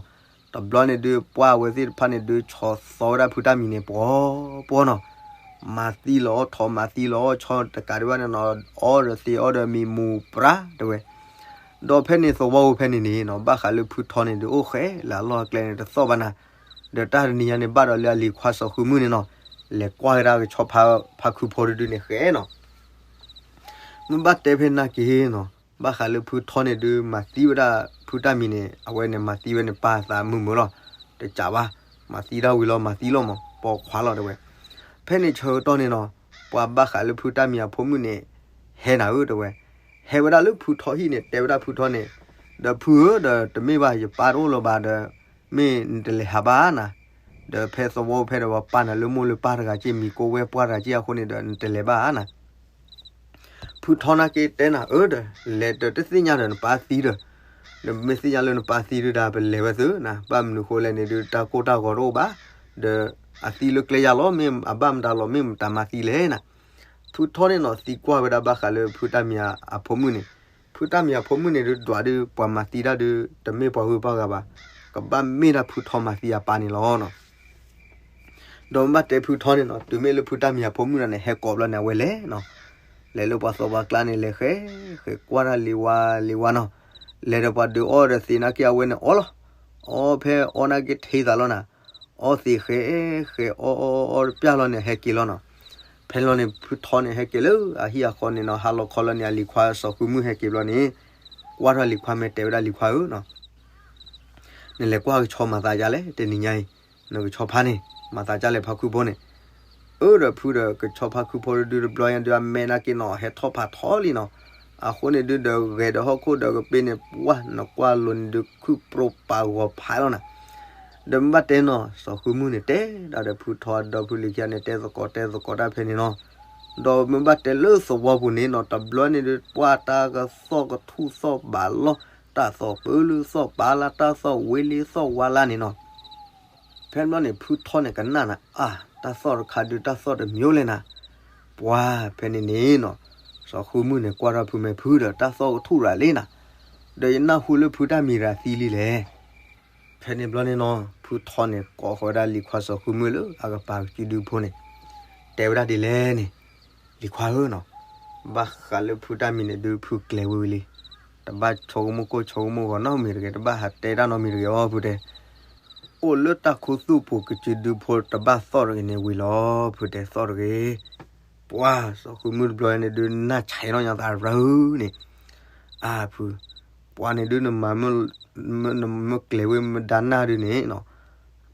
တဘျီန့ၣ်ဒုး ပှၤအဝဲသ့ၣ်တဖၣ်န့ၣ်ဒုး ဆီၣ်သီဝဲဒၣ်ဖုတၢ်မံၤန့ၣ် ပှီၤပှီၤနီၤ, မၤသံလီၤအီၤထီၣ် မၤသံလီၤအီၤဆီတကးဒံးဘၣ်န့ၣ်နီၤ, အီဒီးသ့အီဒီးမံမူၤပြါတဲဝဲ, ဒီးဖဲန့ၣ်သဝီဖိဖဲန့ၣ်န့ၣ်နီၤ ဘၣ်ဃးလၢဖုထီန့ၣ်ဒုး အိၣ်ဃဲလၢအလီၢ်အကျဲန့ၣ်တသီၣ်ဘၣ်နၤ, ဒီးတၢ်တနံၤညါန့ၣ် ဘၣ်ဒီးလၢအလံၤခွါစီၤဃုမုၢ်န့ၣ်နီၤ, လဲၤကွၢ်ဝဲဒၣ်ကဆီဖါခုဖီတဒုန့ၣ်ဃဲနီၤ မ့ၢ်ဘၣ်တဲဖဲနာ်က့နီၤ, ဘၣ်ဃးလၢဖုထီန့ၣ်ဒုး မၤသံဝဲဒၣ်ဖုတၢ်မံၤန့ၣ် အဝဲန့ၣ်မၤသံဝဲန့ၣ် ပၢ်သးမုာ်မုာ်လီၤ, တကးဘၣ်, မၤသံဒၣ်ဝံၤလီၤ မၤသံလီၤမး ပိာ်ခွါလီၤတဲဝဲ, ဖဲန့ၣ်ဆၢကတီၢ်န့ၣ်နီၤ, ပှၤဘၣ်ဃးလၢဖုတၢ်မံၤအဖိမုၣ်န့ၣ်, ဟဲနၤဧၢတဲဝဲ, ဟဲဝဲဒၣ်လၢဖုထီဟံၣ်န့ၣ် တဲဝဲဒၣ်ဖုထီန့ၣ်, ဒီးဖုဧၢ ဒီးတမ့ၢ်ဘၣ်ယပၢ်တအိၣ်လၢၤဘၣ်ဒီး, မ့ၢ်နတလဲၤဟးဘၣ်နၤ, ဒီးဖဲသဝီဖဲဒီးပှၤပာ်နၤလၢမိၢ်လၢပၢ်တဂၤက့ မံၤကိးဝဲပှၢ်တဂၤက့အဃိန့ၣ်ဒီး နတလဲၤဘၣ်နၤ ဖုထီနာ်က့တဲနၤဧၢဒီး လဲၤဒီးတသ့ၣ်ညါဒီးနပၢ်သံဒီး, နမ့ၢ်သ့ၣ်ညါလၢနပၢ်သံဒုးဒၣ် ပလဲၤဝဲသုနၤ, ဘၣ်မနုၤဃိလဲၣ်န့ၣ်ဒုး တၢ်ကိၢ်တၢ်ဂီၤတအိၣ်ဘၣ်, ဒီးအသံလၢကျဲယၤလီၤ မ့ၢ်အဘၣ်မတၤလီၤ မ့ၢ်မတၤမၤသံလဲၣ်နၤ, ဖုထီန့ၣ်နီၤ သံကွၢ်ဝဲဒၣ်ဘၣ်ဃးလၢဖုတၢ်မံၤအဖိမုၣ်န့ၣ်, ဖုတၢ်မံၤအဖိမုၣ်န့ၣ်ဒုး ဒွးဒုး ပှၤမၤသံတၢ်ဒုး တမ့ၢ်ပှၤဂုၤပှၤဂၤဘၣ်, ကဘၣ်မ့ၢ်ဒၣ်ဖုထီမၤသံအပၢ်န့ၣ်လီၤနီၤ ဒီးမ့ၢ်ဘၣ်တဲဖုထီန့ၣ်နီၤ တုၤမ့ၢ်လၢဖုတၢ်မံၤအဖိမုၣ်တဂၤန့ၣ် ဟဲကိးဘျီန့ၣ် အဝဲလဲၤနီၤ, လဲၤလၢပှၤသီပှၤကျါန့ၣ် လဲၤဃဲ ဃဲကွၢ်တၢ်လံၤဝါလံၤဝါနီၤ, လဲၤဒီးပှၤဒုးအီၣ်ဒီးသ့နာ်က့ အဝဲန့ၣ်အီလီၤ, အီဖဲအီနာ်က့ထံသးလီၤနၤ, အီသ့ဃဲ ဃဲအီအီအီတပျၢ်လီၤန့ၣ် ဟဲက့ၤလီၤနီၤ, ဖဲန့ၣ်လီၤန့ၣ် ဖုထီန့ၣ် ဟဲက့ၤလၢအဟံၣ်အဃီန့ၣ်နီၤ ဟါလီၤခီလီၤန့ၣ် အလံၤခွါစီၤဃုမုၢ်ဟဲက့ၤဘျီန့ၣ်, ကွၢ်ထီၣ်လံၤခွါမဲာ်တဲဝဲဒၣ်လံၤခွါဧၢနီၤ နလဲၤကွၢ်ကဆီမၤသးဒ်လဲၣ် တနံၤညါအံၤ, နကဆီဖါန့ၣ် မၤသးဒ်လဲၣ်ဖါခုဖိန့ၣ်, အၢဒီးဖုဒီးကဆီဖါခုဖိဒုးတဘျီညါဒုး အမဲာ်နာ်က့နီၤ ဟဲထီၣ်ဖးထီလံနီၤ, အဃိန့ၣ်ဒုးဒီးဂဲၤဒီးဟီၣ်ခိၣ်ဒီးကပ့ၤန့ၣ် ပှၢ်နကွၢ်လိၤန့ၣ်ဒုး ခုၣ်ပြိပာ်ဂီၤဖးလီၤနၤ, ဒီးမ့ၢ်ဘၣ်တဲနီၤ စီၤဃုမုၢ်န့ၣ် တဲဒၣ်ဒီးဖုထီဒီးဖုလံၤခံဂၤန့ၣ် တဲသကိးတဲသကိးတၢ်ဖဲန့ၣ်နီၤ, ဒီးမ့ၢ်ဘၣ်တဲလၢသဝီပူၤန့ၣ်နီၤ တဘျီန့ၣ်ဒုး ပှၢ်တၢ်ကသီၣ်ကထူၣ်သီၣ်ဘးလီၢ် တၢ်သီၣ်ပၢလၢသီၣ်ပာ်လၢ် တၢ်သီၣ်ဝ့လ့သီၣ်ဝါလၢ်န့ၣ်နီၤ, ဖဲဘျီန့ၣ် ဖုထီန့ၣ်ကနၣ်နၤ အါ တၢ်သီၣ်တခါဒုး တၢ်သီၣ်တမံၤလဲၣ်နၤ, ပှၤဖဲန့ၣ်န့ၣ်နီၤ, စီၤဃုမုၢ်န့ၣ် ကွၢ်ထီၣ်ဖုမဲာ်ဖုဒီး တၢ်သီၣ်ကထူၣ်ရၤလံနၤ, ဒီးယနၢ်ဟူလၢဖုတၢ်မံၤရၤသံလံလဲၣ်. ဖဲန့ၣ်ဘျီန့ၣ်နီၤ ဖုထီန့ၣ် ကိးဃီၤဝဲဒၣ်လံၤခွါစီၤဃုမုၢ်လၢအကပၤကစုဒုဖိန့ၣ်, တဲဝဲဒၣ်ဒ်လဲၣ်န့ၣ်, လံၤခွါဧၢနီၤ, ဘၣ်ဃးလၢဖုတၢ်မံၤန့ၣ်ဒုး ဖုကျဲၤဝံၤဝံၤလံ, တဘၣ်ဆိကမိၣ်ကိၢ်ဆိကမိၣ်ဂီၤနီတမံၤတဂ့ၤ, တဘၣ်ဟးတဲတၢ်နီတမံၤတဂ့ၤအီၤ ဖုတဲ အိၣ်လၢတၢ်ခူသူၣ်ပူၤကစုဒုဖိတဘၣ်သီၣ်တဂ့ၤန့ၣ်ဝံၤလီၤ ဖုတဲသီၣ်တဂ့ၤ. ပှၤစီၤဃုမုၢ်တဘျီန့ၣ်ဒုး နၢ်ဆဲးနီၢ်ညါသးရၢန့ၣ်, အါဖု, ပှၤန့ၣ်ဒုး နမၤမ့ၢ်ကျဲၤဝဲမဒါနၢ်ဒုးန့ၣ်နီၤ,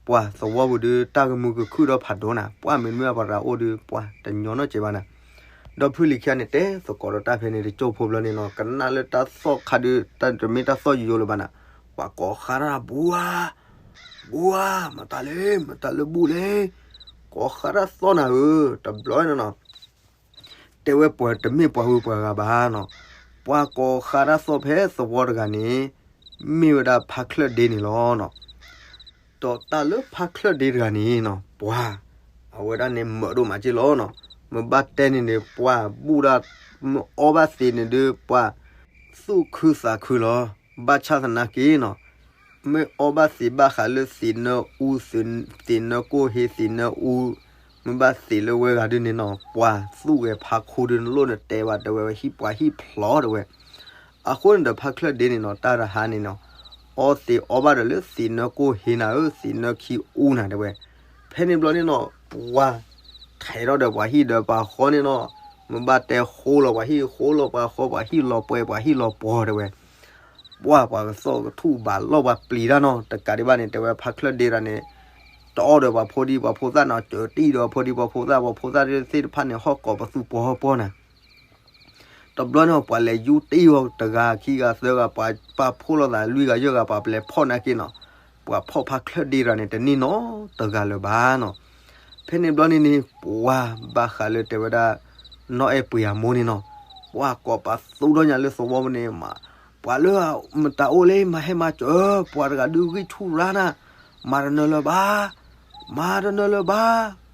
ပှၤသဝီပူၤဒုး တၢ်ကမုာ်ကခုၣ်ဒီးဖးဒိၣ်နၤ, ပှၤမ့တမ့ၢ်ပှၤတဂၤအိၣ်ဒုး ပှၤတညီနီတစဲးဘၣ်နၤ. ဒီးဖုလံၤခံဂၤန့ၣ် တဲသကိးဒီးတၢ်ဖဲန့ၣ် တကၠိၢ်ဖိဘျီန့ၣ်နီၤ, ကနၣ်လၢတၢ်သီၣ်ခါဒုး တၢ်တမ့ၢ်တၢ်သီၣ်ယိယိလၢၤဘၣ်နၤ, ပှၤကိးဃါတၢ်ဘှါ ဘှါ, မတၤလဲၣ် မတၤလၢဘူၣ်လဲၣ်, ကိးဃါတၢ်သီၣ်နၤဧၢ, တဘျီန့ၣ်နီၤ, တဲဝဲပှၤတမ့ၢ်ပှၤဂုၤပှၤဂၤဘၣ်နီၤ, ပှၤကိးဃါတၢ်သီၣ်ဖဲသဝီတဂၤန့ၣ် မ့ၢ်ဝဲဒၣ်ဖါချၢၣ်ဒ့န့ၣ်လီၤနီၤ. ဒီးတၢ်လၢဖါချၢၣ်ဒ့တဂၤန့ၣ်နီၤ ပှၤ အဝဲဒၣ်န့ၣ်မုာ်ဒိၣ်မးက့လီၤနီၤ, မ့ၢ်ဘၣ်တဲန့ၣ်န့ၣ် ပှၤဘူၣ်ဒၣ် မ့ၢ်အီဘၣ်သ့ၣ်န့ၣ်ဒုး ပှၤ သူၣ်ခုသးခုလီၤ. ဘၣ်ဆၣ်သနာ်က့နီၤ, မ့ၢ်အီဘၣ်သ့ၣ်ဘၣ်ဃးလၢသ့ၣ်နၢအူ, သ့ၣ်နၢကိၢ်ဟ့, သ့ၣ်နၢအူ, မ့ၢ်ဘၣ်သ့ၣ်လၢဝဲဂၤဒုးန့ၣ်နီၤ ပှၤသူၣ်ဂဲၤဖါခိဒုး နလိၣ်နတဲဘၣ်တဲဝဲ ဟံၣ်ပှၤဟံၣ်ဖျိးတဲဝဲ. အဃိန့ၣ်ဒီးဖါချၢၣ်ဒ့န့ၣ်နီၤ တၢ်တဟါန့ၣ်နီၤ, အီသ့ၣ်အီဘၣ်ဒီးလၢသ့ၣ်နၢကိၢ်ဟ့နၤဧၢ, သ့ၣ်နၢခံအူနၤတဲဝဲ. ဖဲန့ၣ်ဘျီန့ၣ်နီၤ ပှၤ ထဲးထီၣ်ဒီးပှၤဟံၣ်ဒီးပှၤဃီန့ၣ်နီၤ, မ့ၢ်ဘၣ်တဲဃိလီၤပှၤဟံၣ်, ဃိလီၤပှၤဃီ, ပှၤဟံၣ်လီၤပှဲၤ, ပှၤဟံၣ်လီၤပှီၤတဲဝဲ. ပှၤ ပှၤကသီၣ်ကထူၣ်ဘးလီၢ်ပှၤပျံၤတၢ်နီၤ, တကးဒံးဘၣ်န့ၣ် တဲဝဲဖါချၢၣ်ဒ့တဂၤန့ၣ် တအီၣ်ဒီးပှၤဖိဒံပှၤဖိသၣ်နီၤ, စၢၤတံၢ်ဒီးပှၤဖိဒံပှၤဖိသၣ်, ပှၤဖိသၣ်သ့ၣ်တဖၣ်န့ၣ် ဟီၣ်ကိးပသူပှီၤပှီၤနၤ. တဘျီန့ၣ် ပှၤလဲၤယူတံၢ်အီၤတဂၤခံဂၤသၢဂၤ, ပှၤပာ်ဖှိၣ်လိာ်သးလွံၢ်ဂၤယဲၢ်ဂၤ, ပှၤပလဲၤဖီၣ်နာ်က့နီၤ, ပှၤဖီၣ်ဖါချၢၣ်ဒ့တဂၤန့ၣ် တန့ၢ်နီတဂၤလၢၤဘၣ်နီၤ. ဖဲန့ၣ်ဘျီန့ၣ်န့ၣ် ပှၤဘၣ်ဃးလၢတဲဝဲဒၣ် နီၢ်အဲၣ်ပှ့ၤအမိၢ်န့ၣ်နီၤ, ပှၤကိးပသူထီၣ်ညါလၢသဝီပူၤန့ၣ် မၤ ပှၤလၢမတၤအိၣ်လဲၣ် မၤဟဲမၤစၢၤ, ပှၤတဂၤဒုးဂံၢ်ဆူၣ်ရၤနၤ, မၤတနၢၤလၢၤဘၣ်, မၤတနၢၤလၢၤဘၣ်.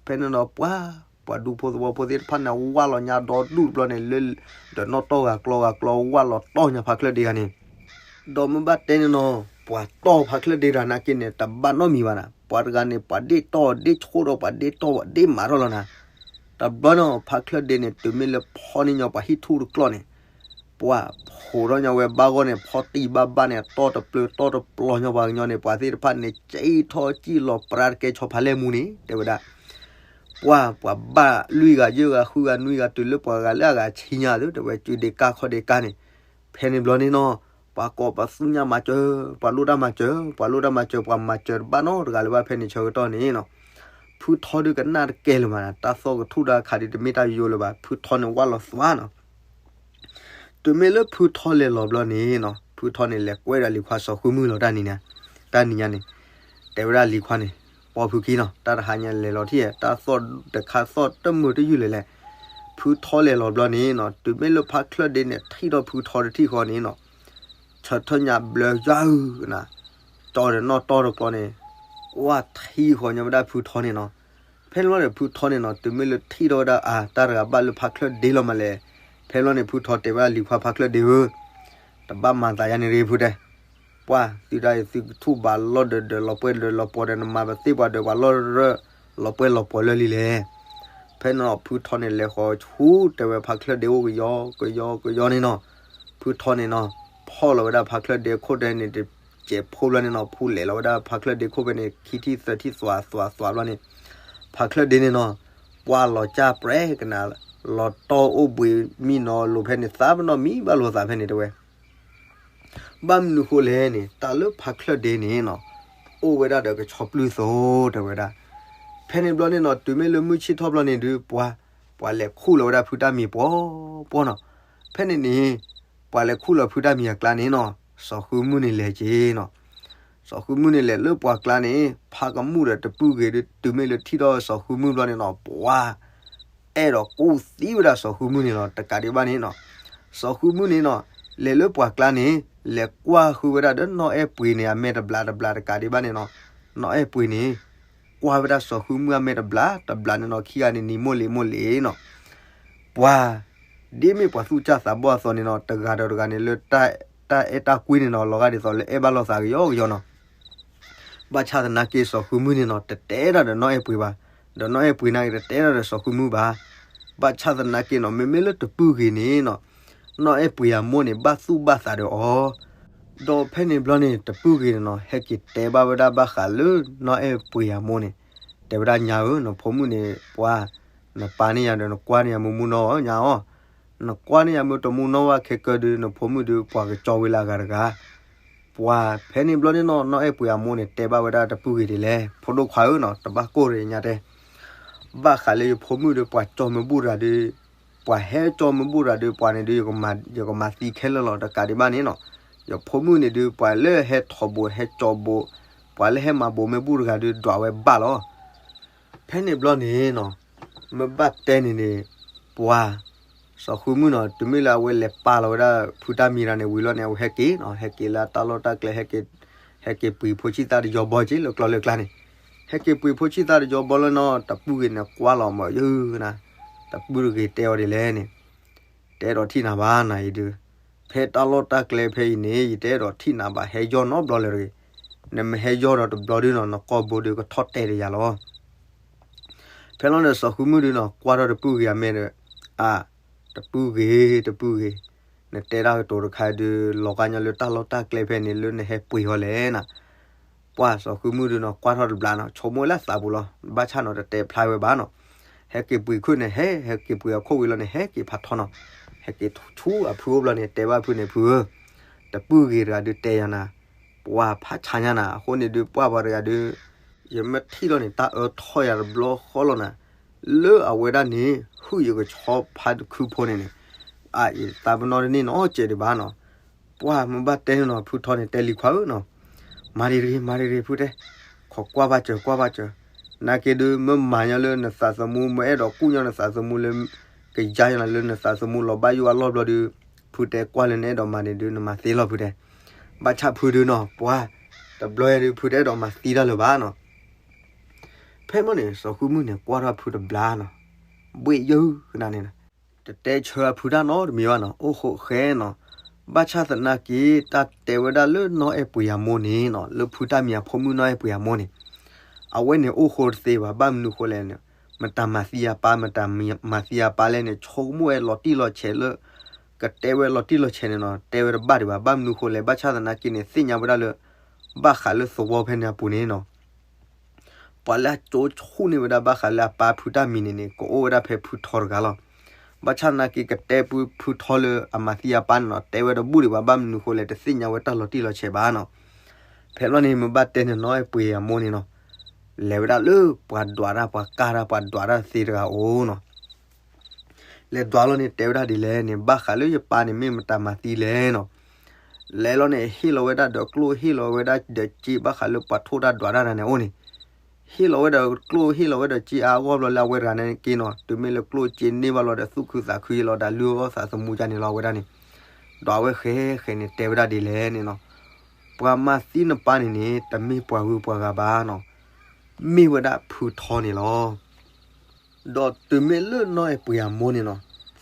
ဖဲန့ၣ်ဒီးပှၤ ပှၤဒူဖိသဝီဖိသ့ၣ်တဖၣ်န့ၣ် ဝၢ်လီၤညါဒီဒူၣ်တဘျီန့ၣ် လၢ ဒီးနီၣ်တီၢ်ဂၤကျီဂၤကျီ ဝၢ်လီၤတီၢ်ညါဖါချၢၣ်ဒ့ဂၤန့ၣ်, ဒီးမ့ၢ်ဘၣ်တဲန့ၣ်နီၤ ပှၤတီၢ်ဖါချၢၣ်ဒ့တဂၤနာ်က့န့ၣ် တဘၣ်နီတမံၤဘၣ်နၤ, ပှၤတဂၤန့ၣ် ပှၤဒ့ၣ်တီၢ်ဒ့ၣ်ဆိၣ်ဒီး ပှၤဒ့ၣ်တီၢ်ပှၤဒ့ၣ်မၤထီၣ်လီၤနၤ. တဘျီန့ၣ် ဖါချၢၣ်ဒ့န့ၣ် တုၤမ့ၢ်လၢဖီန့ၢ်ညီပှၤဟံၣ်ထူၣ်တကျီၢ်န့ၣ် ပှၤဖိးထီၣ်ညီဝဲဘၣ်ဂီၢ်န့ၣ် ဖီတံၢ်ဘၣ်ဘၣ်န့ၣ် တီၢ်တပျၢၤတီၢ်တပျီၤညီပှၤကညီန့ၣ် ပှၤသ့ၣ်တဖၣ်န့ၣ် စံၣ်ထီၣ်စံၣ်လီၤပြါတကဲဆီဖါလဲၢ်မူန့ၣ် တဲဝဲဒၣ် ပှၤ ပှၤဘၣ်လွံၢ်ဂၤယဲၢ်ဂၤဃုဂၤနွံဂၤတုၤလၢပှၤဂၤလၢအဂၤဆံညါသ့ တဲဝဲစုဒ့ကါခီၣ်ဒ့ကါန့ၣ်, ဖဲန့ၣ်ဘျီန့ၣ်နီၤ ပှၤကိးပသူညါမၤစၢၤ, ပှၤလိၣ်တၢ်မၤစၢၤ, ပှၤလိၣ်တၢ်မၤစၢၤ ပှၤမၤစၢၤတဘၣ်နီတဂၤလၢၤဘၣ်ဖဲန့ၣ်ဆၢကတီၢ်န့ၣ်နီၤ, ဖုထီဒုးကနၣ်တကဲလၢၤမး တၢ်သီၣ်ကထူၣ်တၢ်ခးဒုးတမ့ၢ်တၢ်ယိယိလၢၤဘၣ် ဖုထီန့ၣ်ဝၢ်လီၤသွါနီၤ တုၤမ့ၢ်လၢဖုထီလဲၤလီၤဘျီန့ၣ်နီၤ ဖုထီန့ၣ်လဲၤကွဲဒီးလံၤခွါစီၤဃုမုၢ်လီၤတၢ်နံၤညါ, တၢ်နံၤညါန့ၣ်, တဲဝဲဒၣ်လံၤခွါန့ၣ်, ပီဖုခံနီၤ တၢ်တဟါညါလဲၤလီၤထံၣ် တၢ်သီၣ်တခါသီၣ်တမုာ်တယုၢ်လဲၤလဲၣ်, ဖုထီလဲၤလီၤဘျီန့ၣ်နီၤ တုၤမ့ၢ်လၢဖါချၢၣ်ဒ့န့ၣ် ထံၣ်ထီၣ်ဖုထီတထံၣ်ဃီန့ၣ်နီၤ ဆၢထၢၣ်ညါဘျၢယွၤဧၢနၤ, ကၠီဒီးနီၣ်တီၢ်တကျီန့ၣ်, ကွၢ်ထံဃီညီဝဲဒၣ်ဖုထီန့ၣ်နီၤ, ဖဲလီၤန့ၣ်ဖုထီန့ၣ်နီၤ တုၤမ့ၢ်လၢထံၣ်ထီၣ်ဝဲဒၣ်အါ တၢ်တဂၤဘၣ်လၢဖါချၢၣ်ဒ့လီၤမးလဲၣ်, ဖဲလီၤန့ၣ် ဖုထီတဲဝဲဒၣ်လံၤခွါဖါချၢၣ်ဒ့ဧၢ, တဘၣ်မၤသးယါန့ၣ်ရ့ဖုတဲ ပှၤသုဒၣ်အံၤသုကထူၣ်ဘးလီၢ်ဒၢးဒၢးလီၤပှဲၤဒၢးလီၤပှီၤဒီး နမၤပသ့ၣ်ပှၤဒီးပှၤလီၢ်ရၢၢ် လီၤပှဲၤလီၤပှီၤလၢလံလဲၣ်. ဖဲန့ၣ်နီၤ ဖုထီန့ၣ်လဲၤဃီဆူတဲဝဲဖါချၢၣ်ဒ့အိၣ်ကယီကယီကယီန့ၣ်နီၤ, ဖုထီန့ၣ်နီၤ ဖီၣ်လီၤဝဲဒၣ်ဖါချၢၣ်ဒ့ခိၣ်ဒ့န့ၣ် တစဲးဖိဘျီန့ၣ်နီၤ ဖုလဲၤလီၤဝဲဒၣ်ဖါချၢၣ်ဒ့ခိၣ်ဖဲန့ၣ် ခံထံၣ်သၢထံၣ်သွးသွးသွးဘျီန့ၣ် ဖါချၢၣ်ဒ့န့ၣ်နီၤ ပှၤလီၤကၢ်ပြဲကနၤ လီၤတီၢ်အိၣ်ဘှံးမံနီၤလိၤဖဲန့ၣ် သးပနီၣ်မံဘၣ်လိာ်သးဖဲန့ၣ်တဲဝဲ ဘၣ်မနုၤဃိလဲၣ်န့ၣ် တၢ်လၢဖါချၢၣ်ဒ့န့ၣ်နီၤ အိၣ်ဝဲဒၣ်ဒီးကဆီပျုၢ်သိးတဲဝဲဒၣ်. ဖဲန့ၣ်ဘျီန့ၣ်နီၤ တုၤမ့ၢ်လၢမုၢ်ဆ့ၣ်ထီၣ်ဘျီန့ၣ်ဒုး ပှၤ ပှၤလဲၤခူၣ်လီၤဝဲဒၣ်ဖုတၢ်မံၤပှီၤပှီၤနီၤ. ဖဲန့ၣ်န့ၣ် ပှၤလဲၤခူၣ်လီၤဖုတၢ်မံၤအကျါန့ၣ်နီၤ စီၤဃုမုၢ်န့ၣ်လဲၤက့ၤနီၤ. စီၤဃုမုၢ်န့ၣ်လဲၤလၢပှၤကျါန့ၣ် ဖးကမူၣ်ဒီးတပုၢ်ဂ့ၤဒုး တုၤမ့ၢ်လၢထံၣ်ထီၣ်စီၤဃုမုၢ်ဘျီန့ၣ်နီၤ ပှၤ အဲၣ်ဒိးကူၣ်သံဝဲဒၣ်စီၤဃုမုၢ်န့ၣ်လီၤ. တကးဒံးဘၣ်န့ၣ်နီၤ စီၤဃုမုၢ်န့ၣ်နီၤ လဲၤလၢပှၤကျါန့ၣ် လဲၤကွၢ်ဃုဝဲဒၣ်ဒီးနီၢ်အဲၣ်ပှ့ၤန့ၣ် အမဲာ်တဘျးတဘျးတကးဒံးဘၣ်န့ၣ်နီၤ နီၢ်အဲၣ်ပှ့ၤန့ၣ် ကွၢ်ဝဲဒၣ်စီၤဃုမုၢ်အမဲာ်တဘျးတဘျးန့ၣ်နီၤ ခံဂၤန့ၣ်နံၤမိၢ်လံၤမိၢ်လံၤနီၤ ပှၤ ဒ်မ့ၢ်ပှၤသူၣ်စၢ်သးဘီၣ်အသိးန့ၣ်နီၤ တဂၤဒီးတဂၤန့ၣ် လၢတၢ်အဲၣ်တၢ်ကွံန့ၣ်နီၤ လီၤဂာ်ဒ်သိးလၢအဲၣ်ဘၣ်လိာ်သးကယီကယီနီၤ ဘၣ်ဆၣ်သနာ်က့စီၤဃုမုၢ်န့ၣ်နီၤ တတဲတၢ်ဒီးနီၢ်အဲၣ်ပှ့ၤဘၣ်, ဒီးနီၢ်အဲၣ်ပှ့ၤနာ်က့ တတဲတၢ်ဒီးစီၤဃုမုၢ်ဘၣ်. ဘၣ်ဆၣ်သနာ်က့နီၤ မ့မ့ၢ်လၢတပုၢ်ဂ့ၤန့ၣ်နီၤ နီၢ်အဲၣ်ပှ့ၤအမိၢ်န့ၣ် ဘၣ်သူၣ်ဘၣ်သးဒီးအီၤ ဒီးဖဲန့ၣ်ဘျီန့ၣ် တပုၢ်ဂ့ၤန့ၣ်နီၤ ဟဲက့ၤတဲဘၣ်ဝဲဒၣ်ဘၣ်ဃးလၢနီၢ်အဲၣ်ပှ့ၤအမိၢ်န့ၣ် တဲဝဲဒၣ်ညါဧၢ နဖိမုၣ်န့ၣ် ပှၤ နပာ်န့ၢ်ယၤဒီး နကွၢ်န့ၢ်ယၤမုၢ်မုၢ်နီၢ်အီၤညါအီၤ, နကွၢ်န့ၢ်ယၤမုၢ်တမုၢ်နီၢ်ဝဲခဲကၢဒုး နဖိမုၣ်ဒုး ပှၤကကၠီဝဲလၢအဂၤတဂၤ ပှၤဖဲန့ၣ်ဘျီန့ၣ်နီၤ နီၢ်အဲၣ်ပှ့ၤအမိၢ်န့ၣ် တဲဘၣ်ဝဲဒၣ်တပုၢ်ဂ့ၤဒ်လဲၣ်, ဖိဒိၣ်ခွါဧၢနီၤ တဘၣ်ကိၢ်ရ့ၣ်ညါတဲ, ဘၣ်ဃးလၢယဖိမုၣ်ဒီး ပှၤကၠီမ့ၢ်ဘူၣ်တဂၤဒီး, ပှၤဟဲကၠီမ့ၢ်ဘူၣ်တဂၤဒီး ပှၤန့ၣ်ဒုး ယကမၤသံခဲလၢာ်လီၤ. တကးဒံးဘၣ်န့ၣ်နီၤ, ယဖိမုၣ်န့ၣ်ဒုး ပှၤလၢဟဲထိးဘိး ဟဲကၠီဘိး, ပှၤလၢဟဲမၤဘိးမ့ၢ်ဘူၣ်တဂၤဒုး ဒွးဝဲဘၣ်လီၤ. ဖဲန့ၣ်ဘျီန့ၣ်နီၤ, မ့ၢ်ဘၣ်တဲန့ၣ်န့ၣ်, ပှၤ စီၤဃုမုၢ်နီၤ တုၤမ့ၢ်လၢအဝဲလဲၤပာ်လီၤဝဲဒၣ်ဖုတၢ်မံၤတဂၤန့ၣ်ဝံၤလီၤန့ၣ် အဝဲဟဲက့ၤနီၤ, ဟဲက့ၤလၢအတၢ်လီၢ်တၢ်ကျဲ ဟဲက့ၤပှ့ၤဖိဆံၣ်သၣ်တယီဘီက့ၤလၢကျီလၢကျါန့ၣ်, ဟဲက့ၤပှ့ၤဖိဆံၣ်သၣ်တယီဘီလၢနီၤ တပုၢ်ဂ့ၤန့ၣ်ကွၢ်လီၤမၢယုၢ်နၤ, တပုၢ်တဂ့ၤတဲအီၤဒ်လဲၣ်န့ၣ်, တအဲၣ်ဒိးထံၣ်နၤဘၣ်နၤအံၤဒုး, ဖဲတၢ်လီၢ်တၢ်ကျဲဖဲအံၤန့ၣ် ယတအဲၣ်ဒိးထံၣ်နၤဘၣ် ဟဲယီၢ်နီတဘျီလၢၤတဂ့ၤ, နမ့ၢ်ဟဲယီၢ်ဒီးတဘျီဒုးနီၤ နကိာ်ဘိဒုးကထီၣ်တဲာ်တယၤလီၤ. ဖဲလီၤန့ၣ် စီၤဃုမုၢ်ဒုးနီၤ ကွၢ်ထီၣ်တပုၢ်ဂ့ၤအမဲာ်ဒီး, အါ, တပုၢ်ဂ့ၤ, တပုၢ်ဂ့ၤ, နတဲတၢ်ကတိၤတခါဒုး လီၤဂာ်ညီလၢတၢ်လီၢ်တၢ်ကျဲဖဲန့ၣ် လၢနဟဲပှ့ၤအီၤလဲၣ်နၤ. ပှၤစီၤဃုမုၢ်ဒုးနီၤ ကွၢ်ထီၣ်တဘျီနီၤ ဆိကမိၣ်လၢသးပူၤလီၤ, ဘၣ်ဆၣ်နီၤ တတဲဖျါဝဲဘၣ်နီၤ. ဟဲက့ၤပှ့ၤခိၣ်န့ၣ် ဟဲ, ဟဲက့ၤပှ့ၤအခိၣ်ဝံၤလီၤန့ၣ် ဟဲက့ၤဖးထီနီၤ, ဟဲက့ၤဆူအဖုအိၣ်ဘျီန့ၣ် တဲဘၣ်ဖုန့ၣ် ဖုဧၢ, တပုၢ်ဂ့ၤတဂၤဒုးတဲယၤနၤ, ပှၤဖးဆါညါနၤ, အဃိန့ၣ်ဒုး ပှၤပှၤတဂၤဒုး ယမ့ၢ်ထံၣ်လီၤန့ၣ် တၢ်အၢထီၣ်ယၤတဘျီဃီလီၤနၤ, လၢအဝဲဒၣ်န့ၣ် ဟုၣ်ယကဆီဖါတခုဖိန့ၣ်န့ၣ်, အါ ယသးပနီၣ်တန့ၢ်နီတစဲးဒံးဘၣ်နီၤ. ပှၤမ့ၢ်ဘၣ်တဲန့ၣ်နီၤ ဖုထီန့ၣ် တဲလံၤခွါဧၢနီၤ, မၤဒံးတဂ့ၤ မၤဒံးတဂ့ၤ ဖုတဲ, ခိးကွၢ်ဘၣ်စၢၤ ကွၢ်ဘၣ်စၢၤ, နာ်က့ဒုး မ့ၢ်မၤညီလၢနသးသမူ မ့ၢ်အဲၣ်ဒိးကူၣ်ညီနသးသမူလၢ ကယါညီလၢနသးသမူလီၤဘၣ်ယိၣ်အလီၢ်ဘျီဒုး, ဖုတဲကွၢ်လၢနအဲၣ်ဒိးမၤန့ၣ်ဒုး နမၤသ့လီၤဖုတဲ, ဘၣ်ဆၣ်ဖုဒုးနီၤ ပှၤ တဘျီဒုး ဖုတအဲၣ်ဒိးမၤသံတၢ်လၢၤဘၣ်နီၤ. ဖဲမီန့ၣ် စီၤဃုမုၢ်န့ၣ် ကွၢ်ထီၣ်ဖုတဘျါနီၤ, ဘှ့ၣ်ယုၢ်ကနၤန့ၣ် တတဲဆၢဖုတၢ်နီတမံၤဘၣ်နီၤ, အိၣ်ဃိးဃဲနီၤ, ဘၣ်ဆၣ်သနာ်က့တၢ်တဲဝဲဒၣ်လၢနီၢ်အဲၣ်ပှ့ၤအမိၢ်န့ၣ်နီၤ, လၢဖုတၢ်မံၤအဖိမုၣ်နီၢ်အဲၣ်ပှ့ၤအမိၢ်န့ၣ်, အဝဲန့ၣ်အိၣ်ဃိတသ့ဘၣ်, ဘၣ်မနုၤဃိလဲၣ်န့ၣ်, မတၤမၤသံအပၢ် မတၤမၤသံအပၢ်လဲၣ်န့ၣ်, ဆိကမိၣ်ဝဲလီၤတံၢ်လီၤဆဲးလၢ ကတဲဝဲလီၤတံၢ်လီၤဆဲးန့ၣ်နီၤ, တဲဝဲတဘၣ်ဒံးဘၣ်, ဘၣ်မနုၤဃိလဲၣ်, ဘၣ်ဆၣ်သနာ်က့န့ၣ် သ့ၣ်ညါဝဲဒၣ်လၢ ဘၣ်ဃးလၢသဝီဖဲန့ၣ်အပူၤန့ၣ်နီၤ ပှၤလၢအကၠိဆူၣ်န့ၢ်ဝဲဒၣ်ဘၣ်ဃးလၢအပၢ်ဖုတၢ်မံၤန့ၣ်န့ၣ် ကအိၣ်ဝဲဒၣ်ဖဲဖုထီတဂၤလီၤ. ဘၣ်ဆၣ်သနာ်က့ကတဲဖုထီလၢအမၤသံအပၢ်န့ၣ်နီၤ, တဲဝဲတဘူၣ်ဒံးဘၣ်, ဘၣ်မနုၤဃိလဲၣ်, တသ့ၣ်ညါဝဲတၢ်လီၤတံၢ်လီၤဆဲးဘၣ်နီၤ. ဖဲလီၤန့ၣ် မ့ၢ်ဘၣ်တဲန့ၣ် နီၢ်အဲၣ်ပှ့ၤအမိၢ်န့ၣ်နီၤ, လဲၤဝဲဒၣ်လၢပှၤဒွးတၢ် ပှၤကၢ်တၢ် ပှၤဒွးတၢ်သ့တဂၤအအိၣ်နီၤ လဲၤဒွးလီၤန့ၣ် တဲဝဲဒၣ်ဒ်လဲၣ်န့ၣ်, ဘၣ်ဃးလၢယပၢ်န့ၣ် မ့ၢ်မတၤမၤသံလဲၣ်နီၤ. လဲၤလီၤန့ၣ် ဟ့ၣ်လီၤဝဲဒၣ်ဒီးကျိၣ် ဟ့ၣ်လီၤဝဲဒၣ်ဒီးစ့ ဘၣ်ဃးလၢပှၤထိၣ်တၢ်ဒွးတၢ်တဂၤန့ၣ်အအိၣ်န့ၣ်, ဟ့ၣ်လီၤဝဲဒီးကျိၣ် ဟ့ၣ်လီၤဝဲဒီးစ့အါအါဂီၢ်ဘျီလၢအဝဲတဂၤန့ၣ်က့နီၤ, တုၤမ့ၢ်လၢကျိၣ်စ့န့ၢ်ဘၣ်လီၤဒီး သူၣ်ခုသးခုယံာ်လီၤဒီး လုၢ်အီၣ်သးသမူကန့ၣ်လီၤ အဝဲဒၣ်န့ၣ်, ဒီးအဝဲဃဲဃဲန့ၣ် တဲဝဲဒၣ်ဒ်လဲၣ်န့ၣ်နီၤ, ပှၤမၤသံနပၢ်န့ၣ်န့ၣ် တမ့ၢ်ပှၤဂုၤပှၤဂၤဘၣ်နီၤ, မ့ၢ်ဝဲဒၣ်ဖုထီန့ၣ်လီၤ. ဒီးတုၤမ့ၢ်လၢနီၢ်အဲၣ်ပှ့ၤအမိၢ်န့ၣ်နီၤ,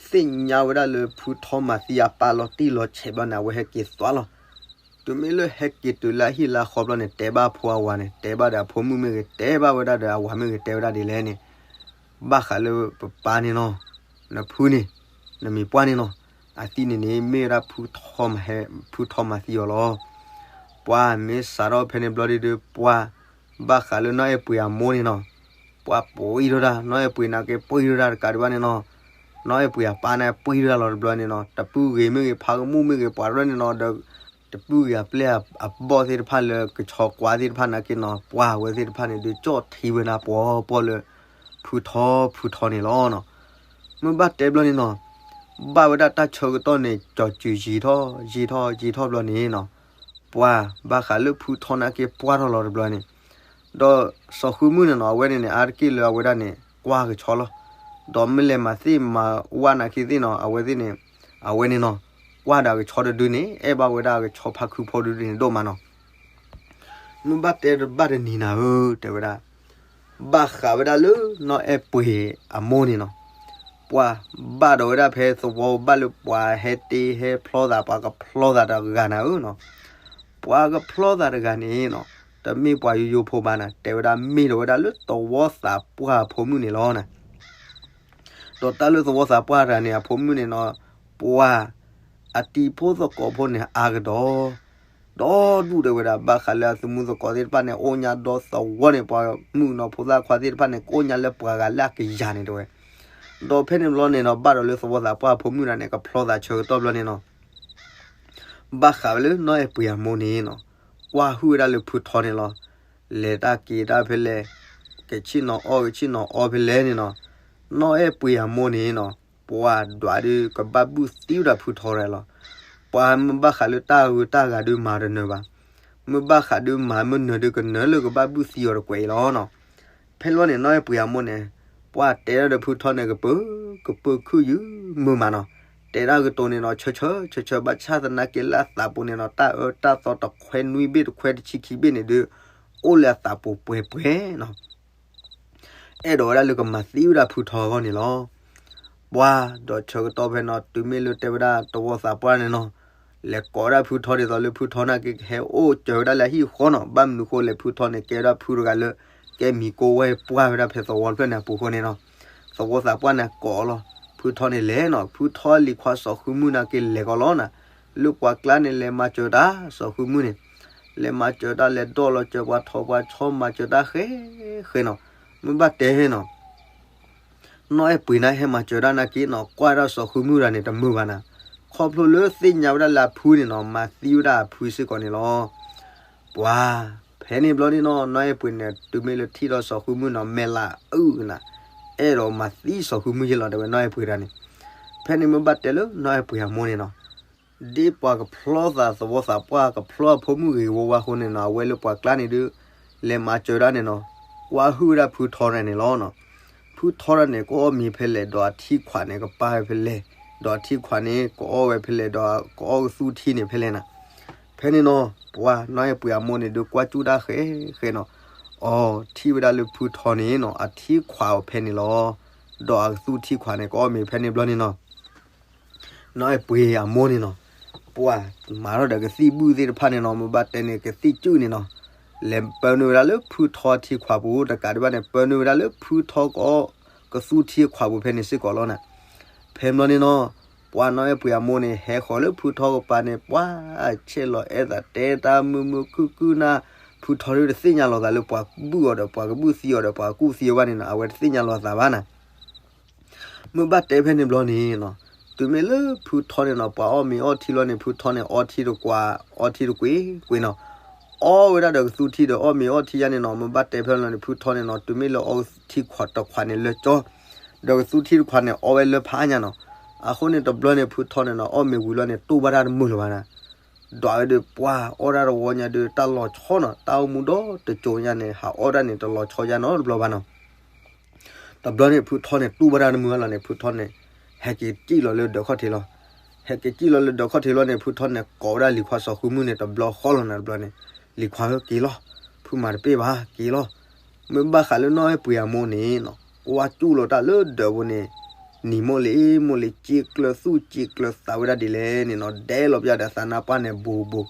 သ့ၣ်ညါဝဲဒၣ်လၢဖုထီမၤသံအပၢ်လီၤတံၢ်လီၤဆဲးဘျီန့ၣ် အဝဲဟဲက့ၤသွါလီၤ. တုၤမ့ၢ်လၢဟဲက့ၤတုၤလၢအဟံၣ်လၢအဃီဘျီန့ၣ် တဲဘၣ်အဖိအဝၤန့ၣ်, တဲဘၣ်ဒီးအဖိမုၣ်မ့ၢ်ဂ့ၤ, တဲဘၣ်ဝဲဒၣ်ဒီးအဝၤမ့ၢ်ဂ့ၤ, တဲဝဲဒၣ်ဒ်လဲၣ်န့ၣ်, ဘၣ်ဃးလၢပပၢ်န့ၣ်နီၤ, နဖုန့ၣ်, နမံၤပှၢ်န့ၣ်နီၤ, အသံန့ၣ်န့ၣ် မ့ၢ်ဝဲဒၣ်ဖုထီမၤသံအီၤလီၤ. ပှၤမ့ၢ်စးထီၣ်ဖဲန့ၣ်ဘျီဒုဒီး ပှၤဘၣ်ဃးလၢနီၢ်အဲၣ်ပှ့ၤအမိၢ်န့ၣ်နီၤ, ပှၤပှ့ၤထီၣ်တၢ်, နီၢ်အဲၣ်ပှ့ၤနာ်က့ ပှ့ၤထီၣ်တၢ်တကးဒံးဘၣ်န့ၣ်နီၤ, နီၢ်အဲၣ်ပှ့ၤအပၢ်န့ၣ်ပှ့ၤထီၣ်တၢ်လီၤတဘျီန့ၣ်နီၤ, တပုၢ်ဂ့ၤမ့ၢ်ဂ့ၤ ဖးကမူၣ်မ့ၢ်ဂ့ၤ ပှၤရဲၣ်န့ၣ်နီၤ, ဒီး တပုၢ်ဂ့ၤအပျဲၢ်အဘီၣ်သ့ၣ်တဖၣ်လၢကဆီကွၢ်သ့ၣ်တဖၣ်နာ်က့နီၤ, ပှၤဝဲသ့ၣ်တဖၣ်န့ၣ်ဒုး ကၠီၣ်ထံဝဲဒၣ်ပှီၢ်ပှီၢ်လၢ ဖုထီဖုထီန့ၣ်လီၤနီၤ. မ့ၢ်ဘၣ်တဲဘျီန့ၣ်နီၤ, ဘၣ်ဝဲဒၣ်တၢ်ဆၢကတီၢ်န့ၣ် ကၠီၤစုၤယံာ်ထီၣ်ယံာ်ထီၣ်ယံာ်ထီၣ်ဘျီန့ၣ်နီၤ, ပှၤဘၣ်ဃးလၢဖုထီနာ်က့ပှၢ်ထီၣ်လီၤတဘျီန့ၣ်, ဒီးစီၤဃုမုၢ်န့ၣ်နီၤ အဝဲန့ၣ်န့ၣ် အါတက့ၢ်လၢအဝဲဒၣ်န့ၣ် ကွၢ်ကဆီလီၤ. ဒီးမ့ၢ်လဲၤမၤသ့ၣ်မၤဝၣ်နာ်က့သ့ၣ်နီၤ အဝဲသ့ၣ်န့ၣ်, အဝဲန့ၣ်နီၤ, ကွၢ်ဒီးအကဆီတဒုန့ၣ် အဲၣ်ဘၣ်ဝဲဒၣ်အကဆီဖါခုဖီဒုန့ၣ်ဒိၣ်မးနီၤ. မ့ၢ်ဘၣ်တဲတဘၣ်တနံၤနၤဧၢ တဲဝဲဒၣ်, ဘၣ်ဃးဝဲဒၣ်လၢနီၢ်အဲၣ်ပှ့ၤအမိၢ်န့ၣ်နီၤ, ပှၤဘၣ်ဒီးဝဲဒၣ်ဖဲသဝီဘၣ်လၢပှၤဟဲတ့ဟဲဖျီသး ပှၤကဖျီသးတဂၤနၤဧၢနီၤ, ပှၤကဖျီသးတဂၤန့ၣ်နီၤ, တမ့ၢ်ပှၤယိယိဖိဘၣ်နၤ, တဲဝဲဒၣ်မ့ၢ်ဒီးဝဲဒၣ်လၢသဝီသးပှၢ်အဖိမုၣ်န့ၣ်လီၤနၤ. ဒီးတၢ်လၢသဝီသးပှၢ်တဂၤန့ၣ် အဖိမုၣ်န့ၣ်နီၤ, ပှၤအတံၤဖိသကိးဖိန့ၣ်အါကဒီး, ဒီဒူၣ်တဲဝဲဒၣ် ဘၣ်ဃးလၢအသမူသကိးသ့ၣ်တဖၣ်န့ၣ် အိၣ်ညါဒီသဝီန့ၣ် ပှၤမုၣ်ကနီၤဖိသၣ်ခွါသ့ၣ်တဖၣ်န့ၣ် ကအိၣ်ညါလၢပှၤဂၤလၢအကယၤန့ၣ်တဲဝဲ. ဒီးဖဲန့ၣ်ဘျီန့ၣ်နီၤ ဘၣ်ဒီးလၢသဝီသးပှၢ်အဖိမုၣ်တဂၤန့ၣ် ကဖျီသးဆၢကတီၢ်ဘျီန့ၣ်နီၤ ဘၣ်ဃးဝဲလၢနီၢ်အဲၣ်ပှ့ၤအမိၢ်န့ၣ်နီၤ, ကွၢ်ဟုၣ်ဝဲဒၣ်လၢဖုထီန့ၣ်လီၤ. လဲၤတၢ်က့ၤတၢ်ဖဲလဲၣ်, ကဆ့ၣ်နီၤအီၣ်ကဆ့ၣ်နီၤအီဖဲလဲၣ်န့ၣ်နီၤ, နီၢ်အဲၣ်ပှ့ၤအမိၢ်န့ၣ်နီၤ, ပှၤဒွးဒုးကဘၣ်ဘုၣ်သံဝဲဒၣ်ဖုထီရဲၣ်လီၤ. ပှၤမ့ၢ်ဘၣ်ဃးလၢတၢ်ဂုၤတၢ်ဂၤဒုးမၤတနၢၤဘၣ်, မ့ၢ်ဘၣ်ဃးဒုးမၤမ့ၢ်နၢၤဒုးကနၢၤလၢကဘၣ်ဘုၣ်သံအီၤတကွဲးအံၤလီၤနီၤ. ဖဲလီၤန့ၣ်နီၢ်အဲၣ်ပှ့ၤအမိၢ်န့ၣ်, ပှၤတဲဒၣ်ဒီးဖုထီန့ၣ် ကပၢၤကပၢၤခုၣ်ယုၢ်မုာ်မးနီၤ, တဲဒၣ်ကတိၤန့ၣ်နီၤ ဆၢဆၢဆၢဆၢ ဘၣ်ဆၣ်သနာ်က့လၢအသးပူၤန့ၣ်နီၤ တၢ်အၢတၢ်သီတခွဲနွံဘ့ၣ်တခွဲတဆံခံဘ့ၣ်န့ၣ်ဒုး အိၣ်လၢအသးပူၤပှဲၤပှဲၤနီၤ အဲၣ်ဒိးဝဲဒၣ်လၢကမၤသံဝဲဒၣ်ဖုထီအဂီၢ်န့ၣ်လီၤ. ပှၤဒီးဆၢကတီၢ်ဖဲနီၤ တုၤမ့ၢ်လၢတဲဝဲဒၣ်သဝီသးပှၢ်န့ၣ်နီၤ, လဲၤကိးဝဲဒၣ်ဖုထီဒ်သိးလၢဖုထီနာ်က့ကဟဲအိၣ်စၢၤဝဲဒၣ်လၢအဟံၣ်အဃီနီၤ, ဘၣ်မနုၤဃိလဲၣ် ဖုထီန့ၣ် ကဲဝဲဒၣ်ဖုတဂၤလၢ ကဲမံၤကိးဝဲပှၢ်ဝဲဒၣ်ဖဲသဝီတဖျၢၣ်န့ၣ်အပူၤအဃိန့ၣ်နီၤ, သဝီသးပှၢ်န့ၣ်ကိးလီၤ, ဖုထီန့ၣ်လဲၤနီၤ, ဖုထီလံၤခွါစီၤဃုမုၢ်နာ်က့လဲၤကီးလီၤနၤ, လၢပှၤကျါန့ၣ်လဲၤမၤစၢၤတၢ် စီၤဃုမုၢ်န့ၣ် လဲၤမၤစၢၤတၢ် လဲၤဒိးလီၤစၢၤပှၤထိးပှၤဆီ မၤစၢၤတၢ်ဃဲဃဲနီၤ, မ့ၢ်ဘၣ်တဲနီၤ နီၢ်အဲၣ်ပှ့ၤန့ၣ်ဟဲမၤစၢၤတၢ်နာ်က့နီၤ ကွၢ်ဒၣ်စီၤဃုမုၢ်တဂၤန့ၣ် တမုာ်ဘၣ်နၤ, ခီဖျိလၢသ့ၣ်ညါဝဲဒၣ်လၢအဖုန့ၣ်နီၤ မၤသံဝဲဒၣ်အဖုစ့ၢ်ကီးန့ၣ်လီၤ. ပှၤ ဖဲန့ၣ်ဘျီန့ၣ်နီၤ နီၢ်အဲၣ်ပှ့ၤန့ၣ် တုၤမ့ၢ်လၢထံၣ်ဒီးစီၤဃုမုၢ်နီၤ မဲာ်လးအုၣ်ကနၤ, အဲၣ်ဒိးမၤသံစီၤဃုမုၢ်ယဲလီၤ တဲဝဲနီၢ်အဲၣ်ပှ့ၤတဂၤန့ၣ်, ဖဲန့ၣ်မ့ၢ်ဘၣ်တဲလၢနီၢ်အဲၣ်ပှ့ၤအမိၢ်န့ၣ်နီၤ ဒ်ပှၤကဖျီသးသဝီသးပှၢ် ကဖျီအဖိမုၣ်ဂ့ၤဝါဝါအဃိန့ၣ်နီၤ အဝဲလၢပှၤကျါန့ၣ်ဒုး လဲၤမၤစၢၤဒၣ်န့ၣ်နီၤ, ကွၢ်ဟုၣ်ဝဲဒၣ်ဖုထီန့ၣ်လီၤနီၤ. ဖုထီတၢ်န့ၣ် ကအီၣ်မ့ၤဖဲလဲၣ် ဒီးအထံခွးန့ၣ် ကပာ်ဝဲဖဲလဲၣ်, ဒီးအထံခွးန့ၣ် ကအီၣ်ဝဲဖဲလဲၣ် ဒီးကအီၣ်ကသူထံန့ၣ်ဖဲလဲၣ်နၤ. ဖဲန့ၣ်နီၤ ပှၤနီၢ်အဲၣ်ပှ့ၤအမိၢ်န့ၣ်ဒုး ကွၢ်စူၣ်တၢ်ဃဲဃဲနီၤ, အီ ထံၣ်ဝဲဒၣ်လၢဖုထီန့ၣ်နီၤ အထံခွးအီၤဖဲန့ၣ်လီၤ. ဒီးအကသူထံခွးန့ၣ် ကအီၣ်မ့ၤဖဲန့ၣ်ဘျီန့ၣ်နီၤ နီၢ်အဲၣ်ပှ့ၤအမိၢ်န့ၣ်နီၤ, ပှၤမၤထီၣ်ဒီးကသံၣ်ဘုၣ်သ့ၣ်တဖၣ်န့ၣ်နီၤ မ့ၢ်ဘၣ်တဲန့ၣ် ကသံၣ်စုၣ်န့ၣ်နီၤ, လဲၤပၢနုာ်ဝဲဒၣ်လၢဖုထီထံခွးပူၤ တကးဒံးဘၣ်န့ၣ် ပၢနုာ်ဝဲဒၣ်လၢဖုထီကအီၣ် ကသူထံခွးပူၤဖဲန့ၣ်စ့ၢ်ကီးလီၤနၤ. ဖဲဘျီန့ၣ်နီၤ ပှၤနီၢ်အဲၣ်ပှ့ၤအမိၢ်န့ၣ် ဟဲဃီၤလၢဖုထီကပၤန့ၣ် ပှၤဆဲးလီၤအဲၣ်သးတဲတၢ်မုာ်မုာ်ခုၣ်ခုၣ်နၤ, ဖုထီဒုးတသ့ၣ်ညါလီၤသးလၢပှၤဘုၣ်အီၤဒီး ပှၤကဘုၣ်သံအီၤဒီး ပှၤကူၣ်သံအီၤဘၣ်န့ၣ်နီၤ အဝဲတသ့ၣ်ညါလီၤသးဘၣ်နၤ. မ့ၢ်ဘၣ်တဲဖဲန့ၣ်ဘျီန့ၣ်နီၤ, တုၤမ့ၢ်လၢဖုထီန့ၣ်နီၤ ပှၤအီၣ်မ့ၤအီၣ်ထံလီၤန့ၣ် ဖုထီန့ၣ် အီထံတကွး အီထံတကွ့ၢ်ကွ့ၢ်နီၤ, အီၣ်ဝဲဒၣ်ဒီးကသူထံဒီးအီၣ်မ့ၤအီၣ်ထံယါန့ၣ်နီၤ မ့ၢ်ဘၣ်တဲဖဲလီၤန့ၣ် ဖုထီန့ၣ်နီၤ တုၤမ့ၢ်လၢအီထံခွးတခွးန့ၣ်လၢကၠီ ဒီးကသူထံတခွးန့ၣ် အီၣ်ဝဲလၢဖးအါညါနီၤ. အဃိန့ၣ်တဘျီန့ၣ် ဖုထီန့ၣ်နီၤ အီၣ်မ့ၤဝံၤလီၤန့ၣ် တူၢ်ဘၣ်တၢ်တမုာ်လၢၤဘၣ်နၤ. ဒွးဝဲဒုးပှၢ်အီၣ်တၢ်တဝီညါဒုး တၢ်လီၤဆီနီၤ တၢ်အိၣ်မူဒီတကၠိညါန့ၣ် ဟးအီၣ်တၢ်န့ၣ် တလီၤဆီယါနီတဘျီဘၣ်နီၤ. တဘျီန့ၣ် ဖုထီန့ၣ် တူၢ်ဘၣ်တၢ်တမုာ်လီၤန့ၣ် ဖုထီန့ၣ် ဟဲက့ၤစံၣ်လီၤလၢဒၢးခီၣ်ထံးလီၤ. ဟဲက့ၤစံၣ်လီၤလၢဒၢးခီၣ်ထံးလီၤန့ၣ် ဖုထီန့ၣ် ကိးဝဲဒၣ်လံၤခွါစီၤဃုမုၢ်န့ၣ် တဘျီဃီလီၤနၤ တဘျီန့ၣ်, လံၤခွါဧၢ က့ၤလီၤ, ဖုမၤတပ့ၢ်ဘၣ် က့ၤလီၤ. မ့ၢ်ဘၣ်ဃးလၢနီၢ်အဲၣ်ပှ့ၤအမိၢ်န့ၣ်နီၤ ကွၢ်စူၣ်လီၤတၢ်လၢဒၢးပူၤန့ၣ် နံၤမိၢ်လံၤမိၢ်လံၤ စံးကျၢၤသူၣ်စံးကျၢၤသးဝဲဒၣ်ဒ်လဲၣ်န့ၣ်နီၤ ဒဲလီၤပျၢ်ဒီးသးနါပှၢ်န့ၣ် ဘူးဘူး,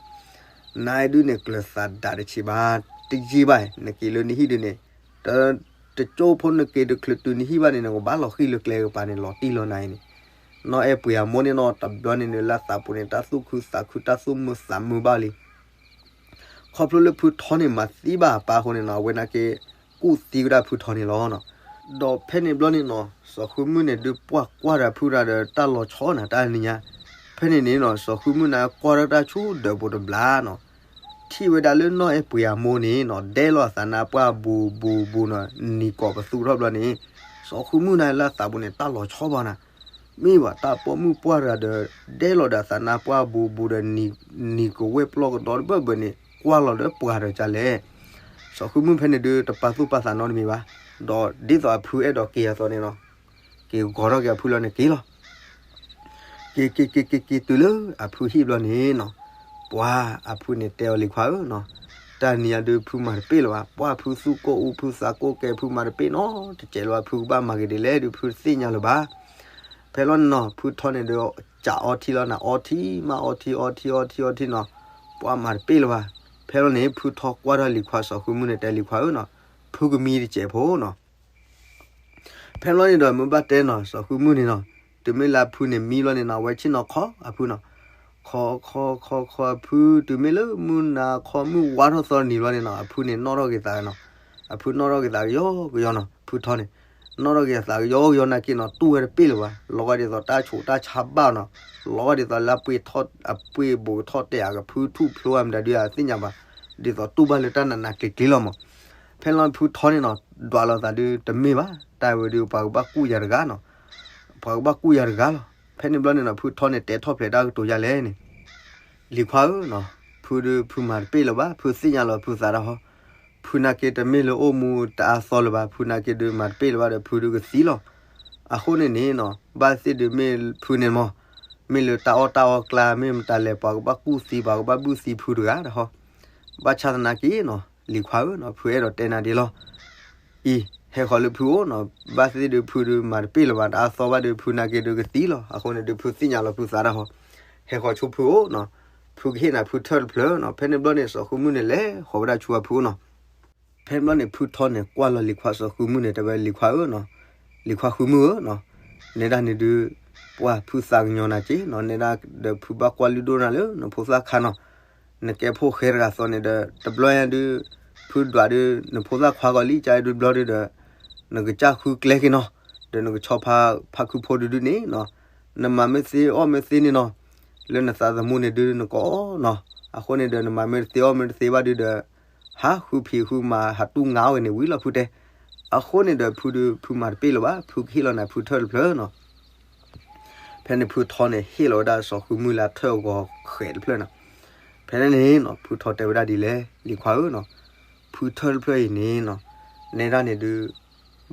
နဒုးန့ၣ်ကျၢၤသးဒးတဆံးဘၣ် တယံာ်ဘၣ် နက့ၤလၢနဟံၣ်ဒုးန့ၣ် တကၠိဖိနက့ၤတချုးတုၤနဟံၣ်ဘၣ်န့ၣ် နကဘၣ်လီၤဃံၢ်လၢကျဲကပၤန့ၣ် လီၤတံၢ်လီၤနၤအံၤန့ၣ်, နီၢ်အဲၣ်ပှ့ၤအမိၢ်န့ၣ်နီၤ တဘျီန့ၣ်န့ၣ် လၢသးပူၤန့ၣ် တၢ်သူၣ်ခုသးခု တၢ်သူၣ်မုာ်သးမုာ်ဘၣ်လံ ခီဖျိလၢဖုထီန့ၣ် မၤသံဘၣ်အပၢ်အဃိန့ၣ်နီၤ အဝဲနာ်က့ ကူၣ်သံဝဲဒၣ်ဖုထီန့ၣ်လီၤနီၤ. ဒီးဖဲန့ၣ်ဘျီန့ၣ်နီၤ စီၤဃုမုၢ်န့ၣ်ဒုးပှၢ်ကွၢ်ဒီးဖုတၢ်ဒီးတၢ်လီၤဆီနၤ တၢ်နံၤညါ, ဖဲန့ၣ်န့ၣ်နီၤ စီၤဃုမုၢ်န့ၣ်ကွၢ်ထီၣ်တၢ်ဆူဒၢးပူၤတဘျီနီၤ ထံၣ်ဝဲဒၣ်လၢနီၢ်အဲၣ်ပှ့ၤအမိၢ်န့ၣ်နီၤ ဒဲလီၤအသးနါပှၢ်ဘူးဘူးဘူးနီၤ နံၤကိးပသူထီၣ်ဘျီန့ၣ်, စီၤဃုမုၢ်န့ၣ်လၢအသးပူၤန့ၣ် တၢ်လီၤဆီဘၣ်နၤ မ့ၢ်ဘၣ်တၢ်ပိာ်မုၣ်ပှၢ်တဂၤဒီး ဒဲလီၤဒီးအသးနါပှၢ်ဘူးဘူးဒီး နံၤကဝဲၢ်ပျီကဒီတဘၢၣ်ဘၢၣ်န့ၣ် ကွၢ်လီၤဒီးပှၤဒီးကလဲၣ်. စီၤဃုမုၢ်ဖဲန့ၣ်ဒုး တပာ်သူၣ်ပာ်သးနီတမံၤဘၣ်. ဒီးဒ်သိးအဖုအဲၣ်ဒိးက့ၤအသိးန့ၣ်နီၤ က့ၤဂီၤထီၣ်က့ၤအဖုလီၤန့ၣ်က့ၤလီၤ. က့ၤက့ၤက့ၤက့ၤက့ၤတုၤလၢအဖုဟံၣ်ဘျီန့ၣ်နီၤ ပှၤအဖုန့ၣ်တဲအီၤလံၤခွါဧၢနီၤ, တၢ်နံၤညါဒုးဖုမၤတပ့ၢ်လၢၤဘၣ်. ပှၤဖုသူၣ်ကိၢ်အူဖုသးကိၢ်ကဲ ဖုမၤတပ့ၢ်နီတစဲးလၢၤဘၣ်. ဖုကဘၣ်မၤက့ၤဒ်လဲၣ်ဒုး ဖုတသ့ၣ်ညါလၢၤဘၣ်. ဖဲလီၤန့ၣ်နီၤ ဖုထီန့ၣ်ဒုး စးအီထံလီၤနၤ အီထံမးအီထံ အီထံ အီထံ အီထံ အီထံနီၤ ပှၤမၤတပ့ၢ်လၢၤဘၣ်. ဖဲလီၤန့ၣ် ဖုထီကွၢ်ထီၣ်လံၤခွါစီၤဃုမုၢ်န့ၣ် တဲလံၤခွါဧၢနီၤ, ဖုကမံတစဲးဖိနီၤ ဖဲလီၤန့ၣ်ဒီး မ့ၢ်ဘၣ်တဲနီၤ စီၤဃုမုၢ်န့ၣ်နီၤ, တုၤမ့ၢ်လၢအဖုန့ၣ်မံလီၤန့ၣ်နီၤ အဝဲဆ့ၣ်နီၤခီအဖုနီၤ, ခီခီခီခီအဖု တုၤမ့ၢ်လၢမုၢ်နၤခီမုၢ်ဝါထီၣ်သီနံၤလီၤန့ၣ်နီၤ အဖုန့ၣ်နီၣ်ထီၣ်က့ၤသးနီၤ, အဖုနီၣ်ထီၣ်က့ၤသးကယီကယီနီၤ ဖုထီန့ၣ်, နီၣ်ထီၣ်က့ၤသးကယီကယီနာ်က့နီၤ တူၢ်ဝဲတပ့ၢ်လၢၤဘၣ်. လီၤဂာ်ဒ်သိးတၢ်ဆူးတၢ်ဆါဘၣ်နီၤ, လီၤဂာ်ဒ်သိးလၢအပှ့ၤထီၣ် အပှ့ၤဘူးကထီၣ်တဲာ်အကဖုထူၣ်ဖျိအမတၤဒုးအသ့ၣ်ညါဘၣ်, ဒ်သိးတူၢ်ဘၣ်လၢတၢ်နးနးကျ့ကျ့လီၤမး ဖဲလီၤဖုထီန့ၣ်နီၤ, ဒွးလိာ်သးဒုးတမ့ၢ်ဘၣ်, တၢ်ဝဲဒုးပှၤကဘၣ်ကူၣ်ယၤတဂၤနီၤ, ပှၤကဘၣ်ကူၣ်ယၤတဂၤလီၤ. ဖဲန့ၣ်ဘျီန့ၣ်နီၤ ဖုထီန့ၣ်တဲထီၣ်ဖျဲးတၢ်ကတိၤယၤလဲၣ်န့ၣ်, လံၤခွါဧၢနီၤ, ဖုဒုးဖုမၤတပ့ၢ်လၢၤဘၣ်, ဖုသ့ၣ်ညါလီၤဖုသးတၢ်ဟီ, ဖုနာ်က့တမ့ၢ်လၢအိၣ်မူတအါသီလၢၤဘၣ်, ဖုနာ်က့ဒုးမၤတပ့ၢ်လၢၤဘၣ်ဒီး ဖုဒုးကသံလီၤ. အဃိန့ၣ်န့ၣ်နီၤ, ဘၣ်သ့ၣ်ဒုးမ့ၢ်ဖုန့ၣ်မး, မ့ၢ်လၢတၢ်အီၣ်တၢ်အီကျါ မ့ၢ်မတၤလဲၣ် ပှၤကဘၣ်ကူၣ်သံ ပှၤကဘၣ်ဘုၣ်သံဖုတဂၤတဟီ, ဘၣ်ဆၣ်သနာ်က့နီၤ, လံၤခွါဧၢနီၤ, ဖုအဲၣ်ဒိးတဲနၤဒ်လီၤ. အံၤ, ဟဲဃီၤလၢဖုအိၣ်နီၤ, ဘၣ်သ့ၣ်ဒုးဖုဒုးမၤတပ့ၢ်လၢၤဘၣ် တအါသီဘၣ်ဒုး ဖုနာ်က့ဒုးကသံလီၤ. အဃိန့ၣ်ဒုး ဖုသ့ၣ်ညါလီၤဖုသးတၢ်ဟီ, ဟဲဃီၤဆူဖုအိၣ်နီၤ, ဖုကဟ့ၣ်နၤဖုထၢၣ်တဖျၢၣ်နီၤ. ဖဲန့ၣ်ဘျီန့ၣ် စီၤဃုမုၢ်န့ၣ်လဲၤဃီၤဝဲဒၣ်ဆူအဖုအိၣ်နီၤ. ဖဲန့ၣ်ဘျီန့ၣ် ဖုထီန့ၣ်ကွၢ်လီၤလံၤခွါစီၤဃုမုၢ်န့ၣ် တဲဝဲလံၤခွါဧၢနီၤ, လံၤခွါဃုမုၢ်ဧၢနီၤ, နဲဒၣ်န့ၣ်ဒုး ပှၤဖုသးကညီၤနၤက့နီၤ, နဲဒၣ်ဒီးဖုဘၣ်ကွၢ်လုၢ်ဒိၣ်နၤလၢနဖိသၣ်ခါနီၤ, နကဲဖိၣ်ဃဲတဂၤသီန့ၣ်ဒီး တဘျီညါဒုး ဖုဒွးဒုး နဖိသၣ်ခွါဂီၤလံ ကၢဒုးဘျီဒုးဒီး နကစၢ်ဃုကျဲက့ၤနီၤ, ဒီးနကဆီဖါဖါခုဖိဒုးဒုးန့ၣ်နီၤ, နမၤမ့ၢ်သ့အီၣ်မ့ၢ်သ့န့ၣ်နီၤ, လၢနသးသမူန့ၣ်ဒုးနကအီၣ်နီၤ, အဃိန့ၣ်ဒီး နမၤမ့ၢ်တသ့အီၣ်မ့ၢ်တသ့ဘၣ်ဒုးဒီး ဟးဃုဖံးဃုမၤဟးတူၢ်ငါဝဲန့ၣ်ဝံၤလီၤဖုတဲ. အဃိန့ၣ်ဒီးဖုဒုးဖုမၤတပ့ၢ်လၢၤဘၣ်, ဖုကဟ့ၣ်လီၤနၤဖုထၢၣ်တဖျၢၣ်နီၤ. ဖဲန့ၣ်ဖုထီန့ၣ်ဟ့ၣ်လီၤဝဲဒၣ်စီၤဃုမုၢ်လၢအထၢၣ်ဂီၤဃဲးတဖျၢၣ်နီၤ. ဖဲန့ၣ်န့ၣ်နီၤ ဖုထီတဲဝဲဒၣ်ဒ်လဲၣ်, လံၤခွါဧၢနီၤ, ဖုထၢၣ်တဖျၢၣ်အံၤန့ၣ်နီၤ, နဲဒၣ်န့ၣ်ဒုး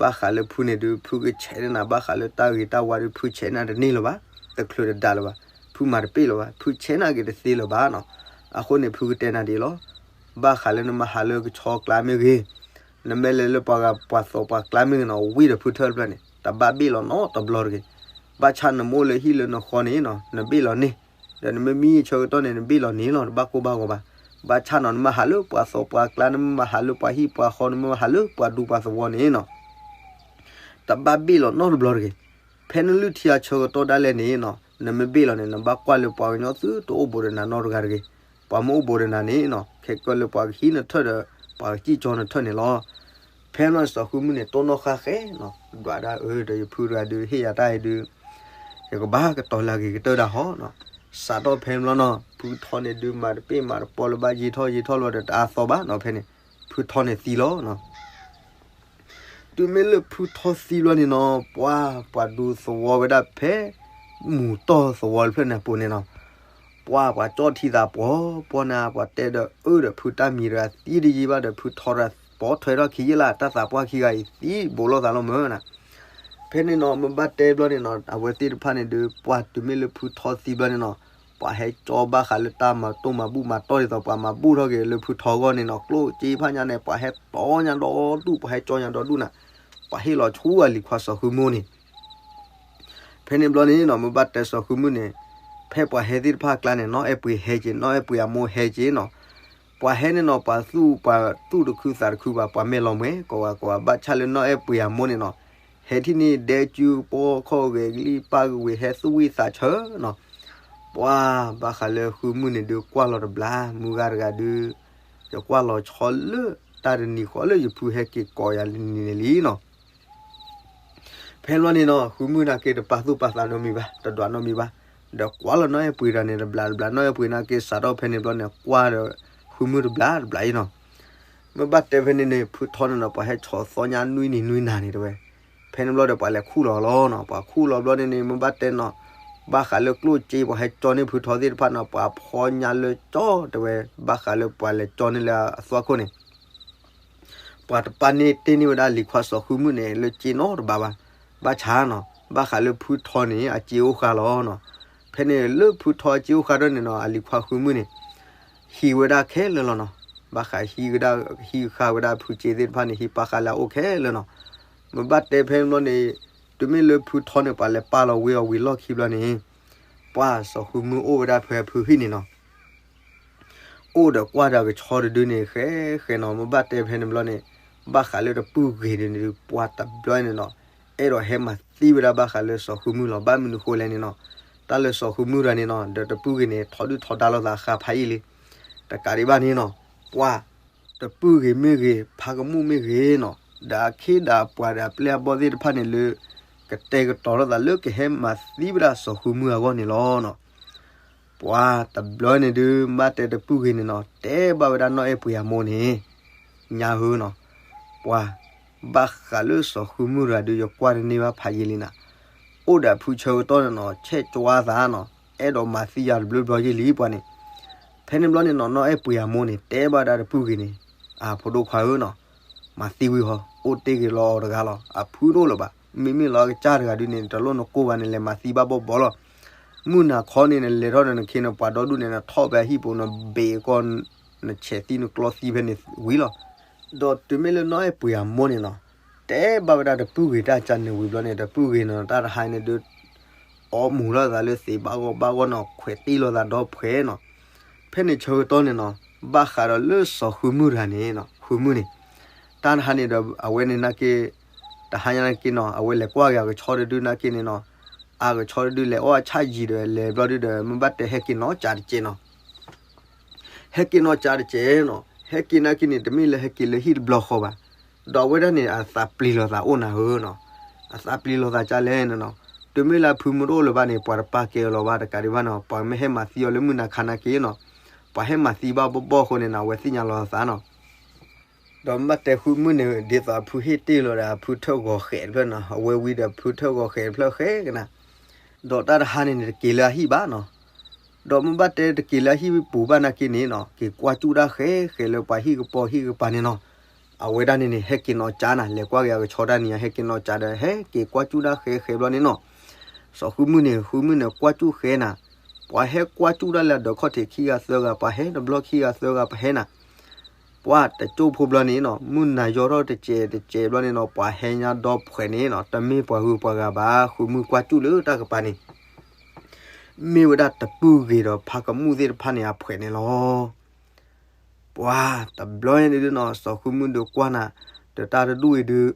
ဘၣ်ဃးလၢဖုန့ၣ်ဒုး ဖုကဆဲးန့ၢ်နၤ ဘၣ်ဃးလၢတၢ်ဂ့ၤတၢ်ဝါဒုး ဖုဆဲးန့ၢ်တန့ၢ်လၢၤဘၣ်, တချုးတဒါလၢၤဘၣ်, ဖုမၤတပ့ၢ်လၢၤဘၣ်, ဖုဆဲးန့ၢ်က့ၤတသ့လၢၤဘၣ်နီၤ. အဃိန့ၣ် ဖုကတဲနၤဒ်အံၤလီၤ. ဘၣ်ဃးလၢနမၤဟးလၢကဆီကျါမ့ၢ်ဂ့ၤ, နမ့ၢ်လဲၤလၢပှၤဂၤပှၤသိးပှၤကျါမ့ၢ်ဂ့ၤနီၤ, ဝံၤဒီးဖုထၢၣ်တဖျၢၣ်န့ၣ် တဘၣ်ဘ့ၣ်လီၤနီတဘျီတဂ့ၤ. ဘၣ်ဆၣ်နမိၢ်လၢဟံၣ်လၢနဃီန့ၣ်နီၤ နဘ့ၣ်လီၤန့ၢ်, ဒီးနမ့ၢ်မံအဆၢကတီၢ်န့ၣ် နဘ့ၣ်လီၤန့ၢ်လီၤ, တဘၣ်ကိၢ်ဘၣ်ဂီၤဘၣ်. ဘၣ်ဆၣ်နီၤ နမၤဟးလၢပှၤသိးပှၤကျါ, နမ့ၢ်မၤဟးလၢပှၤဟံၣ်ပှၤဃီ, နမ့ၢ်မၤဟးလၢပှၤဒူပှၤသဝီန့ၣ်နီၤ တဘၣ်ဘ့ၣ်လီၤနီတဘျီတဂ့ၤ. ဖဲနလုၢ်ထံအဆၢကတီၢ်ဒၣ်လဲာ်န့ၣ်နီၤ, နမ့ၢ်ဘ့ၣ်လီၤန့ၣ် နဘၣ်ကွၢ်လၢပှၤကညီသုတအိၣ်ဘူးဒီးနၤနီတဂၤတဂ့ၤ. ပှၤမ့ၢ်အိၣ်ဘူးဒီးနၤန့ၣ်နီၤ, ခဲကၢလၢပှၤကဟံးနထၢၣ်ဒီး ပှၤကစံၣ်ကၠီနထၢၣ်န့ၣ်လီၤ. ဖဲန့ၣ်စီၤဃုမုၢ်န့ၣ် တိၢ်နီၣ်ဃာ်ဃဲနီၤ, ဒွးဒၣ်အၢ ဒီးယဖုတဂၤဒုး ဟ့ၣ်ယၤတၢ်အံၤဒုး ယကဘၣ်ကတီၤလၢအဂ့ၤကတၢၢ်ဒၣ်ဟီနီၤ. စးထီၣ်ဖဲန့ၣ်ဘျီနီၤ ဖုထီန့ၣ်ဒုး မၤတပ့ၢ်မၤတပီလၢၤဘၣ်, ယံာ်ထီၣ်ယံာ်ထီၣ်လီၤဒီးတအါသီဘၣ်နီၤ. ဖဲန့ၣ် ဖုထီန့ၣ်သံလီၤနီၤ. တုၤမ့ၢ်လၢဖုထီသံဘျီန့ၣ်နီၤ, ပှၤ ပှၤဒူသဝီဝဲဒၣ်ဖဲ မူၤတီၢ်သဝီတဖျၢၣ်န့ၣ်အပူၤန့ၣ်နီၤ, ပှၤ ပှၤကၠီၣ်ထံသးပှီၤပှီၢ်န့ၣ် ပှၤတဲဒီးအၢဒီးဖုတၢ်မံၤတဂၤသံတယံာ်ဘၣ်ဒီး ဖုထီတဂၤပိာ်ထွဲထီၣ်ခံယ့ၢ်လၢ်, တၢ်သးပှၢ်ခံဂၤအံၤသံဘူးလိာ်သးလီၤမၢ်နီၤ. ဖဲန့ၣ်နီၤ မ့ၢ်ဘၣ်တဲဘျီန့ၣ်နီၤ အဝဲသ့ၣ်တဖၣ်န့ၣ်ဒုး ပှၤတုၤမ့ၢ်လၢဖုထီသံဘျီန့ၣ်နီၤ, ပှၤဟဲကၠီဘၣ်ဃးလၢတၢ်မၤတိၢ်မၤဘူၣ်မၤတီၢ်ဒ်သိး ပှၤမၤဘူၣ်ထီၣ်က့ၤလၢဖုထီအဂီၢ်န့ၣ်နီၤ, ကျိၣ်စ့ဖးညါန့ၣ် ပှၤဟဲတီညါဒီဒူၣ်, ပှၤဟဲကၠီညါဒီဒူၣ်နၤ, ပှၤဟ့ၣ်လီၤဆူအလံၤခွါစီၤဃုမုၢ်န့ၣ် ဖဲန့ၣ်ဘျီန့ၣ်နီၤ မ့ၢ်ဘၣ်တဲစီၤဃုမုၢ်န့ၣ်, ဖဲပှၤဟဲသ့ၣ်တဖၣ်အကျါန့ၣ် နီၢ်အဲၣ်ပှ့ၤဟဲက့ၤ, နီၢ်အဲၣ်ပှ့ၤအမိၢ်ဟဲက့ၤနီၤ. ပှၤဟဲန့ၣ်နီၤ ပှၤသူၣ်ပှၤသူၣ်တခုသးတခုဘၣ်, ပှၤမဲာ်လီၤမှဲၤ ကိးဂၤကိးဂၤ, ဘၣ်ဆၣ်လၢနီၢ်အဲၣ်ပှ့ၤအမိၢ်န့ၣ်နီၤ, ဟဲထံၣ်န့ၣ် ဒဲကၠူပီခီၣ်ဂဲၤကလံၣ်ပၢ်ကဝ့ၤ ဟဲသူၣ်ဝံၣ်သးဆၢနီၤ. ပှၤဘၣ်ဃးလၢဃုမုၢ်န့ၣ်ဒုး ကွၢ်လီၤတဘျါ, မုၢ်ဂၤတဂၤဒုး ယကွၢ်လီၤဆီလၢ တၢ်တနံၤဃီလၢယဖုဟဲက့ၤကိးယၤလံန့ၣ်လံနီၤ. ဖဲန့ၣ်ဘျီန့ၣ်နီၤ ဃုမုၢ်နာ်က့တပာ်သူၣ်ပာ်သးနီတမံၤဘၣ်, တဒွးနီတမံၤဘၣ်, ဒီးကွၢ်လီၤနီၢ်အဲၣ်ပှ့ၤတဂၤန့ၣ် တဘျးတဘျး, နီၢ်အဲၣ်ပှ့ၤနာ်က့စးထီၣ်ဖဲန့ၣ်ဘျီန့ၣ် ကွၢ်ဒီးဃုမုၢ်တဘျးတဘျးအံၤနီၤ. မ့ၢ်ဘၣ်တဲဖဲန့ၣ်န့ၣ် ဖုထီန့ၣ်နီၤ ပှၤဟဲဆီၣ်သီညါနွံနံၤနွံနၤန့ၣ်တဲဝဲ. ဖဲန့ၣ်ဘျီဒီးပှၤလဲၤခူၣ်လီၤလီၤနီၤ, ပှၤခူၣ်လီၤဘျီန့ၣ်န့ၣ် မ့ၢ်ဘၣ်တဲနီၤ, ဘၣ်ဃးလၢကျိၣ်စ့ပှၤဟဲကၠီန့ၢ်ဖုထီသ့ၣ်တဖၣ်နီၤ ပှၤဖီညါလၢကၠီတဲဝဲ, ဘၣ်ဃးလၢပှၤလဲၤကၠီန့ၢ်လၢအသွၣ်ခိၣ်န့ၣ် ပှၤတပာ်န့ၢ်တ့ၢ်န့ၢ်ဝဲဒၣ်လံၤခွါစီၤဃုမုၢ်န့ၣ် လၢစ့နီတဘ့ၣ်ဘၣ်. ဘၣ်ဆၣ်နီၤ ဘၣ်ဃးလၢဖုထီန့ၣ် အစ့အိၣ်ဃာ်လီၤနီၤ. ဖဲန့ၣ်လၢဖုထီအစ့အိၣ်ဃာ်ဒီးန့ၣ်နီၤ အလံၤခွါဃုမုၢ်န့ၣ် ဟံးဝဲဒၣ်ခဲလၢာ်လီၤနီၤ. ဘၣ်ဃးဟံးဝဲဒၣ် ဟံးဃာ်ဝဲဒၣ်ဖုစ့သ့ၣ်တဖၣ်န့ၣ် ဟံးပာ်ဃာ်လၢအအိၣ်ခဲလၢာ်နီၤ. မ့ၢ်ဘၣ်တဲဖဲန့ၣ်ဘျီန့ၣ် တုၤမ့ၢ်လၢဖုထီန့ၣ် ပှၤလဲၤပာ်လီၤဝံၤအီၤဝံၤလီၢ်ခံဘျီန့ၣ် ပှၤစီၤဃုမုၢ်အိၣ်ဝဲဒၣ်ဖဲဖုဟံၣ်န့ၣ်နီၤ. အိၣ်ဒီးကွၢ်ဒီးအကဆီတဒုန့ၣ် ဃဲဃဲနီၤ, မ့ၢ်ဘၣ်တဲဖဲန့ၣ်ဘျီန့ၣ် ဘၣ်ဃးလၢတပုၢ်ဂ့ၤန့ၣ်ဒုး ပှၤတဘျီန့ၣ်နီၤ အဲၣ်ဒိးဟဲမၤသံဝဲဒၣ်ဘၣ်ဃးလၢစီၤဃုမုၢ်လီၤ. ဘၣ်မနုၤဃိလဲၣ်န့ၣ်နီၤ တၢ်လၢစီၤဃုမုၢ်တဂၤန့ၣ်နီၤ ဒီးတပုၢ်ဂ့ၤန့ၣ် ထီဒုၣ်ထီဒါလိာ်သးဃာ်ဖးယံာ်လံ တကးဒံးဘၣ်န့ၣ်နီၤ ပှၤ တပုၢ်ဂ့ၤမ့ၢ်ဂ့ၤ ဖးကမူၣ်မ့ၢ်ဂ့ၤနီၤ ဒီးအခ့ဒီးအပှၤဒီးအပျဲၢ်အဘီၣ်သ့ၣ်တဖၣ်န့ၣ်လၢ ကတဲာ်ကတီၤထီၣ်သးလၢကဟဲမၤသံဝဲဒၣ်စီၤဃုမုၢ်အဂီၢ်န့ၣ်လီၤနီၤ. ပှၤတဘျီန့ၣ်ဒုး ဘၣ်တဲတပုၢ်ဂ့ၤန့ၣ်နီၤ တဲဘၣ်ဝဲဒၣ်နီၢ်အဲၣ်ပှ့ၤအမိၢ်န့ၣ် ညါဧၢနီၤ ပှၤ ဘၣ်ဃးလၢစီၤဃုမုၢ်တဂၤဒုး ယကွၢ်တန့ၢ်ဘၣ်ဖးယံာ်လံနၤ. အိၣ်ဒီးအဖုဆၢကတီၢ်န့ၣ်နီၤ ဆဲးကွၢ်သးနီၤ အဲၣ်ဒိးမၤသံယၤတဘျီဘျီယံာ်လံပှၤန့ၣ်. ဖဲန့ၣ်ဘျီန့ၣ်နီၤ နီၢ်အဲၣ်ပှ့ၤအမိၢ်န့ၣ် တဲဘၣ်ဝဲဒၣ်တပုၢ်ဂ့ၤန့ၣ် အဖိဒိၣ်ခွါဧၢနီၤ မၤသံဝံၤဟီ အိၣ်တ့ၢ်ဂ့ၤလီၤအီၤတဂၤလီၤ. အဖုတအိၣ်လၢၤဘၣ်. မ့မ့ၢ်လီၤကစၢ်တဂၤဒုးန့ၣ် တလိၣ်နကိၢ်ဘၣ်န့ၣ် လဲၤမၤသံဘၣ်ဘီဘီလီၤ. မုၢ်နၤခီန့ၣ် နလဲၤထီၣ်ဒီးနခ့နပှၤဒီဒူၣ်န့ၣ် နထီၣ်ဖဲအဟံၣ်ပူၤ နဘ့ၣ်ကီၢ် နဆဲးသံနကျီသံဖဲန့ၣ်ဝံၤလီၤ. ဒီးတုၤမ့ၢ်လၢနီၢ်အဲၣ်ပှ့ၤအမိၢ်န့ၣ်နီၤ တဲဘၣ်ဝဲဒၣ်တပုၢ်ဂ့ၤတၢ်ကန့ၣ်ဝံၤဘျီန့ၣ် တပုၢ်ဂ့ၤန့ၣ် တၢ်တဟါန့ၣ်ဒုး အီမူၤလိာ်သးလၢသံးဘၣ်ဂီၢ်ဘၣ်ဂီၢ်နီၤ ခွဲးတံၢ်လိာ်သးဒီဖှဲးနီၤ. ဖဲန့ၣ်ဆၢကတီၢ်န့ၣ်နီၤ ဘၣ်ဃးဒီးလၢစီၤဃုမုၢ်တဂၤန့ၣ်နီၤ ဃုမုၢ်န့ၣ် တၢ်တဟါန့ၣ်ဒီး အဝဲန့ၣ်နာ်က့ တဟါညါနာ်က့နီၤ အဝဲလဲၤကွၢ်က့ၤအကဆီတဒုနာ်က့န့ၣ်နီၤ အကဆီတဒုလဲၤအီၣ်အဆၣ်ယံၤဒီး လဲၤဘျီဒုးဒီး မ့ၢ်ဘၣ်တဲဟဲက့ၤနီၢ်ကၠးတစဲးနီၤ ဟဲက့ၤနီၢ်ကၠးတစဲးနီၤ ဟဲက့ၤနာ်က့န့ၣ် တမ့ၢ်လၢဟဲက့ၤလၢဟံၣ်တဘျီဃီဘၣ်. ဒီးအဝဲဒၣ်န့ၣ် အသးပျံၤလိာ်သးအိၣ်နၤဧၢနီၤ အသးပျံၤလိာ်သးကၢ်လဲၣ်န့ၣ်နီၤ တုၤမ့ၢ်လၢအဖုမုၢ်တအိၣ်လၢၤဘၣ်န့ၣ် ပှၤတပာ်ကဲအီၤလီၤဘၣ်တကးဒံးဘၣ်နီၤ ပှၤမ့ၢ်ဟဲမၤသံအီၤလၢမုၢ်နၤခါနာ်က့နီၤ ပှၤဟဲမၤသံဘၣ်ဘီဘီအဃိန့ၣ်နီၤ အဝဲသ့ၣ်ညါလီၤသးနီၤ ဒီးမ့ၢ်ဘၣ်တဲဃုမုၢ်န့ၣ် ဒ်သိးအဖုဟ့ၣ်တ့ၢ်လီၤဒီးအဖုထၢၣ်ဂီၤဃဲးတဖျၢၣ်နီၤ အဝဲဝံၤဒီးဖုထၢၣ်ဂီၤဃဲးတဖျၢၣ်ဃဲကနၤ ဒီးတၢ်တဟါန့ၣ်န့ၣ် တက့ၤလၢအဟံၣ်ဘၣ်နီၤ. ဒီးမ့ၢ်ဘၣ်တဲတက့ၤလၢအဟံၣ်ပူၤဘၣ်နာ်က့န့ၣ်နီၤ က့ၤကွၢ်ကၠူၣ်တၢ်ဃဲဃဲလၢပှၤဟံၣ်ကပီၤဟံၣ်ကပၤန့ၣ်နီၤ. အဝဲဒၣ်န့ၣ်န့ၣ် ဟဲက့ၤနီၢ်ကၠါနၤ လဲၤကွၢ်က့ၤအကဆီတၢ်နံၤ ဟဲက့ၤနီၢ်ကၠါဒီး ဟဲက့ၤကွၢ်ကၠူၣ်တၢ်ဃဲဃဲဘျီန့ၣ်နီၤ. စီၤဃုမုၢ်န့ၣ် ဃုမုၢ်န့ၣ်ကွၢ်ကၠူၣ်ဃဲနၤ, ပှၤဟဲကွၢ်ကၠူၣ်တၢ်လၢအဒၢးခီၣ်ထံးခံဂၤသၢဂၤ ပှၤဟဲတဘျီခံဂၤသၢဂၤ ပှၤဟဲနၤ ပှၤတကၠိၢ်ဖိဘျီန့ၣ်နီၤ မုၢ်နၤယီၤထီၣ်တစဲးတစဲးဘျီန့ၣ်နီၤ ပှၤဟဲညါဒီဖှဲးန့ၣ်နီၤ တမ့ၢ်ပှၤဂုၤပှၤဂၤဘၣ် ဃုမုၢ်ကွၢ်ကၠူၣ်လၢတၢ်ကပၤန့ၣ် မ့ၢ်ဝဲဒၣ်တပုၢ်ဂ့ၤဒီးဖးကမူၣ်သ့ၣ်တဖၣ်န့ၣ်အဖှဲးန့ၣ်လီၤ. ပှၤတဘျီန့ၣ်ဒုးနီၤ စီၤဃုမုၢ်ဒုးကွၢ်နၤ ဒီးတၢ်တဒူၣ်အံၤဒုး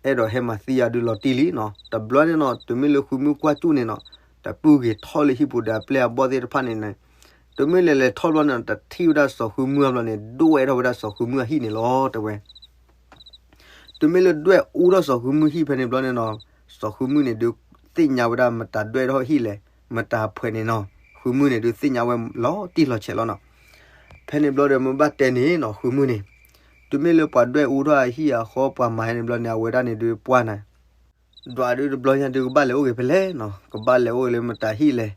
အဲၣ်ဒိးဟဲမၤသံယၤဒုးလီၤတံၢ်လံနီၤ. တဘျီန့ၣ်နီၤ တုၤမ့ၢ်လၢဃုမုၢ်ကွၢ်ကၠူၣ်န့ၣ်နီၤ တပုၢ်ဂ့ၤထီၣ်လၢဟံၣ်ပူၤဒီးအပျဲၢ်အဘီၣ်သ့ၣ်တဖၣ်န့ၣ်န့ၣ် တုၤမ့ၢ်လဲၤလဲၤထီၣ်ဘျီန့ၣ် တထံၣ်ဝဲဒၣ်စီၤဃုမုၢ်အဘျီန့ၣ် ဒွဲၣ်ထီၣ်ဝဲဒၣ်စီၤဃုမုၢ်အဟံၣ်န့ၣ်လီၤ တဲဝဲ. တုၤမ့ၢ်လၢဒွဲၣ်အူထီၣ်စီၤဃုမုၢ်ဟံၣ်ဖဲန့ၣ်ဘျီန့ၣ်နီၤ စီၤဃုမုၢ်န့ၣ်ဒုး သ့ၣ်ညါဝဲဒၣ်မတၤဒွဲၣ်ထီၣ်ဟံၣ်လဲၣ် မတၤဖှဲးန့ၣ်နီၤ ဃုမုၢ်န့ၣ်ဒုးသ့ၣ်ညါဝဲလီၤတံၢ်လီၤဆဲးလီၤနီၤ. ဖဲန့ၣ်ဘျီဒီးမ့ၢ်ဘၣ်တဲန့ၣ်နီၤ ဃုမုၢ်န့ၣ် တုၤမ့ၢ်လၢပှၤဒွဲၣ်အူထီၣ်အဟံၣ်အဃီ ပှၤမၤဟဲန့ၣ်ဘျီန့ၣ် အဝဲဒၣ်န့ၣ်ဒုးပှၢ်နၤ ဒွးဒုးတဘျီညါဒုးကဘၣ်လဲၤအိၣ်ဂ့ၤဖဲလဲၣ်နီၤ ကဘၣ်လဲၤအိၣ်ဂ့ၤလၢမတၤဟံၣ်လဲၣ်.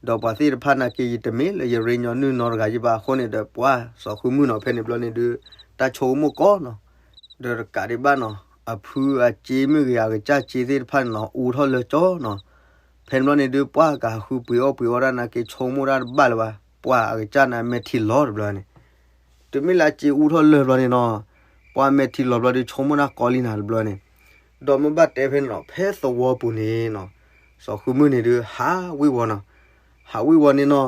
ဒီးပှၤသ့ၣ်တဖၣ်နာ်က့ ယတမ့ၢ်လၢယရ့ညီနုၢ်နီတဂၤယဘၣ်အဃိန့ၣ်ဒီး ပှၢ်စီၤဃုမုၢ်နီၤ ဖဲန့ၣ်ဘျီန့ၣ်ဒုး တၢ်ဆိကမိၣ်ကီနီၤ ဒီးတကးဒံးဘၣ်နီၤ အဖုအစ့မ့ၢ်ဂ့ၤ အကစၢ်စ့သ့ၣ်တဖၣ်န့ၣ်နီၤ အူထီၣ်လၢကၠီနီၤ. ဖဲန့ၣ်ဘျီန့ၣ်ဒုး ပှၢ်ကဟးဃုပှ့ၤအီၣ်ပှ့ၤအီတၢ်နာ်က့ ဆိကမိၣ်တၢ်တဘၣ်လၢၤဘၣ် ပှၢ်အကစၢ်န့ၣ် မဲာ်ထံလီၤတဘျီန့ၣ် တုၤမ့ၢ်လၢအစ့အူထီၣ်လၢာ်ဘျီန့ၣ်နီၤ ပှၢ်မဲာ်ထံလီၤဘျီဒုး ဆိကမိၣ်တၢ်ကီလံနၤတဘျီန့ၣ်. ဒီးမ့ၢ်ဘၣ်တဲဖဲန့ၣ်နီၤ ဖဲသဝီပူၤန့ၣ်နီၤ စီၤဃုမုၢ်န့ၣ်ဒုး ဟးဝ့ၤဝီၤနီၤ ဟးဝ့ၤဝီၤန့ၣ်နီၤ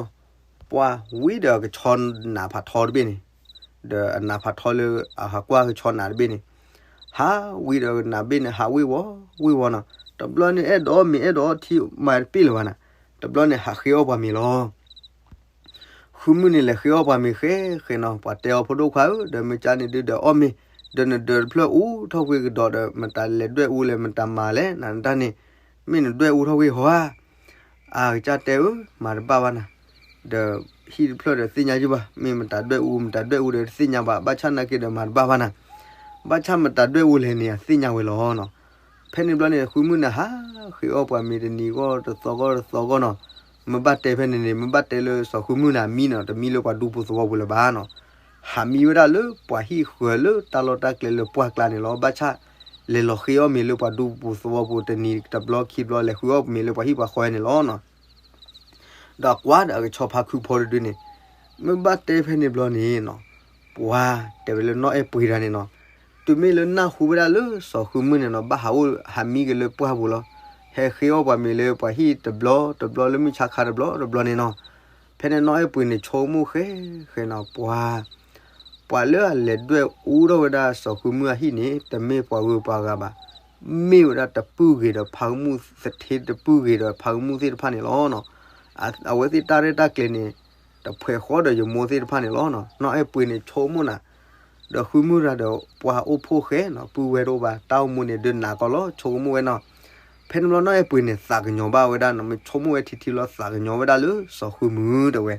ပှၢ်ဝံၤဒီးအကဆီနးဖးထီတဘ့ၣ်န့ၣ် ဒီးအနးဖးထီလၢအဟးကွၢ်ကဆီနးတဘ့ၣ်န့ၣ် ဟးဝံၤဒီးနးဘ့ၣ်န့ၣ် ဟးဝ့ၤဝီၤ ဝ့ၤဝီၤနီၤ တဘျီန့ၣ် အဲၣ်ဒိးအီၣ်မ့ၤအဲၣ်ဒိးအီထံမၤတပ့ၣ်လၢၤဘၣ်နၤ တဘျီန့ၣ် ဟးဃ့အီၣ်ပှၤမ့ၤလီၤ. ဃုမုၢ်န့ၣ်လဲၤဃ့အီၣ်ပှၤမ့ၤဃဲဃဲနီၤ ပှၤတဲအီၤဖိဒိၣ်ခွါဧၢ ဒီးမ့ၢ်ကၢန့ၣ်ဒုးဒီးအီၣ်မ့ၤ ဒီးနဒၢးတဖျၢၣ်အူထီၣ်ကွ့ၢ်ကဒီးဒီး မတၤလဲၤဒွဲၣ်အူလဲၣ် မတၤမၤလဲၣ် နတၢ်န့ၣ် မ့ၢ်နဒွဲၣ်အူထီၣ်ကွ့ၢ်ဟီဧါ အကစၢ်တဲဧၢ မၤတဘၣ်ဘၣ်နၤ ဒီးဟံၣ်တဖျၢၣ်ဒီးသ့ၣ်ညါယုၢ်ဘၣ် မ့ၢ်မတၤဒွဲၣ်အူ မတၤဒွဲၣ်အူဒီးတသ့ၣ်ညါဘၣ် ဘၣ်ဆၣ်နာ်က့ဒီးမၤတဘၣ်ဘၣ်နၤ ဘၣ်ဆၣ်မတၤဒွဲၣ်အူလဲၣ်န့ၣ် အသ့ၣ်ညါဝဲလီၤနီၤ. ဖဲန့ၣ်ဘျီန့ၣ် ဃုမုၢ်န့ၣ် ဟးဃ့အီၣ်ပှၤမ့ၤတနံၤဂီၢ်တသီဂီၢ်တသီဂီၢ်နီၤ. မ့ၢ်ဘၣ်တဲဖဲန့ၣ်န့ၣ် မ့ၢ်ဘၣ်တဲလၢစီၤဃုမုၢ်န့ၣ် အမံနီၤ တမံလၢပှၤဒူပူၤသဝီပူၤလၢၤဘၣ်နီၤ. ဟးမံဝဲဒၣ်လၢပှၤဟံၣ်ဃၢၤလၢတၢ်လီၢ်တၢ်ကျဲလၢပှၢ်ကျါန့ၣ်လီၤ. ဘၣ်ဆၣ် လဲၤလီၤဃ့အီၣ်မ့ၤလၢပှၤဒူပူၤသဝီပူၤတနံၤတဘျီခံဘျီ လဲၤဃုအီၣ်မ့ၤလၢပှၤဟံၣ်ပှၤဃီန့ၣ်လီၤနီၤ. ဒီးကွၢ်ဒီးအကဆီဖါခုဖီတဒုန့ၣ် မ့ၢ်ဘၣ်တဲဖဲန့ၣ်ဘျီန့ၣ်နီၤ ပှၤတဲဝဲလၢနီၢ်အဲၣ်ပှ့ၤတဂၤန့ၣ်နီၤ တုၤမ့ၢ်လၢနၢ်ဟူဝဲဒၣ်လၢစီၤဃုမုၢ်န့ၣ်နီၤ ဘၣ်ဟးအိၣ်ဟးမံက့ၤလၢပှၢ်ပူၤလီၤ. ဟဲဃ့အီၣ်ပှၤမ့ၤလၢပှၤဟံၣ်တဘျီတဘျီ လၢမုၢ်ဆါခါတဘျီတဘျီန့ၣ်နီၤ. ဖဲန့ၣ်နီၢ်အဲၣ်ပှ့ၤန့ၣ် ဆိကမိၣ်ဃဲဃဲနီၤ ပှၤ ပှၤလၢအလဲၤဒွဲၣ်အူထီၣ်ဝဲဒၣ်စီၤဃုမုၢ်အဟံၣ်န့ၣ် တမ့ၢ်ပှၤဂုၤပှၤဂၤဘၣ်. မ့ၢ်ဝဲဒၣ်တပုၢ်ဂ့ၤဒီးဖးကမူၣ်သထ့ တပုၢ်ဂ့ၤဒီးဖးကမူၣ်သ့ၣ်တဖၣ်န့ၣ်လီၤနီၤ. အဝဲသ့ၣ်တၢ်ရဲၣ်တၢ်ကျဲၤန့ၣ် တဖှဲးဃီဒီးယမိၢ်သ့ၣ်တဖၣ်န့ၣ်လီၤနီၤ. နီၢ်အဲၣ်ပှ့ၤန့ၣ် ဆိကမိၣ်နၤ ဒီးဃုမုၢ်တဂၤဒီးပှၤအိၣ်ဖှိၣ်ဃဲနီၤ ပုၢ်ဝဲၢ်တအိၣ်ဘၣ် တၢ်အိၣ်မူန့ၣ် ဒုးနးကီလီၤ ဆိကမိၣ်ဝဲနီၤ. ဖဲန့ၣ်ဘျီနီၢ်အဲၣ်ပှ့ၤန့ၣ် သးကညီၤဘၣ်ဝဲဒၣ်နီၤ မ့ၢ်ဆိကမိၣ်ဝဲထံထံလီၤ သးကညီၤဝဲဒၣ်လၢစီၤဃုမုၢ်တဲဝဲ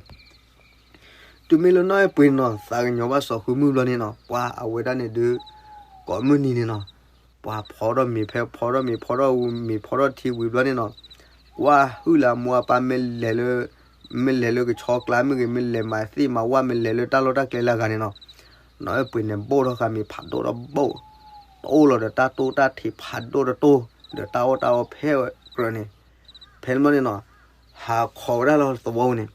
တုၤမ့ၢ်လၢနီၢ်အဲၣ်ပှ့ၤနီၤ သးကညီၤဘၣ်စီၤဃုမုၢ်ဘျီန့ၣ်နီၤ ပှၤအဝဲဒၣ်န့ၣ်ဒုး ကိးမုၢ်နံၤန့ၣ်နီၤ ပှၤဖီထီၣ်မ့ၤ ဖဲဖီထီၣ်မ့ၤ ဖီထီၣ်မ့ၤဖီထီၣ်ထံဝံၤဘျီန့ၣ်နီၤ ကွၢ်ဟုၣ်လၢအမိၢ်အပၢ်မ့ၢ်လဲၤလၢ မ့ၢ်လဲၤလၢကဆီကျါမ့ၢ်ဂ့ၤ မ့ၢ်လဲၤမၤသ့ၣ်မၤဝၣ် မ့ၢ်လဲၤလၢတၢ်လီၢ်တၢ်ကျဲလၢအဂၤန့ၣ်နီၤ နီၢ်အဲၣ်ပှ့ၤန့ၣ် ဘိၣ်ထီၣ်ဃာ်မ့ၤဖးဒိၣ်ထီၣ်ဘိၣ် တအိၣ်လီၤဒီးတၢ်တိၢ်တၢ်ထံးဖးဒိၣ်တတိၢ် ဒီးတၢ်အီၣ်တၢ်အီဖဲကြၢးန့ၣ် ဖဲန့ၣ်ဘျီန့ၣ်နီၤ ဟးခိးဝဲဒၣ်လီၤသဝီပူၤန့ၣ်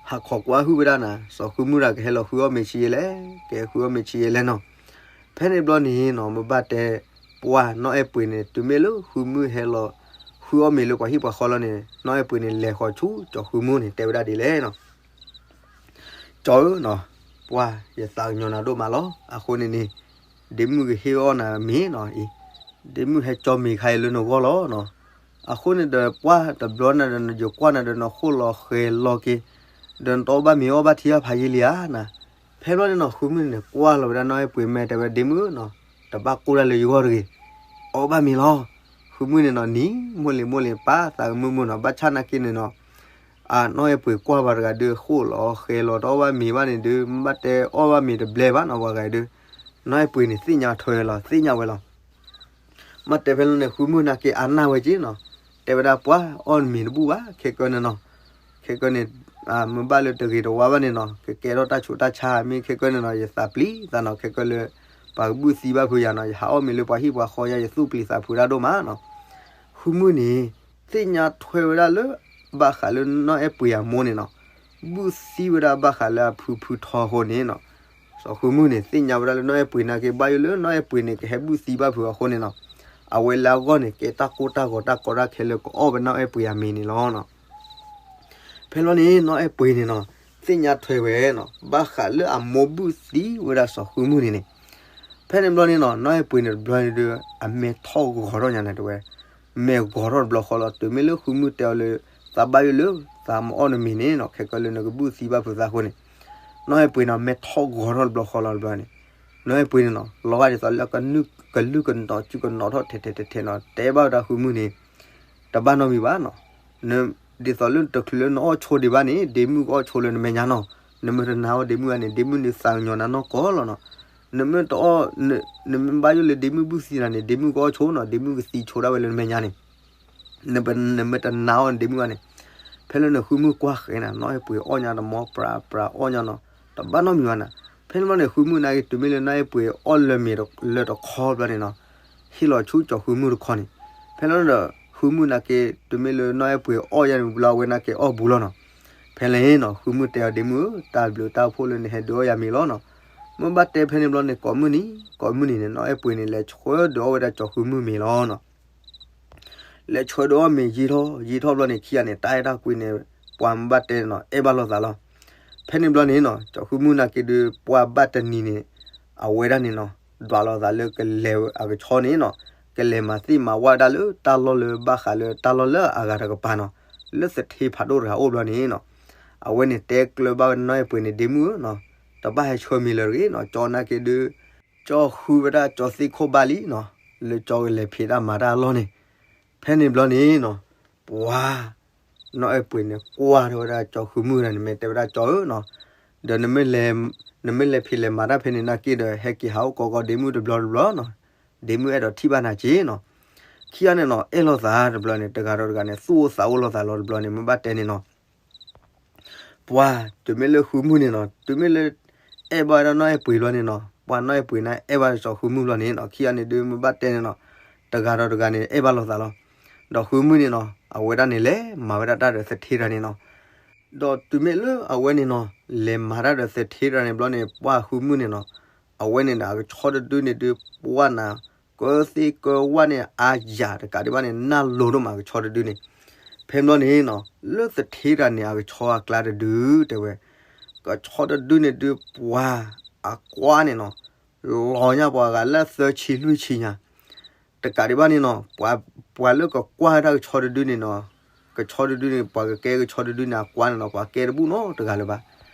ဟးခိးကွၢ်ဟုၣ်ဝဲဒၣ်နၤ စီၤဃုမုၢ်တဂၤကဟဲလီၤဃုအီၣ်မ့ၤဆံးယဲလဲၣ် ကဟဲဃုအီၣ်မ့ၤဆံးယဲလဲၣ်နီၤ. ဖဲန့ၣ်ဘျီန့ၣ်နီၤ မ့ၢ်ဘၣ်တဲ ပှၢ်နီၢ်အဲၣ်ပှ့ၤန့ၣ် တုၤမ့ၢ်လၢဃုမုၢ်ဟဲလီၤ ဃုအီၣ်မ့ၤလၢပှၤဟံၣ်ပှၤဃီလီၤန့ၣ် နီၢ်အဲၣ်ပှ့ၤန့ၣ် လဲၤဃီၤဆူကၠီၤဃုမုၢ်န့ၣ် တဲဝဲဒၣ်ဒ်လဲၣ်နီၤ ကၠီဧၢနီၤ ပှၢ်ယသးကညီၤနၤဒိၣ်မးလီၤ. အဃိန့ၣ်န့ၣ် ဒ့မုၣ်ကဟ့ၣ်အီၣ်နၤမ့ၤနီၤအံၤ ဒ့မုၣ်ဟဲကၠီမ့ၤခါအံၤလၢနဂီၢ်လီၤနီၤ. အဃိန့ၣ်ဒီးပှၢ်တဘျီနၤဒီး ယကွၢ်နၤဒီးနဃိၣ်လီၤဃဲၤလီၤက့ၤ ဒီးနတအီၣ်ဘၣ်မ့ၤအီၣ်ဘၣ်ထံအဖးယံာ်လံဧါနၤ. ဖဲဘျီန့ၣ်နီၤ ဃုမုၢ်န့ၣ် ကွၢ်လီၤဝဲဒၣ်နီၢ်အဲၣ်ပှ့ၤမဲာ်တဲဝဲ ဒ့မုၣ်ဧၢနီၤ တဘၣ်ကိၢ်တၢ်လၢယဂီၢ်တဂ့ၤ အီၣ်ဘၣ်မ့ၤလီၤ. ဃုမုၢ်န့ၣ်နီၤ နံၤမိၢ်လံၤမိၢ်လံၤ ပၢ်သးကမုာ်မုာ်နီၤ ဘၣ်ဆၣ်နာ်က့န့ၣ်နီၤ အနီၢ်အဲၣ်ပှ့ၤကွၢ်ပှၤတဂၤဒုး ဃိၣ်လီၤဃဲၤလီၤတအီၣ်ဘၣ်မ့ၤဘၣ်န့ၣ်ဒုး မ့ၢ်ဘၣ်တဲအီၣ်ဘၣ်မ့ၤတဘျဲဘၣ်နီၤ ပှၤတဂၤဒုး နီၢ်အဲၣ်ပှ့ၤန့ၣ် သ့ၣ်ညါထွဲလီၤ သ့ၣ်ညါဝဲလီၤ. မ့ၢ်တဲဖဲလၢန့ၣ် ဃုမုၢ်နာ်က့အနၢ်ဝဲက့နီၤ တဲဝဲဒၣ်ပှၤအီၣ်နမ့ၤတဘူၣ်ဘၣ် ခဲကၢန့ၣ်နီၤ. ခဲကၢန့ၣ် မ့ၢ်ဘၣ်လၢတဂ့ၤတဝါဘၣ်န့ၣ်နီၤ ကကဲထီၣ်တၢ်ဆူးတၢ်ဆါမ့ၢ်ခဲကၢန့ၣ်နီၤ ယသးပျံၤသးနီၤ ခဲကၢလၢ ပှၤကဘုၣ်သံဘၣ်ဖုးယၤနီၤ ယဟးအီၣ်မ့ၤလၢပှၤဟံၣ်ပှၤဃီယါ ယသူၣ်ပျံၤသးဖုးတၢ်ဒိၣ်မးနီၤ. ဃုမုၢ်န့ၣ် သ့ၣ်ညါထွဲဝဲဒၣ်လၢ ဘၣ်ဃးလၢနီၢ်အဲၣ်ပှ့ၤအမိၢ်န့ၣ်နီၤ ဘုၣ်သံဝဲဒၣ်ဘၣ်ဃးလၢအဖုဖုထီအဃိန့ၣ်နီၤ. စီၤဃုမုၢ်န့ၣ် သ့ၣ်ညါဝဲဒၣ်လၢနီၢ်အဲၣ်ပှ့ၤနာ်က့ ဘၣ်ယိၣ်လၢနီၢ်အဲၣ်ပှ့ၤန့ၣ် ကဟဲဘုၣ်သံဘၣ်ဖုးအဃိန့ၣ်နီၤ အဝဲလၢအဂီၢ်န့ၣ် ကဲတၢ်ကိၢ်တၢ်ဂီၤတၢ်ကီတၢ်ခဲလၢကအီၣ်ဝဲနီၢ်အဲၣ်ပှ့ၤအမ့ၤန့ၣ်လီၤနီၤ. ဖဲလီၤန့ၣ် နီၢ်အဲၣ်ပှ့ၤန့ၣ်နီၤ သ့ၣ်ညါထွဲဝဲနီၤ ဘၣ်ဃးလၢအမိၢ်ဘုၣ်သံဝဲဒၣ်စီၤဃုမုၢ်န့ၣ်န့ၣ် ဖဲန့ၣ်ဘျီန့ၣ်နီၤ နီၢ်အဲၣ်ပှ့ၤန့ၣ်တဘျီန့ၣ်ဒီး အမဲာ်ထီၣ်ဂီၤထီၣ်ညါန့ၣ်တဲဝဲ မဲာ်ဂီၤထီၣ်တဘျီဃီလီၤ တုၤမ့ၢ်လၢဃုမုၢ်တဲအီၤလၢ သးဘၣ်ယိၣ်လၢ သးမ့ၢ်အီၣ်နမ့ၤန့ၣ်နီၤ ခဲကၢလၢနကဘုၣ်သံဘၣ်ဖုးသးအဃိန့ၣ် နီၢ်အဲၣ်ပှ့ၤန့ၣ် မဲာ်ထီၣ်ဂီၤထီၣ်တဘျီဃီလီၤတဘျီန့ၣ် နီၢ်အဲၣ်ပှ့ၤန့ၣ်နီၤ လီၤဂာ်ဒ်သိးလၢကလုၢ်ကနီၤစုကနီၤထီၣ်ထဲထဲထဲထဲနီၤ တဲဘၣ်ဝဲဒၣ်ဃုမုၢ်န့ၣ် တဘၣ်နီတမံၤဘၣ်နီၤ ဒ်သိးလၢတချုးလၢနအီၣ်ဆိဒံးဘၣ်န့ၣ် ဒ့မုၣ်ကအီၣ်ဆိလၢနမဲာ်ညါနီၤ နမ့ၢ်တနာ်အီၣ်ဒ့မုၣ်ဂၤန့ၣ် ဒ့မုၣ်န့ၣ်သးကညီၤနၤနီၢ်ကီၢ်လီၤနီၤ နမ့ၢ်တအီၣ် နမ့ၢ်ဘၣ်ယိၣ်လၢဒ့မုၣ်ဘုၣ်သံနၤန့ၣ် ဒ့မုၣ်ကအီၣ်ဆိနီၤ ဒ့မုၣ်ကသံဆိဒၣ်ဝဲလၢနမဲာ်ညါန့ၣ် နမ့ၢ်တနာ်အီၣ်ဒ့မုၣ်ဂၤန့ၣ် ဖဲလၢနဃုမုၢ်ကွၢ်ဃဲၤနၤ နီၢ်အဲၣ်ပှ့ၤအီၣ်ညါတမီပြးပြးအီၣ်ညါနီၤ တဘၣ်နီတမံၤဘၣ်နၤ ဖဲန့ၣ်ဘျီန့ၣ် ဃုမုၢ်နာ်က့ တုၤမ့ၢ်လၢနီၢ်အဲၣ်ပှ့ၤအီၣ်လၢမဲာ်လၢတခီဘျီန့ၣ်နီၤ ဟ့ၣ်လီၤဆူကၠီၤဃုမုၢ်တခီန့ၣ် ဖဲလီၤဒီး ဃုမုၢ်နာ်က့ တုၤမ့ၢ်လၢနီၢ်အဲၣ်ပှ့ၤအီၣ်ယါန့ၣ်ဘျီ အဝဲနာ်က့အီၣ်ဘူးလီၤနီၤ ဖဲလၢနီၤ ဃုမုၢ်တဲအီၤဒ့မုၣ်ဧၢ တၢ်ဘျုးတၢ်ဖှိၣ်လၢနဟဲဒုးအီၣ်ယၤမ့ၤလီၤနီၤ မ့ၢ်ဘၣ်တဲဖဲန့ၣ်ဘျီန့ၣ် ကိးမုၢ်နံၤ ကိးမုၢ်နံၤန့ၣ် နီၢ်အဲၣ်ပှ့ၤန့ၣ် လဲၤဆှၢဒုးအီၣ်ဝဲဒၣ်ကၠီၤဃုမုၢ်မ့ၤလီၤနီၤ လဲၤဆှၢဒုးအီၣ်မ့ၤယံာ်ထီၣ်ယံာ်ထီၣ်ဘျီန့ၣ် ခံဂၤန့ၣ် တၢ်အဲၣ်တၢ်ကွံန့ၣ် ပှၤမ့ၢ်ဘၣ်တဲန့ၣ်နီၤ အဲၣ်ဘၣ်လိာ်သးလီၤ ဖဲန့ၣ်ဘျီန့ၣ်နီၤ ကၠီၤဃုမုၢ်နာ်က့ဒုး ပှၤဘၣ်တနံၤန့ၣ် အဝဲဒၣ်န့ၣ်နီၤ ဒွးလိာ်သးလၢကလဲၤအကဆီန့ၣ်နီၤ ကလဲၤမၤသ့ၣ်မၤဝၣ်ဝဲဒၣ်လၢတၢ်လီၢ်လၢဘၣ်ဃးလၢတၢ်လီၢ်လၢအဂၤတကပၤနီၤ လၢသထ့ဖးဒိၣ်တဂၤအိၣ်ဘျီန့ၣ်နီၤ အဝဲန့ၣ်တဲကျၢၤဘၣ်ဝဲနီၢ်အဲၣ်ပှ့ၤန့ၣ် ဒ့မုၣ်ဧၢနီၤ တဘၣ်ဟဲဆှၢမ့ၤလၢၤတဂ့ၤနီၤ ကၠီနာ်က့ဒုး ကၠီဃုဝဲဒၣ်ကၠီသ့ၣ်ခိၣ်ဘၣ်လံနီၤ လၢကၠီကလဲၤဖံးတၢ်မၤတၢ်အလီၢ်န့ၣ် ဖဲန့ၣ်ဘျီန့ၣ်နီၤ ပှၤ နီၢ်အဲၣ်ပှ့ၤန့ၣ် ကွၢ်ထီၣ်ဝဲဒၣ်ကၠီဃုမုၢ်တဂၤန့ၣ် မ့ၢ်တဲဝဲဒၣ်ကၠီဧၢနီၤ ဒီး နမ့ၢ်လဲၤဖံးလဲၤမၤတၢ်ဖဲန့ၣ်နာ်က့ဒီး ဟဲက့ၤဟးအိၣ်ကိးကီးဒ့မုၣ်တဘျီတဘျီနီၤ ဒ့မုၣ်အဲၣ်ဒိးထံၣ်ဘၣ်နၤက့နီၤ ခံဂၤန့ၣ်နီၤ အဲၣ်လိာ်သးတဘျီန့ၣ် တဂၤဒီးတဂၤန့ၣ် သူၣ်အိၣ်သးအိၣ်လိာ်သးလီၤတဘျီန့ၣ် မ့ၢ်ဘၣ်တဲန့ၣ်နီၤ ပှၤ တုၤမ့ၢ်လၢဃုမုၢ်န့ၣ်နီၤ တုၤမ့ၢ်လၢ အဲၣ်ဘၣ်ဝဲဒၣ်နီၢ်အဲၣ်ပှ့ၤဘျီန့ၣ်နီၤ ပှၤနီၢ်အဲၣ်ပှ့ၤန့ၣ်အဲၣ်ဘၣ်စီၤဃုမုၢ်ဘျီန့ၣ်နီၤ ခံဂၤန့ၣ်ဒုးမ့ၢ်ဘၣ်တဲန့ၣ်နီၤ တဂၤဒီးတဂၤန့ၣ် အဲၣ်ဘၣ်လိာ်သးလီၤ ဒီးဃုမုၢ်န့ၣ်နီၤ အဝဲဒၣ်န့ၣ်လဲၤမၤဝဲဒၣ်တၢ်ဒီးသထ့တဂၤန့ၣ်နီၤ ဒီးတုၤမ့ၢ်လၢအဝဲန့ၣ်နီၤ လဲၤမၤတၢ်ဒီးသထ့တဂၤန့ၣ်ဘျီန့ၣ် ပှၤဃုမုၢ်န့ၣ်နီၤ အဝဲန့ၣ်ဒီးအကဆီတဒုန့ၣ်ဒုး ပှၢ်နၤ ကၢသ့ၣ်ကၢဝၣ်န့ၣ် အါယၤတကးဒံးဘၣ်န့ၣ် နၢ်လိၤဒိၣ်မးကဆီတဒုန့ၣ် ဖဲဘျီန့ၣ်နီၤ လၢသထ့တဂၤန့ၣ် အကဆီအကျါတဒု တဲဝဲ ကဆီတဒုန့ၣ်ဒုး ပှၤအကွါန့ၣ်နီၤ လီၤညါပှၤဂၤလၢသၢဆံလွံၢ်ဆံညါ တကးဒံးဘၣ်န့ၣ်နီၤ ပှၤလၢကကွၢ်ဝဲဒၣ်ကဆီတဒုန့ၣ်နီၤ ကဆီတဒုန့ၣ် ပှၤကကဲကဆီတဒုန့ၣ် အကွါန့ၣ်နီၤ ပှၤကဲတဘူၣ်နီတဂၤလၢၤဘၣ်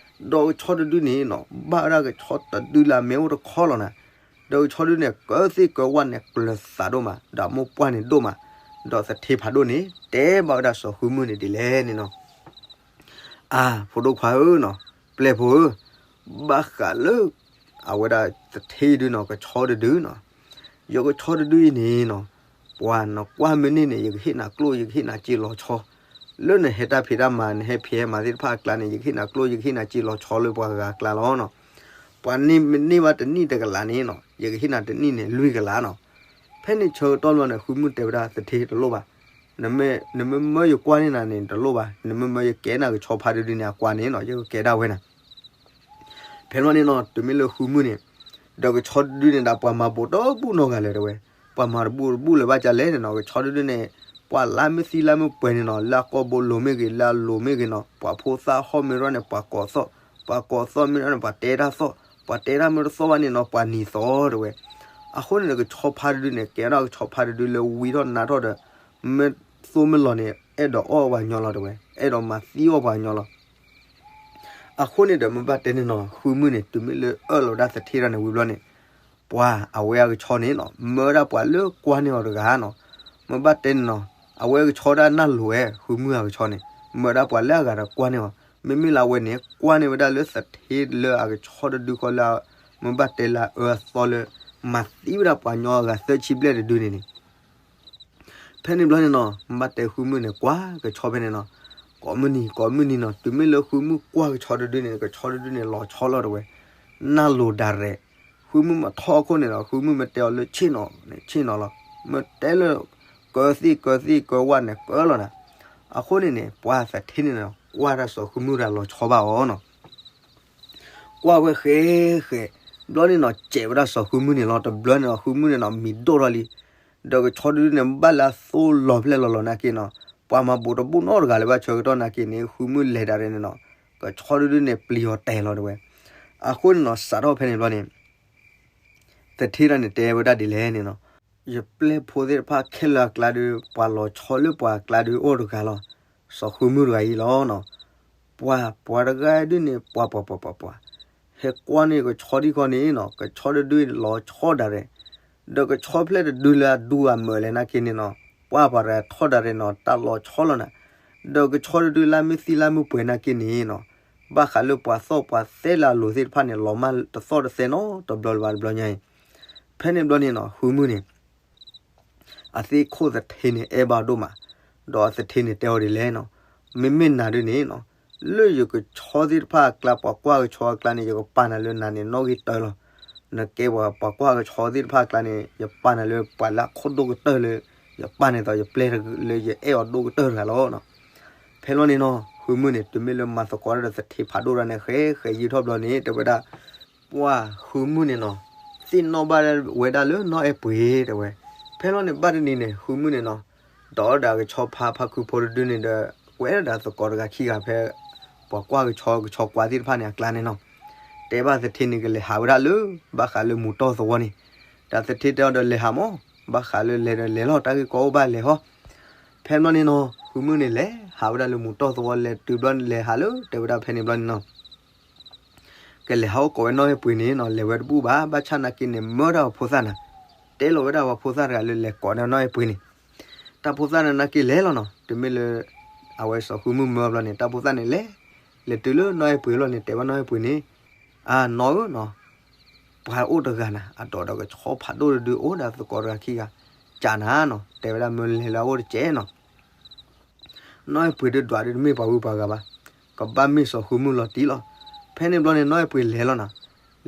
ဒီးကဆီတဒုန့ၣ်နီၤ ဘၣ်ဝဲဒၣ်ကဆီတဒုလၢအမ့ၢ်အိၣ်တခီလီၤနၤ ဒီးကဆီတဒုန့ၣ် ကၢသ့ၣ်ကၢဝၣ်န့ၣ် ကျၢၤသးဒိၣ်မး ဒီးအမိၢ်ပှၢ်န့ၣ်ဒိၣ်မး ဒီးသထ့ဖးဒိၣ်န့ၣ် တဲဘၣ်ဝဲဒၣ်စီၤဃုမုၢ်န့ၣ်ဒ်လဲၣ်န့ၣ်နီၤ အါ ဖိဒိၣ်ခွါဧၢနီၤ ပျဲၢ်ဖိဧၢ ဘၣ်ဃးလၢ အဝဲဒၣ်သထ့ဒုနီၤ ကဆီတဒုနီၤ ယကဆီတဒုအံၤန့ၣ်နီၤ ပှၤနကွၢ်မ့ၢ်န့ၢ်န့ၣ် ယကဟ့ၣ်နၤကျိၣ် ယကဟ့ၣ်နၤစ့လီၤဆီ လၢနဟဲတၢ်ဖံးတၢ်မၤ နဟဲဖံးဟဲမၤသ့ၣ်တဖၣ်အကျါန့ၣ် ယကဟ့ၣ်နၤကျိၣ် ယကဟ့ၣ်နၤစ့လီၤဆီလၢပှၤဂၤအကျါလီၤနီၤ ပှၤန့ၢ်မ့ၢ်န့ၢ်ဘၣ်တနံၣ်တကလးန့ၣ်နီၤ ယကဟ့ၣ်နၤတနံၣ်န့ၣ် လွံၢ်ကလးနီၤ ဖဲန့ၣ်ဆၢကတီၢ်လီၤန့ၣ် ဃုမုၢ်တဲဝဲဒၣ်သထ့တလိၣ်ဘၣ် နမ့ၢ်မၢယကွၢ်န့ၢ်နၤန့ၣ်တလိၣ်ဘၣ် နမ့ၢ်မၢယကဲနၤကဆီဖါတဒုန့ၣ်အကွါန့ၣ်နီၤ ယကကဲဒၣ်ဝဲနၤ ဖဲလီၤန့ၣ်နီၤ တုၤမ့ၢ်လၢဃုမုၢ်န့ၣ် ဒီးကဆီတဒုန့ၣ်ဒီး ပှၤမၤဘူးတဘူၣ်နီတဂၤလၢၤတဲဝဲ ပှၤမၤတဘူၣ်တဘူၣ်လၢၤဘၣ်ကလဲၣ်န့ၣ်နီၤ ကဆီတဒုန့ၣ် ပှၤလၢမ့ၢ်သံလၢမ့ၢ်ပှဲၤန့ၣ်နီၤ လၢအကိာ်ဘိလိၤမ့ၢ်ဂ့ၤ လၢအလိၤမ့ၢ်ဂ့ၤနီၤ ပှၤဖိသၣ်ဟီၣ်မ့ၢ်ထီၣ်န့ၣ် ပှၤကိးသီၣ် ပှၤကိးသီၣ်မ့ၢ်ထီၣ်န့ၣ် ပှၤတဲတၢ်သီၣ် ပှၤတဲတၢ်မ့ၢ်တသီၣ်ဘၣ်န့ၣ်နီၤ ပှၤနံၤသီၣ်တဲဝဲ အဃိန့ၣ်ဒီးကဆီဖါတဒုန့ၣ် ကဲထီၣ်ကဆီဖါတဒုလၢဝံထီၣ်နါထီၣ်ဒီး မ့ၢ်သိမ့ၢ်လီၤန့ၣ် အဲၣ်ဒိးအီၣ်ပှၤညီလီၤတဲဝဲ အဲၣ်ဒိးမၤသံအီၣ်ပှၤညီလီၤ အဃိန့ၣ်ဒီးမ့ၢ်ဘၣ်တဲန့ၣ်နီၤ ဃုမုၢ်န့ၣ် တုၤမ့ၢ်လၢအၢၣ်လီၤဒၣ်သထ့တၢ်န့ၣ်ဝံၤဘျီန့ၣ် ပှၤအဝဲအကဆီန့ၣ်နီၤ မၢဒၣ်ပှၤလၢကွၢ်န့ၢ်အီၤတဂၤနီၤ မ့ၢ်ဘၣ်တဲန့ၣ်နီၤ အဝဲအကဆီဒၣ်နၢ်လိၤဝဲ ဃုမုၢ်အကဆီန့ၣ် မၢဒၣ်ပှၤလၢအဂၤဒီးကွၢ်န့ၢ်အီၤ မ့မ့ၢ်လၢအဝဲန့ၣ် ကွၢ်န့ၢ်ဝဲဒၣ်လၢသထ့လၢအကဆီတဒုဃီလၢ မ့ၢ်ဘၣ်တဲလၢအအၢအသီလၢ မၤသံဝဲဒၣ်ပှၤညီအဂၤသၢဆံဘျဲၣ်တဒုန့ၣ်န့ၣ် ဖဲန့ၣ်ဘျီန့ၣ်နီၤ ဘၣ်တဲဃုမုၢ်န့ၣ် ကွၢ်ကဆီဖဲန့ၣ်နီၤ, ကိးမုၢ်နံၤ ကိးမုၢ်နံၤနီၤ တုၤမ့ၢ်လၢဃုမုၢ်ကွၢ်ကဆီတဒုန့ၣ် ကဆီတဒုန့ၣ် လီၤဆီလီၤတဲဝဲ, နၢ်လိၤဒၣ်ရဲၣ်, ဃုမုၢ်မ့ၢ်ထီၣ်အခိၣ်န့ၣ်ဒီး ဃုမုၢ်မ့ၢ်တဲအီၤလၢဆ့ၣ်နီၤန့ၣ် ဆ့ၣ်နီၤလီၤ, မ့ၢ်တဲလၢ ကၢသ့ၣ်ကၢသ့ၣ်ကၢဝၣ်န့ၣ် ကၢလီၤနၤ. အဃိန့ၣ်န့ၣ် ပှၤသထ့န့ၣ်နီၤ ကွၢ်တၢ်စီၤဃုမုၢ်တဂၤလီၤဆီဘၣ်အီၤနီၤ ကွၢ်ဝဲဃဲဃဲ, ဘျီန့ၣ်နီၤ စဲးဝဲဒၣ်စီၤဃုမုၢ်န့ၣ်လီၤ. တဘျီန့ၣ်ဒီး ဃုမုၢ်န့ၣ်နီၤ မံၤဒိၣ်ထီၣ်လံ, ဒီးကဆီတဒုန့ၣ် ဘၣ်လၢအသိလီၤဖျဲၣ်လီၤလီၤနာ်က့နီၤ, ပှၤမၤဘူးတဘူးနီတဂၤလၢၤဘၣ် ဆၢကတီၢ်နာ်က့န့ၣ် ဃုမုၢ်လဲၤဒၣ်ရဲၣ်န့ၣ်နီၤ, ကဆီတဒုန့ၣ် ပျံၤအီၤတဲာ်လီၤတဲဝဲ. အဃိန့ၣ်နီၤ စးထီၣ်ဖဲန့ၣ်ဘျီန့ၣ် သထ့တၢ်န့ၣ်တဲဝဲဒၣ်ဒ်လဲၣ်န့ၣ်နီၤ, ယပျဲၢ်ဖိသ့ၣ်တဖၣ်ခဲလၢာ်အကျါဒုး ပှၤလီၤဆီလၢပှၤအကျါဒုးအိၣ်တဂၤလီၤ, စီၤဃုမုၢ်တဂၤအံၤလီၤနီၤ. ပှၤ ပှၤတဂၤဒုးန့ၣ် ပှၤ ပှၤ ပှၤ ပှၤ ပှၤ ဟဲကွၢ်န့ၢ်ကဆီဒံးခီန့ၣ်နီၤ ကဆီတဒုလီၤဆီဒၣ်ရဲၣ်, ဒီးကဆီဖျဲၣ်တဒုလၢအဒူအမၢာ်လဲၣ်နာ်က့န့ၣ်နီၤ ပှၤပှၤတဂၤထီၣ်ဒၣ်ရဲၣ်နီၤ တၢ်လီၤဆီလီၤနၤ, ဒီးကဆီတဒုလၢမ့ၢ်သံလၢမ့ၢ်ပှဲၤနာ်က့န့ၣ်နီၤ ဘၣ်ဃးလၢပှၤသီၣ်ပှၤသဲလၢအလိၤသ့ၣ်တဖၣ်န့ၣ် လီၤမၢ်တသီၣ်တသဲနီတဘျီလၢၤဘၣ်တဘျီညါအံၤ. ဖဲန့ၣ်ဘျီန့ၣ်နီၤ ဃုမုၢ်န့ၣ် အသ့ၣ်ခိၣ်သထ့န့ၣ် အဲၣ်ဘၣ်ဒိၣ်မး, ဒီးအသထ့န့ၣ်တဲအီၤဒ်လဲၣ်နီၤ, မ့မ့ၢ်နၤဒုးန့ၣ်နီၤ လၢယကဆီသ့ၣ်တဖၣ်အကျါ ပှၤကွၢ်ကဆီအကျါန့ၣ် ယကပာ်နၤလၢနၤန့ၣ် နီၣ်ဂံၢ်တၢလီၤ. နကဲပှၤ ပှၤကွၢ်ကဆီသ့ၣ်တဖၣ်အကျါန့ၣ် ယပာ်နၤလၢပှၤလၢအခိၣ်ဒိၣ်ကတၢၢ်လၢ ယပာ်န့ၣ်သိး ယပျဲၢ်လၢယအဲၣ်အီၤဒိၣ်ကတၢၢ်တဂၤလီၤနီၤ. ဖဲလီၤန့ၣ်နီၤ ဃုမုၢ်န့ၣ် တုၤမ့ၢ်လၢမၤသကိးတၢ်ဒီးသထ့ဖးဒိၣ်တၢ်န့ၣ် ဃဲဃဲယုၢ်ထီၣ်ဘျီန့ၣ် တဲဝဲဒၣ် ပှၤဃုမုၢ်န့ၣ်နီၤ သ့ၣ်နီၣ်ဘၣ်ဝဲဒၣ်လၢနီၢ်အဲၣ်ပှ့ၤတဲဝဲ. ဖဲလီၤန့ၣ် ဘၣ်တနံၤန့ၣ် ဃုမုၢ်န့ၣ်နီၤ ဒီးအီၤဒီးအကဆီဖါဖါခုဖိတဒုန့ၣ်ဒီး ကွဲးဒီးသကိးတဂၤခံဂၤဖဲ ပှၤကွၢ်ကဆီ ကဆီကွၢ်သ့ၣ်တဖၣ်န့ၣ်အကျါန့ၣ်နီၤ တဲဘၣ်သထ့န့ၣ် ကလဲၤဟးဝဲဒၣ်လၢ ဘၣ်ဃးလၢမူၤတီၢ်သဝီန့ၣ်. ဒီးသထ့တဲအီၤဒီး လဲၤဟးမး, ဘၣ်ဃးလၢလဲၤဒီးလဲၤလီၤ တၢ်ဂ့ၢ်ကီအိၣ်ဘၣ်လဲၤဟီ. ဖဲဘျီန့ၣ်နီၤ ဃုမုၢ်န့ၣ်လဲၤဟးဝဲဒၣ်လၢမူၤတီၢ်သဝီ လဲၤတုၤဘျီန့ၣ် လဲၤဟးလၢ တဲဝဲဒၣ်ဖဲန့ၣ်ဘျီန့ၣ်နီၤ ကလဲၤဟးအိၣ်ကိးဝဲနီၢ်အဲၣ်ပှ့ၤန့ၣ်နီၤ လဲၤဝဲတဘူၣ်ဘၣ်. ဘၣ်ဆၣ်နာ်က့န့ၣ် မၢဒၣ်ပှၤဖိသၣ်နၤ, တဲလီၤဝဲဒၣ်ပှၤဖိသၣ်တဂၤလၢလဲၤကိးန့ၢ်နီၢ်အဲၣ်ပှ့ၤန့ၣ်. တၢ်ဖိသၣ်န့ၣ်နာ်က့လဲၤလီၤနီၤ, တုၤမ့ၢ်လၢ အဝဲစီၤဃုမုၢ်မၢဘျီန့ၣ် တၢ်ဖိသၣ်န့ၣ်လဲၤ, လဲၤတုၤလၢနီၢ်အဲၣ်ပှ့ၤဘျီန့ၣ် တဲဘၣ်နီၢ်အဲၣ်ပှ့ၤန့ၣ်, အနီၢ်ဧၢနီၤ ပှၤအိၣ်တဂၤနၤ အဒိးဒီးကဆီဖးဒိၣ်တဒု အိၣ်ဒီးသကိးတဂၤခံဂၤ, ကးနၤနီၤ တဲဝဲဒၣ်မၢလဲၤလၢအအိၣ်တကဲးနီၤ. နီၢ်အဲၣ်ပှ့ၤဒုးဒွးဒုးတမ့ၢ်ပှၤဝံပှၤဂၤဘၣ်, ကဘၣ်မ့ၢ်စီၤဃုမုၢ်လီၤတံၢ်လီၤ. ဖဲန့ၣ်ဘျီန့ၣ် နီၢ်အဲၣ်ပှ့ၤလဲၤလီၤနီၤ,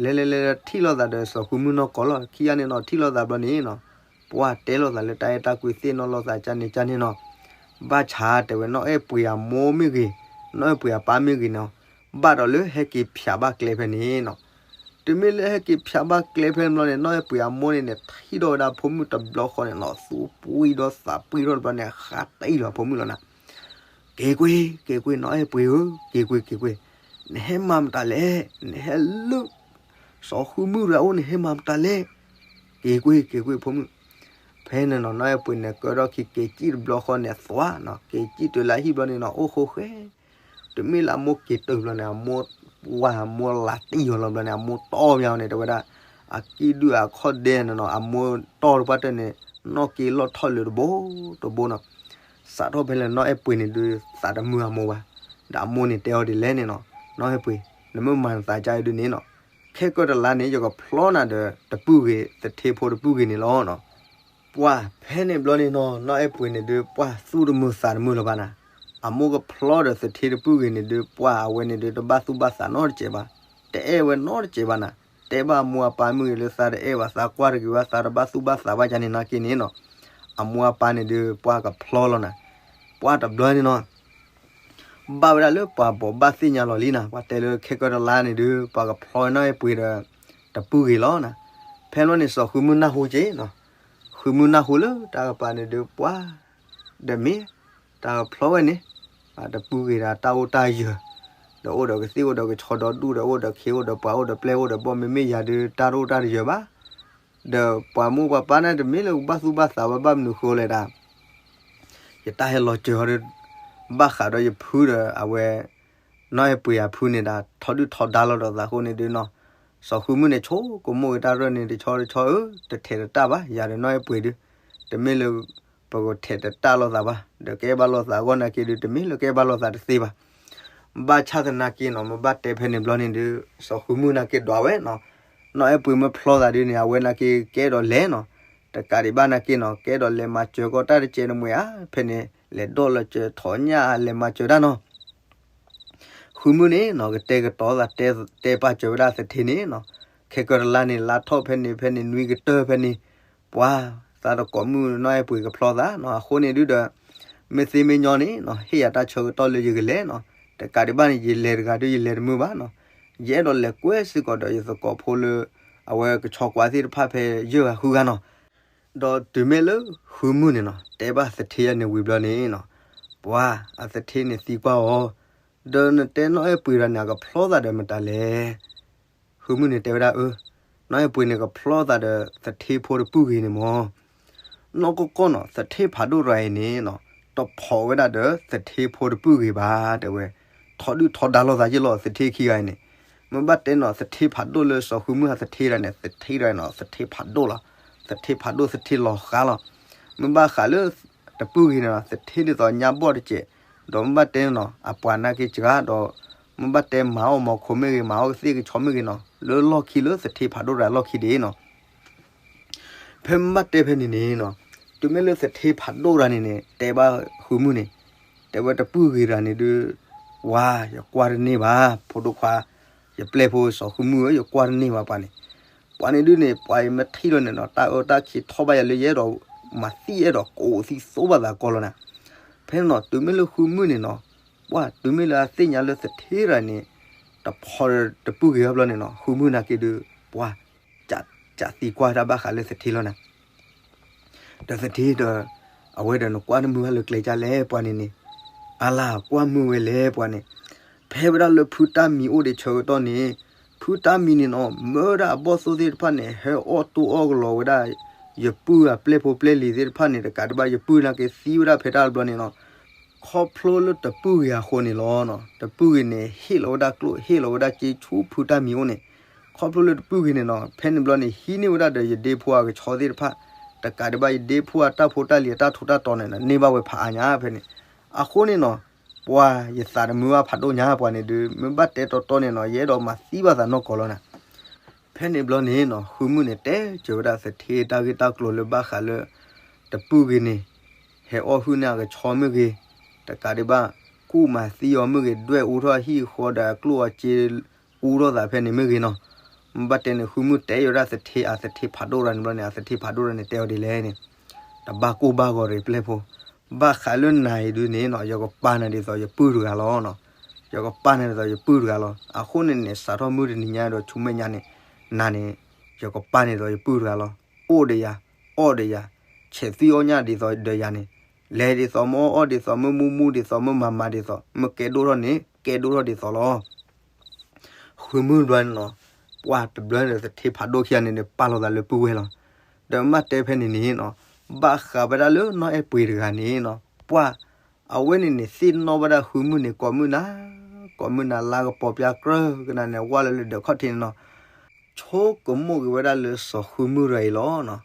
လဲၤလဲၤလဲၤလဲၤ ထံၣ်လိာ်သးဒီးစီၤဃုမုၢ်နီၢ်ကီၢ်လီၤ. ခံဂၤန့ၣ်နီၤ ထံၣ်လိာ်သးဘျီန့ၣ်နီၤ, ပှၤတဲလိာ်သးလၢတၢ်အဲၣ်တၢ်ကွံသ့ၣ်နီၣ်လိာ်သးကန့ၣ်ကန့ၣ်နီၤ, ဘၣ်ဆၣ်တဲဝဲနီၢ်အဲၣ်ပှ့ၤအမိၢ်မ့ၢ်ဂ့ၤ, နီၢ်အဲၣ်ပှ့ၤအပၢ်မ့ၢ်ဂ့ၤနီၤ, ဘၣ်ဒီးလၢဟဲက့ၤဖၠးဘၣ်ကျဲဖဲန့ၣ်နီၤ. တုၤမ့ၢ်လၢဟဲက့ၤဖၠးဘၣ်ကျဲဖဲန့ၣ်ဘျီန့ၣ် နီၢ်အဲၣ်ပှ့ၤအမိၢ်န့ၣ်န့ၣ် ထံၣ်ထီၣ်ဝဲဒၣ်ဖိမုၣ်တဘျီဃီန့ၣ်နီၤ သူပှံၢ်ဒီးသးပှံၢ်ထီၣ်တဘျီန့ၣ် ဃါတံၢ်လီၤဖိမုၣ်လီၤနၤ. က့ၤကွ့ၢ် က့ၤကွ့ၢ် နီၢ်အဲၣ်ပှ့ၤဧၢ, က့ၤကွ့ၢ် က့ၤကွ့ၢ်, နဟဲမၤမတၤလဲၣ်, နဟဲလၢ စီၤဃုမုၢ်တဂၤအိၣ်န့ၣ် ဟဲမၤမတၤလဲၣ်, က့ၤကွ့ၢ် က့ၤကွ့ၢ်ဖိမုၣ်. ဖဲန့ၣ်နီၤ နီၢ်အဲၣ်ပှ့ၤန့ၣ် ကၢထီၣ်ခံက့ၤစံၣ်တဘျီဃီန့ၣ် သွါနီၤ, က့ၤစံၣ်တုၤလၢဟံၣ်ဘျီန့ၣ်နီၤ အိၣ်ဃိဃဲ တမ့ၢ်လၢအမိၢ်က့ၤတုၤဘျီန့ၣ် အမိၢ်ဝါအမိၢ်လးတံၢ်ယီၤလီၤဘျီန့ၣ် အမိၢ်တီၢ်မးန့ၣ် တဲဝဲဒၣ် အကံၣ်ဒုၣ်အခီၣ်ဒဲန့ၣ်နီၤ အမိၢ်တီၢ်တပှၢ်တၢၢ်န့ၣ် နီၢ်က့ၤလီၢ်ထီၣ်လၢတဘိတဘိနီၤ. စးထီၣ်ဖဲလၢနီၢ်အဲၣ်ပှ့ၤန့ၣ်ဒုး သးတမုာ်အမိၢ်ဘၣ်, ဒီးအမိၢ်န့ၣ်တဲအီၤဒ်လဲၣ်န့ၣ်နီၤ, နီၢ်အဲၣ်ပှ့ၤ နမ့ၢ်မၤနသးကါအံၤဒုးန့ၣ်နီၤ, ခဲကၢတလါန့ၣ် ယကဖျီနၤဒီးတပုၢ်ဂ့ၤ သထ့ဖိတပုၢ်ဂ့ၤန့ၣ်လီၤနီၤ. ပှၤဖဲန့ၣ်ဘျီန့ၣ်နီၤ နီၢ်အဲၣ်ပှ့ၤန့ၣ်ဒုး ပှၤသူၣ်တမုာ်သးတမုာ်လၢၤဘၣ်နၤ, အမိၢ်ကဖျီဒီးသထ့တပုၢ်ဂ့ၤန့ၣ်ဒုး ပှၤအဝဲန့ၣ်ဒုး တဘၣ်သူၣ်ဘၣ်သးနီတစဲးဘၣ်, တအဲၣ်ဝဲနီတစဲးဘၣ်နၤ, တဲဘၣ်အမိၢ်အပၢ်မ့ၢ်ဂ့ၤလၢသးတအဲၣ်ဘၣ် သးကွၢ်တဂ့ၤဘၣ် သးတဘၣ်သူၣ်ဘၣ်သးဘၣ်ကန့ၣ်နာ်က့န့ၣ်နီၤ, အမိၢ်အပၢ်န့ၣ်ဒုး ပှၤကဖျီလီၤနၤ, ပှၤတဘျီန့ၣ်နီၤ ဘၣ်ဝဲဒၣ်လၢပှၤဘိးဘၣ်သ့ၣ်ညါလီၤလံနၤ, ပှၤတဲလၢခဲကၢတလါန့ၣ်ဒုး ပှၤကဖျီနီၢ်အဲၣ်ပှ့ၤဒီး တပုၢ်ဂ့ၤလီၤနၤ, ဖဲလီၤန့ၣ် စီၤဃုမုၢ်နၢ်ဟူက့ၤနီၤ, ဃုမုၢ်နၢ်ဟူလၢတၢ်ကပၤန့ၣ်ဒုး ပှၤ ဒီးမ့ၢ် တၢ်ကဖျီဝဲန့ၣ် တပုၢ်ဂ့ၤဒီးတၢ်အိၣ်တၢ်ယၢၤ, ဒီးအိၣ်ဒီးကသ့ၣ်အိၣ်ဒီးကဆီဒီဒူၣ်ဒီးအိၣ်ဒီးခ့အိၣ်ဒီးပှၤအိၣ်ဒီးပျဲၢ်အိၣ်ဒီးဘီၣ် မ့မ့ၢ်ယၤဒုးတၢ်တအိၣ်တၢ်တယၢၤဘၣ်, ဒီးပှၤမိၢ်ပှၤပၢ်န့ၣ်တမ့ၢ်လၢကဘၣ်သူၣ်ဘၣ်သးဝဲဘၣ်မနုၤဃိလဲၣ်ဒၣ် ယတၢ်ဟဲလီၤစၢၤဟီဒီး ဘၣ်ဃးဒီးယဖုဒီးအဝဲ နီၢ်အဲၣ်ပှ့ၤအဖုန့ၣ်ဒၣ် ထီဒုၣ်ထီဒါလိာ်ဒီးသးအဃိန့ၣ်ဒုးနီၤ, စီၤဃုမုၢ်န့ၣ် ဆိကမိၣ်က့ၤတၢ်ရၢၢ်န့ၣ် တဆီတဆီဧၢ, တထဲးတတၢ်ဘၣ်, ယၤဒီးနီၢ်အဲၣ်ပှ့ၤဒုး တမ့ၢ်လၢ ပကထဲးတတၢ်လိာ်သးဘၣ်, ဒီးကအဲၣ်ဘၣ်လိာ်သးအဂီၢ်နာ်က့ဒုး တမ့ၢ်လၢကအဲၣ်ဘၣ်လိာ်သးတသ့ဘၣ်. ဘၣ်ဆၣ်သနာ်က့နီၤ မ့ၢ်ဘၣ်တဲဖဲန့ၣ်ဘျီန့ၣ်ဒုး စီၤဃုမုၢ်နာ်က့ဒွးဝဲနီၤ, နီၢ်အဲၣ်ပှ့ၤမ့ၢ်ဖျီသးဒုးန့ၣ် အဝဲနာ်က့ကအဲၣ်ဒိးလဲၤနီၤ, တကးဒံးဘၣ်နာ်က့နီၤ ကအဲၣ်ဒိးလဲၤမၤစၢၤကီးတၢ်တကဲးတမှဲၤဧါ, ဖဲန့ၣ် လဲၤဒီၣ်လၢစၢၤထီၣ်ညၣ် လဲၤမၤစၢၤတၢ်နီၤ. ဃုမုၢ်န့ၣ်နီၤ ကတဲာ်ကတီၤသး တဲပာ်စၢၤဝဲဒၣ်သထ့န့ၣ်နီၤ, ခဲကတလါန့ၣ် လါထီၣ်ဖဲန့ၣ် ဖဲန့ၣ် နွံကတၢၢ်ဖဲန့ၣ်, ပှၤ သးတကိးမုၣ်နီၢ်အဲၣ်ပှ့ၤကဖျီသးနီၤ. အဃိန့ၣ်ဒုဒီး မ့ၢ်သ့မ့ၢ်ညီန့ၣ်နီၤ ဟ့ၣ်ယၤတၢ်ဆၢကတီၢ်လၢယကလဲၤနီၤ. တကးဒံးဘၣ်န့ၣ် ယလဲၤတဂၤဒီးယလဲၤတမုာ်ဘၣ်နီၤ. ယအဲၣ်ဒိးလဲၤကွဲစ့ၢ်ကီးဒီးယသကိးဖိလၢ အဝဲကဆီကွၢ်သ့ၣ်တဖၣ်ဖဲယဲၢ်ဂၤဃုဂၤနီၤ. ဒီးတုၤမ့ၢ်လၢဃုမုၢ်န့ၣ်နီၤ တဲဘၣ်သထ့ယၤန့ၣ်ဝံၤဘျီန့ၣ်နီၤ, ပှၤအသထ့န့ၣ်သံကွၢ်အီၤ, ဒီးနတဲနီၢ်အဲၣ်ပှ့ၤတဂၤန့ၣ် အကဖျီသးဒီးမတၤလဲၣ်. ဃုမုၢ်န့ၣ်တဲဝဲဒၣ်အၢ, နီၢ်အဲၣ်ပှ့ၤန့ၣ်ကဖျီသးဒီးသထ့ဖိတပုၢ်ဂ့ၤန့ၣ်မၢ်. နီၢ်ကီၢ်ကီၢ်နီၤ သထ့ဖးဒိၣ်တဂၤအံၤန့ၣ်နီၤ တဖီၣ်ဝဲဒၣ်ဒီးသထ့ဖိတပုၢ်ဂ့ၤဘၣ် တဲဝဲ, ထီဒုၣ်ထီဒါလိာ်သးယ့ၢ်လီၤ သထ့ခံဂၤအံၤန့ၣ်. မ့ၢ်ဘၣ်တဲနီၤ သထ့ဖးဒိၣ်လၢစီၤဃုမုၢ်ဟးသထ့တဂၤန့ၣ် သထ့တဂၤနီၤ သထ့ဖးဒိၣ်လီၤ. သထ့ဖးဒိၣ်သထ့လီၤဃါလီၤ. မ့ၢ်ဘၣ်ဃးလၢ တပုၢ်ဂ့ၤန့ၣ်နီၤ သထ့ဒ်သိးညါဘီၣ်တစဲး, ဒီးမ့ၢ်ဘၣ်တဲနီၤ အပှၤနာ်က့စှၤဒီး မ့ၢ်ဘၣ်တဲမၤအီၣ်မီၤခိၣ်မ့ၢ်ဂ့ၤ မၤအီၣ်ကသ့ၣ်ကဆီမ့ၢ်ဂ့ၤနီၤ လၢလီၢ်ခံလၢသထ့ဖးဒိၣ်တဂၤလီၢ်ခံဒ်နီၤ. ဖဲမ့ၢ်ဘၣ်တဲဖဲန့ၣ်န့ၣ်နီၤ တုၤမ့ၢ်လၢသထ့ဖးဒိၣ်တဂၤန့ၣ်န့ၣ် တဲဘၣ်ဃုမုၢ်န့ၣ်, တဲဝဲတပုၢ်ဂ့ၤတဂၤန့ၣ်ဒုး, ဝါ ယကွၢ်တန့ၢ်ဘၣ် ဖိဒိၣ်ခွါ, ယပျဲၢ်ဖိစီၤဃုမုၢ်ဧၢ ယကွၢ်တန့ၢ်ဘၣ်ပှၤန့ၣ်. ပှၤန့ၣ်ဒုးန့ၣ် ပှၤအံၤမ့ၢ်ထံၣ်လီၤန့ၣ်နီၤ တၢ်အၢတၢ်ခံထီၣ်ဘၣ်ယၤလၢယအဲၣ်ဒိး မၤသံအဲၣ်ဒိးကိးသံသိဘၣ်သးကီလီၤနၤ. ဖဲန့ၣ်နီၤ တုၤမ့ၢ်လၢဃုမုၢ်န့ၣ်နီၤ ပှၤတုၤမ့ၢ်လၢအသ့ၣ်ညါလၢသထ့တဂၤန့ၣ် တဖီၣ်တပုၢ်ဂ့ၤဘၣ်ဘျီန့ၣ်နီၤ ဃုမုၢ်နာ်က့ဒုး ပှၤ ကးသံကွၢ်တၢ်ဘၣ်ဃးလၢသထ့လီၤနၤ. ဒီးသထ့ဒီး အဝဲဒီးနကွၢ်တမုာ်ဘၣ်လၢကျဲကၢ်လဲၣ်ပှၤန့ၣ်န့ၣ်, အလၢကွၢ်မုာ်ဝဲလဲၣ်ပှၤန့ၣ်, ဖဲဝဲဒၣ်လၢဖုတၢ်မံၤအိၣ်ဒံးဆၢကတီၢ်န့ၣ်, ဖုတၢ်မံၤန့ၣ်နီၤ မၢဒၣ်အဘီၣ်သိၣ်သ့ၣ်တဖၣ်န့ၣ် ဟဲအီၣ်တိၢ်အီၣ်ကလီၤဝဲဒၣ် ယပုၢ်အပျဲၢ်ဖိပျဲၢ်လံၤသ့ၣ်တဖၣ်န့ၣ် တကးဒံးဘၣ် ယပုၢ်နာ်က့သံဝဲဒၣ်ဖဲတၢ်တဘျီန့ၣ်နီၤ, ခီဖျိလၢတပုၢ်ဂ့ၤအဃိန့ၣ်လီၤ. တပုၢ်ဂ့ၤန့ၣ် ဟ့ၣ်လီၤဝဲဒၣ်ကျိၣ် ဟ့ၣ်လီၤဝဲဒၣ်က့ဆူဖုတၢ်မံၤအိၣ်န့ၣ်, ခီဖျိလၢတပုၢ်ဂ့ၤန့ၣ်နီၤ ဖဲန့ၣ်ဘျီန့ၣ် ဟံးန့ၢ်ဝဲဒၣ်ဒီးယဒ့ဖိအကဆီသ့ၣ်တဖၣ်, တကးဒံးဘၣ် ယဒ့ဖိအတၢ်ဖိတၢ်လံၤအတၢ်ထူးတၢ်တီၤန့ၣ် န့ၢ်ဘၣ်ဝဲဖးအါညါဖဲန့ၣ်, အဃိန့ၣ်နီၤ ပှၤယသးတမုာ်ဘၣ်ဖးဒိၣ်ညါပှၤန့ၣ်ဒုး မ့ၢ်ဘၣ်တဲတီတီန့ၣ်နီၤ ယအဲၣ်ဒိးမၤသံဘၣ်သးနီၢ်ကီၢ်လီၤနၤ. ဖဲန့ၣ်ဘျီန့ၣ်နီၤ ဃုမုၢ်န့ၣ် တဲစၢၤဝဲဒၣ်သထ့တၢ်ဂ့ၢ်တၢ်ကျိၤလၢဘၣ်ဃးလၢ တပုၢ်ဂ့ၤန့ၣ် ဟဲအီၣ်ဟုၣ်န့ၢ်အကဆီမ့ၢ်ဂ့ၤ, တကးဒံးဘၣ် ကူၣ်မၤသံအီၤမ့ၢ်ဂ့ၤ, ဒွဲၣ်အူထီၣ်ဟံၣ်ဃီဒီးအကျိၣ်အစ့ အူထီၣ်သးဖဲန့ၣ်မ့ၢ်ဂ့ၤနီၤ. မ့ၢ်ဘၣ်တဲန့ၣ် ဃုမုၢ်တဲယိၤဒၣ်သထ့ အသထ့ဖးဒိၣ်တဂၤန့ၣ်ဘျီန့ၣ် အသထ့ဖးဒိၣ်တဂၤန့ၣ် တဲအီၤဒ်လဲၣ်န့ၣ်, တဘၣ်ကိၢ်ဘၣ်ဂီၤရံၣ်ပျဲၢ်ဖိ, ဘၣ်ဃးလၢနၤအံၤဒုးန့ၣ်နီၤ ယကပာ်နၤဒ်သိးယပုၢ်တဂၤလီၤ. ယကပာ်နၤဒ်သိးယပုၢ်တဂၤလီၤ. အဃိန့ၣ်န့ၣ် စးထီၣ်မုၢ်တနံၤညါဒီးဆူမဲာ်ညါန့ၣ် နၤန့ၣ် ယကပာ်နၤဒ်သိးယပုၢ်တဂၤလီၤ. အိၣ်ဒီးယၤ, အီၣ်ဒီးယၤ, ဆဲးသွံၣ်အီၣ်ညၣ်ဒ်သိးဒီးယၤန့ၣ်, လဲၤဒ်သိးမ့ၢ်အီၣ်အီၣ်ဒ်သိး မ့ၢ်မူမူဒ်သိး မ့ၢ်မၤမၤဒ်သိး မ့ၢ်ကဲဒိၣ်ထီၣ်န့ၣ် ကဲဒိၣ်ထီၣ်ဒ်သိးလီၤ. ဃုမုၢ်ဘျီန့ၣ်နီၤ ပှၤတဘျီန့ၣ် သထ့ဖးဒိၣ်ခံဂၤန့ၣ်န့ၣ် ပာ်လီၤသးလၢပုၢ်ဝဲၢ်လီၤ. ဒီးမ့ၢ်တဲဖဲန့ၣ်န့ၣ်နီၤ ဘၣ်ဃးဝဲဒၣ်လၢနီၢ်အဲၣ်ပှ့ၤတဂၤန့ၣ်နီၤ ပှၤ အဝဲန့ၣ်န့ၣ် သ့ၣ်နီၣ်ဝဲဒၣ်ဃုမုၢ်န့ၣ် ကိးမုၢ်နၤ ကိးမုၢ်နၤ လါကပီၤပၠါကြၢးကနၤန့ၣ် ဝၢ်လၢလၢဒၢးခီၣ်ထံးန့ၣ်နီၤ ဆိကမိၣ်က့ၤဝဲဒၣ်လၢစီၤဃုမုၢ်တဂၤအံၤလီၤ.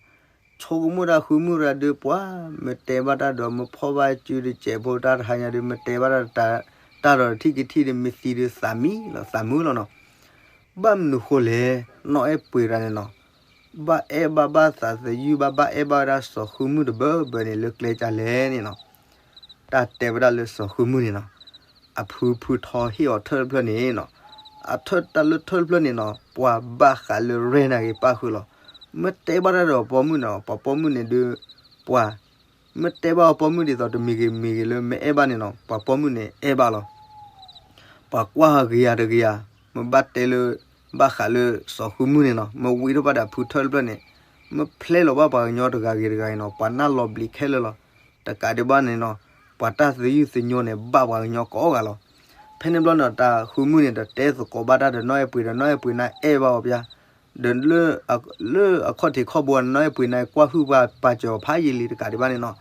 ဆိကမိၣ်တၢ်ဃုမုၢ်တဂၤဒုးပှၤ မ့ၢ်တဲဘၣ်တၢ်ဒီး မ့ၢ်ဖီၣ်ဘၣ်စုတစဲးဖိတၢ်တဟါညါဒုး မ့ၢ်တဲဘၣ်တၢ်ဒီး တၢ်ဒီးတထံၣ်ကထံၣ်ဒီး မ့ၢ်သံဒုးသးမံလီၤ သးမုာ်လီၤနီၤ. ဘၣ်မနုၤဃိလဲၣ် နီၢ်အဲၣ်ပှ့ၤတဂၤန့ၣ်နီၤ ဘၣ်အဲၣ်ဘၣ်ဘၣ်သးသယုၢ်ဘၣ် ဘၣ်အဲၣ်ဘၣ်ဝဲဒၣ်စီၤဃုမုၢ်တဘၢဘၢန့ၣ် လၢကျဲကၢ်လဲၣ်န့ၣ်နီၤ. တၢ်တဲဝဲဒၣ်လၢစီၤဃုမုၢ်န့ၣ်နီၤ အဖုဖုထီဟ့ၣ်အီၤထၢၣ်တဖျၢၣ်န့ၣ်နီၤ အထၢၣ်တၢ်လၢထၢၣ်တဖျၢၣ်န့ၣ်နီၤ ပှၤဘၣ်ဃးလၢရဲၣ်နၤဂ့ၤပၣ်ဃုာ်လီၤ. မ့ၢ်တဲဘၣ်တၢ်ဒီးပိာ်မုၣ်န့ၣ် ပှၤပိာ်မုၣ်န့ၣ်ဒုး ပှၤ မ့ၢ်တဲဘၣ်အီၤပိာ်မုၣ်ဒ်သိးတမံၤဂ့ၤမံၤဂ့ၤလၢမ့ၢ်အဲၣ်ဘၣ်န့ၣ်နီၤ ပှၤပိာ်မုၣ်န့ၣ်အဲၣ်ဘၣ်လီၤ. ပှၤကွၢ်ဂ့ၤယၤတဂ့ၤယၤ မ့ၢ်ဘၣ်တဲလၢ ဘၣ်ဃးလၢစီၤဃုမုၢ်န့ၣ်နီၤ မ့ၢ်ဝံထီၣ်ဘၣ်ဒီးအဖုထၢၣ်တဖျၢၣ်န့ၣ် မ့ၢ်ဖျဲလီၤဘၣ်ပှၤကညီတဂၤဂ့ၤတဂၤအံၤနီၤ ပှၤနၢ်လီၤဘျံးခဲလၢာ်လီၤ. တကးဒံးဘၣ်န့ၣ်နီၤ ပှၤတၢ်သယုၢ်သညိန့ၣ် ဘၣ်ပှၤကညီကိးဂၤလီၤ. ဖဲန့ၣ်ဘျီန့ၣ် တၢ်ဃုမုၢ်န့ၣ် တတဲသကိးဘၣ်တၢ်ဒီးနီၢ်အဲၣ်ပှ့ၤဒီး နီၢ်အဲၣ်ပှ့ၤန့ၣ်အဲၣ်ဘၣ်အီၤပျါ ဒီးလၢ လၢအခီၣ်ထံးခီၣ်ဘိ နီၢ်အဲၣ်ပှ့ၤန့ၣ်ကွၢ်ဟုၣ်ပှၤပာ်စၢၤအီၤဖးယံာ်လံ တကးဒံးဘၣ်န့ၣ်နီၤ.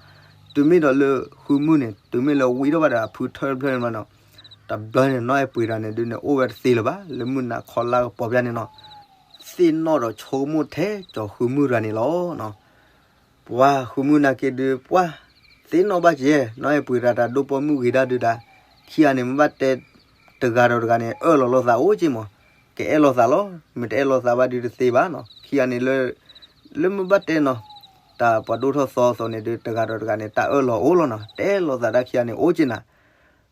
တုၤမ့ၢ်ဒီးလၢဃုမုၢ်န့ၣ် တုၤမ့ၢ်လၢဝံထီၣ်ဘၣ်ဒီးအဖုထၢၣ်တဖျၢၣ်န့ၣ်ဘျီနီၤ တဘျီန့ၣ် နီၢ်အဲၣ်ပှ့ၤတဂၤန့ၣ်ဒုးန့ၣ် အိၣ်ဝဲတသ့လၢၤဘၣ် လၢမုၢ်နၤခီလါကပီၤပျါန့ၣ်နီၤ. သ့ၣ်နီၣ်ဒီးဆိကမိၣ်ထဲကၠီၤဃုမုၢ်တဂၤန့ၣ်လီၤ. ပှၤဃုမုၢ်နာ်က့ဒုး ပှၤ သ့ၣ်နီၣ်ဘၣ်က့ၤ နီၢ်အဲၣ်ပှ့ၤတဂၤတၢ်ဒိၣ်ပိာ်မုၣ်ဂ့ၤဒၣ်ဒုးဒၣ် ခံဂၤန့ၣ် မ့ၢ်ဘၣ်တဲ တဂၤဒီးတဂၤန့ၣ် အၢၣ်လီၤလိာ်သးအိၣ်က့ၤမး ကအဲၣ်လိာ်သးလီၤ မ့ၢ်တအဲၣ်လိာ်သးဘၣ်ဒုးတသ့ဘၣ်နီၤ ခံဂၤန့ၣ်လၢ လၢမ့ၢ်ဘၣ်တဲနီၤ တၢ်ပှၤဒိၣ်ထီၣ်သီအသိးန့ၣ်ဒုး တဂၤဒီးတဂၤန့ၣ် တၢ်အၢၣ်လီၤအိၣ်လီၤနီၤ, တဲလိာ်သးတၢ်ခံဂၤန့ၣ် အိၣ်က့ၤနၤ,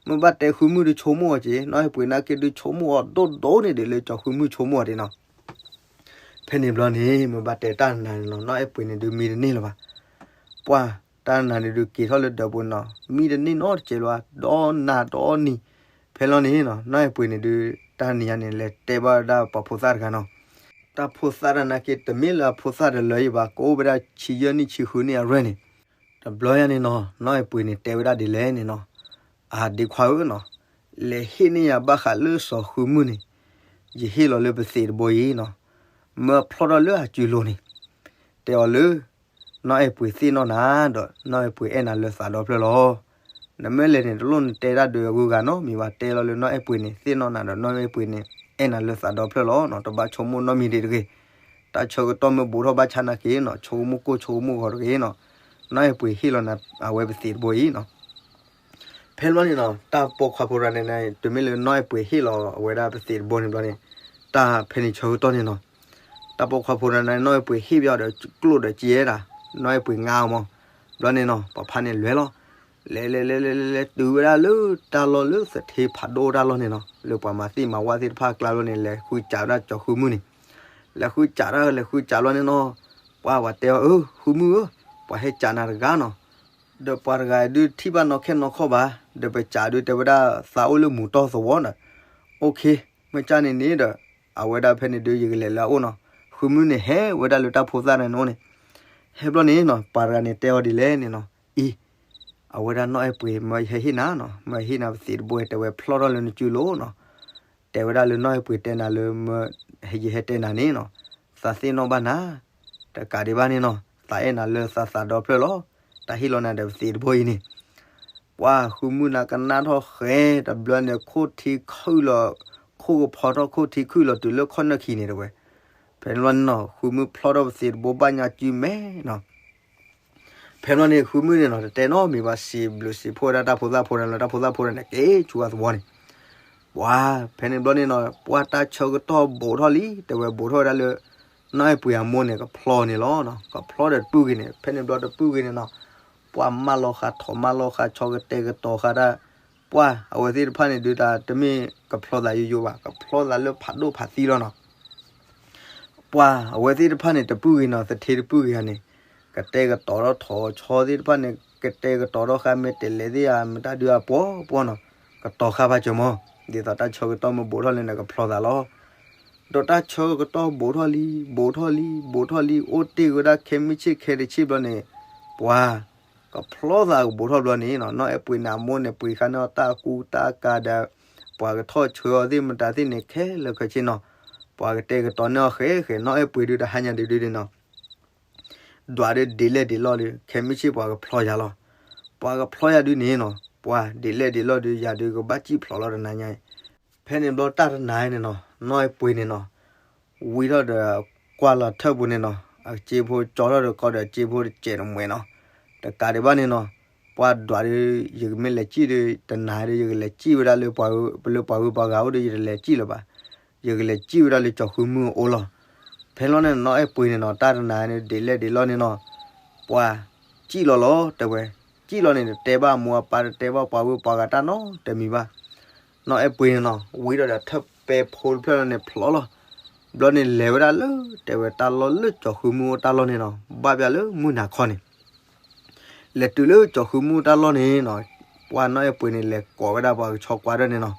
မ့ၢ်ဘၣ်တဲဃုမုၢ်ဒုးဆိကမိၣ်အီၤက့ၤ, နီၢ်အဲၣ်ပှ့ၤနာ်က့ဒုးဆိကမိၣ်အီၤဒိၣ်ဒိၣ်န့ၣ်ဒုး လၢကၠီၤဃုမုၢ်ဆိကမိၣ်အီၤဒံးနီၤ. ဖဲန့ၣ်ဘျီန့ၣ် မ့ၢ်ဘၣ်တဲတၢ်နၤန့ၣ်နီၤ, နီၢ်အဲၣ်ပှ့ၤန့ၣ်ဒုးမံတန့ၢ်လၢၤဘၣ်. ပှၢ်တၢ်နၤန့ၣ်ဒုးက့ၤထီၣ်လၢဒၢးပူၤနီၤ, မံတန့ၢ်နီတစဲးလၢၤဘၣ်, ဒီနၤဒီနံၤ. ဖဲလီၤန့ၣ်နီၤ, နီၢ်အဲၣ်ပှ့ၤန့ၣ်ဒုး တၢ်နံၤညါန့ၣ် လဲၤတဲဘၣ်ဝဲဒၣ်ပှၤဖိသၣ်တဂၤနီၤ. တၢ်ဖိသၣ်တဂၤနာ်က့ တမ့ၢ်လၢအဖိသၣ်တလၢၤအံၤဘၣ်, ကအိၣ်ဝဲဒၣ်ဆံယဲၢ်နံၣ်ဆံဃုနံၣ်အရွဲၣ်န့ၣ်. တဘျီညါန့ၣ်နီၤ, နီၢ်အဲၣ်ပှ့ၤန့ၣ် တဲဝဲဒၣ်ဒ်လဲၣ်န့ၣ်နီၤ, အဒ့ခွါဧၢနီၤ, လဲၤဟ့ၣ်န့ၢ်ယၤဘၣ်ဃးလၢစီၤဃုမုၢ်န့ၣ်, ယဟ့ၣ်လီၤလၢပသံးတဘိအံၤနီၤ, မၢဖျီၣ်ထီၣ်လၢအစုလိၤန့ၣ်, တဲအီၤလၢ နီၢ်အဲၣ်ပှ့ၤသ့ၣ်နီၣ်နၤဒီး နီၢ်အဲၣ်ပှ့ၤအဲၣ်နၤလၢသးဒီဖျၢၣ်လီၤ. နမ့ၢ်လဲၤန့ၣ် တလိၣ်နတဲတၢ်ဒုးအဂုၤအဂၤနီတမံၤဘၣ်, တဲလီၤလၢနီၢ်အဲၣ်ပှ့ၤန့ၣ် သ့ၣ်နီၣ်နၤဒီး နီၢ်အဲၣ်ပှ့ၤန့ၣ် အဲၣ်နၤလၢသးဒီဖျၢၣ်လီၤနီၤ, တဘၣ်ဆိကမိၣ်နီတမံၤဒံးတဂ့ၤ. တၢ်ဆၢကတီၢ်မ့ၢ်ဘူးထီၣ်ဘၣ်ဆၣ်နာ်က့နီၤ, ဆိကမိၣ်ကိၢ်ဆိကမိၣ်ဂီၤတဂ့ၤနီၤ, နီၢ်အဲၣ်ပှ့ၤဟ့ၣ်လီၤနၤအဝဲပသံးတဘိအံၤနီၤ. ဖဲဘျီန့ၣ်နီၤ, တၢ်ပိာ်ခွါဖိတဂၤန့ၣ် တမ့ၢ်လၢနီၢ်အဲၣ်ပှ့ၤဟ့ၣ်လီၤအဝဲဒၣ်ပသံးတဘိန့ၣ်ဘျီန့ၣ်, တၢ်ဖဲန့ၣ်ဆၢကတီၢ်န့ၣ်နီၤ, တၢ်ပိာ်ခွါဖိတဂၤန့ၣ် နီၢ်အဲၣ်ပှ့ၤဟ့ၣ်ဘၣ်အီၤဒီးကျိၣ်ဒီးစ့ဒၣ်, နီၢ်အဲၣ်ပှ့ၤငါအီၤမး. ဘျီန့ၣ်နီၤ, ပှၤဖးန့ၣ်လဲၤလီၤ, လဲၤလဲၤလဲၤလဲၤလဲၤလဲၤ တုၤဝဲဒၣ်လၢတၢ်လီၢ်လၢသထ့ဖးဒိၣ်တၢ်လီၢ်န့ၣ်နီၤ, လၢပှၤမၤသံၣ်မၤဝၣ်သ့ၣ်တဖၣ်အကျါဘျီန့ၣ် လဲၤဃုစးဝဲဒၣ်ကၠီၤဃုမုၢ်န့ၣ်. လဲၤဃုစးတၢ် လဲၤဃုစးဘျီန့ၣ်နီၤ, ပှၤ ပှၤတဲအီၤ အၢ ဃုမုၢ်ဧၢ, ပှၤဟဲစးနၤတဂၤနီၤ, ဒီးပှၤတဂၤဒုးထံၣ်ဘၣ်နီၢ်ခဲနီၢ်ခီၣ်ဘၣ်, ဒီးပစးဒုးတဲဝဲဒၣ်သးအိၣ်လၢမူၤတီၢ်သဝီနီၤ. အိၣ်ခ့, မ့ၢ်ကၢ်န့ၣ်န့ၣ်ဒီး အဝဲဒၣ်ဖဲန့ၣ်ဒုး ယကလဲၤလၢအအိၣ်နီၤ. ဃုမုၢ်န့ၣ်ဟဲဝဲဒၣ်လၢတၢ်ဖိသၣ်န့ၣ်အိၣ်န့ၣ်, ဟဲဘျီန့ၣ်နီၤ, ပှၤတဂၤန့ၣ်တဲအီၤဒ်လဲၣ်န့ၣ်နီၤ, အံၤ, အဝဲဒၣ်နီၢ်အဲၣ်ပှ့ၤ မၢယဟဲဟ့ၣ်နၤနီၤ, မၢယဟ့ၣ်နၤပသံးတဘိ တဲဝဲဖျီၣ်ထီၣ်လၢနစုလိၤနီၤ. တဲဝဲဒၣ်လၢနီၢ်အဲၣ်ပှ့ၤတဲနၤလၢ မၢ ယဟဲတဲနၤန့ၣ်နီၤ, သးသ့ၣ်နီၣ်ဘၣ်နၤ, တကးဒံးဘၣ်န့ၣ်နီၤ, သးအဲၣ်နၤလၢသးသးဒီဖျၢၣ်လီၤ. တၢ်ဟ့ၣ်လီၤနၤဒီးပသံးတဘိအံၤန့ၣ်, ပှၤဃုမုၢ်နၤကနၣ်ထီၣ်ဃဲ, တဘျီန့ၣ် ခိၣ်ထံခုၣ်လီၤ, ခိၣ်ကဖီထီၣ်ခိၣ်ထံခုၣ်လီၤတုၤလၢခီၣ်နၢၣ်ခံန့ၣ်တဲဝဲ. ဖဲန့ၣ်ဘျီန့ၣ်နီၤ, ဃုမုၢ်ဖျီၣ်ထီၣ်ပသံးတဘိဘၣ်ညါစုမဲာ်နီၤ. ဖဲဘျီန့ၣ် ဃုမုၢ်န့ၣ်နီၤ တတဲနီတမံၤဘၣ်, စံးဘျုးစံးဖှိၣ်ဝဲဒၣ်တၢ်ဖိသၣ်ဖိတဂၤလၢတၢ်ဖိသၣ်ဖိတဂၤန့ၣ် က့ၤဆူအသဝီန့ၣ်. ပှၤ ဖဲန့ၣ်ဘျီန့ၣ်နီၤ, ပှၤတၢ်ဆၢကတီၢ်ဘူးထီၣ်လံ, တဲဝဲဘူးထီၣ်ဝဲဒၣ်လၢ နီၢ်အဲၣ်ပှ့ၤအမိၢ်န့ၣ် ကဖျီန့ၣ်လီၤ. ကဖျီဒီးတပုၢ်ဂ့ၤန့ၣ်, ဖဲန့ၣ်ဘျီတပုၢ်ဂ့ၤန့ၣ်နီၤ, ပှၤမၢလီၤဃာ်ထီၣ်မၢလီၤဃာ်ဆီကတဲာ်ကတီၤဃာ်တၢ်, ပှၤအဝဲသ့ၣ်တဖၣ်န့ၣ်ဒုး တၢ်တမ့ၢ်ကဖျီသးယိယိဘၣ်, ကဖျီသးလၢဖးဒိၣ်ဖးသံလီၤနီၤ. ပှၤအဝဲသ့ၣ်တဖၣ်န့ၣ် တပုၢ်ဂ့ၤနီၤ, သထ့တပုၢ်ဂ့ၤဧါန့ၣ်, ကတဲာ်ကတီၤထီၣ်ထီၣ်ဆီသ့ၣ်တဖၣ်န့ၣ်, ကတဲာ်ကတီၤထီၣ်ဃာ်မဲာ်တဲးလဲးသ့ၣ်ဧါ, မတၤဒုးအပှီၤပှီၤနီၤ, ကတီၤဃာ်ဖးစၢၤမး, ဒ်သိးတၢ်ဆၢကတီၢ်မ့ၢ်ဘူးထီၣ်လံန့ၣ် ကဖျီသးလီၤ. ဒီးတၢ်ဆၢကတီၢ်ဘူးထီၣ်လံ, ဘူးထီၣ်လံ, ဘူးထီၣ်လံ, အိၣ်တ့ၢ်ဝဲဒၣ်ခဲမုၢ်ဆ့ၣ်ခဲတဆ့ဘျီန့ၣ်, ပှၤ ကဖျီသးကဘူးထီၣ်ဘျီန့ၣ်နီၤ, နီၢ်အဲၣ်ပှ့ၤန့ၣ်အမိၢ်န့ၣ် ပှ့ၤဃာ်န့ၢ်အီၤတၢ်ကူတၢ်ကၤဒီး ပှၤကထီၣ်ဆှၢအီၤသ့ၣ်မတၤသ့ၣ်န့ၣ် ခဲလၢာ်ခဲဆ့နီၤ. ပှၤကတဲာ်ကတီၤန့ၢ်အီၤဃဲဃဲ, နီၢ်အဲၣ်ပှ့ၤဒုးတဟါညါဒုးဒုးန့ၣ်နီၤ, ဒွးဒုးဒ်လဲၣ်ဒ်လဲၣ်ဒီး ခဲမုၢ်ဆ့ၣ်ပှၤကဖျီယၤလီၤ. ပှၤကဖျီယၤဒုးန့ၣ်နီၤ, ပှၤဒ်လဲၣ်ဒ်လဲၣ်ဒီး ယၤဒုးကဘၣ်စံၣ်ဖျိးလီၤတနၤညါအံၤ. ဖဲန့ၣ်ဘျီတၢ်တနၤန့ၣ်နီၤ, နီၢ်အဲၣ်ပှ့ၤန့ၣ်နီၤ ဝံထီၣ်ဒီးကွၢ်လီၤထၢၣ်ပူၤန့ၣ်နီၤ, အစ့ဖိကၠီထီၣ်ဒီးကီဒီးအစ့ဖိတစဲးတမှဲးနီၤ. တကးဒံးဘၣ်န့ၣ်နီၤ, ပှၤဒွးဒီး ယကမ့ၢ်လဲၤစံၣ်ဒီး တနၤဒီး ယကလဲၤစံၣ်ဝဲဒၣ်လၢပှၤဂုၤပှၤဂၤအိၣ်ဒီး ယတလဲၤစံၣ်လၢၤဘၣ်. ယကလဲၤစံၣ်ဝဲဒၣ်လၢကၠီၤဃုမုၢ်အအိၣ်လီၤ. ဖဲလီၤန့ၣ် နီၢ်အဲၣ်ပှ့ၤန့ၣ်နီၤ, တၢ်တနၤန့ၣ် ဒ်လဲၣ်ဒ်လဲၣ်န့ၣ်နီၤ, ပှၤစံၣ်လီၤလီၤ တဲဝဲ, စံၣ်လီၤန့ၣ် တတဲဘၣ်အမိၢ်အပၢ် တတဲဘၣ်ပှၤဂုၤပှၤဂၤတၢ်နီတမံၤဘၣ်. နီၢ်အဲၣ်ပှ့ၤန့ၣ်နီၤ, ဝံထီၣ်ဒီးထၢၣ်ပဲဖိတဖျၢၣ်လီၤန့ၣ် ဖျိးလီၤ. ဘျီန့ၣ်လဲၤဝဲဒၣ်လၢ တဲဝဲတၢ်လီၢ်လၢကၠီၤဃုမုၢ်အိၣ်တၢ်လီၢ်န့ၣ်နီၤ, ဘၣ်ပၠးလၢမုၢ်နၤခီန့ၣ် လဲၤတုၤလၢကၠီၤဃုမုၢ်တၢ်လီၢ်န့ၣ်နီၤ, ပှၤနီၢ်အဲၣ်ပှ့ၤန့ၣ် လဲၤကိးဝဲဒၣ်ပှၤကဆီကွၢ်ဒၣ်န့ၣ်နီၤ,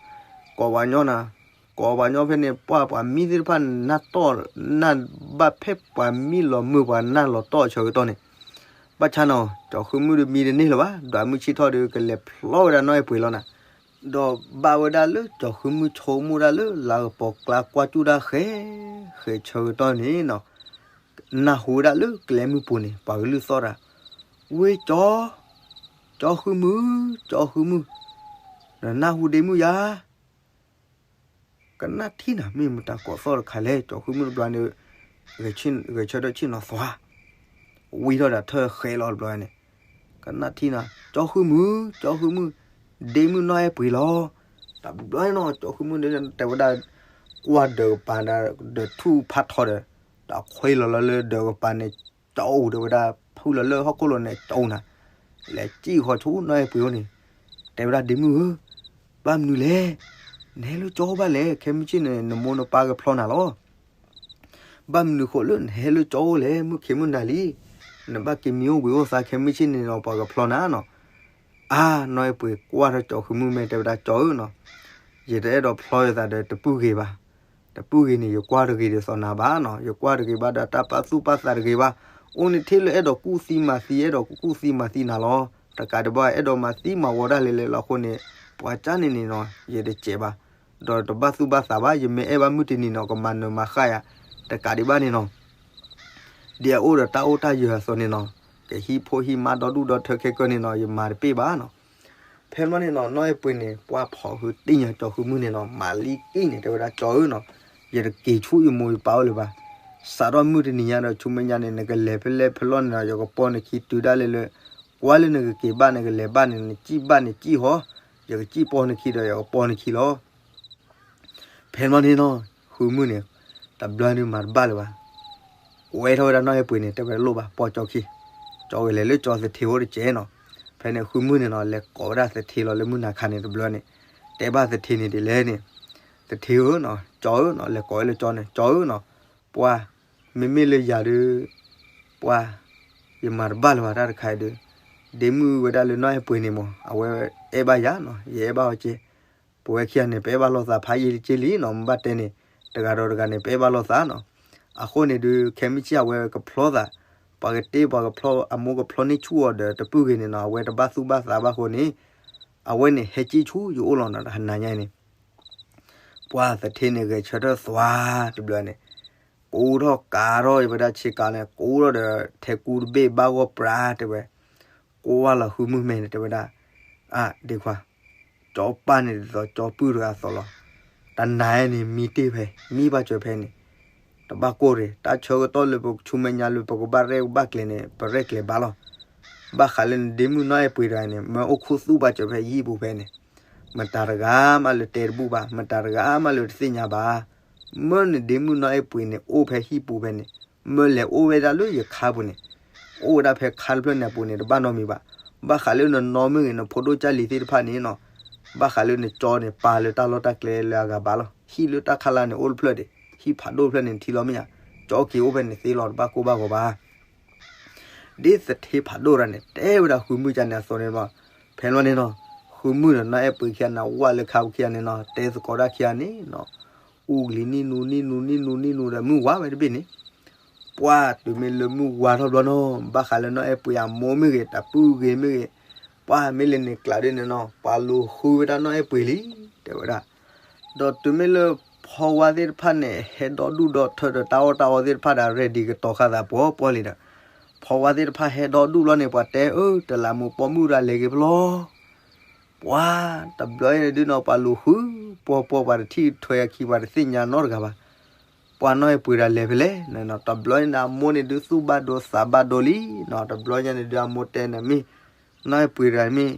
ကိးပှၤကညီနၤ, ကိးပှၤကညီဖဲန့ၣ် ပှၤပှၤမံသ့ၣ်တဖၣ်နၢ်တီၢ်, နၢ်ဘၣ်ဖဲပှၤမံလီၤမုၢ်ပှၤနၢ်လီၤတီၢ်အဆၢကတီၢ်န့ၣ်, ဘၣ်ဆၣ်နီၤ ကၠီၤဃုမုၢ်ဒီးမံတန့ၢ်လၢၤဘၣ်, ဒွးမုၢ်ဆ့ၣ်ထီၣ်ဒီး ကလဲၤဖျီဝဲဒၣ်နီၢ်အဲၣ်ပှ့ၤလီၤနၤ. ဒီးဘၣ်ဝဲဒၣ်လၢကၠီၤဃုမုၢ်ဆိကမိၣ်ဒၣ်လၢ လၤကပီၤကျါကွၢ်စူၣ်ဒၣ်ဃဲ, ဃဲဆၢကတီၢ်န့ၣ်နီၤ နၢ်ဟူဝဲဒၣ်လၢကျဲမုၢ်ပူၤန့ၣ် ပှၤကလုၢ်သီၣ်တၢ်, ဝ့ၢ်ကၠီ, ကၠီဃုမုၢ်, ကၠီဃုမုၢ်, နနၢ်ဟူဒ့မုၢ်ယၤ, ကနၣ်ထံၣ်နၤ မ့ၢ်မတၤကိးသီၣ်တခါလဲၣ်, ကၠီဃုမုၢ်တဘျီန့ၣ် ဂဲၤဆၢထၢၣ်ဆ့ၣ်နီၤသွါ, ဝံထီၣ်ဒီးထၢၣ်ဃဲလီၤတဘျီန့ၣ်, ကနၣ်ထံၣ်နၤ, ကၠီဃုမုၢ်, ကၠီဃုမုၢ်, ဒ့မုၢ်နီၢ်အဲၣ်ပှ့ၤလီၤ. တဘျီန့ၣ်နီၤ ကၠီဃုမုၢ်တဲဝဲဒၣ်, ကွၢ်ဒၢးကပၤဒီး ဒၢးထူၣ်ဖးထီဒီး, ဒီးခွဲလီၤလီၤလၢဒၢးကပၤန့ၣ်, ကၠီအိၣ်ဒီးဝဲဒၣ် ဖုလီၤလၢဟီၣ်ခိၣ်လိၤန့ၣ် ကၠီနၤ, လဲၤစံၣ်ဃီၤဆူနီၢ်အဲၣ်ပှ့ၤအိၣ်န့ၣ်, တဲဝဲဒၣ် ဒ့မုၣ်ဧၢ, ဘၣ်မနုၤလဲၣ်, နဟဲလၢကၠီအိၣ်ဘၣ်လဲၣ်, ခဲမုၢ်ဆ့ၣ်န့ၣ် နမိၢ်နပၢ်ကဖျီနၤလီၤ. ဘၣ်မနုၤဃိလၢနဟဲလၢကၠီအိၣ်လဲၣ်, မုၢ်ခံမုၢ်နၤလံ, နဘၣ်က့ၤမံအိၣ်ဘှံးအိၣ်သါ ခဲမုၢ်ဆ့ၣ်န့ၣ်ဒီး ပှၤကဖျီနၤနီၤ. အါ, နီၢ်အဲၣ်ပှ့ၤကွၢ်ထီၣ်ကၠီဃုမုၢ်မဲာ် တဲဝဲဒၣ် ကၠီဧၢနီၤ, ယတအဲၣ်ဒိးဖျီယသးဒီးတပုၢ်ဂ့ၤဘၣ်. တပုၢ်ဂ့ၤန့ၣ် ယကွၢ်တဂ့ၤဒ်သိးနၤဘၣ်နီၤ, ယကွၢ်တဂ့ၤဘၣ်ဒီးတၢ်ပာ်သူၣ်ပာ်သးတဂ့ၤဘၣ်. အိၣ်န့ၣ်ထဲလၢအဲၣ်ဒိးကူၣ်သံမၤသံ, အဲၣ်ဒိးကူၣ်သံမၤသံနၤလီၤ. တကးဒံးဘၣ် အဲၣ်ဒိးမၤသံမၤဝီဒၣ်လဲာ်လဲာ်လီၤအဃိန့ၣ်, ပှၤကၢ်န့ၣ်န့ၣ်နီၤ ယတစဲးဘၣ်, ဒီးတဘၣ်သူၣ်ဘၣ်သးဘၣ်. ယမ့ၢ်အဲၣ်ဘၣ်မုၢ်တနံၤနီၤ ကမၤနၢၤမၤဃၣ်ယၤ. တကးဒံးဘၣ်န့ၣ်နီၤ ဒ်အအိၣ်ဒီးတၢ်အိၣ်တၢ်ယၢၤအသိးန့ၣ်နီၤ, ကဟံးဖိဟံးမါဒီဒူၣ်ဒီထၢခဲကၢန့ၣ်နီၤ ယမၤတပ့ၢ်ဘၣ်နီၤ. ဖဲမီန့ၣ်နီၤ နီၢ်အဲၣ်ပှ့ၤန့ၣ် ပှၢ်ဖီၣ်ဃုတ့ၢ်ညါကၠီဃုမုၢ်န့ၣ်နီၤ, မၤလံကံၢ်န့ၣ် တဲဝဲဒၣ် ကၠီဧၢနီၤ, ယတက့ၤဆူယမိၢ်ယပၢ်အိၣ်လၢၤဘၣ်. စးထီၣ်မုၢ်တနံၤညါဒီး ဆူမဲာ်ညါန့ၣ် နကလဲၤဖဲလဲၣ်ဖဲလဲၣ်န့ၣ်ဒီး ယကပိာ်နခံတုၤဒၣ်လဲာ်လၢ ကွၢ်လၢနကက့ၤဘၣ်နကလဲၤဘၣ်န့ၣ် နစံၣ်ဘၣ်နစံၣ်ဟီ, ယကစံၣ်ပိာ်နခံဒီး ယကပိာ်နခံလီၤ. ဖဲမီန့ၣ်နီၤ ဃုမုၢ်န့ၣ် တဘျီဒုးမၤတဘၣ်လၢၤဘၣ်. ကွဲထီၣ်ဝဲဒၣ်နီၢ်အဲၣ်ပှ့ၤန့ၣ် တဲဝဲလိၣ်ဘၣ် ပိာ်ကၠီခံ, ကၠီဝဲလဲၤလၢကၠီသထ့အိၣ်တကဲးနီၤ. ဖဲန့ၣ်ဃုမုၢ်န့ၣ်နီၤ လဲၤကိးဝဲဒၣ်သထ့လီၤလၢမုၢ်နၤခါန့ၣ်တဘျီန့ၣ်, တဲဘၣ်သထ့န့ၣ်ဒ်လဲၣ်န့ၣ်, သထ့ဧၢနီၤ ကၠီဧၢနီၤ လဲၤကိးဝဲလၢကၠီန့ၣ် ကၠီဧၢနီၤ, ပှၢ် မ့မ့ၢ်လၢယၤဒုး ပှၢ် ယမၤတဘၣ်လၢၤဘၣ်တၢ်တခါအံၤဒုး, ဒ့မုၣ်ဝဲဒၣ်လၢနီၢ်အဲၣ်ပှ့ၤန့ၣ်မး အဝဲအဲၣ်ဘၣ်ယၤနီၤ ယအဲၣ်ဘၣ်အီၤက့, ပဝဲခံဂၤန့ၣ် ပအဲၣ်ဘၣ်လိာ်သးဖးယံာ်လံက့လံနီၤ မ့ၢ်ဘၣ်တဲန့ၣ်, တဂၤဒီးတဂၤန့ၣ် ပအဲၣ်ဘၣ်လိာ်သးနီၤ. အဃိန့ၣ်ဒုး ခဲမုၢ်ဆ့ၣ်အဝဲကဖျီသး, ပှၤကတ့ပှၤကဖျီ အမိၢ်ကဖျီန့ၢ်ဆူၣ်အီၤဒီး တပုၢ်ဂ့ၤန့ၣ်နီၤ အဝဲတဘၣ်သူၣ်ဘၣ်သးဘၣ်အဃိန့ၣ်, အဝဲန့ၣ်ဟဲက့ၣ်ဆူယအိၣ်လီၤနီၤ တဟါနၤညါန့ၣ် ပှၢ်သထ့န့ၣ် ဂဲၤဆၢထၢၣ်သွါတဘျီန့ၣ်, ကိးထီၣ်ကးထီၣ်ဝဲဒၣ်ဆ့ကၤန့ၣ် ကိးထီၣ်ဒီး ထဲကူတဘ့ၣ်ဘၣ်ဂီၢ်ပြးတဲဝဲ, ကိးဝဲလီၤဃုမုၢ်မဲာ်န့ၣ် တဲဝဲဒၣ်, အါ ဒ့ခွါ, ကၠီပၢ်န့ၣ်ဒ်သိးကၠီပုၢ်တဂၤအသိးလီၤ. တနၤန့ၣ် မံတ့ၢ်ဖဲ မံဘၣ်စၢၤဖဲန့ၣ်, တဘၣ်ကိၢ်ရ့ၣ် တၢ်ဆၢကတီၢ်လၢပကဆူမဲာ်ညါလၢပကဘၣ်ရဲၣ်ဘၣ်ကျဲၤန့ၣ် ပရဲၣ်ကျဲၤဘၣ်လီၤ. ဘၣ်ဃးလၢနဒ့မုၣ်နီၢ်အဲၣ်ပှ့ၤတဂၤန့ၣ် မၢအိၣ်ခူသူၣ်ဘၣ်စၢၤဖဲဟံၣ်ပူၤဖဲန့ၣ်, မတၤတဂၤမးလၢတဲတဘူၣ်ဘၣ်, မတၤတဂၤမးလၢတသ့ၣ်ညါဘၣ်. မၢနဒ့မုၣ်နီၢ်အဲၣ်ပှ့ၤန့ၣ် အိၣ်ဖဲဟံၣ်ပူၤဖဲန့ၣ်, မၢလဲၤအိၣ်ဝဲဒၣ်လၢယခါပူၤန့ၣ်, အိၣ်ဝဲဒၣ်ဖဲခါတဖျၢၣ်န့ၣ်အပူၤန့ၣ် တဘၣ်နီတမံၤဘၣ်. ဘၣ်ဃးလၢနနီၢ်မ့ၢ်ဂ့ၤ နဖိဒိၣ်ကၢ်လံၤသ့ၣ်တဖၣ်န့ၣ်နီၤ, ဘၣ်ဃးလၢနကၠီန့ၣ် ပာ်လၢတၢ်လီၢ်တၢ်ကျဲလၢအဂၤဘၣ်လီၤ. ဟံၣ်လၢတၢ်ခါလၢ်န့ၣ် အိၣ်တဖျၢၣ်ဒံး, ဟံၣ်ဖးဒိၣ်တဖျၢၣ်န့ၣ် နထံၣ်လီၤမ့ၢ်ဧါ, ကၠီက့ၤအိၣ်ဖဲန့ၣ်သ့လီၤ တဘၣ်ကိၢ်ဘၣ်ဂီၤဘၣ်. ဒ်သထ့ဖးဒိၣ်တၢ်န့ၣ် တဲဝဲဒၣ်ဃုမုၢ်ကန့ၣ်အသိးန့ၣ်လီၤ. ဖဲလီၤန့ၣ်နီၤ, ဃုမုၢ်ဒီးနီၢ်အဲၣ်ပှ့ၤခံဂၤန့ၣ် ဝဲလၢခါပူၤခံဂၤန့ၣ်နီၤ, တဲသကိးတၢ်ခံဂၤန့ၣ်နီၤ, အူကလံၤနံၣ်နူနံၣ်နူနံၣ်နူနံၣ်နူဒီး မုၢ်ဝါဝဲတဘ့ၣ်န့ၣ်, ပှၢ်တုၤမ့ၢ်လၢမုၢ်ဝါထီၣ်ဘျီနီၤ, ဘၣ်ဃးလၢနီၢ်အဲၣ်ပှ့ၤအမိၢ်မ့ၢ်ဂ့ၤ တပုၢ်ဂ့ၤမ့ၢ်ဂ့ၤ, ပှၢ်မ့ၢ်လဲၤန့ၣ်ကျးဒ်န့ၣ်နီၤ, ပှၤလူၤဃုဝဲဒၣ်နီၢ်အဲၣ်ပှ့ၤလံ, တဲဝဲဒၣ် ဒီးတုၤမ့ၢ်လၢဖီဝါသ့ၣ်တဖၣ်န့ၣ် ဟဲဒီဒူၣ်ဒီထၢဒီးတၢ်အီၣ်တၢ်အီသ့ၣ်တဖၣ်ဒီး ready ကတီၤဃာ်သးပှီၢ်ပှီၢ်လံဒီး, ဖီဝါသ့ၣ်တဖၣ်ဟဲဒီဒူၣ်လီၤန့ၣ် ပှၤတဲအၢ တလးမူးပိာ်မုၣ်တဂၤလဲၤက့ၤဖဲလဲၣ်. ပှၢ်တဘျီအံၤန့ၣ်ဒုးနီၤ ပှၤလူၤဃု ပှီၢ်ပှီၢ် ပှၤတထံၣ်ထွဲအခံ ပှၤတသ့ၣ်ညါနီတဂၤဘၣ်. ပှၢ်နီၢ်အဲၣ်ပှ့ၤတဂၤလဲၤဖဲလဲၣ်န့ၣ်နီၤ, တဘျီန့ၣ် အမိၢ်န့ၣ်ဒုးသူၣ်ဘၣ်ဒိသးဘၣ်ဒိလံ, တဘျီညါန့ၣ်ဒုး အမိၢ်တဲန့ၣ်မ့ၢ် နီၢ်အဲၣ်ပှ့ၤတဂၤမ့ၢ်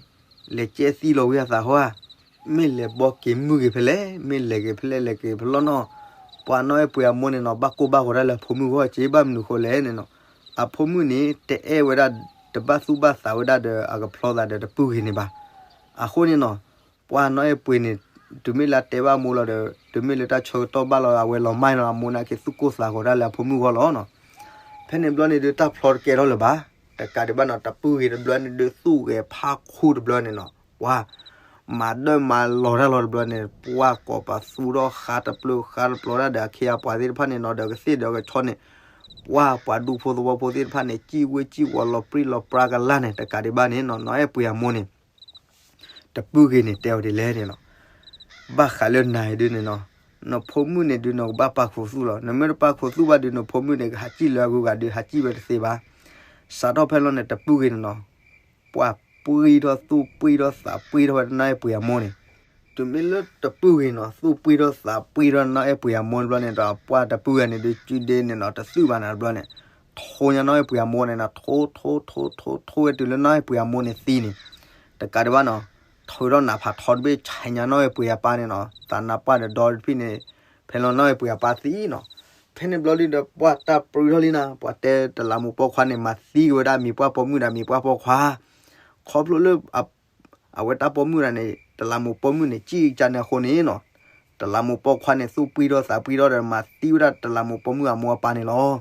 လဲၤကဲသံလီၤဝံအသးဟီဧါ, မ့ၢ်လဲၤဘီက့ၤမုၢ်ဂ့ၤဖဲလဲၣ်, မ့ၢ်လဲၤက့ၤဖဲလဲၣ် လဲၤက့ၤဖဲလဲၣ်နီၤ. ပှၢ်နီၢ်အဲၣ်ပှ့ၤအမိၢ်န့ၣ်နီၤ ဘၣ်ကိၢ်ဘၣ်ဂီၤဒၣ်လၢအဖိမုၣ်ဂီၢ်က့ ဘၣ်မနုၤဃိလဲၣ်န့ၣ်နီၤ, အဖိမုၣ်န့ၣ် တအဲၣ်ဝဲဒၣ် တဘၣ်သူၣ်ဘၣ်သးဝဲဒၣ်ဒီးအကဖျီသးဒီးတပုၢ်ဂ့ၤန့ၣ်ဘၣ်. အဃိန့ၣ်နီၤ ပှၢ်နီၢ်အဲၣ်ပှ့ၤန့ၣ် တုၤမ့ၢ်လၢအတဲဘၣ်အမိၢ်လီၤဒီး တုၤမ့ၢ်လၢတၢ်ဆၢကတီၢ်ဘၣ်လီၤ အဝဲလီၤမၢ်နီၤ အမိၢ်န့ၣ်က့သူၣ်ကိၢ်သးဂီၤဒၣ်လၢအဖိမုၣ်ဂီၢ်လီၤနီၤ. ဖဲန့ၣ်ဘျီန့ၣ်ဒုး တၢ်ဖျီတကဲထီၣ်လၢၤဘၣ်. တကးဒံးဘၣ်နီၤ တပုၢ်ဂ့ၤတဘျီန့ၣ်ဒုး သူၣ်ဂဲၤဖးခူတဘျီန့ၣ်နီၤ, ပှၢ် မၤဒၢၣ်မၤလီၤတၢ်လီၤတဘျီန့ၣ် ပှၢ်ကိးပသူထီၣ်ဃါတပျိ ဃါတပျိတၢ်ဒီးအခ့အပှၤသ့ၣ်တဖၣ်န့ၣ်နီၤ ဒီးကသ့ၣ်ဒီးကဆီန့ၣ် ပှၢ်ပှၤဒူဖိသဝီဖိသ့ၣ်တဖၣ်န့ၣ် စံၣ်ဝ့စံၣ်ဝီၤလီၤပြံလီၤပြါကလၢ်န့ၣ် တကးဒံးဘၣ်န့ၣ်နီၤ နီၢ်အဲၣ်ပှ့ၤအမိၢ်န့ၣ် တပုၢ်ဂ့ၤန့ၣ် တဲအီၤဒ်လဲၣ်န့ၣ်လီၤ. ဘၣ်ဃးလၢနၤအံၤဒုးန့ၣ်နီၤ, နဖိမုၣ်န့ၣ်ဒုး နကဘၣ်ပာ်ခူသူၣ်လီၤ. နမ့ၢ်တပာ်ခူသူၣ်ဘၣ်ဒုး နဖိမုၣ်န့ၣ် ကဟးစံၣ်လၢအဂုၤအဂၤဒုး ဟးစံၣ်ဝဲတသ့ဘၣ်. စးထီၣ်ဖဲလီၤန့ၣ် တပုၢ်ဂ့ၤန့ၣ်နီၤ, ပှၢ်ပှံၢ်ထီၣ်သူၣ်ပှံၢ်ထီၣ်သးပှံၢ်ထီၣ်ဝဲဒၣ်နီၢ်အဲၣ်ပှ့ၤအမိၢ်န့ၣ်, တုၤမ့ၢ်လၢတပုၢ်ဂ့ၤနီၤ သူၣ်ပှံၢ်ထီၣ်သးပှံၢ်ထီၣ်နီၢ်အဲၣ်ပှ့ၤအမိၢ်တဘျီန့ၣ်ဒီး ပှၢ်တပုၢ်ဂ့ၤန့ၣ်ဒုး စုဒ့န့ၣ်နီၤ တသုၣ်ဘၣ်န့ၣ်တဘျီန့ၣ်, ထိညါနီၢ်အဲၣ်ပှ့ၤအမိၢ်န့ၣ်နီၤ ထိ ထိ ထိ ထိ ထိဝဲတုၤလၢနီၢ်အဲၣ်ပှ့ၤအမိၢ်န့ၣ်သံန့ၣ်, တကးဒံးဘၣ်နီၤ, ထုးထီၣ်နးဖးထီတဘ့ၣ် ဆဲးညါနီၢ်အဲၣ်ပှ့ၤအပၢ်န့ၣ်နီၤ သးနါပှၢ်ဒီးဒီတဖံၣ်န့ၣ်, ဖဲလီၤနီၢ်အဲၣ်ပှ့ၤအပၢ်သံနီၤ, က ဖဲန့ၣ်ဘျီလံဒီး ပှၤတၢ်ပြံထီၣ်လံနၤ, ပှၤတဲတလးမူးပိာ်ခွါန့ၣ် မၤသံဝဲဒၣ်မံၤပှၢ်ပိာ်မုၣ်ဒီးမံၤပှၢ်ပိာ်ခွါ, ခီဖျိလၢ အဝဲတၢ်ပိာ်မုၣ်တဂၤန့ၣ် တလးမူးပိာ်မုၣ်န့ၣ် ကံၢ်ကၢန့ၣ်အဃိန့ၣ်နီၤ, တလးမူးပိာ်ခွါန့ၣ် သူၣ်ပှံၢ်ထီၣ်သးပှံၢ်ထီၣ်ဒီး မၤသံဝဲဒၣ်တလးမူးပိာ်မုၣ်အမိၢ်အပၢ်န့ၣ်လီၤ.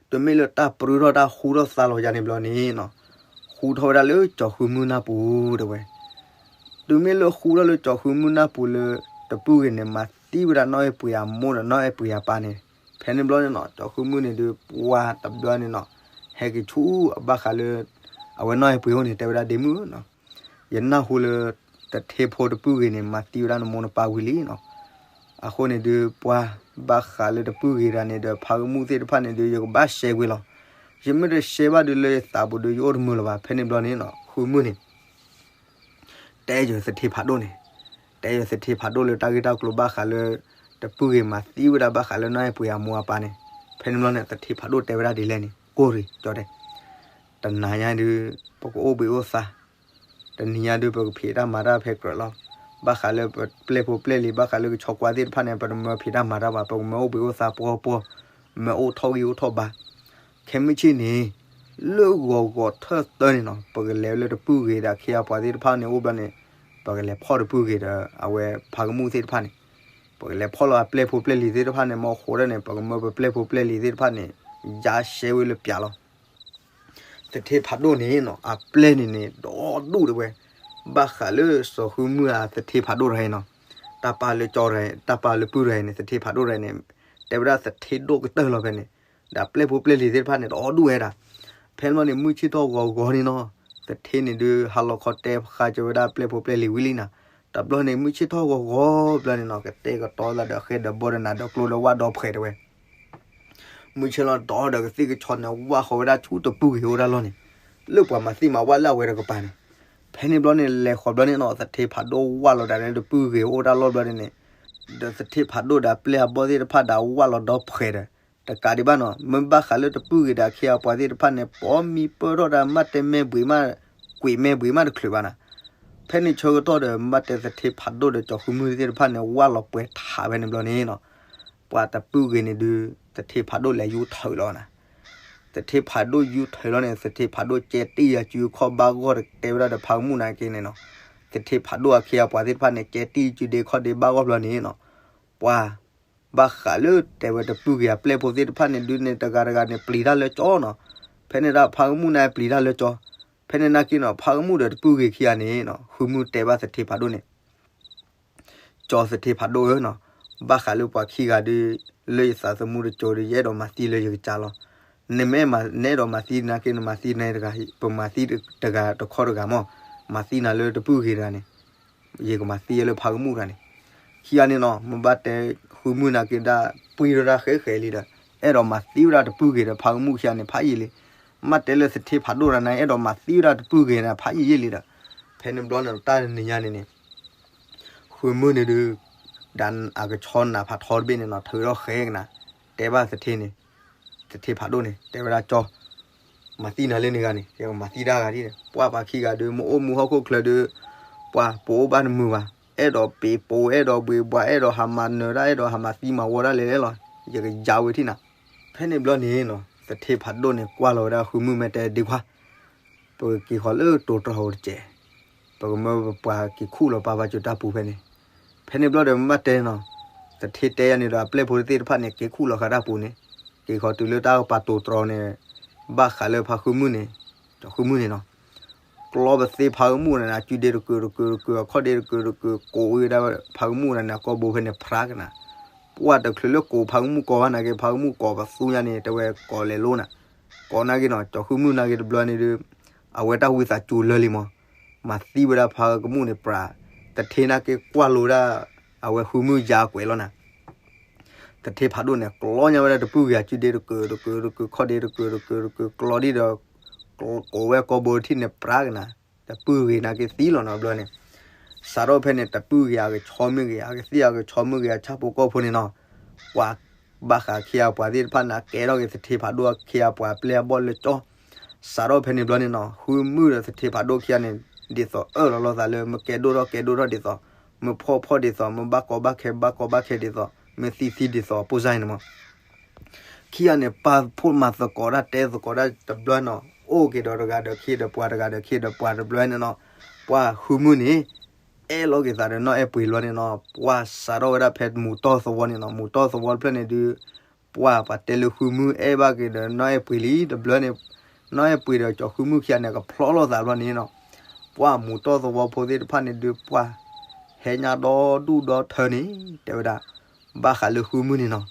တုၤမ့ၢ်လၢတၢ်ပြံထီၣ်တၢ်ဃူထီၣ်သါလီၤယၤန့ၣ်ဘျီန့ၣ်နီၤ, ဃူထီၣ်ဝဲဒၣ်လၢကၠီၤဃုမုၢ်နၢ်ပူၤတဲဝဲ. တုၤမ့ၢ်လၢဃူထီၣ်လၢကၠီၤဃုမုၢ်နၢ်ပူၤလၢ တပုၢ်ဂ့ၤန့ၣ် မၤသံဝဲဒၣ်နီၢ်အဲၣ်ပှ့ၤအမိၢ်ဒီး နီၢ်အဲၣ်ပှ့ၤအပၢ်န့ၣ်, ဖဲန့ၣ်ဘျီန့ၣ်နီၤ ကၠီၤဃုမုၢ်န့ၣ်ဒုး ပှၤတဘျီန့ၣ်နီၤ, ဟဲက့ၤဆူအဘၣ်ဃးလၢ အဝဲနီၢ်အဲၣ်ပှ့ၤအအိၣ်န့ၣ် တဲဝဲဒၣ်ဒ့မုၣ်နီၤ, ယနၢ်ဟူလၢ သထ့ဖိတပုၢ်ဂ့ၤန့ၣ် မၤသံဝဲဒၣ်နမိၢ်နပၢ်ဝံၤလံနီၤ. အဃိန့ၣ်ဒုး ပှၤဘၣ်ဃးလၢတပုၢ်ဂ့ၤတဂၤန့ၣ်ဒီး ဖါကမူၣ်သ့ၣ်တဖၣ်န့ၣ်ဒုး ယကဘၣ်ရှဲကွံာ်လီၤ. ယမ့ၢ်တရှဲဘၣ်ဒုး လၢယသးပူၤဒုး ယအိၣ်တမုာ်လၢၤဘၣ်. ဖဲန့ၣ်ဘျီန့ၣ်နီၤ ဃုမုၢ်န့ၣ် တဲယသထ့ဖးဒိၣ်န့ၣ်, တဲယသထ့ဖးဒိၣ်လၢတၢ်ဂ့ၢ်တၢ်ကျိၤဘၣ်ဃးလၢ တပုၢ်ဂ့ၤမၤသံဝဲဒၣ်ဘၣ်ဃးလၢနီၢ်အဲၣ်ပှ့ၤအမိၢ်အပၢ်န့ၣ်. ဖဲန့ၣ်ဘျီန့ၣ် သထ့ဖးဒိၣ်တဲဝဲဒၣ်ဒ်လဲၣ်န့ၣ် ကိၢ်ရံၣ်ကၠီတဲ, တနၤညါဒုး ပကအိၣ်ဘှံးအိၣ်သါ, တနံၤညါဒုး ပကဖံးတၢ်မၤတၢ်ဖဲကြၢးလီၤ. ဘၣ်ဃးလၢပပျဲၢ်ဖိပျဲၢ်လံၤ ဘၣ်ဃးလၢကဆီကွၢ်သ့ၣ်တဖၣ်န့ၣ် ပတမၢဖံးတၢ်မၤတၢ်ဘၣ်, ပကမၢအိၣ်ဘှံးအိၣ်သါပှီၢ်ပှီၢ်, မၢအိၣ်ထီၣ်ဂံၢ်အိၣ်ထီၣ်ဘါ. ခဲမုၢ်ဆ့ၣ်န့ၣ် လၢဂီၤဂီၤထၢၣ်သၢန့ၣ်နီၤ ပကလဲၤလၢတပုၢ်ဂ့ၤဒီးအခ့အပှၤသ့ၣ်တဖၣ်န့ၣ်အိၣ်ဘျီန့ၣ်, ပကလဲၤဖီၣ်တပုၢ်ဂ့ၤဒီးအဝဲဖါကမူၣ်သ့ၣ်တဖၣ်န့ၣ်, ပကလဲၤဖီၣ်လီၤအပျဲၢ်ဖိပျဲၢ်လံၤသ့ၣ်တဖၣ်န့ၣ် မ့ၢ်ဃိဒၣ်န့ၣ် ပကမၢပပျဲၢ်ဖိပျဲၢ်လံၤသ့ၣ်တဖၣ်န့ၣ် ယါရှဲဝဲလၢပျးလီၤ. သထ့ဖးဒိၣ်န့ၣ်နီၤ အပျဲၢ်န့ၣ်န့ၣ် ဒီဒူၣ်တဲဝဲ, ဘၣ်ဃးလၢစီၤဃုမုၢ်အသထ့ဖးဒိၣ်တဂၤအံၤနီၤ, တၢ်ပာ်လၢကၠီတဂၤ, တၢ်ပာ်လၢပုၢ်တဂၤအံၤန့ၣ် သထ့ဖးဒိၣ်တဂၤအံၤန့ၣ်, တဲဝဲဒၣ်သထ့ဒိၣ်ကတၢၢ်လီၤဖဲန့ၣ်, ဒီးပျဲၢ်ဖိပျဲၢ်လံၤသ့ၣ်တဖၣ်န့ၣ် ဒီဒူၣ်ဝဲဒၣ်. ဖဲန့ၣ်ဘျီန့ၣ် မုၢ်ဆ့ၣ်ထီၣ်ဂီၤဂီၤန့ၣ်နီၤ, သထ့န့ၣ်ဒုး ဟါလီၤခီတဲဃာ်ကၢဝဲဒၣ်ပျဲၢ်ဖိပျဲၢ်လံၤဝံၤလံနၤ, တဘျီန့ၣ် မုၢ်ဆ့ၣ်ထီၣ်ဂီၤဂီၤဘျီန့ၣ်နီၤ ကတဲာ်ကတီၤသးဒီးဃဲဒီးဘီဒီးနးဒီးကျိဒီးဝၣ်ဒီဖှဲးတဲဝဲ မုၢ်ဆ့ၣ်လီၤဒီးကသ့ၣ်ကဆီန့ၣ် ဝၣ်ဃီၤဝဲဒၣ်ဆူတပုၢ်ဂ့ၤအိၣ်ဒၣ်လီၢ်န့ၣ်, လၢပှၤမၤသံမၤဝၣ်လၢအဝဲတကပၤန့ၣ်. ဖဲန့ၣ်ဘျီန့ၣ် လဲၤဃီၤဘျီန့ၣ်နီၤ သထ့ဖးဒိၣ်ဝၣ်လီၤဒၣ်လၢတပုၢ်ဂ့ၤအိၣ်တၢ်လီၢ်ဘျီန့ၣ်န့ၣ်, ဒီးသထ့ဖးဒိၣ်ဒီးပျဲၢ်အဘီၣ်သ့ၣ်တဖၣ်ဒီးဝၣ်လီၤဒီဖှဲးဒီး, တကးဒံးဘၣ်နီၤ မ့ၢ်ဘၣ်ဃးလၢတပုၢ်ဂ့ၤဒီးအခ့အပှၤသ့ၣ်တဖၣ်န့ၣ် ပိာ်မံပၢၢ်ထီၣ်ဒီးမ့ၢ်တဲမဲာ်ဘှံးမး, ကွံာ်မဲာ်ဘှံးမးတချုးဘၣ်နၤ. ဖဲန့ၣ်ဆၢကတီၢ်ဒီး မ့ၢ်တဲသထ့ဖးဒိၣ်ဒီးကၠီၤဃုမုၢ်သ့ၣ်တဖၣ်န့ၣ် ဝၣ်လီၤပှဲၤထးဖဲန့ၣ်ဘျီန့ၣ်နီၤ, ပှၤတပုၢ်ဂ့ၤန့ၣ်ဒုး သထ့ဖးဒိၣ်လဲၤယူထၢၣ်လီၤနၤ. သထ့ဖးဒိၣ်ယူထၢၣ်လီၤန့ၣ် သထ့ဖးဒိၣ်ကဲတံၢ်ယၤစုခီၣ်ဘါဂီၢ်တကဲဝဲဒၣ်ဒီးဖါကမူၣ်နာ်က့န့ၣ်နီၤ, သထ့ဖးဒိၣ်အခ့အပှၤသ့ၣ်တဖၣ်န့ၣ် ကဲတံၢ်စုဒ့ခီၣ်ဒ့ဘါဂီၢ်ဘျီန့ၣ်နီၤ, ပှၤ ဘၣ်ဃးလၢတဲဝဲတပုၢ်ဂ့ၤအပျဲၢ်ဖိသ့ၣ်တဖၣ်န့ၣ်ဒုးန့ၣ် တဂၤတဂၤန့ၣ် ပျံၤတၢ်လၢကၠီနီၤ. ဖဲန့ၣ်ဒၣ်ဖါကမူၣ်န့ၣ်ပျံၤတၢ်လၢကၠီ, ဖဲန့ၣ်နာ်က့နီၤ ဖါကမူၣ်ဒီးတပုၢ်ဂ့ၤခံဂၤန့ၣ်နီၤ ဃုမုၢ်တဲဘၣ်သထ့ဖးဒိၣ်န့ၣ် ကၠီသထ့ဖးဒိၣ်ဧၢနီၤ, ဘၣ်ဃးလၢပှၤခံဂၤဒုး လၢယသးသမူတကၠိဒီး ယအဲၣ်ဒိးမၤသံလၢယကစၢ်လီၤ. နမ့ၢ်မၤ နအဲၣ်ဒိးမၤသံနာ်က့ နမၤသံနတဂၤ, ပမၤသံတဂၤတခီတဂၤမး, မၤသံနၤလၢတပုၢ်ဂ့ၤတဂၤန့ၣ်, ယကမၤသံလၢဖါကမူၣ်တဂၤန့ၣ်. ခံဂၤန့ၣ်နီၤ မ့ၢ်ဘၣ်တဲဃုမုၢ်နာ်က့ဒၣ် ပှံၢ်ထီၣ်ဒၣ်ဃဲဃဲလံဒီး အဲၣ်ဒိးမၤသံဝဲဒၣ်တပုၢ်ဂ့ၤဒီးဖါကမူၣ်ခံဂၤန့ၣ် ဖးယံာ်လံ. မ့ၢ်တဲလၢသထ့ဖးဒိၣ်တဂၤန့ၣ် အဲၣ်ဒိးမၤသံဝဲဒၣ်တပုၢ်ဂ့ၤန့ၣ် ဖးယံာ်ယံာ်လံဒီး ဖဲန့ၣ်ဘျီန့ၣ် တၢ်တနံၤညါန့ၣ်န့ၣ် ဃုမုၢ်န့ၣ်ဒုး ဒ်အကဆီနးဖးထီတဘ့ၣ်န့ၣ်နီၤ ထုးထီၣ်ဃဲကနၤ တဲဘၣ်သထ့န့ၣ်, သထ့ဖးဒိၣ်န့ၣ် တဲဝဲဒၣ်ကၠီ မၤသံနၤလၢနဂၤန့ၣ် ယကမၤသံတၢ်ဂၤဒ်န့ၣ် ပှၤပှၤခံဂၤဒုး မ့ၢ်အိၣ်မူဟီၣ်ခိၣ်ချၢဒုး ပှၤပအိၣ်ဘၣ်တမုာ်ဘၣ်, အဲၣ်ဒိးပ့ၤပိၤ အဲၣ်ဒိးဘှံးဘှး အဲၣ်ဒိးဟးမၤနၢၤတၢ် အဲၣ်ဒိးဟးမၤသံမၤဝီတၢ်လဲၣ်လဲၣ်လီၤ. ယကယါဝဲထံၣ်နၤ. ဖဲန့ၣ်ဘျီန့ၣ်နီၤ သထ့ဖးဒိၣ်န့ၣ် ကွၢ်လီၤဝဲဒၣ်ဃုမုၢ်မ့ၢ်တဲဒ့ခွါ ပကက့ၤဃီၤလၢတိၤတြီၤဧိၤတစဲး, ပကမၢပပှၤက့ၤခူၣ်လီၤပာ်ပာ်စၢၤတၢ်ပူၤဖဲန့ၣ်. ဖဲန့ၣ်ဘျီဒီးမ့ၢ်ဘၣ်တဲနီၤ, သထ့တဲယၤန့ၣ်ဒီး အပျဲၢ်ဖိတသ့ၣ်တဖၣ်န့ၣ် က့ၤခူၣ်လီၤဃာ်တၢ်ပူၤန့ၣ်, က့ၤဃီၤတုၤလၢတၢ်ပာ်တိၤတြီၤန့ၣ်, ဘၣ်ဃးလၢဖါဃုမုၢ်န့ၣ်, ဃုမုၢ်န့ၣ်နီၤ, ကျီပသ့ဖါကမူၣ်န့ၣ် အစုဒ့တကုာ်တကုာ်တကုာ် အခီၣ်ဒ့တကုာ်တကုာ် ကိးဝဲဒၣ်ဖါကမူၣ်န့ၣ် အကိာ်ဘိဖဲန့ၣ် ဖြါကနၤ. ပှၤတချုးလၢကိးဖါကမူၣ်ကိးဘၣ်နာ်က့ ဖါကမူၣ်ကိးပသူညါန့ၣ် တဲဝဲကိးလဲၤလိနၤ. ကိးနာ်က့နီၤ ကၠီၤဃုမုၢ်နာ်က့တဘျီန့ၣ်ဒီး အဝဲတၢ်ဝံသးစူၤလၢာ်လံမး, မၤသံဝဲဒၣ်ဖါကမူၣ်န့ၣ်ပြး, သထ့နာ်က့ကွၢ်လိဒၣ် အဝဲဃုမုၢ်ယါကွဲးလီၤနၤ. သထ့ဖးဒိၣ်န့ၣ် ကျီညါဝဲဒၣ်တပုၢ်ဂ့ၤ အစုဒ့တကုာ်တကုာ်တကုာ် ခီၣ်ဒ့တကုာ်တကုာ်တကုာ် ကျီဒံးဒီး ကိးဝဲကိာ်ဘိတထံၣ်န့ၣ် ပြးကနၤ, တပုၢ်ဂ့ၤနာ်က့သံလီၤနီၤဘျီန့ၣ်. စးထီၣ်ဖဲန့ၣ် တပုၢ်ဂ့ၤအကဆီမုၢ်ဂ့ၤ အကသံၣ်အကဆီမုၢ်ဂ့ၤ အဆၣ်ဖိကီၢ်ဖိန့ၣ်နီၤ, ပှၤဘၣ်ဃးခ့အပှၤသ့ၣ်တဖၣ်န့ၣ် ကဲထီၣ်က့ၤသထ့ဖးဒိၣ်အခ့အပှၤအပျဲၢ်အဘီၣ်လၢကၠီ စးထီၣ်ဖဲန့ၣ်ဘျီန့ၣ်နီၤ ဃုမုၢ်ဒီးသထ့ဖးဒိၣ်ခံဂၤန့ၣ် ဒ်သိးအၢၣ်လီၤလိာ်သးလၢ မ့ၢ်ကဲဒိၣ်ထီၣ်ကဲဒိၣ်ထီၣ်ဒ်သိး, မ့ၢ်ဖှီၣ်ဖှီၣ်ဒ်သိး, မ့ၢ်ဘၣ်ကီဘၣ်ခဲဘၣ်ကီဘၣ်ခဲဒ်သိး, မ့ၢ်သံသံဒ်သိးပိၢ်စါအံၤန့ၣ်မး ခံဂၤန့ၣ် ပာ်ဖှိၣ်မၤသကိးတၢ်တဲသကိးတၢ်တဘျီနီၤ အိၣ်က့ၤဒီးတဂၤဒီးခံဒီးပှၤ တဂၤဒီးခံဒီးပှၤတဘျီန့ၣ်နီၤ ပှၤဃုမုၢ်န့ၣ် အဲၣ်လီၤက့ၤသးဒီးနီၢ်အဲၣ်ပှ့ၤလီၤန့ၣ်နီၤ ပှၤစးထီၣ်ဝဲဒၣ်ဖဲမူၤတီၢ်သဝီန့ၣ်နီၤ မူၤတီၢ်သဝီတဖျၢၣ်န့ၣ်ဒုး ပှၤပှၤတဲလၢဃုမုၢ်အဲၣ်ဘၣ်က့ၤဒီးနီၢ်အဲၣ်ပှ့ၤလံ တဘျီန့ၣ် နီၢ်အဲၣ်ပှ့ၤဒီးကၠီၤဃုမုၢ်ခံဂၤန့ၣ် ကဖျီလိာ်သးဘျီန့ၣ်နီၤ ပှၤမူၤတီၢ်သဝီဖိသ့ၣ်တဖၣ်န့ၣ်ဒုး ပှၤဟဲညါဒီဒူၣ်ဒီထၢန့ၣ် တဲဝဲဒၣ် ဘၣ်ဃးလၢဃုမုၢ်န့ၣ်နီၤ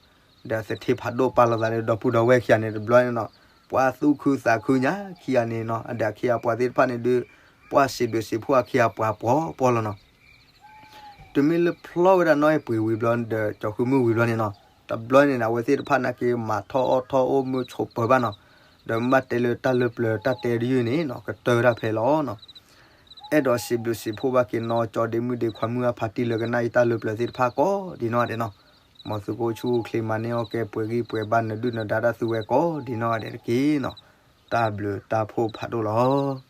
ဒီးသထ့ဖးဒိၣ်ပာ်လီၤသးလၢဒီပုၢ်ဒီဝဲၢ်ခံဂၤန့ၣ် တဘျီန့ၣ်နီၤ ပှၤသူၣ်ခုသးခုညါခံဂၤန့ၣ်နီၤ အဒီးအခ့အပှၤသ့ၣ်တဖၣ်န့ၣ်ဒုး ပှၤစံးဘျုးစံးဖှိၣ်အခ့အပှၤပှီၤပှီၤလီၤနီၤ တုၤမ့ၢ်လၢဖျီဝဲဒၣ်နီၢ်အဲၣ်ပှ့ၤဝံၤဘျီဒီးကၠီၤဃုမုၢ်ဝံၤဘျီန့ၣ်နီၤ တဘျီန့ၣ်န့ၣ် အဝဲသ့ၣ်တဖၣ်နာ်က့ မၤထီၣ်အီၣ်ထီၣ်အိၣ်မုာ်ဆိးပၢၤဘၣ်နီၤ ဒီးမ့ၢ်ဘၣ်တဲလၢတၢ်လၢပျၢၤတၢ်တဲတယုၢ်န့ၣ်နီၤ ကတၢၢ်တၢ်ဖဲလီၤနီၤ အဲၣ်ဒိးစံးဘျုးစံးဖှိၣ်ဘၣ်က့ၤနီၢ်ကၠီဒ့မုၣ်ဒ့ခွါမုၣ်အဖါတံၢ်လၢကနၣ်ယတၢ်လၢပျၢၤသ့ၣ်တဖၣ်ကိးဒ်နီၢ်ဂၤဒဲးနီၤ မ်သုကအိၣ်ဆူၣ်အိၣ်ချ့မၤန့ၢ်အီၣ်ကဲပှဲၤဂံၢ်ပှဲၤဘါနဒုၣ်နဒါတၢ်သုဝဲကိးဒ်နီၢ်ဂၤဒဲးတက့ၢ်နီၤ တၢ်ဘျုးတၢ်ဖှိၣ်ဖးဒိၣ်လီၤ